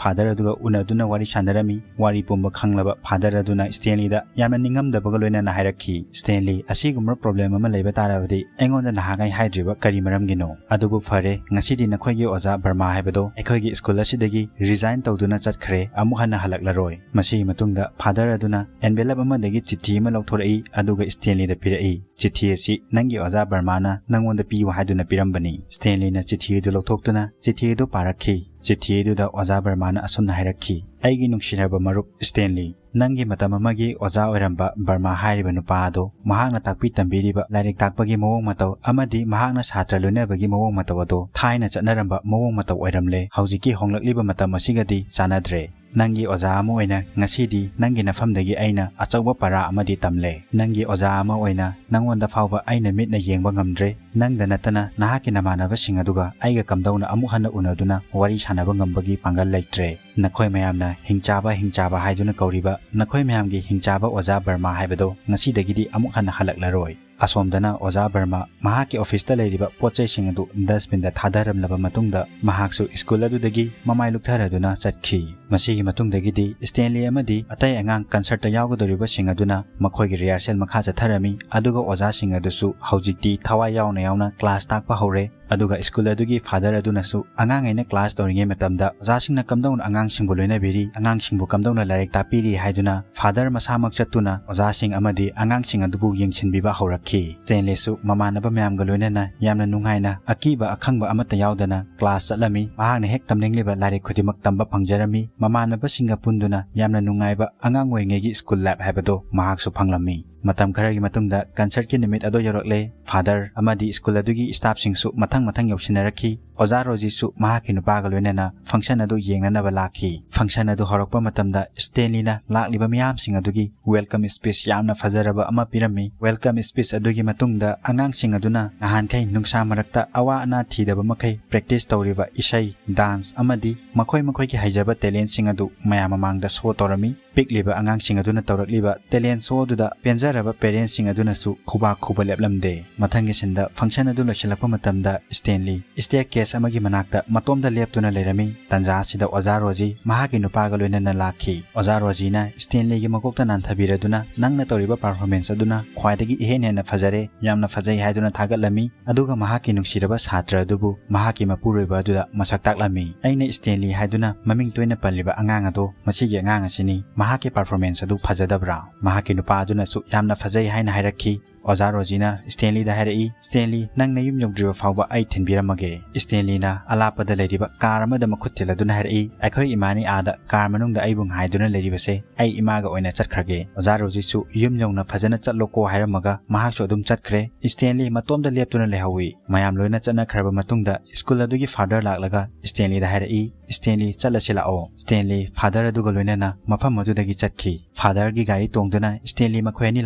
ꯐꯥꯗꯔ ꯑꯗꯨꯒ ꯎꯅꯗꯨꯅ ꯋꯥꯔꯤ ꯁꯥꯟꯅꯔꯝꯃꯤ꯫ ꯋꯥꯔꯤ ꯄꯨꯝꯕ ꯈꯪꯂꯕ ꯐꯥꯗꯔ ꯑꯗꯨꯅ ꯁ꯭ꯇꯦꯟꯂꯤꯗ ꯌꯥꯝꯅ ꯅꯤꯡꯉꯝꯗꯕꯒ ꯂꯣꯏꯅꯅ ꯍꯥꯏꯔꯛꯈꯤ, "ꯁ꯭ꯇꯦꯟꯂꯤ, ꯑꯁꯤꯒꯨꯝꯕ ꯄ꯭ꯔꯣꯕ꯭ꯂꯦꯝ ꯑꯃ ꯂꯩꯕ ꯇꯥꯔꯕꯗꯤ ꯑꯩꯉꯣꯟꯗ ꯅꯍꯥꯟꯉꯩ ꯍꯥꯏꯗ꯭ꯔꯤꯕ ꯀꯔꯤ ꯃꯔꯝꯒꯤꯅꯣ? ꯑꯗꯨꯕꯨ ꯐꯔꯦ, ꯉꯁꯤꯗꯤ ꯅꯈꯣꯏꯒꯤ ꯑꯣꯖꯥ ꯕꯔꯃꯥ ꯍꯥꯏꯕꯗꯣ ꯑꯩꯈꯣꯏꯒꯤ ꯁ꯭ꯀꯨꯜ ꯑꯁꯤꯗꯒꯤ ꯔꯤꯖꯥꯏꯟ ꯇꯧꯗꯨꯅ ꯆꯠꯈ꯭ꯔꯦ, ꯑꯃꯨꯛ ꯍꯟꯅ ꯍꯜꯂꯛꯂꯔꯣꯏ꯫" ꯃꯁꯤꯒꯤ ꯃꯇꯨꯡꯗ ꯐꯥꯗꯔ ꯑꯗꯨꯅ ꯑꯦꯟꯚꯦꯂꯞ ꯑꯃꯗꯒꯤ ꯆꯤꯊꯤ ꯑꯃ ꯂꯧꯊꯣꯔꯛꯏ, ꯑꯗꯨꯒ ꯁ꯭ꯇꯦꯟꯂꯤꯗ ꯄꯤꯔꯛꯏ꯫ "ꯆꯤꯊꯤ ꯑꯁꯤ ꯅꯪꯒꯤ ꯑꯣꯖꯥ ꯕꯔꯃꯥꯅ ꯅꯪꯉꯣꯟꯗ ꯄꯤꯌꯨ ꯍꯥꯏꯗꯨꯅ ꯄꯤꯔꯝꯕꯅꯤ꯫" ꯁ꯭ꯇꯦꯟꯂꯤꯅ ꯆꯤꯊꯤ ꯑꯗꯨ ꯂꯧꯊꯣꯛꯇꯨꯅ ꯆꯤꯊꯤ ꯑꯗꯨ ꯄꯥꯔꯛꯈꯤ꯫ ꯆꯤꯊꯤ ꯑꯗꯨꯗ ꯑꯣꯖꯥ ꯕꯔꯃꯥꯅ ꯑꯁꯨꯝꯅ ꯍꯥꯏꯔꯛꯈꯤ, "ꯑꯩꯒꯤ ꯅꯨꯡꯁꯤꯔꯕ ꯃꯔꯨꯞ ꯁ꯭ꯇꯦꯟꯂꯤ, ꯅꯪꯒꯤ ꯃꯇꯝ ꯑꯃꯒꯤ ꯑꯣꯖꯥ ꯑꯣꯏꯔꯝꯕ ꯕꯔꯃꯥ ꯍꯥꯏꯔꯤꯕ ꯅꯨꯄꯥ ꯑꯗꯣ, ꯃꯍꯥꯛꯅ ꯇꯥꯛꯄꯤ ꯇꯝꯕꯤꯔꯤꯕ ꯂꯥꯏꯔꯤꯛ ꯇꯥꯛꯄꯒꯤ ꯃꯑꯣꯡ ꯃꯇꯧ ꯑꯃꯗꯤ ꯃꯍꯥꯛꯅ ꯁꯥꯇ꯭ꯔ ꯂꯣꯏꯅꯕꯒꯤ ꯃꯑꯣꯡ ꯃꯇꯧ ꯑꯗꯣ ꯊꯥꯏꯅ ꯆꯠꯅꯔꯝꯕ ꯃꯑꯣꯡ ꯃꯇꯧ ꯑꯣꯏꯔꯝꯂꯦ꯫ ꯍꯧꯖꯤꯛꯀꯤ ꯍꯣꯡꯂꯛꯂꯤꯕ ꯃꯇꯝ ꯑꯁꯤꯒꯗꯤ ꯆꯥꯟꯅꯗ꯭ꯔꯦ꯫ ꯅꯪꯒꯤ ꯑꯣꯖꯥ ꯑꯃ ꯑꯣꯏꯅ ꯉꯁꯤꯗꯤ ꯅꯪꯒꯤ ꯅꯐꯝꯗꯒꯤ ꯑꯩꯅ ꯑꯆꯧꯕ ꯄꯔꯥ ꯑꯃꯗꯤ ꯇꯝꯂꯦ꯫ ꯅꯪꯒꯤ ꯑꯣꯖꯥ ꯑꯃ ꯑꯣꯏꯅ ꯅꯪꯉꯣꯟꯗ ꯐꯥꯎꯕ ꯑꯩꯅ ꯃꯤꯠꯅ ꯌꯦꯡꯕ ꯉꯝꯗ꯭ꯔꯦ꯫ ꯅꯪꯗ ꯅꯠꯇꯅ ꯅꯍꯥꯛꯀꯤ ꯅꯃꯥꯟꯅꯕꯁꯤꯡ ꯑꯗꯨꯒ ꯑꯩꯒ ꯀꯝꯗꯧꯅ ꯑꯃꯨꯛ ꯍꯟꯅ ꯎꯅꯗꯨꯅ ꯋꯥꯔꯤ ꯁꯥꯟꯅꯕ ꯉꯝꯕꯒꯤ ꯄꯥꯡꯒꯜ ꯂꯩꯇ꯭ꯔꯦ꯫ ꯅꯈꯣꯏ ꯃꯌꯥꯝꯅ ꯍꯤꯡꯆꯥꯕ, ꯍꯤꯡꯆꯥꯕ ꯍꯥꯏꯗꯨꯅ ꯀꯧꯔꯤꯕ ꯅꯈꯣꯏ ꯃꯌꯥꯝꯒꯤ ꯍꯤꯡꯆꯥꯕ ꯑꯣꯖꯥ ꯕꯔꯃꯥ ꯍꯥꯏꯕꯗꯣ ꯉꯁꯤꯗꯒꯤꯗꯤ ꯑꯃꯨꯛ ꯍꯟꯅ ꯍꯜꯂꯛꯂꯔꯣꯏ꯫ ꯑꯁꯣꯝꯗꯅ ꯑꯣꯖꯥ ꯕꯔꯃꯥ ꯃꯍꯥꯛꯀꯤ ꯑꯣꯐꯤꯁꯇ ꯂꯩꯔꯤꯕ ꯄꯣꯠ ꯆꯩꯁꯤꯡ ꯑꯗꯨ ꯗꯁꯕꯤꯟꯗ ꯊꯥꯗꯔꯝꯂꯕ ꯃꯇꯨꯡꯗ ꯃꯍꯥꯛꯁꯨ ꯁ꯭ꯀꯨꯜ ꯑꯗꯨꯗꯒꯤ ꯃꯃꯥꯏ ꯂꯨꯛꯊꯔꯗꯨꯅ ꯆꯠꯈꯤ꯫ ꯃꯁꯤꯒꯤ ꯃꯇꯨꯡꯗꯒꯤꯗꯤ ꯁ꯭ꯇꯦꯟꯂꯤ ꯑꯃꯗꯤ ꯑꯇꯩ ꯑꯉꯥꯡ ꯀꯟꯁꯔꯠꯇ ꯌꯥꯎꯒꯗꯧꯔꯤꯕꯁꯤꯡ ꯑꯗꯨꯅ ꯃꯈꯣꯏꯒꯤ ꯔꯤꯍꯔꯁꯦꯜ ꯃꯈꯥ ꯆꯠꯊꯔꯝꯃꯤ꯫ ꯑꯗꯨꯒ ꯑꯣꯖꯥꯁꯤꯡ ꯑꯗꯨꯁꯨ ꯍꯧꯖꯤꯛꯇꯤ ꯊꯋꯥꯏ ꯌꯥꯎꯅ ꯌꯥꯎꯅ ꯀ꯭ꯂꯥꯁ ꯇꯥꯛꯄ ꯍꯧꯔꯦ꯫ ꯑꯗꯨꯒ ꯁ꯭ꯀꯨꯜ ꯑꯗꯨꯒꯤ ꯐꯥꯗꯔ ꯑꯗꯨꯅꯁꯨ ꯑꯉꯥꯡ ꯑꯩꯅ ꯀ꯭ꯂꯥꯁ ꯇꯧꯔꯤꯉꯩ ꯃꯇꯝꯗ ꯑꯣꯖꯥꯁꯤꯡꯅ ꯀꯝꯗꯧꯅ ꯑꯉꯥꯡꯁꯤꯡꯕꯨ ꯂꯣꯏꯅꯕꯤꯔꯤ, ꯑꯉꯥꯡꯁꯤꯡꯕꯨ ꯀꯝꯗꯧꯅ ꯂꯥꯏꯔꯤꯛ ꯇꯥꯛꯄꯤꯔꯤ ꯍꯥꯏꯗꯨꯅ ꯐꯥꯗꯔ ꯃꯁꯥꯃꯛ ꯆꯠꯇꯨꯅ ꯑꯣꯖꯥꯁꯤꯡ ꯑꯃꯗꯤ ꯑꯉꯥꯡꯁꯤꯡ ꯑꯗꯨꯕꯨ ꯌꯦꯡꯁꯤꯟꯕꯤꯕ ꯍꯧꯔꯛꯈꯤ꯫ ꯁ꯭ꯇꯦꯟꯂꯤꯁꯨ ꯃꯃꯥꯟꯅꯕ ꯃꯌꯥꯝꯒ ꯂꯣꯏꯅꯅ ꯌꯥꯝꯅ ꯅꯨꯡꯉꯥꯏꯅ ꯑꯀꯤꯕ ꯑꯈꯪꯕ ꯑꯃꯠꯇ ꯌꯥꯎꯗꯅ ꯀ꯭ꯂꯥꯁ ꯆꯠꯂꯝꯃꯤ꯫ ꯃꯍꯥꯛꯅ ꯍꯦꯛ ꯇꯝꯅꯤꯡꯂꯤꯕ ꯂꯥꯏꯔꯤꯛ ꯈꯨꯗꯤꯡꯃꯛ ꯇꯝꯕ ꯐꯪꯖꯔꯝꯃꯤ꯫ ꯃꯃꯥꯟꯅꯕꯁꯤꯡꯒ ꯄꯨꯟꯗꯨꯅ ꯌꯥꯝꯅ ꯅꯨꯡꯉꯥꯏꯕ ꯑꯉꯥꯡ ꯑꯣꯏꯔꯤꯉꯩꯒꯤ ꯁ꯭ꯀꯨꯜ ꯂꯥꯏꯐ ꯍꯥꯏꯕꯗꯣ ꯃꯍꯥꯛꯁꯨ ꯐꯪꯂꯝꯃꯤ꯫ ꯃꯇꯝ ꯈꯔꯒꯤ ꯃꯇꯨꯡꯗ ꯀꯟꯁꯔꯠꯀꯤ ꯅꯨꯃꯤꯠ ꯑꯗꯨ ꯌꯧꯔꯛꯂꯦ꯫ ꯐꯥꯗꯔ ꯑꯃꯗꯤ ꯁ꯭ꯀꯨꯜ ꯑꯗꯨꯒꯤ ꯁ꯭ꯇꯥꯐꯁꯤꯡꯁꯨ ꯃꯊꯪ ꯃꯊꯪ ꯌꯧꯁꯤꯟꯅꯔꯛꯈꯤ꯫ ꯑꯣꯖꯥ ꯔꯣꯖꯤꯁꯨ ꯃꯍꯥꯛꯀꯤ ꯅꯨꯄꯥꯒ ꯂꯣꯏꯅꯅ ꯐꯪꯁꯟ ꯑꯗꯨ ꯌꯦꯡꯅꯅꯕ ꯂꯥꯛꯈꯤ꯫ ꯐꯪꯁꯟ ꯑꯗꯨ ꯍꯧꯔꯛꯄ ꯃꯇꯝꯗ ꯁ꯭ꯇꯦꯟꯂꯤꯅ ꯂꯥꯛꯂꯤꯕ ꯃꯤꯌꯥꯝꯁꯤꯡ ꯑꯗꯨꯒꯤ ꯋꯦꯜꯀꯝ ꯁ꯭ꯄꯤꯆ ꯌꯥꯝꯅ ꯐꯖꯔꯕ ꯑꯃ ꯄꯤꯔꯝꯃꯤ꯫ ꯋꯦꯜꯀꯝ ꯁ꯭ꯄꯤꯆ ꯑꯗꯨꯒꯤ ꯃꯇꯨꯡꯗ ꯑꯉꯥꯡꯁꯤꯡ ꯑꯗꯨꯅ ꯅꯍꯥꯟꯈꯩ ꯅꯨꯡꯁꯥ ꯃꯔꯛꯇ ꯑꯋꯥ ꯑꯅꯥ ꯊꯤꯗꯕ ꯃꯈꯩ ꯄ꯭ꯔꯦꯛꯇꯤꯁ ꯇꯧꯔꯤꯕ ꯏꯁꯩ, ꯗꯥꯟꯁ ꯑꯃꯗꯤ ꯃꯈꯣꯏ ꯃꯈꯣꯏꯒꯤ ꯍꯩꯖꯕ ꯇꯦꯂꯦꯟꯠꯁꯤꯡ ꯑꯗꯨ ꯃꯌꯥꯝ ꯃꯃꯥꯡꯗ ꯁꯣ ꯇꯧꯔꯝꯃꯤ꯫ ꯄꯤꯛꯂꯤꯕ ꯑꯉꯥꯡꯁꯤꯡ ꯑꯗꯨꯅ ꯇꯧꯔꯛꯂꯤꯕ ꯇꯦꯂꯦꯟꯠ ꯁꯣ ꯑꯗꯨꯗ ꯄꯦꯟꯖꯔꯕ ꯄꯦꯔꯦꯟꯠꯁꯤꯡ ꯑꯗꯨꯅꯁꯨ ꯈꯨꯕꯥꯛ ꯈꯨꯕ ꯂꯦꯞꯂꯝꯗꯦ꯫ ꯃꯊꯪꯒꯤ ꯁꯤꯟꯗ ꯐꯪꯁꯟ ꯑꯗꯨ ꯂꯣꯏꯁꯤꯜꯂꯛꯄ ꯃꯇꯝꯗ ꯁ꯭ꯇꯦꯟꯂꯤ ꯁ꯭ꯇꯦꯌꯔ ꯀꯦꯁ ꯑꯃꯒꯤ ꯃꯅꯥꯛꯇ ꯃꯇꯣꯝꯗ ꯂꯦꯞꯇꯨꯅ ꯂꯩꯔꯝꯃꯤ꯫ ꯇꯟꯖꯥ ꯑꯁꯤꯗ ꯑꯣꯖꯥ ꯔꯣꯖꯤ ꯃꯍꯥꯛꯀꯤ ꯅꯨꯄꯥꯒ ꯂꯣꯏꯅꯅ ꯂꯥꯛꯈꯤ꯫ ꯑꯣꯖꯥ ꯔꯣꯖꯤꯅ ꯁ꯭ꯇꯦꯟꯂꯤꯒꯤ ꯃꯀꯣꯛꯇ ꯅꯥꯟꯊꯕꯤꯔꯗꯨꯅ, "ꯅꯪꯅ ꯇꯧꯔꯤꯕ ꯄꯔꯐꯣꯔꯃꯦꯟꯁ ꯑꯗꯨꯅ ꯈ꯭ꯋꯥꯏꯗꯒꯤ ꯏꯍꯦꯟ ꯍꯦꯟꯅ ꯐꯖꯔꯦ, ꯌꯥꯝꯅ ꯐꯖꯩ" ꯍꯥꯏꯗꯨꯅ ꯊꯥꯒꯠꯂꯝꯃꯤ꯫ ꯑꯗꯨꯒ ꯃꯍꯥꯛꯀꯤ ꯅꯨꯡꯁꯤꯔꯕ ꯁꯥꯇ꯭ꯔ ꯑꯗꯨꯕꯨ ꯃꯍꯥꯛꯀꯤ ꯃꯄꯨꯔꯣꯏꯕ ꯑꯗꯨꯗ ꯃꯁꯛ ꯇꯥꯛꯂꯝꯃꯤ꯫ "ꯑꯩꯅ ꯁ꯭ꯇꯦꯟꯂꯤ ꯍꯥꯏꯗꯨꯅ ꯃꯃꯤꯡ ꯇꯣꯏꯅ ꯄꯜꯂꯤꯕ ꯑꯉꯥꯡ ꯑꯗꯣ ꯃꯁꯤꯒꯤ ꯑꯉꯥꯡ ꯑꯁꯤꯅꯤ꯫ ꯃꯍꯥꯛꯀꯤ ꯄꯔꯐꯣꯔꯃꯦꯟꯁ ꯑꯗꯨ ꯐꯖꯗꯕ꯭ꯔꯥ?" ꯃꯍꯥꯛꯀꯤ ꯅꯨꯄꯥ ꯑꯗꯨꯅꯁꯨ ꯌꯥꯝꯅ ꯐꯖꯩ ꯍꯥꯏꯅ ꯍꯥꯏꯔꯛꯈꯤ꯫ ꯑꯣꯖꯥ ꯔꯣꯖꯤꯅ ꯁ꯭ꯇꯦꯟꯂꯤꯗ ꯍꯥꯏꯔꯛꯏ, "ꯁ꯭ꯇꯦꯟꯂꯤ, ꯅꯪ ꯅꯌꯨꯝ ꯌꯧꯗ꯭ꯔꯤꯕ ꯐꯥꯎꯕ ꯑꯩ ꯊꯤꯟꯕꯤꯔꯝꯃꯒꯦ꯫" ꯁ꯭ꯇꯦꯟꯂꯤꯅ ꯑꯂꯥꯞꯄꯗ ꯂꯩꯔꯤꯕ ꯀꯥꯔ ꯑꯃꯗ ꯃꯈꯨꯠ ꯊꯤꯜꯂꯗꯨꯅ ꯍꯥꯏꯔꯛꯏ, "ꯑꯩꯈꯣꯏ ꯏꯃꯥꯅꯤ ꯑꯥꯗ ꯀꯥꯔ ꯃꯅꯨꯡꯗ ꯑꯩꯕꯨ ꯉꯥꯏꯗꯨꯅ ꯂꯩꯔꯤꯕꯁꯦ, ꯑꯩ ꯏꯃꯥꯒ ꯑꯣꯏꯅ ꯆꯠꯈ꯭ꯔꯒꯦ꯫" ꯑꯣꯖꯥ ꯔꯣꯖꯤꯁꯨ, "ꯌꯨꯝ ꯌꯧꯅ ꯐꯖꯅ ꯆꯠꯂꯣꯀꯣ" ꯍꯥꯏꯔꯝꯃꯒ ꯃꯍꯥꯛꯁꯨ ꯑꯗꯨꯝ ꯆꯠꯈ꯭ꯔꯦ꯫ ꯁ꯭ꯇꯦꯟꯂꯤ ꯃꯇꯣꯝꯗ ꯂꯦꯞꯇꯨꯅ ꯂꯩꯍꯧꯏ꯫ ꯃꯌꯥꯝ ꯂꯣꯏꯅ ꯆꯠꯅꯈ꯭ꯔꯕ ꯃꯇꯨꯡꯗ ꯁ꯭ꯀꯨꯜ ꯑꯗꯨꯒꯤ ꯐꯥꯗꯔ ꯂꯥꯛꯂꯒ ꯁ꯭ꯇꯦꯟꯂꯤꯗ ꯍꯥꯏꯔꯛꯏ, "ꯁ꯭ꯇꯦꯟꯂꯤ, ꯆꯠꯂꯁꯤ ꯂꯥꯛꯑꯣ꯫" ꯁ꯭ꯇꯦꯟꯂꯤ ꯐꯥꯗꯔ ꯑꯗꯨꯒ ꯂꯣꯏꯅꯅ ꯃꯐꯝ ꯑꯗꯨꯗꯒꯤ ꯆꯠꯈꯤ꯫ ꯐꯥꯗꯔꯒꯤ ꯒꯥꯔꯤ ꯇꯣꯡꯗꯨꯅ ꯁ꯭ꯇꯦꯟꯂꯤ ꯃꯈꯣꯏ ꯑꯅꯤ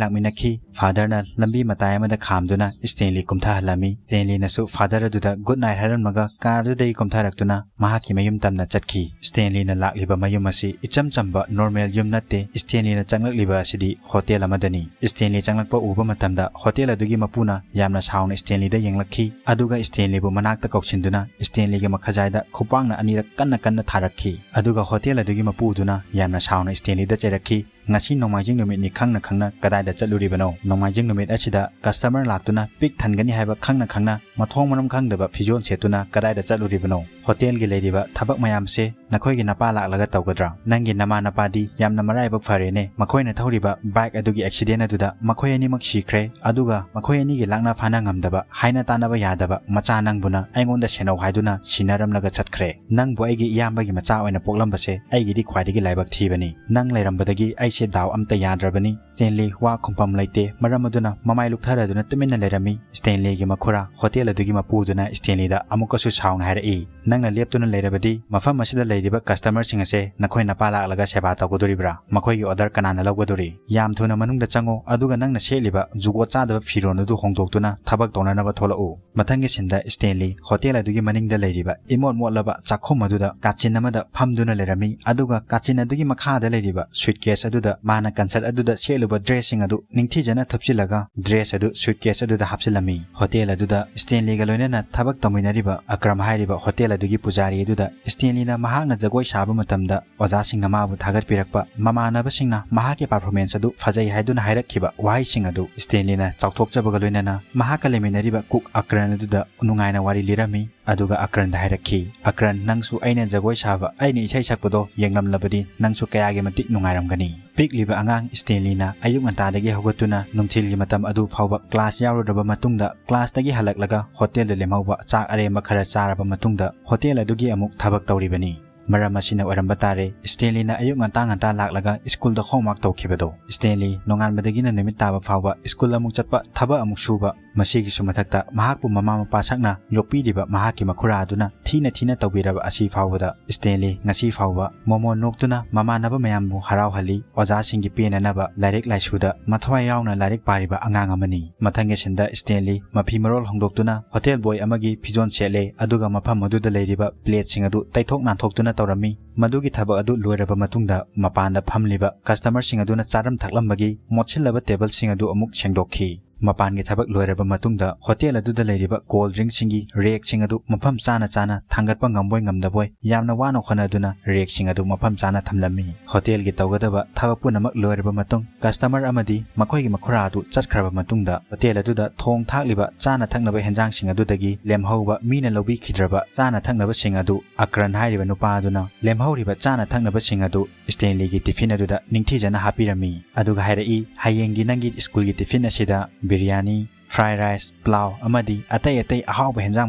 ꯂꯥꯛꯃꯤꯟꯅꯈꯤ꯫ ꯐꯥꯗꯔꯅ ꯂꯝꯕꯤ ꯃꯇꯥꯏ ꯑꯃꯗ ꯈꯥꯝꯗꯨꯅ ꯁ꯭ꯇꯦꯟꯂꯤ ꯀꯨꯝꯊꯍꯜꯂꯝꯃꯤ꯫ ꯁ꯭ꯇꯦꯟꯂꯤꯅꯁꯨ ꯐꯥꯗꯔ ꯑꯗꯨꯗ ꯒꯨꯗ ꯅꯥꯏꯠ ꯍꯥꯏꯔꯝꯃꯒ ꯀꯥꯔꯗꯨꯗꯒꯤ ꯀꯨꯝꯊꯔꯛꯇꯨꯅ ꯃꯍꯥꯛꯀꯤ ꯃꯌꯨꯝ ꯇꯝꯅ ꯆꯠꯈꯤ꯫ ꯁ꯭ꯇꯦꯟꯂꯤꯅ ꯂꯥꯛꯂꯤꯕ ꯃꯌꯨꯝ ꯑꯁꯤ ꯏꯆꯝ ꯆꯝꯕ ꯅꯣꯔꯃꯦꯜ ꯌꯨꯝ ꯅꯠꯇꯦ꯫ ꯁ꯭ꯇꯦꯟꯂꯤꯅ ꯆꯪꯂꯛꯂꯤꯕ ꯑꯁꯤꯗꯤ ꯍꯣꯇꯦꯜ ꯑꯃꯗꯅꯤ꯫ ꯁ꯭ꯇꯦꯟꯂꯤ ꯆꯪꯂꯛꯄ ꯎꯕ ꯃꯇꯝꯗ ꯍꯣꯇꯦꯜ ꯑꯗꯨꯒꯤ ꯃꯄꯨꯅ ꯌꯥꯝꯅ ꯁꯥꯎꯅ ꯁ꯭ꯇꯦꯟꯂꯤꯗ ꯌꯦꯡꯂꯛꯈꯤ, ꯑꯗꯨꯒ ꯁ꯭ꯇꯦꯟꯂꯤꯕꯨ ꯃꯅꯥꯛꯇ ꯀꯧꯁꯤꯟꯗꯨꯅ ꯁ꯭ꯇꯦꯟꯂꯤꯒꯤ ꯃꯈꯖꯥꯏꯗ ꯈꯨꯄꯥꯛꯅ ꯑꯅꯤꯔꯛ ꯀꯟꯅ ꯀꯟꯅ ꯊꯥꯔꯛꯈꯤ꯫ ꯑꯗꯨꯒ ꯍꯣꯇꯦꯜ ꯑꯗꯨꯒꯤ ꯃꯄꯨꯗꯨꯅ ꯌꯥꯝꯅ ꯁꯥꯎꯅ ꯁ꯭ꯇꯦꯟꯂꯤꯗ ꯆꯩꯔꯛꯈꯤ, "ꯉꯁꯤ ꯅꯣꯡꯃꯥꯏꯖꯤꯡ ꯅꯨꯃꯤꯠꯅꯤ ꯈꯪꯅ ꯈꯪꯅ ꯀꯗꯥꯏꯗ ꯆꯠꯂꯨꯔꯤꯕꯅꯣ? ꯅꯣꯡꯃꯥꯏꯖꯤꯡ ꯅꯨꯃꯤꯠ ꯑꯁꯤꯗ ꯀꯁꯇꯃꯔ ꯂꯥꯛꯇꯨꯅ ꯄꯤꯛ ꯊꯟꯒꯅꯤ ꯍꯥꯏꯕ ꯈꯪꯅ ꯈꯪꯅ ꯃꯊꯣꯡ ꯃꯔꯝ ꯈꯪꯗꯕ ꯐꯤꯖꯣꯜ ꯁꯦꯠꯇꯨꯅ ꯀꯗꯥꯏꯗ ꯆꯠꯂꯨꯔꯤꯕꯅꯣ? ꯍꯣꯇꯦꯜꯒꯤ ꯂꯩꯔꯤꯕ ꯊꯕꯛ ꯃꯌꯥꯝꯁꯦ ꯅꯈꯣꯏꯒꯤ ꯅꯄꯥ ꯂꯥꯛꯂꯒ ꯇꯧꯒꯗ꯭ꯔꯥ? ꯅꯪꯒꯤ ꯅꯃꯥ ꯅꯄꯥꯗꯤ ꯌꯥꯝꯅ ꯃꯔꯥꯏꯕꯛ ꯐꯔꯦꯅꯦ꯫ ꯃꯈꯣꯏꯅ ꯊꯧꯔꯤꯕ ꯕꯥꯏꯛ ꯑꯗꯨꯒꯤ ꯑꯦꯛꯁꯤꯗꯦꯟ ꯑꯗꯨꯗ ꯃꯈꯣꯏ ꯑꯅꯤꯃꯛ ꯁꯤꯈ꯭ꯔꯦ, ꯑꯗꯨꯒ ꯃꯈꯣꯏ ꯑꯅꯤꯒꯤ ꯂꯥꯛꯅ ꯐꯥꯅ ꯉꯝꯗꯕ, ꯍꯥꯏꯅ ꯇꯥꯅꯕ ꯌꯥꯗꯕ ꯃꯆꯥ ꯅꯪꯕꯨꯅ ꯑꯩꯉꯣꯟꯗ ꯁꯦꯟꯅꯧ ꯍꯥꯏꯗꯨꯅ ꯁꯤꯟꯅꯔꯝꯂꯒ ꯆꯠꯈ꯭ꯔꯦ꯫ ꯅꯪꯕꯨ ꯑꯩꯒꯤ ꯏꯌꯥꯝꯕꯒꯤ ꯃꯆꯥ ꯑꯣꯏꯅ ꯄꯣꯛꯂꯝꯕꯁꯦ ꯑꯩꯒꯤꯗꯤ ꯈ꯭ꯋꯥꯏꯗꯒꯤ ꯂꯥꯏꯕꯛ ꯊꯤꯕꯅꯤ꯫ ꯅꯪ ꯂꯩꯔꯝꯕꯗꯒꯤ ꯑꯩꯁꯦ ꯗꯥꯎ ꯑꯝꯇ ꯌꯥꯗ꯭ꯔꯕꯅꯤ꯫" ꯁ꯭ꯇꯦꯟꯂꯤ ꯋꯥ ꯈꯨꯝꯐꯝ ꯂꯩꯇꯦ꯫ ꯃꯔꯝ ꯑꯗꯨꯅ ꯃꯃꯥꯏ ꯂꯨꯛꯊꯔꯗꯨꯅ ꯇꯨꯃꯤꯟꯅ ꯂꯩꯔꯝꯃꯤ꯫ ꯁ꯭ꯇꯦꯟꯂꯤꯒꯤ ꯃꯈꯨꯔꯥ ꯍꯣꯇꯦꯜ ꯑꯗꯨꯒꯤ ꯃꯄꯨꯗꯨꯅ ꯁ꯭ꯇꯦꯟꯂꯤꯗ ꯑꯃꯨꯛꯀꯁꯨ ꯁꯥꯎꯅ ꯍꯥꯏꯔꯛꯏ, "ꯅꯪꯅ ꯂꯦꯞꯇꯨꯅ ꯂꯩꯔꯕꯗꯤ ꯃꯐꯝ ꯑꯁꯤꯗ ꯂꯩꯔꯤꯕ ꯀꯁꯇꯃꯔꯁꯤꯡ ꯑꯁꯦ ꯅꯈꯣꯏ ꯅꯄꯥ ꯂꯥꯛꯂꯒ ꯁꯦꯕꯥ ꯇꯧꯒꯗꯣꯔꯤꯕ꯭ꯔꯥ? ꯃꯈꯣꯏꯒꯤ ꯑꯣꯔꯗꯔ ꯀꯅꯥꯅ ꯂꯧꯒꯗꯣꯔꯤ? ꯌꯥꯝ ꯊꯨꯅ ꯃꯅꯨꯡꯗ ꯆꯪꯉꯣ, ꯑꯗꯨꯒ ꯅꯪꯅ ꯁꯦꯠꯂꯤꯕ ꯖꯨꯒꯣꯠ ꯆꯥꯗꯕ ꯐꯤꯔꯣꯜ ꯑꯗꯨ ꯍꯣꯡꯗꯣꯛꯇꯨꯅ ꯊꯕꯛ ꯇꯧꯅꯅꯕ ꯊꯣꯛꯂꯛꯎ꯫" ꯃꯊꯪꯒꯤ ꯁꯤꯟꯗ ꯁ꯭ꯇꯦꯟꯂꯤ ꯍꯣꯇꯦꯜ ꯑꯗꯨꯒꯤ ꯃꯅꯤꯡꯗ ꯂꯩꯔꯤꯕ ꯏꯃꯣꯠ ꯃꯣꯠꯂꯕ ꯆꯥꯛꯈꯨꯝ ꯑꯗꯨꯗ ꯀꯥꯆꯤꯟ ꯑꯃꯗ ꯐꯝꯗꯨꯅ ꯂꯩꯔꯝꯃꯤ, ꯑꯗꯨꯒ ꯀꯥꯆꯤꯟ ꯑꯗꯨꯒꯤ ꯃꯈꯥꯗ ꯂꯩꯔꯤꯕ ꯁꯨꯏꯠꯀꯦꯁ ꯑꯗꯨꯗ ꯃꯥꯅ ꯀꯟꯁꯔꯠ ꯑꯗꯨꯗ ꯁꯦꯠꯂꯨꯕ ꯗ꯭ꯔꯦꯁꯁꯤꯡ ꯑꯗꯨ ꯅꯤꯡꯊꯤꯖꯅ ꯊꯨꯞꯆꯤꯜꯂꯒ ꯗ꯭ꯔꯦꯁ ꯑꯗꯨ ꯁꯨꯏꯠꯀꯦꯁ ꯑꯗꯨꯗ ꯍꯥꯞꯆꯤꯜꯂꯝꯃꯤ꯫ ꯍꯣꯇꯦꯜ ꯑꯗꯨꯗ ꯁ꯭ꯇꯦꯟꯂꯤꯒ ꯂꯣꯏꯅꯅ ꯊꯕꯛ ꯇꯧꯃꯤꯟꯅꯔꯤꯕ ꯑꯀ꯭ꯔꯝ ꯍꯥꯏꯔꯤꯕ ꯍꯣꯇꯦꯜ ꯑꯗꯨꯒꯤ ꯄꯨꯖꯥꯔꯤ ꯑꯗꯨꯗ ꯁ꯭ꯇꯦꯟꯂꯤꯅ ꯃꯍꯥꯛꯅ ꯖꯒꯣꯏ ꯁꯥꯕ ꯃꯇꯝꯗ ꯑꯣꯖꯥꯁꯤꯡꯅ ꯃꯥꯕꯨ ꯊꯥꯒꯠꯄꯤꯔꯛꯄ, ꯃꯃꯥꯟꯅꯕꯁꯤꯡꯅ ꯃꯍꯥꯛꯀꯤ ꯄꯔꯐꯣꯔꯃꯦꯟꯁ ꯑꯗꯨ ꯐꯖꯩ ꯍꯥꯏꯗꯨꯅ ꯍꯥꯏꯔꯛꯈꯤꯕ ꯋꯥꯍꯩꯁꯤꯡ ꯑꯗꯨ ꯁ꯭ꯇꯦꯟꯂꯤꯅ ꯆꯥꯎꯊꯣꯛꯆꯕꯒ ꯂꯣꯏꯅꯅ ꯃꯍꯥꯛꯀ ꯂꯩꯃꯤꯟꯅꯔꯤꯕ ꯀꯨꯛ ꯑꯀ꯭ꯔꯟ ꯑꯗꯨꯗ ꯅꯨꯡꯉꯥꯏꯅ ꯋꯥꯔꯤ ꯂꯤꯔꯝꯃꯤ꯫ ꯑꯗꯨꯒ ꯑꯀ꯭ꯔꯟꯗ ꯍꯥꯏꯔꯛꯈꯤ, "ꯑꯀ꯭ꯔꯟ, ꯅꯪꯁꯨ ꯑꯩꯅ ꯖꯒꯣꯏ ꯁꯥꯕ, ꯑꯩꯅ ꯏꯁꯩ ꯁꯛꯄꯗꯣ ꯌꯦꯡꯂꯝꯂꯕꯗꯤ ꯅꯪꯁꯨ ꯀꯌꯥꯒꯤ ꯃꯇꯤꯛ ꯅꯨꯡꯉꯥꯏꯔꯝꯒꯅꯤ꯫" ꯄꯤꯛꯂꯤꯕ ꯑꯉꯥꯡ ꯁ꯭ꯇꯦꯟꯂꯤꯅ ꯑꯌꯨꯛ ꯉꯟꯇꯥꯗꯒꯤ ꯍꯧꯒꯠꯇꯨꯅ ꯅꯨꯡꯊꯤꯜꯒꯤ ꯃꯇꯝ ꯑꯗꯨ ꯐꯥꯎꯕ ꯀ꯭ꯂꯥꯁ ꯌꯥꯎꯔꯨꯔꯕ ꯃꯇꯨꯡꯗ, ꯀ꯭ꯂꯥꯁꯇꯒꯤ ꯍꯜꯂꯛꯂꯒ ꯍꯣꯇꯦꯜꯗ ꯂꯦꯝꯍꯧꯕ ꯆꯥꯛ ꯑꯔꯦꯝꯕ ꯈꯔ ꯆꯥꯔꯕ ꯃꯇꯨꯡꯗ, ꯍꯣꯇꯦꯜ ꯑꯗꯨꯒꯤ ꯑꯃꯨꯛ ꯊꯕꯛ ꯇꯧꯔꯤꯕꯅꯤ꯫ ꯃꯔꯝ ꯑꯁꯤꯅ ꯑꯣꯏꯔꯝꯕ ꯇꯥꯔꯦ ꯁ꯭ꯇꯦꯟꯂꯤꯅ ꯑꯌꯨꯛ ꯉꯟꯇꯥ ꯉꯟꯇꯥ ꯂꯥꯛꯂꯒ ꯁ꯭ꯀꯨꯜꯗ homework ꯇꯧꯈꯤꯕꯗꯣ꯫ ꯁ꯭ꯇꯦꯟꯂꯤ ꯅꯣꯡꯉꯥꯟꯕꯗꯒꯤꯅ ꯅꯨꯃꯤꯠ ꯇꯥꯕ ꯐꯥꯎꯕ ꯁ꯭ꯀꯨꯜ ꯑꯃꯨꯛ ꯆꯠꯄ, ꯊꯕꯛ ꯑꯃꯨꯛ ꯁꯨꯕ, ꯃꯁꯤꯒꯤꯁꯨ ꯃꯊꯛꯇ ꯃꯍꯥꯛꯄꯨ ꯃꯃꯥ ꯃꯄꯥ ꯁꯛꯅ ꯌꯣꯛꯄꯤꯔꯤꯕ ꯃꯍꯥꯛꯀꯤ ꯃꯈꯨꯔꯥ ꯑꯗꯨꯅ ꯊꯤꯅ ꯊꯤꯅ ꯇꯧꯕꯤꯔꯕ ꯑꯁꯤ ꯐꯥꯎꯕꯗ ꯁ꯭ꯇꯦꯟꯂꯤ ꯉꯁꯤ ꯐꯥꯎꯕ ꯃꯣꯃꯣꯟ ꯅꯣꯛꯇꯨꯅ ꯃꯃꯥꯟꯅꯕ ꯃꯌꯥꯝꯕꯨ ꯍꯔꯥꯎꯍꯜꯂꯤ, ꯑꯣꯖꯥꯁꯤꯡꯒꯤ ꯄꯦꯟꯅꯅꯕ ꯂꯥꯏꯔꯤꯛ ꯂꯥꯏꯁꯨꯗ ꯃꯊ꯭ꯋꯥꯏ ꯌꯥꯎꯅ ꯂꯥꯏꯔꯤꯛ ꯄꯥꯔꯤꯕ ꯑꯉꯥꯡ ꯑꯃꯅꯤ꯫ ꯃꯊꯪꯒꯤ ꯁꯤꯟꯗ ꯁ꯭ꯇꯦꯟꯂꯤ ꯃꯐꯤ ꯃꯔꯣꯜ ꯍꯣꯡꯗꯣꯛꯇꯨꯅ ꯍꯣꯇꯦꯜ ꯕꯣꯏ ꯑꯃꯒꯤ ꯐꯤꯖꯣꯜ ꯁꯦꯠꯂꯦ, ꯑꯗꯨꯒ ꯃꯐꯝ ꯑꯗꯨꯗ ꯂꯩꯔꯤꯕ ꯄ꯭ꯂꯦꯠꯁꯤꯡ ꯑꯗꯨ ꯇꯩꯊꯣꯛ ꯅꯥꯟꯊꯣꯛꯇꯨꯅ ꯇꯧꯔꯝꯃꯤ꯫ ꯃꯗꯨꯒꯤ ꯊꯕꯛ ꯑꯗꯨ ꯂꯣꯏꯔꯕ ꯃꯇꯨꯡꯗ ꯃꯄꯥꯟꯗ ꯐꯝꯂꯤꯕ ꯀꯁꯇꯃꯔꯁꯤꯡ ꯑꯗꯨꯅ ꯆꯥꯔꯝ ꯊꯛꯂꯝꯕꯒꯤ ꯃꯣꯠꯁꯤꯜꯂꯕ ꯇꯦꯕꯜꯁꯤꯡ ꯑꯗꯨ ꯑꯃꯨꯛ ꯁꯦꯡꯗꯣꯛꯈꯤ꯫ ꯃꯄꯥꯟꯒꯤ ꯊꯕꯛ ꯂꯣꯏꯔꯕ ꯃꯇꯨꯡꯗ ꯍꯣꯇꯦꯜ ꯑꯗꯨꯗ ꯂꯩꯔꯤꯕ ꯀꯣꯜ ꯗ꯭ꯔꯤꯡꯁꯤꯡꯒꯤ ꯔꯦꯛꯁꯤꯡ ꯑꯗꯨ ꯃꯐꯝ ꯆꯥꯅ ꯆꯥꯅ ꯊꯥꯡꯒꯠꯄ ꯉꯝꯕꯣꯏ ꯉꯝꯗꯕꯣꯏ ꯌꯥꯝꯅ ꯋꯥꯅ ꯍꯣꯠꯅꯗꯨꯅ ꯔꯦꯛꯁꯤꯡ ꯑꯗꯨ ꯃꯐꯝ ꯆꯥꯅ ꯊꯝꯂꯝꯃꯤ꯫ ꯍꯣꯇꯦꯜꯒꯤ ꯇꯧꯒꯗꯕ ꯊꯕꯛ ꯄꯨꯝꯅꯃꯛ ꯂꯣꯏꯔꯕ ꯃꯇꯨꯡ ꯀꯁꯇꯃꯔ ꯑꯃꯗꯤ ꯃꯈꯣꯏꯒꯤ ꯃꯈꯨꯔꯥ ꯑꯗꯨ ꯆꯠꯈ꯭ꯔꯕ ꯃꯇꯨꯡꯗ ꯍꯣꯇꯦꯜ ꯑꯗꯨꯗ ꯊꯣꯡ ꯊꯥꯛꯂꯤꯕ ꯆꯥꯅ ꯊꯛꯅꯕ ꯍꯦꯟꯖꯥꯡꯁꯤꯡ ꯑꯗꯨꯗꯒꯤ ꯂꯦꯝꯍꯧꯕ ꯃꯤꯅ ꯂꯧꯕꯤꯈꯤꯗ꯭ꯔꯕ ꯆꯥꯅ ꯊꯛꯅꯕꯁꯤꯡ ꯑꯗꯨ ꯑꯀ꯭ꯔꯟ ꯍꯥꯏꯔꯤꯕ ꯅꯨꯄꯥ ꯑꯗꯨꯅ ꯂꯦꯝꯍꯧꯔꯤꯕ ꯆꯥꯅ ꯊꯛꯅꯕꯁꯤꯡ ꯑꯗꯨ ꯁ꯭ꯇꯦꯟꯂꯤꯒꯤ ꯇꯤꯐꯤꯟ ꯑꯗꯨꯗ ꯅꯤꯡꯊꯤꯖꯅ ꯍꯥꯞꯄꯤꯔꯝꯃꯤ꯫ ꯑꯗꯨꯒ ꯍꯥꯏꯔꯛꯏ, "ꯍꯌꯦꯡꯗꯤ ꯅꯪꯒꯤ ꯁ꯭ꯀꯨꯜꯒꯤ ꯇꯤꯐꯤꯟ ꯑꯁꯤꯗ ꯕꯤꯔꯌꯥꯅꯤ, ꯐ꯭ꯔꯥꯏ ꯔꯥꯏꯁ, ꯄ꯭ꯂꯥꯎ ꯑꯃꯗꯤ ꯑꯇꯩ ꯑꯇꯩ ꯑꯍꯥꯎꯕ ꯍꯦꯟꯖꯥꯡ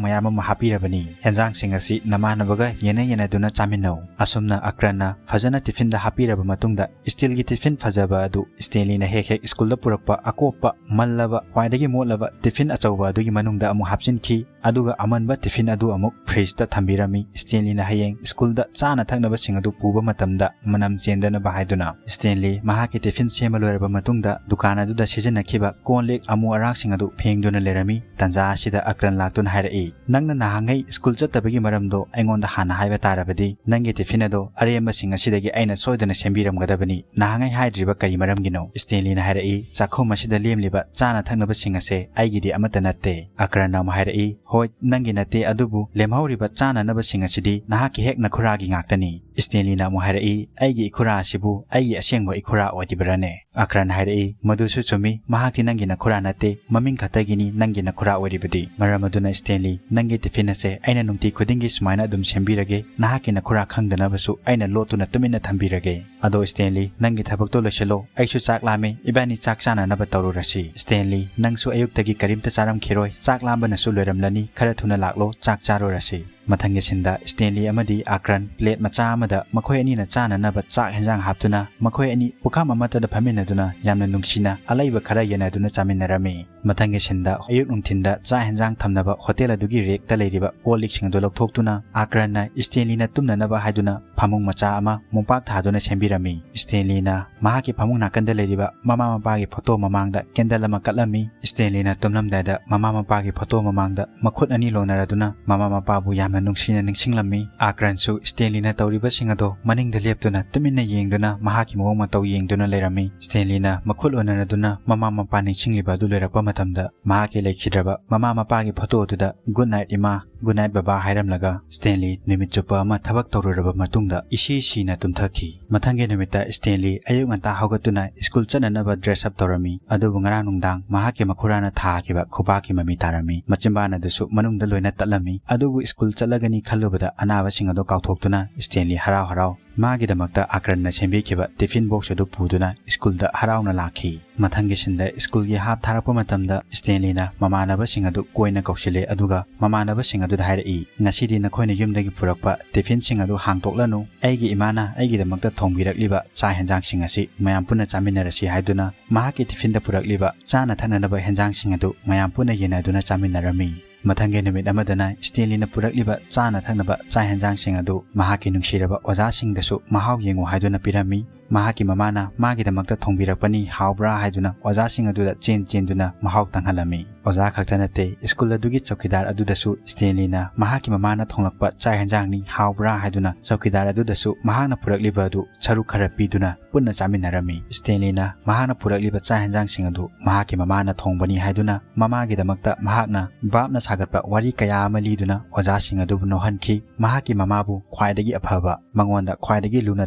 ꯃꯌꯥꯝ ꯑꯃ ꯍꯥꯞꯄꯤꯔꯕꯅꯤ꯫ ꯍꯦꯟꯖꯥꯡꯁꯤꯡ ꯑꯁꯤ ꯅꯃꯥꯟꯅꯕꯒ ꯌꯦꯟꯅ ꯌꯦꯟꯅꯗꯨꯅ ꯆꯥꯃꯤꯟꯅꯧ꯫" ꯑꯁꯨꯝꯅ ꯑꯀ꯭ꯔꯟꯅ ꯐꯖꯅ ꯇꯤꯐꯤꯟꯗ ꯍꯥꯞꯄꯤꯔꯕ ꯃꯇꯨꯡꯗ ꯁ꯭ꯇꯤꯜꯒꯤ ꯇꯤꯐꯤꯟ ꯐꯖꯕ ꯑꯗꯨ ꯁ꯭ꯇꯦꯟꯂꯤꯅ ꯍꯦꯛ ꯍꯦꯛ ꯁ꯭ꯀꯨꯜꯗ ꯄꯨꯔꯛꯄ ꯑꯀꯣꯞꯄ, ꯃꯜꯂꯕ, ꯈ꯭ꯋꯥꯏꯗꯒꯤ ꯃꯣꯠꯂꯕ ꯇꯤꯐꯤꯟ ꯑꯆꯧꯕ ꯑꯗꯨꯒꯤ ꯃꯅꯨꯡꯗ ꯑꯃꯨꯛ ꯍꯥꯞꯆꯤꯟꯈꯤ꯫ ꯑꯗꯨꯒ ꯑꯃꯟꯕ ꯇꯤꯐꯤꯟ ꯑꯗꯨ ꯑꯃꯨꯛ ꯐ꯭ꯔꯤꯖꯇ ꯊꯝꯕꯤꯔꯝꯃꯤ꯫ ꯁ꯭ꯇꯦꯟꯂꯤꯅ ꯍꯌꯦꯡ ꯁ꯭ꯀꯨꯜꯗ ꯆꯥꯅ ꯊꯛꯅꯕꯁꯤꯡ ꯑꯗꯨ ꯄꯨꯕ ꯃꯇꯝꯗ ꯃꯅꯝ ꯆꯦꯟꯗꯅꯕ ꯍꯥꯏꯗꯨꯅ꯫ ꯁ꯭ꯇꯦꯟꯂꯤ ꯃꯍꯥꯛꯀꯤ ꯇꯤꯐꯤꯟ ꯁꯦꯝꯕ ꯂꯣꯏꯔꯕ ꯃꯇꯨꯡꯗ ꯗꯨꯀꯥꯟ ꯑꯗꯨꯗ ꯁꯤꯖꯤꯟꯅꯈꯤꯕ ꯀꯣꯟ ꯂꯤꯛ ꯑꯃꯨ ꯑꯔꯥꯛꯁꯤꯡ ꯑꯗꯨ ꯐꯦꯡꯗꯨꯅ ꯂꯩꯔꯝꯃꯤ꯫ ꯇꯟꯖꯥ ꯑꯁꯤꯗ ꯑꯀ꯭ꯔꯟ ꯂꯥꯛꯇꯨꯅ ꯍꯥꯏꯔꯛꯏ, "ꯅꯪꯅ ꯅꯍꯥꯟꯉꯩ ꯁ꯭ꯀꯨꯜ ꯆꯠꯇꯕꯒꯤ ꯃꯔꯝꯗꯣ ꯑꯩꯉꯣꯟꯗ ꯍꯥꯟꯅ ꯍꯥꯏꯕ ꯇꯥꯔꯕꯗꯤ ꯅꯪꯒꯤ ꯇꯤꯐꯤꯟ ꯑꯗꯣ ꯑꯔꯦꯝꯕꯁꯤꯡ ꯑꯁꯤꯗꯒꯤ ꯑꯩꯅ ꯁꯣꯏꯗꯅ ꯁꯦꯝꯕꯤꯔꯝꯒꯗꯕꯅꯤ꯫ ꯅꯍꯥꯟꯉꯩ ꯍꯥꯏꯗ꯭ꯔꯤꯕ ꯀꯔꯤ ꯃꯔꯝꯒꯤꯅꯣ?" ꯁ꯭ꯇꯦꯟꯂꯤꯅ ꯍꯥꯏꯔꯛꯏ, "ꯆꯥꯛꯈꯨꯝ ꯑꯁꯤꯗ ꯂꯦꯝꯂꯤꯕ ꯆꯥꯅ ꯊꯛꯅꯕꯁꯤꯡ ꯑꯁꯦ ꯑꯩꯒꯤꯗꯤ ꯑꯃꯠꯇ ꯅꯠꯇꯦ꯫" ꯑꯀ꯭ꯔꯟꯅ ꯑꯃꯨꯛ ꯍꯥꯏꯔꯛꯏ, "ꯍꯣꯏ, ꯅꯪꯒꯤ ꯅꯠꯇꯦ, ꯑꯗꯨꯕꯨ ꯂꯦꯝꯍꯧꯔꯤꯕ ꯆꯥꯅꯅꯕꯁꯤꯡ ꯑꯁꯤꯗꯤ ꯅꯍꯥꯛꯀꯤ ꯍꯦꯛ ꯅꯈꯨꯔꯥꯒꯤ ꯉꯥꯛꯇꯅꯤ꯫" ꯁ꯭ꯇꯦꯟꯂꯤꯅ ꯑꯃꯨꯛ ꯍꯥꯏꯔꯛꯏ, "ꯑꯩꯒꯤ ꯏꯈꯨꯔꯥ ꯑꯁꯤꯕꯨ ꯑꯩꯒꯤ ꯑꯁꯦꯡꯕ ꯏꯈꯨꯔꯥ ꯑꯣꯏꯔꯤꯕ꯭ꯔꯥꯅꯦ?" ꯑꯀ꯭ꯔꯟ ꯍꯥꯏꯔꯛꯏ, "ꯃꯗꯨꯁꯨ ꯆꯨꯝꯃꯤ, ꯃꯍꯥꯛꯇꯤ ꯅꯪꯒꯤ ꯅꯈꯨꯔꯥ ꯅꯠꯇꯦ, ꯃꯃꯤꯡ ꯈꯛꯇꯒꯤꯅꯤ ꯅꯪꯒꯤ ꯅꯈꯨꯔꯥ ꯑꯣꯏꯔꯤꯕꯗꯤ꯫ ꯃꯔꯝ ꯑꯗꯨꯅ ꯁ꯭ꯇꯦꯟꯂꯤ, ꯅꯪꯒꯤ ꯇꯤꯐꯤꯟ ꯑꯁꯦ ꯑꯩꯅ ꯅꯨꯡꯇꯤ ꯈꯨꯗꯤꯡꯒꯤ ꯁꯨꯃꯥꯏꯅ ꯑꯗꯨꯝ ꯁꯦꯝꯕꯤꯔꯒꯦ, ꯅꯍꯥꯛꯀꯤ ꯅꯈꯨꯔꯥ ꯈꯪꯗꯅꯕꯁꯨ ꯑꯩꯅ ꯂꯣꯠꯇꯨꯅ ꯇꯨꯃꯤꯟꯅ ꯊꯝꯕꯤꯔꯒꯦ꯫ ꯑꯗꯣ ꯁ꯭ꯇꯦꯟꯂꯤ, ꯅꯪꯒꯤ ꯊꯕꯛꯇꯣ ꯂꯣꯏꯁꯤꯜꯂꯣ, ꯑꯩꯁꯨ ꯆꯥꯛ ꯂꯥꯝꯃꯦ, ꯏꯕꯥꯅꯤ ꯆꯥꯛ ꯆꯥꯅꯅꯕ ꯇꯧꯔꯨꯔꯁꯤ꯫ ꯁ꯭ꯇꯦꯟꯂꯤ, ꯅꯪꯁꯨ ꯑꯌꯨꯛꯇꯒꯤ ꯀꯔꯤꯝꯇ ꯆꯥꯔꯝꯈꯤꯔꯣꯏ, ꯆꯥꯛ ꯂꯥꯝꯕꯅꯁꯨ ꯂꯣꯏꯔꯝꯂꯅꯤ, ꯈꯔ ꯊꯨꯅ ꯂꯥꯛꯂꯣ, ꯆꯥꯛ ꯆꯥꯔꯨꯔꯁꯤ꯫ ꯃꯊꯪꯒꯤ ꯁꯤꯟꯗ ꯁ꯭ꯇꯦꯟꯂꯤ ꯑꯃꯗꯤ ꯑꯥꯀ꯭ꯔꯟ ꯄ꯭ꯂꯦꯠ ꯃꯆꯥ ꯑꯃꯗ ꯃꯈꯣꯏ ꯑꯅꯤꯅ ꯆꯥꯅꯅꯕ ꯆꯥꯛ ꯍꯦꯟꯖꯥꯡ ꯍꯥꯞꯇꯨꯅ ꯃꯈꯣꯏ ꯑꯅꯤ ꯄꯨꯈꯝ ꯑꯃꯠꯇꯗ ꯐꯝꯃꯤꯟꯅꯗꯨꯅ ꯌꯥꯝꯅ ꯅꯨꯡꯁꯤꯅ ꯑꯂꯩꯕ ꯈꯔ ꯌꯦꯟꯅꯗꯨꯅ ꯆꯥꯃꯤꯟꯅꯔꯝꯃꯤ꯫ ꯃꯊꯪꯒꯤ ꯁꯤꯟꯗ ꯑꯌꯨꯛ ꯅꯨꯡꯊꯤꯟꯗ ꯆꯥꯛ ꯍꯦꯟꯖꯥꯡ ꯊꯝꯅꯕ ꯍꯣꯇꯦꯜ ꯑꯗꯨꯒꯤ ꯔꯦꯛꯇ ꯂꯩꯔꯤꯕ ꯀꯣꯜ ꯂꯤꯛꯁꯤꯡ ꯑꯗꯨ ꯂꯧꯊꯣꯛꯇꯨꯅ ꯑꯥꯀ꯭ꯔꯟꯅ ꯁ꯭ꯇꯦꯟꯂꯤꯅ ꯇꯨꯝꯅꯅꯕ ꯍꯥꯏꯗꯨꯅ ꯐꯃꯨꯡ ꯃꯆꯥ ꯑꯃ ꯃꯣꯝꯄꯥꯛ ꯊꯥꯗꯨꯅ ꯁꯦꯝꯕꯤꯔꯝꯃꯤ꯫ ꯁ꯭ꯇꯦꯟꯂꯤꯅ ꯃꯍꯥꯛꯀꯤ ꯐꯃꯨꯡ ꯅꯥꯀꯟꯗ ꯂꯩꯔꯤꯕ ꯃꯃꯥ ꯃꯄꯥꯒꯤ ꯐꯣꯇꯣ ꯃꯃꯥꯡꯗ ꯀꯦꯟꯗꯜ ꯑꯃ ꯀꯠꯂꯝꯃꯤ꯫ ꯁ꯭ꯇꯦꯟꯂꯤꯅ ꯇꯨꯝꯂꯝꯗꯥꯏꯗ ꯃꯃꯥ ꯃꯄꯥꯒꯤ ꯐꯣꯇꯣ ꯃꯃꯥꯡꯗ ꯃꯈꯨꯠ ꯑꯅꯤ ꯂꯣꯟꯅꯔꯗꯨꯅ ꯃꯃꯥ ꯃꯄꯥꯕꯨ ꯌꯥꯝꯅ ꯅꯨꯡꯁꯤꯅ ꯅꯤꯡꯁꯤꯡꯂꯝꯃꯤ꯫ ꯑꯥꯀ꯭ꯔꯟꯁꯨ ꯁ꯭ꯇꯦꯟꯂꯤꯅ ꯇꯧꯔꯤꯕꯁꯤꯡ ꯑꯗꯣ ꯃꯅꯤꯡꯗ ꯂꯦꯞꯇꯨꯅ ꯇꯨꯃꯤꯟꯅ ꯌꯦꯡꯗꯨꯅ ꯃꯍꯥꯛꯀꯤ ꯃꯑꯣꯡ ꯃꯇꯧ ꯌꯦꯡꯗꯨꯅ ꯂꯩꯔꯝꯃꯤ꯫ ꯁ꯭ꯇꯦꯟꯂꯤꯅ ꯃꯈꯨꯠ ꯂꯣꯟꯅꯔꯗꯨꯅ ꯃꯃꯥ ꯃꯄꯥ ꯅꯤꯡꯁꯤꯡꯂꯤꯕ ꯑꯗꯨ ꯂꯣꯏꯔꯛꯄ ꯃꯇꯝꯗ ꯃꯍꯥꯛꯀꯤ ꯂꯩꯈꯤꯗ꯭ꯔꯕ ꯃꯃꯥ ꯃꯄꯥꯒꯤ ꯐꯣꯇꯣ ꯑꯗꯨꯗ "Good night ꯏꯃꯥ, good night ꯕꯕꯥ" ꯍꯥꯏꯔꯝꯂꯒ ꯁ꯭ꯇꯦꯟꯂꯤ ꯅꯨꯃꯤꯠ ꯆꯨꯞꯄ ꯑꯃ ꯊꯕꯛ ꯇꯧꯔꯨꯔꯕ ꯃꯇꯨꯡꯗ ꯏꯁꯤ ꯁꯤꯅ ꯇꯨꯝꯊꯈꯤ꯫ ꯃꯊꯪꯒꯤ ꯅꯨꯃꯤꯠꯇ ꯁ꯭ꯇꯦꯟꯂꯤ ꯑꯌꯨꯛ ꯉꯟꯇꯥ ꯍꯧꯒꯠꯇꯨꯅ ꯁ꯭ꯀꯨꯜ ꯆꯠꯅꯅꯕ ꯗ꯭ꯔꯦꯁ ꯑꯞ ꯇꯧꯔꯝꯃꯤ꯫ ꯑꯗꯨꯕꯨ ꯉꯔꯥꯡ ꯅꯨꯡꯗꯥꯡ ꯃꯍꯥꯛꯀꯤ ꯃꯈꯨꯔꯥꯅ ꯊꯥꯈꯤꯕ ꯈꯨꯕꯥꯛꯀꯤ ꯃꯃꯤ ꯇꯥꯔꯝꯃꯤ꯫ ꯃꯆꯤꯟꯕꯥꯟ ꯑꯗꯨꯁꯨ ꯃꯅꯨꯡꯗ ꯂꯣꯏꯅ ꯇꯠꯂꯝꯃꯤ꯫ ꯑꯗꯨꯕꯨ ꯁ꯭ꯀꯨꯜ ꯆꯠꯂꯒꯅꯤ ꯈꯜꯂꯨꯕꯗ ꯑꯅꯥꯕꯁꯤꯡ ꯑꯗꯨ ꯀꯥꯎꯊꯣꯛꯇꯨꯅ ꯁ꯭ꯇꯦꯟꯂꯤ ꯍꯔꯥꯎ ꯍꯔꯥꯎ ꯃꯥꯒꯤꯗꯃꯛꯇ ꯑꯥꯀ꯭ꯔꯟꯅ ꯁꯦꯝꯕꯤꯈꯤꯕ ꯇꯤꯐꯤꯟ ꯕꯣꯛꯁ ꯑꯗꯨ ꯄꯨꯗꯨꯅ ꯁ꯭ꯀꯨꯜꯗ ꯍꯔꯥꯎꯅ ꯂꯥꯛꯈꯤ꯫ ꯃꯊꯪꯒꯤ ꯁꯤꯟꯗ ꯁ꯭ꯀꯨꯜꯒꯤ ꯍꯥꯞ ꯊꯥꯔꯛꯄ ꯃꯇꯝꯗ ꯁ꯭ꯇꯦꯟꯂꯤꯅ ꯃꯃꯥꯟꯅꯕꯁꯤꯡ ꯑꯗꯨ ꯀꯣꯏꯅ ꯀꯧꯁꯤꯜꯂꯦ, ꯑꯗꯨꯒ ꯃꯃꯥꯟꯅꯕꯁꯤꯡ ꯑꯗꯨꯗ ꯍꯥꯏꯔꯛꯏ, "ꯉꯁꯤꯗꯤ ꯅꯈꯣꯏꯅ ꯌꯨꯝꯗꯒꯤ ꯄꯨꯔꯛꯄ ꯇꯤꯐꯤꯟꯁꯤꯡ ꯑꯗꯨ ꯍꯥꯡꯇꯣꯛꯂꯅꯨ꯫ ꯑꯩꯒꯤ ꯏꯃꯥꯅ ꯑꯩꯒꯤꯗꯃꯛꯇ ꯊꯣꯡꯕꯤꯔꯛꯂꯤꯕ ꯆꯥꯛ ꯍꯦꯟꯖꯥꯡꯁꯤꯡ ꯑꯁꯤ ꯃꯌꯥꯝ ꯄꯨꯟꯅ ꯆꯥꯃꯤꯟꯅꯔꯁꯤ" ꯍꯥꯏꯗꯨꯅ ꯃꯍꯥꯛꯀꯤ ꯇꯤꯐꯤꯟꯗ ꯄꯨꯔꯛꯂꯤꯕ ꯆꯥꯅ ꯊꯛꯅꯅꯕ ꯍꯦꯟꯖꯥꯡꯁꯤꯡ ꯑꯗꯨ ꯃꯌꯥꯝ ꯄꯨꯟꯅ ꯌꯦꯟꯅꯗꯨꯅ ꯆꯥꯃꯤꯟꯅꯔꯝꯃꯤ꯫ ꯃꯊꯪꯒꯤ ꯅꯨꯃꯤꯠ ꯑꯃꯗꯅ ꯁ꯭ꯇꯦꯟꯂꯤꯅ ꯄꯨꯔꯛꯂꯤꯕ ꯆꯥꯅ ꯊꯛꯅꯕ ꯆꯥꯛ ꯍꯦꯟꯖꯥꯡꯁꯤꯡ ꯑꯗꯨ ꯃꯍꯥꯛꯀꯤ ꯅꯨꯡꯁꯤꯔꯕ ꯑꯣꯖꯥꯁꯤꯡꯗꯁꯨ ꯃꯍꯥꯎ ꯌꯦꯡꯉꯨ ꯍꯥꯏꯗꯨꯅ ꯄꯤꯔꯝꯃꯤ꯫ ꯃꯍꯥꯛꯀꯤ ꯃꯃꯥꯅ ꯃꯥꯒꯤꯗꯃꯛꯇ ꯊꯣꯡꯕꯤꯔꯛꯄꯅꯤ, ꯍꯥꯎꯕ꯭ꯔꯥ ꯍꯥꯏꯗꯨꯅ ꯑꯣꯖꯥꯁꯤꯡ ꯑꯗꯨꯗ ꯆꯦꯟ ꯆꯦꯟꯗꯨꯅ ꯃꯍꯥꯎ ꯇꯪꯍꯜꯂꯝꯃꯤ꯫ ꯑꯣꯖꯥ ꯈꯛꯇ ꯅꯠꯇꯦ, ꯁ꯭ꯀꯨꯜ ꯑꯗꯨꯒꯤ ꯆꯧꯀꯤꯗꯥꯔ ꯑꯗꯨꯗꯁꯨ ꯁ꯭ꯇꯦꯟꯂꯤꯅ ꯃꯍꯥꯛꯀꯤ ꯃꯃꯥꯅ ꯊꯣꯡꯂꯛꯄ ꯆꯥꯛ ꯍꯦꯟꯖꯥꯡꯅꯤ, ꯍꯥꯎꯕ꯭ꯔꯥ ꯍꯥꯏꯗꯨꯅ ꯆꯧꯀꯤꯗꯥꯔ ꯑꯗꯨꯗꯁꯨ ꯃꯍꯥꯛꯅ ꯄꯨꯔꯛꯂꯤꯕ ꯑꯗꯨ ꯁꯔꯨꯛ ꯈꯔ ꯄꯤꯗꯨꯅ ꯄꯨꯟꯅ ꯆꯥꯃꯤꯟꯅꯔꯝꯃꯤ꯫ ꯁ꯭ꯇꯦꯟꯂꯤꯅ ꯃꯍꯥꯛꯅ ꯄꯨꯔꯛꯂꯤꯕ ꯆꯥꯛ ꯍꯦꯟꯖꯥꯡꯁꯤꯡ ꯑꯗꯨ ꯃꯍꯥꯛꯀꯤ ꯃꯃꯥꯅ ꯊꯣꯡꯕꯅꯤ ꯍꯥꯏꯗꯨꯅ ꯃꯃꯥꯒꯤꯗꯃꯛꯇ ꯃꯍꯥꯛꯅ ꯚꯥꯞꯅ ꯁꯥꯒꯠꯄ ꯋꯥꯔꯤ ꯀꯌꯥ ꯑꯃ ꯂꯤꯗꯨꯅ ꯑꯣꯖꯥꯁꯤꯡ ꯑꯗꯨꯕꯨ ꯅꯣꯛꯍꯟꯈꯤ꯫ ꯃꯍꯥꯛꯀꯤ ꯃꯃꯥꯕꯨ ꯈ꯭ꯋꯥꯏꯗꯒꯤ ꯑꯐꯕ, ꯃꯉꯣꯟꯗ ꯈ꯭ꯋꯥꯏꯗꯒꯤ ꯂꯨꯅ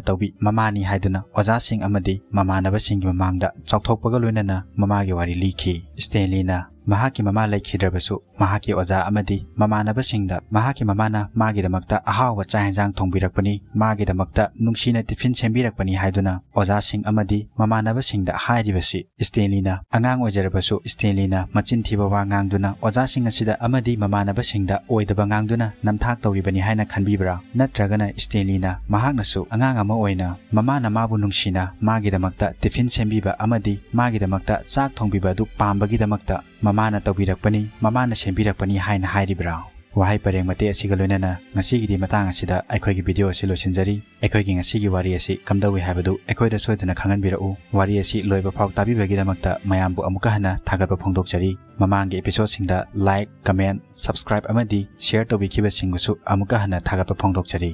ꯇꯧꯕꯤ ꯃꯃꯥꯅꯤ ꯍꯥꯏꯗꯨꯅ ꯑꯣꯖꯥꯁꯤꯡ ꯑꯃꯗꯤ ꯃꯃꯥꯟꯅꯕꯁꯤꯡꯒꯤ ꯃꯃꯥꯡꯗ ꯆꯥꯎꯊꯣꯛꯄꯒ ꯂꯣꯏꯅꯅ ꯃꯃꯥꯒꯤ ꯋꯥꯔꯤ ꯂꯤꯈꯤ꯫ ꯁ꯭ꯇꯦꯟꯂꯤꯅ ꯃꯍꯥꯛꯀꯤ ꯃꯃꯥ ꯂꯩꯈꯤꯗ꯭ꯔꯕꯁꯨ, ꯃꯍꯥꯛꯀꯤ ꯑꯣꯖꯥ ꯑꯃꯗꯤ ꯃꯃꯥꯟꯅꯕꯁꯤꯡꯗ ꯃꯍꯥꯛꯀꯤ ꯃꯃꯥꯅ ꯃꯥꯒꯤꯗꯃꯛꯇ ꯑꯍꯥꯎꯕ ꯆꯥꯛ ꯍꯦꯟꯖꯥꯡ ꯊꯣꯡꯕꯤꯔꯛꯄꯅꯤ, ꯃꯥꯒꯤꯗꯃꯛꯇ ꯅꯨꯡꯁꯤꯅ ꯇꯤꯐꯤꯟ ꯁꯦꯝꯕꯤꯔꯛꯄꯅꯤ ꯍꯥꯏꯗꯨꯅ ꯑꯣꯖꯥꯁꯤꯡ ꯑꯃꯗꯤ ꯃꯃꯥꯟꯅꯕꯁꯤꯡꯗ ꯍꯥꯏꯔꯤꯕꯁꯤ ꯁ꯭ꯇꯦꯟꯂꯤꯅ ꯑꯉꯥꯡ ꯑꯣꯏꯖꯔꯕꯁꯨ ꯁ꯭ꯇꯦꯟꯂꯤꯅ ꯃꯆꯤꯟ ꯊꯤꯕ ꯋꯥ ꯉꯥꯡꯗꯨꯅ ꯑꯣꯖꯥꯁꯤꯡ ꯑꯁꯤꯗ ꯑꯃꯗꯤ ꯃꯃꯥꯟꯅꯕꯁꯤꯡꯗ ꯑꯣꯏꯗꯕ ꯉꯥꯡꯗꯨꯅ ꯅꯝꯊꯥꯛ ꯇꯧꯔꯤꯕꯅꯤ ꯍꯥꯏꯅ ꯈꯟꯕꯤꯕ꯭ꯔꯥ? ꯅꯠꯇ꯭ꯔꯒꯅ ꯁ꯭ꯇꯦꯟꯂꯤꯅ ꯃꯍꯥꯛꯅꯁꯨ ꯑꯉꯥꯡ ꯑꯃ ꯑꯣꯏꯅ ꯃꯃꯥꯅ ꯃꯥꯕꯨ ꯅꯨꯡꯁꯤꯅ ꯃꯥꯒꯤꯗꯃꯛꯇ ꯇꯤꯐꯤꯟ ꯁꯦꯝꯕꯤꯕ ꯑꯃꯗꯤ ꯃꯥꯒꯤꯗꯃꯛꯇ ꯆꯥꯛ ꯊꯣꯡꯕꯤꯕ ꯑꯗꯨ ꯄꯥꯝꯕꯒꯤꯗꯃꯛꯇ ꯃꯃꯥꯅ ꯇꯧꯕꯤꯔꯛꯄꯅꯤ, ꯃꯃꯥꯅ ꯁꯦꯝꯕꯤꯔꯛꯄꯅꯤ ꯍꯥꯏꯅ ꯍꯥꯏꯔꯤꯕ꯭ꯔꯥ? ꯋꯥꯍꯩ ꯄꯔꯦꯡ ꯃꯇꯦꯛ ꯑꯁꯤꯒ ꯂꯣꯏꯅꯅ ꯉꯁꯤꯒꯤꯗꯤ ꯃꯇꯥꯡ ꯑꯁꯤꯗ ꯑꯩꯈꯣꯏꯒꯤ ꯚꯤꯗꯤꯑꯣ ꯑꯁꯤ ꯂꯣꯏꯁꯤꯟꯖꯔꯤ꯫ ꯑꯩꯈꯣꯏꯒꯤ ꯉꯁꯤꯒꯤ ꯋꯥꯔꯤ ꯑꯁꯤ ꯀꯝꯗꯧꯏ ꯍꯥꯏꯕꯗꯨ ꯑꯩꯈꯣꯏꯗ ꯁꯣꯏꯗꯅ ꯈꯪꯍꯟꯕꯤꯔꯛꯎ꯫ ꯋꯥꯔꯤ ꯑꯁꯤ ꯂꯣꯏꯕ ꯐꯥꯎ ꯇꯥꯕꯤꯕꯒꯤꯗꯃꯛꯇ ꯃꯌꯥꯝꯕꯨ ꯑꯃꯨꯛꯀ ꯍꯟꯅ ꯊꯥꯒꯠꯄ ꯐꯣꯡꯗꯣꯛꯆꯔꯤ꯫ ꯃꯃꯥꯡꯒꯤ ꯑꯦꯄꯤꯁꯣꯗꯁꯤꯡꯗ like, comment, subscribe ꯑꯃꯗꯤ share ꯇꯧꯕꯤꯈꯤꯕꯁꯤꯡꯕꯨꯁꯨ ꯑꯃꯨꯛꯀ ꯍꯟꯅ ꯊꯥꯒꯠꯄ ꯐꯣꯡꯗꯣꯛꯆꯔꯤ꯫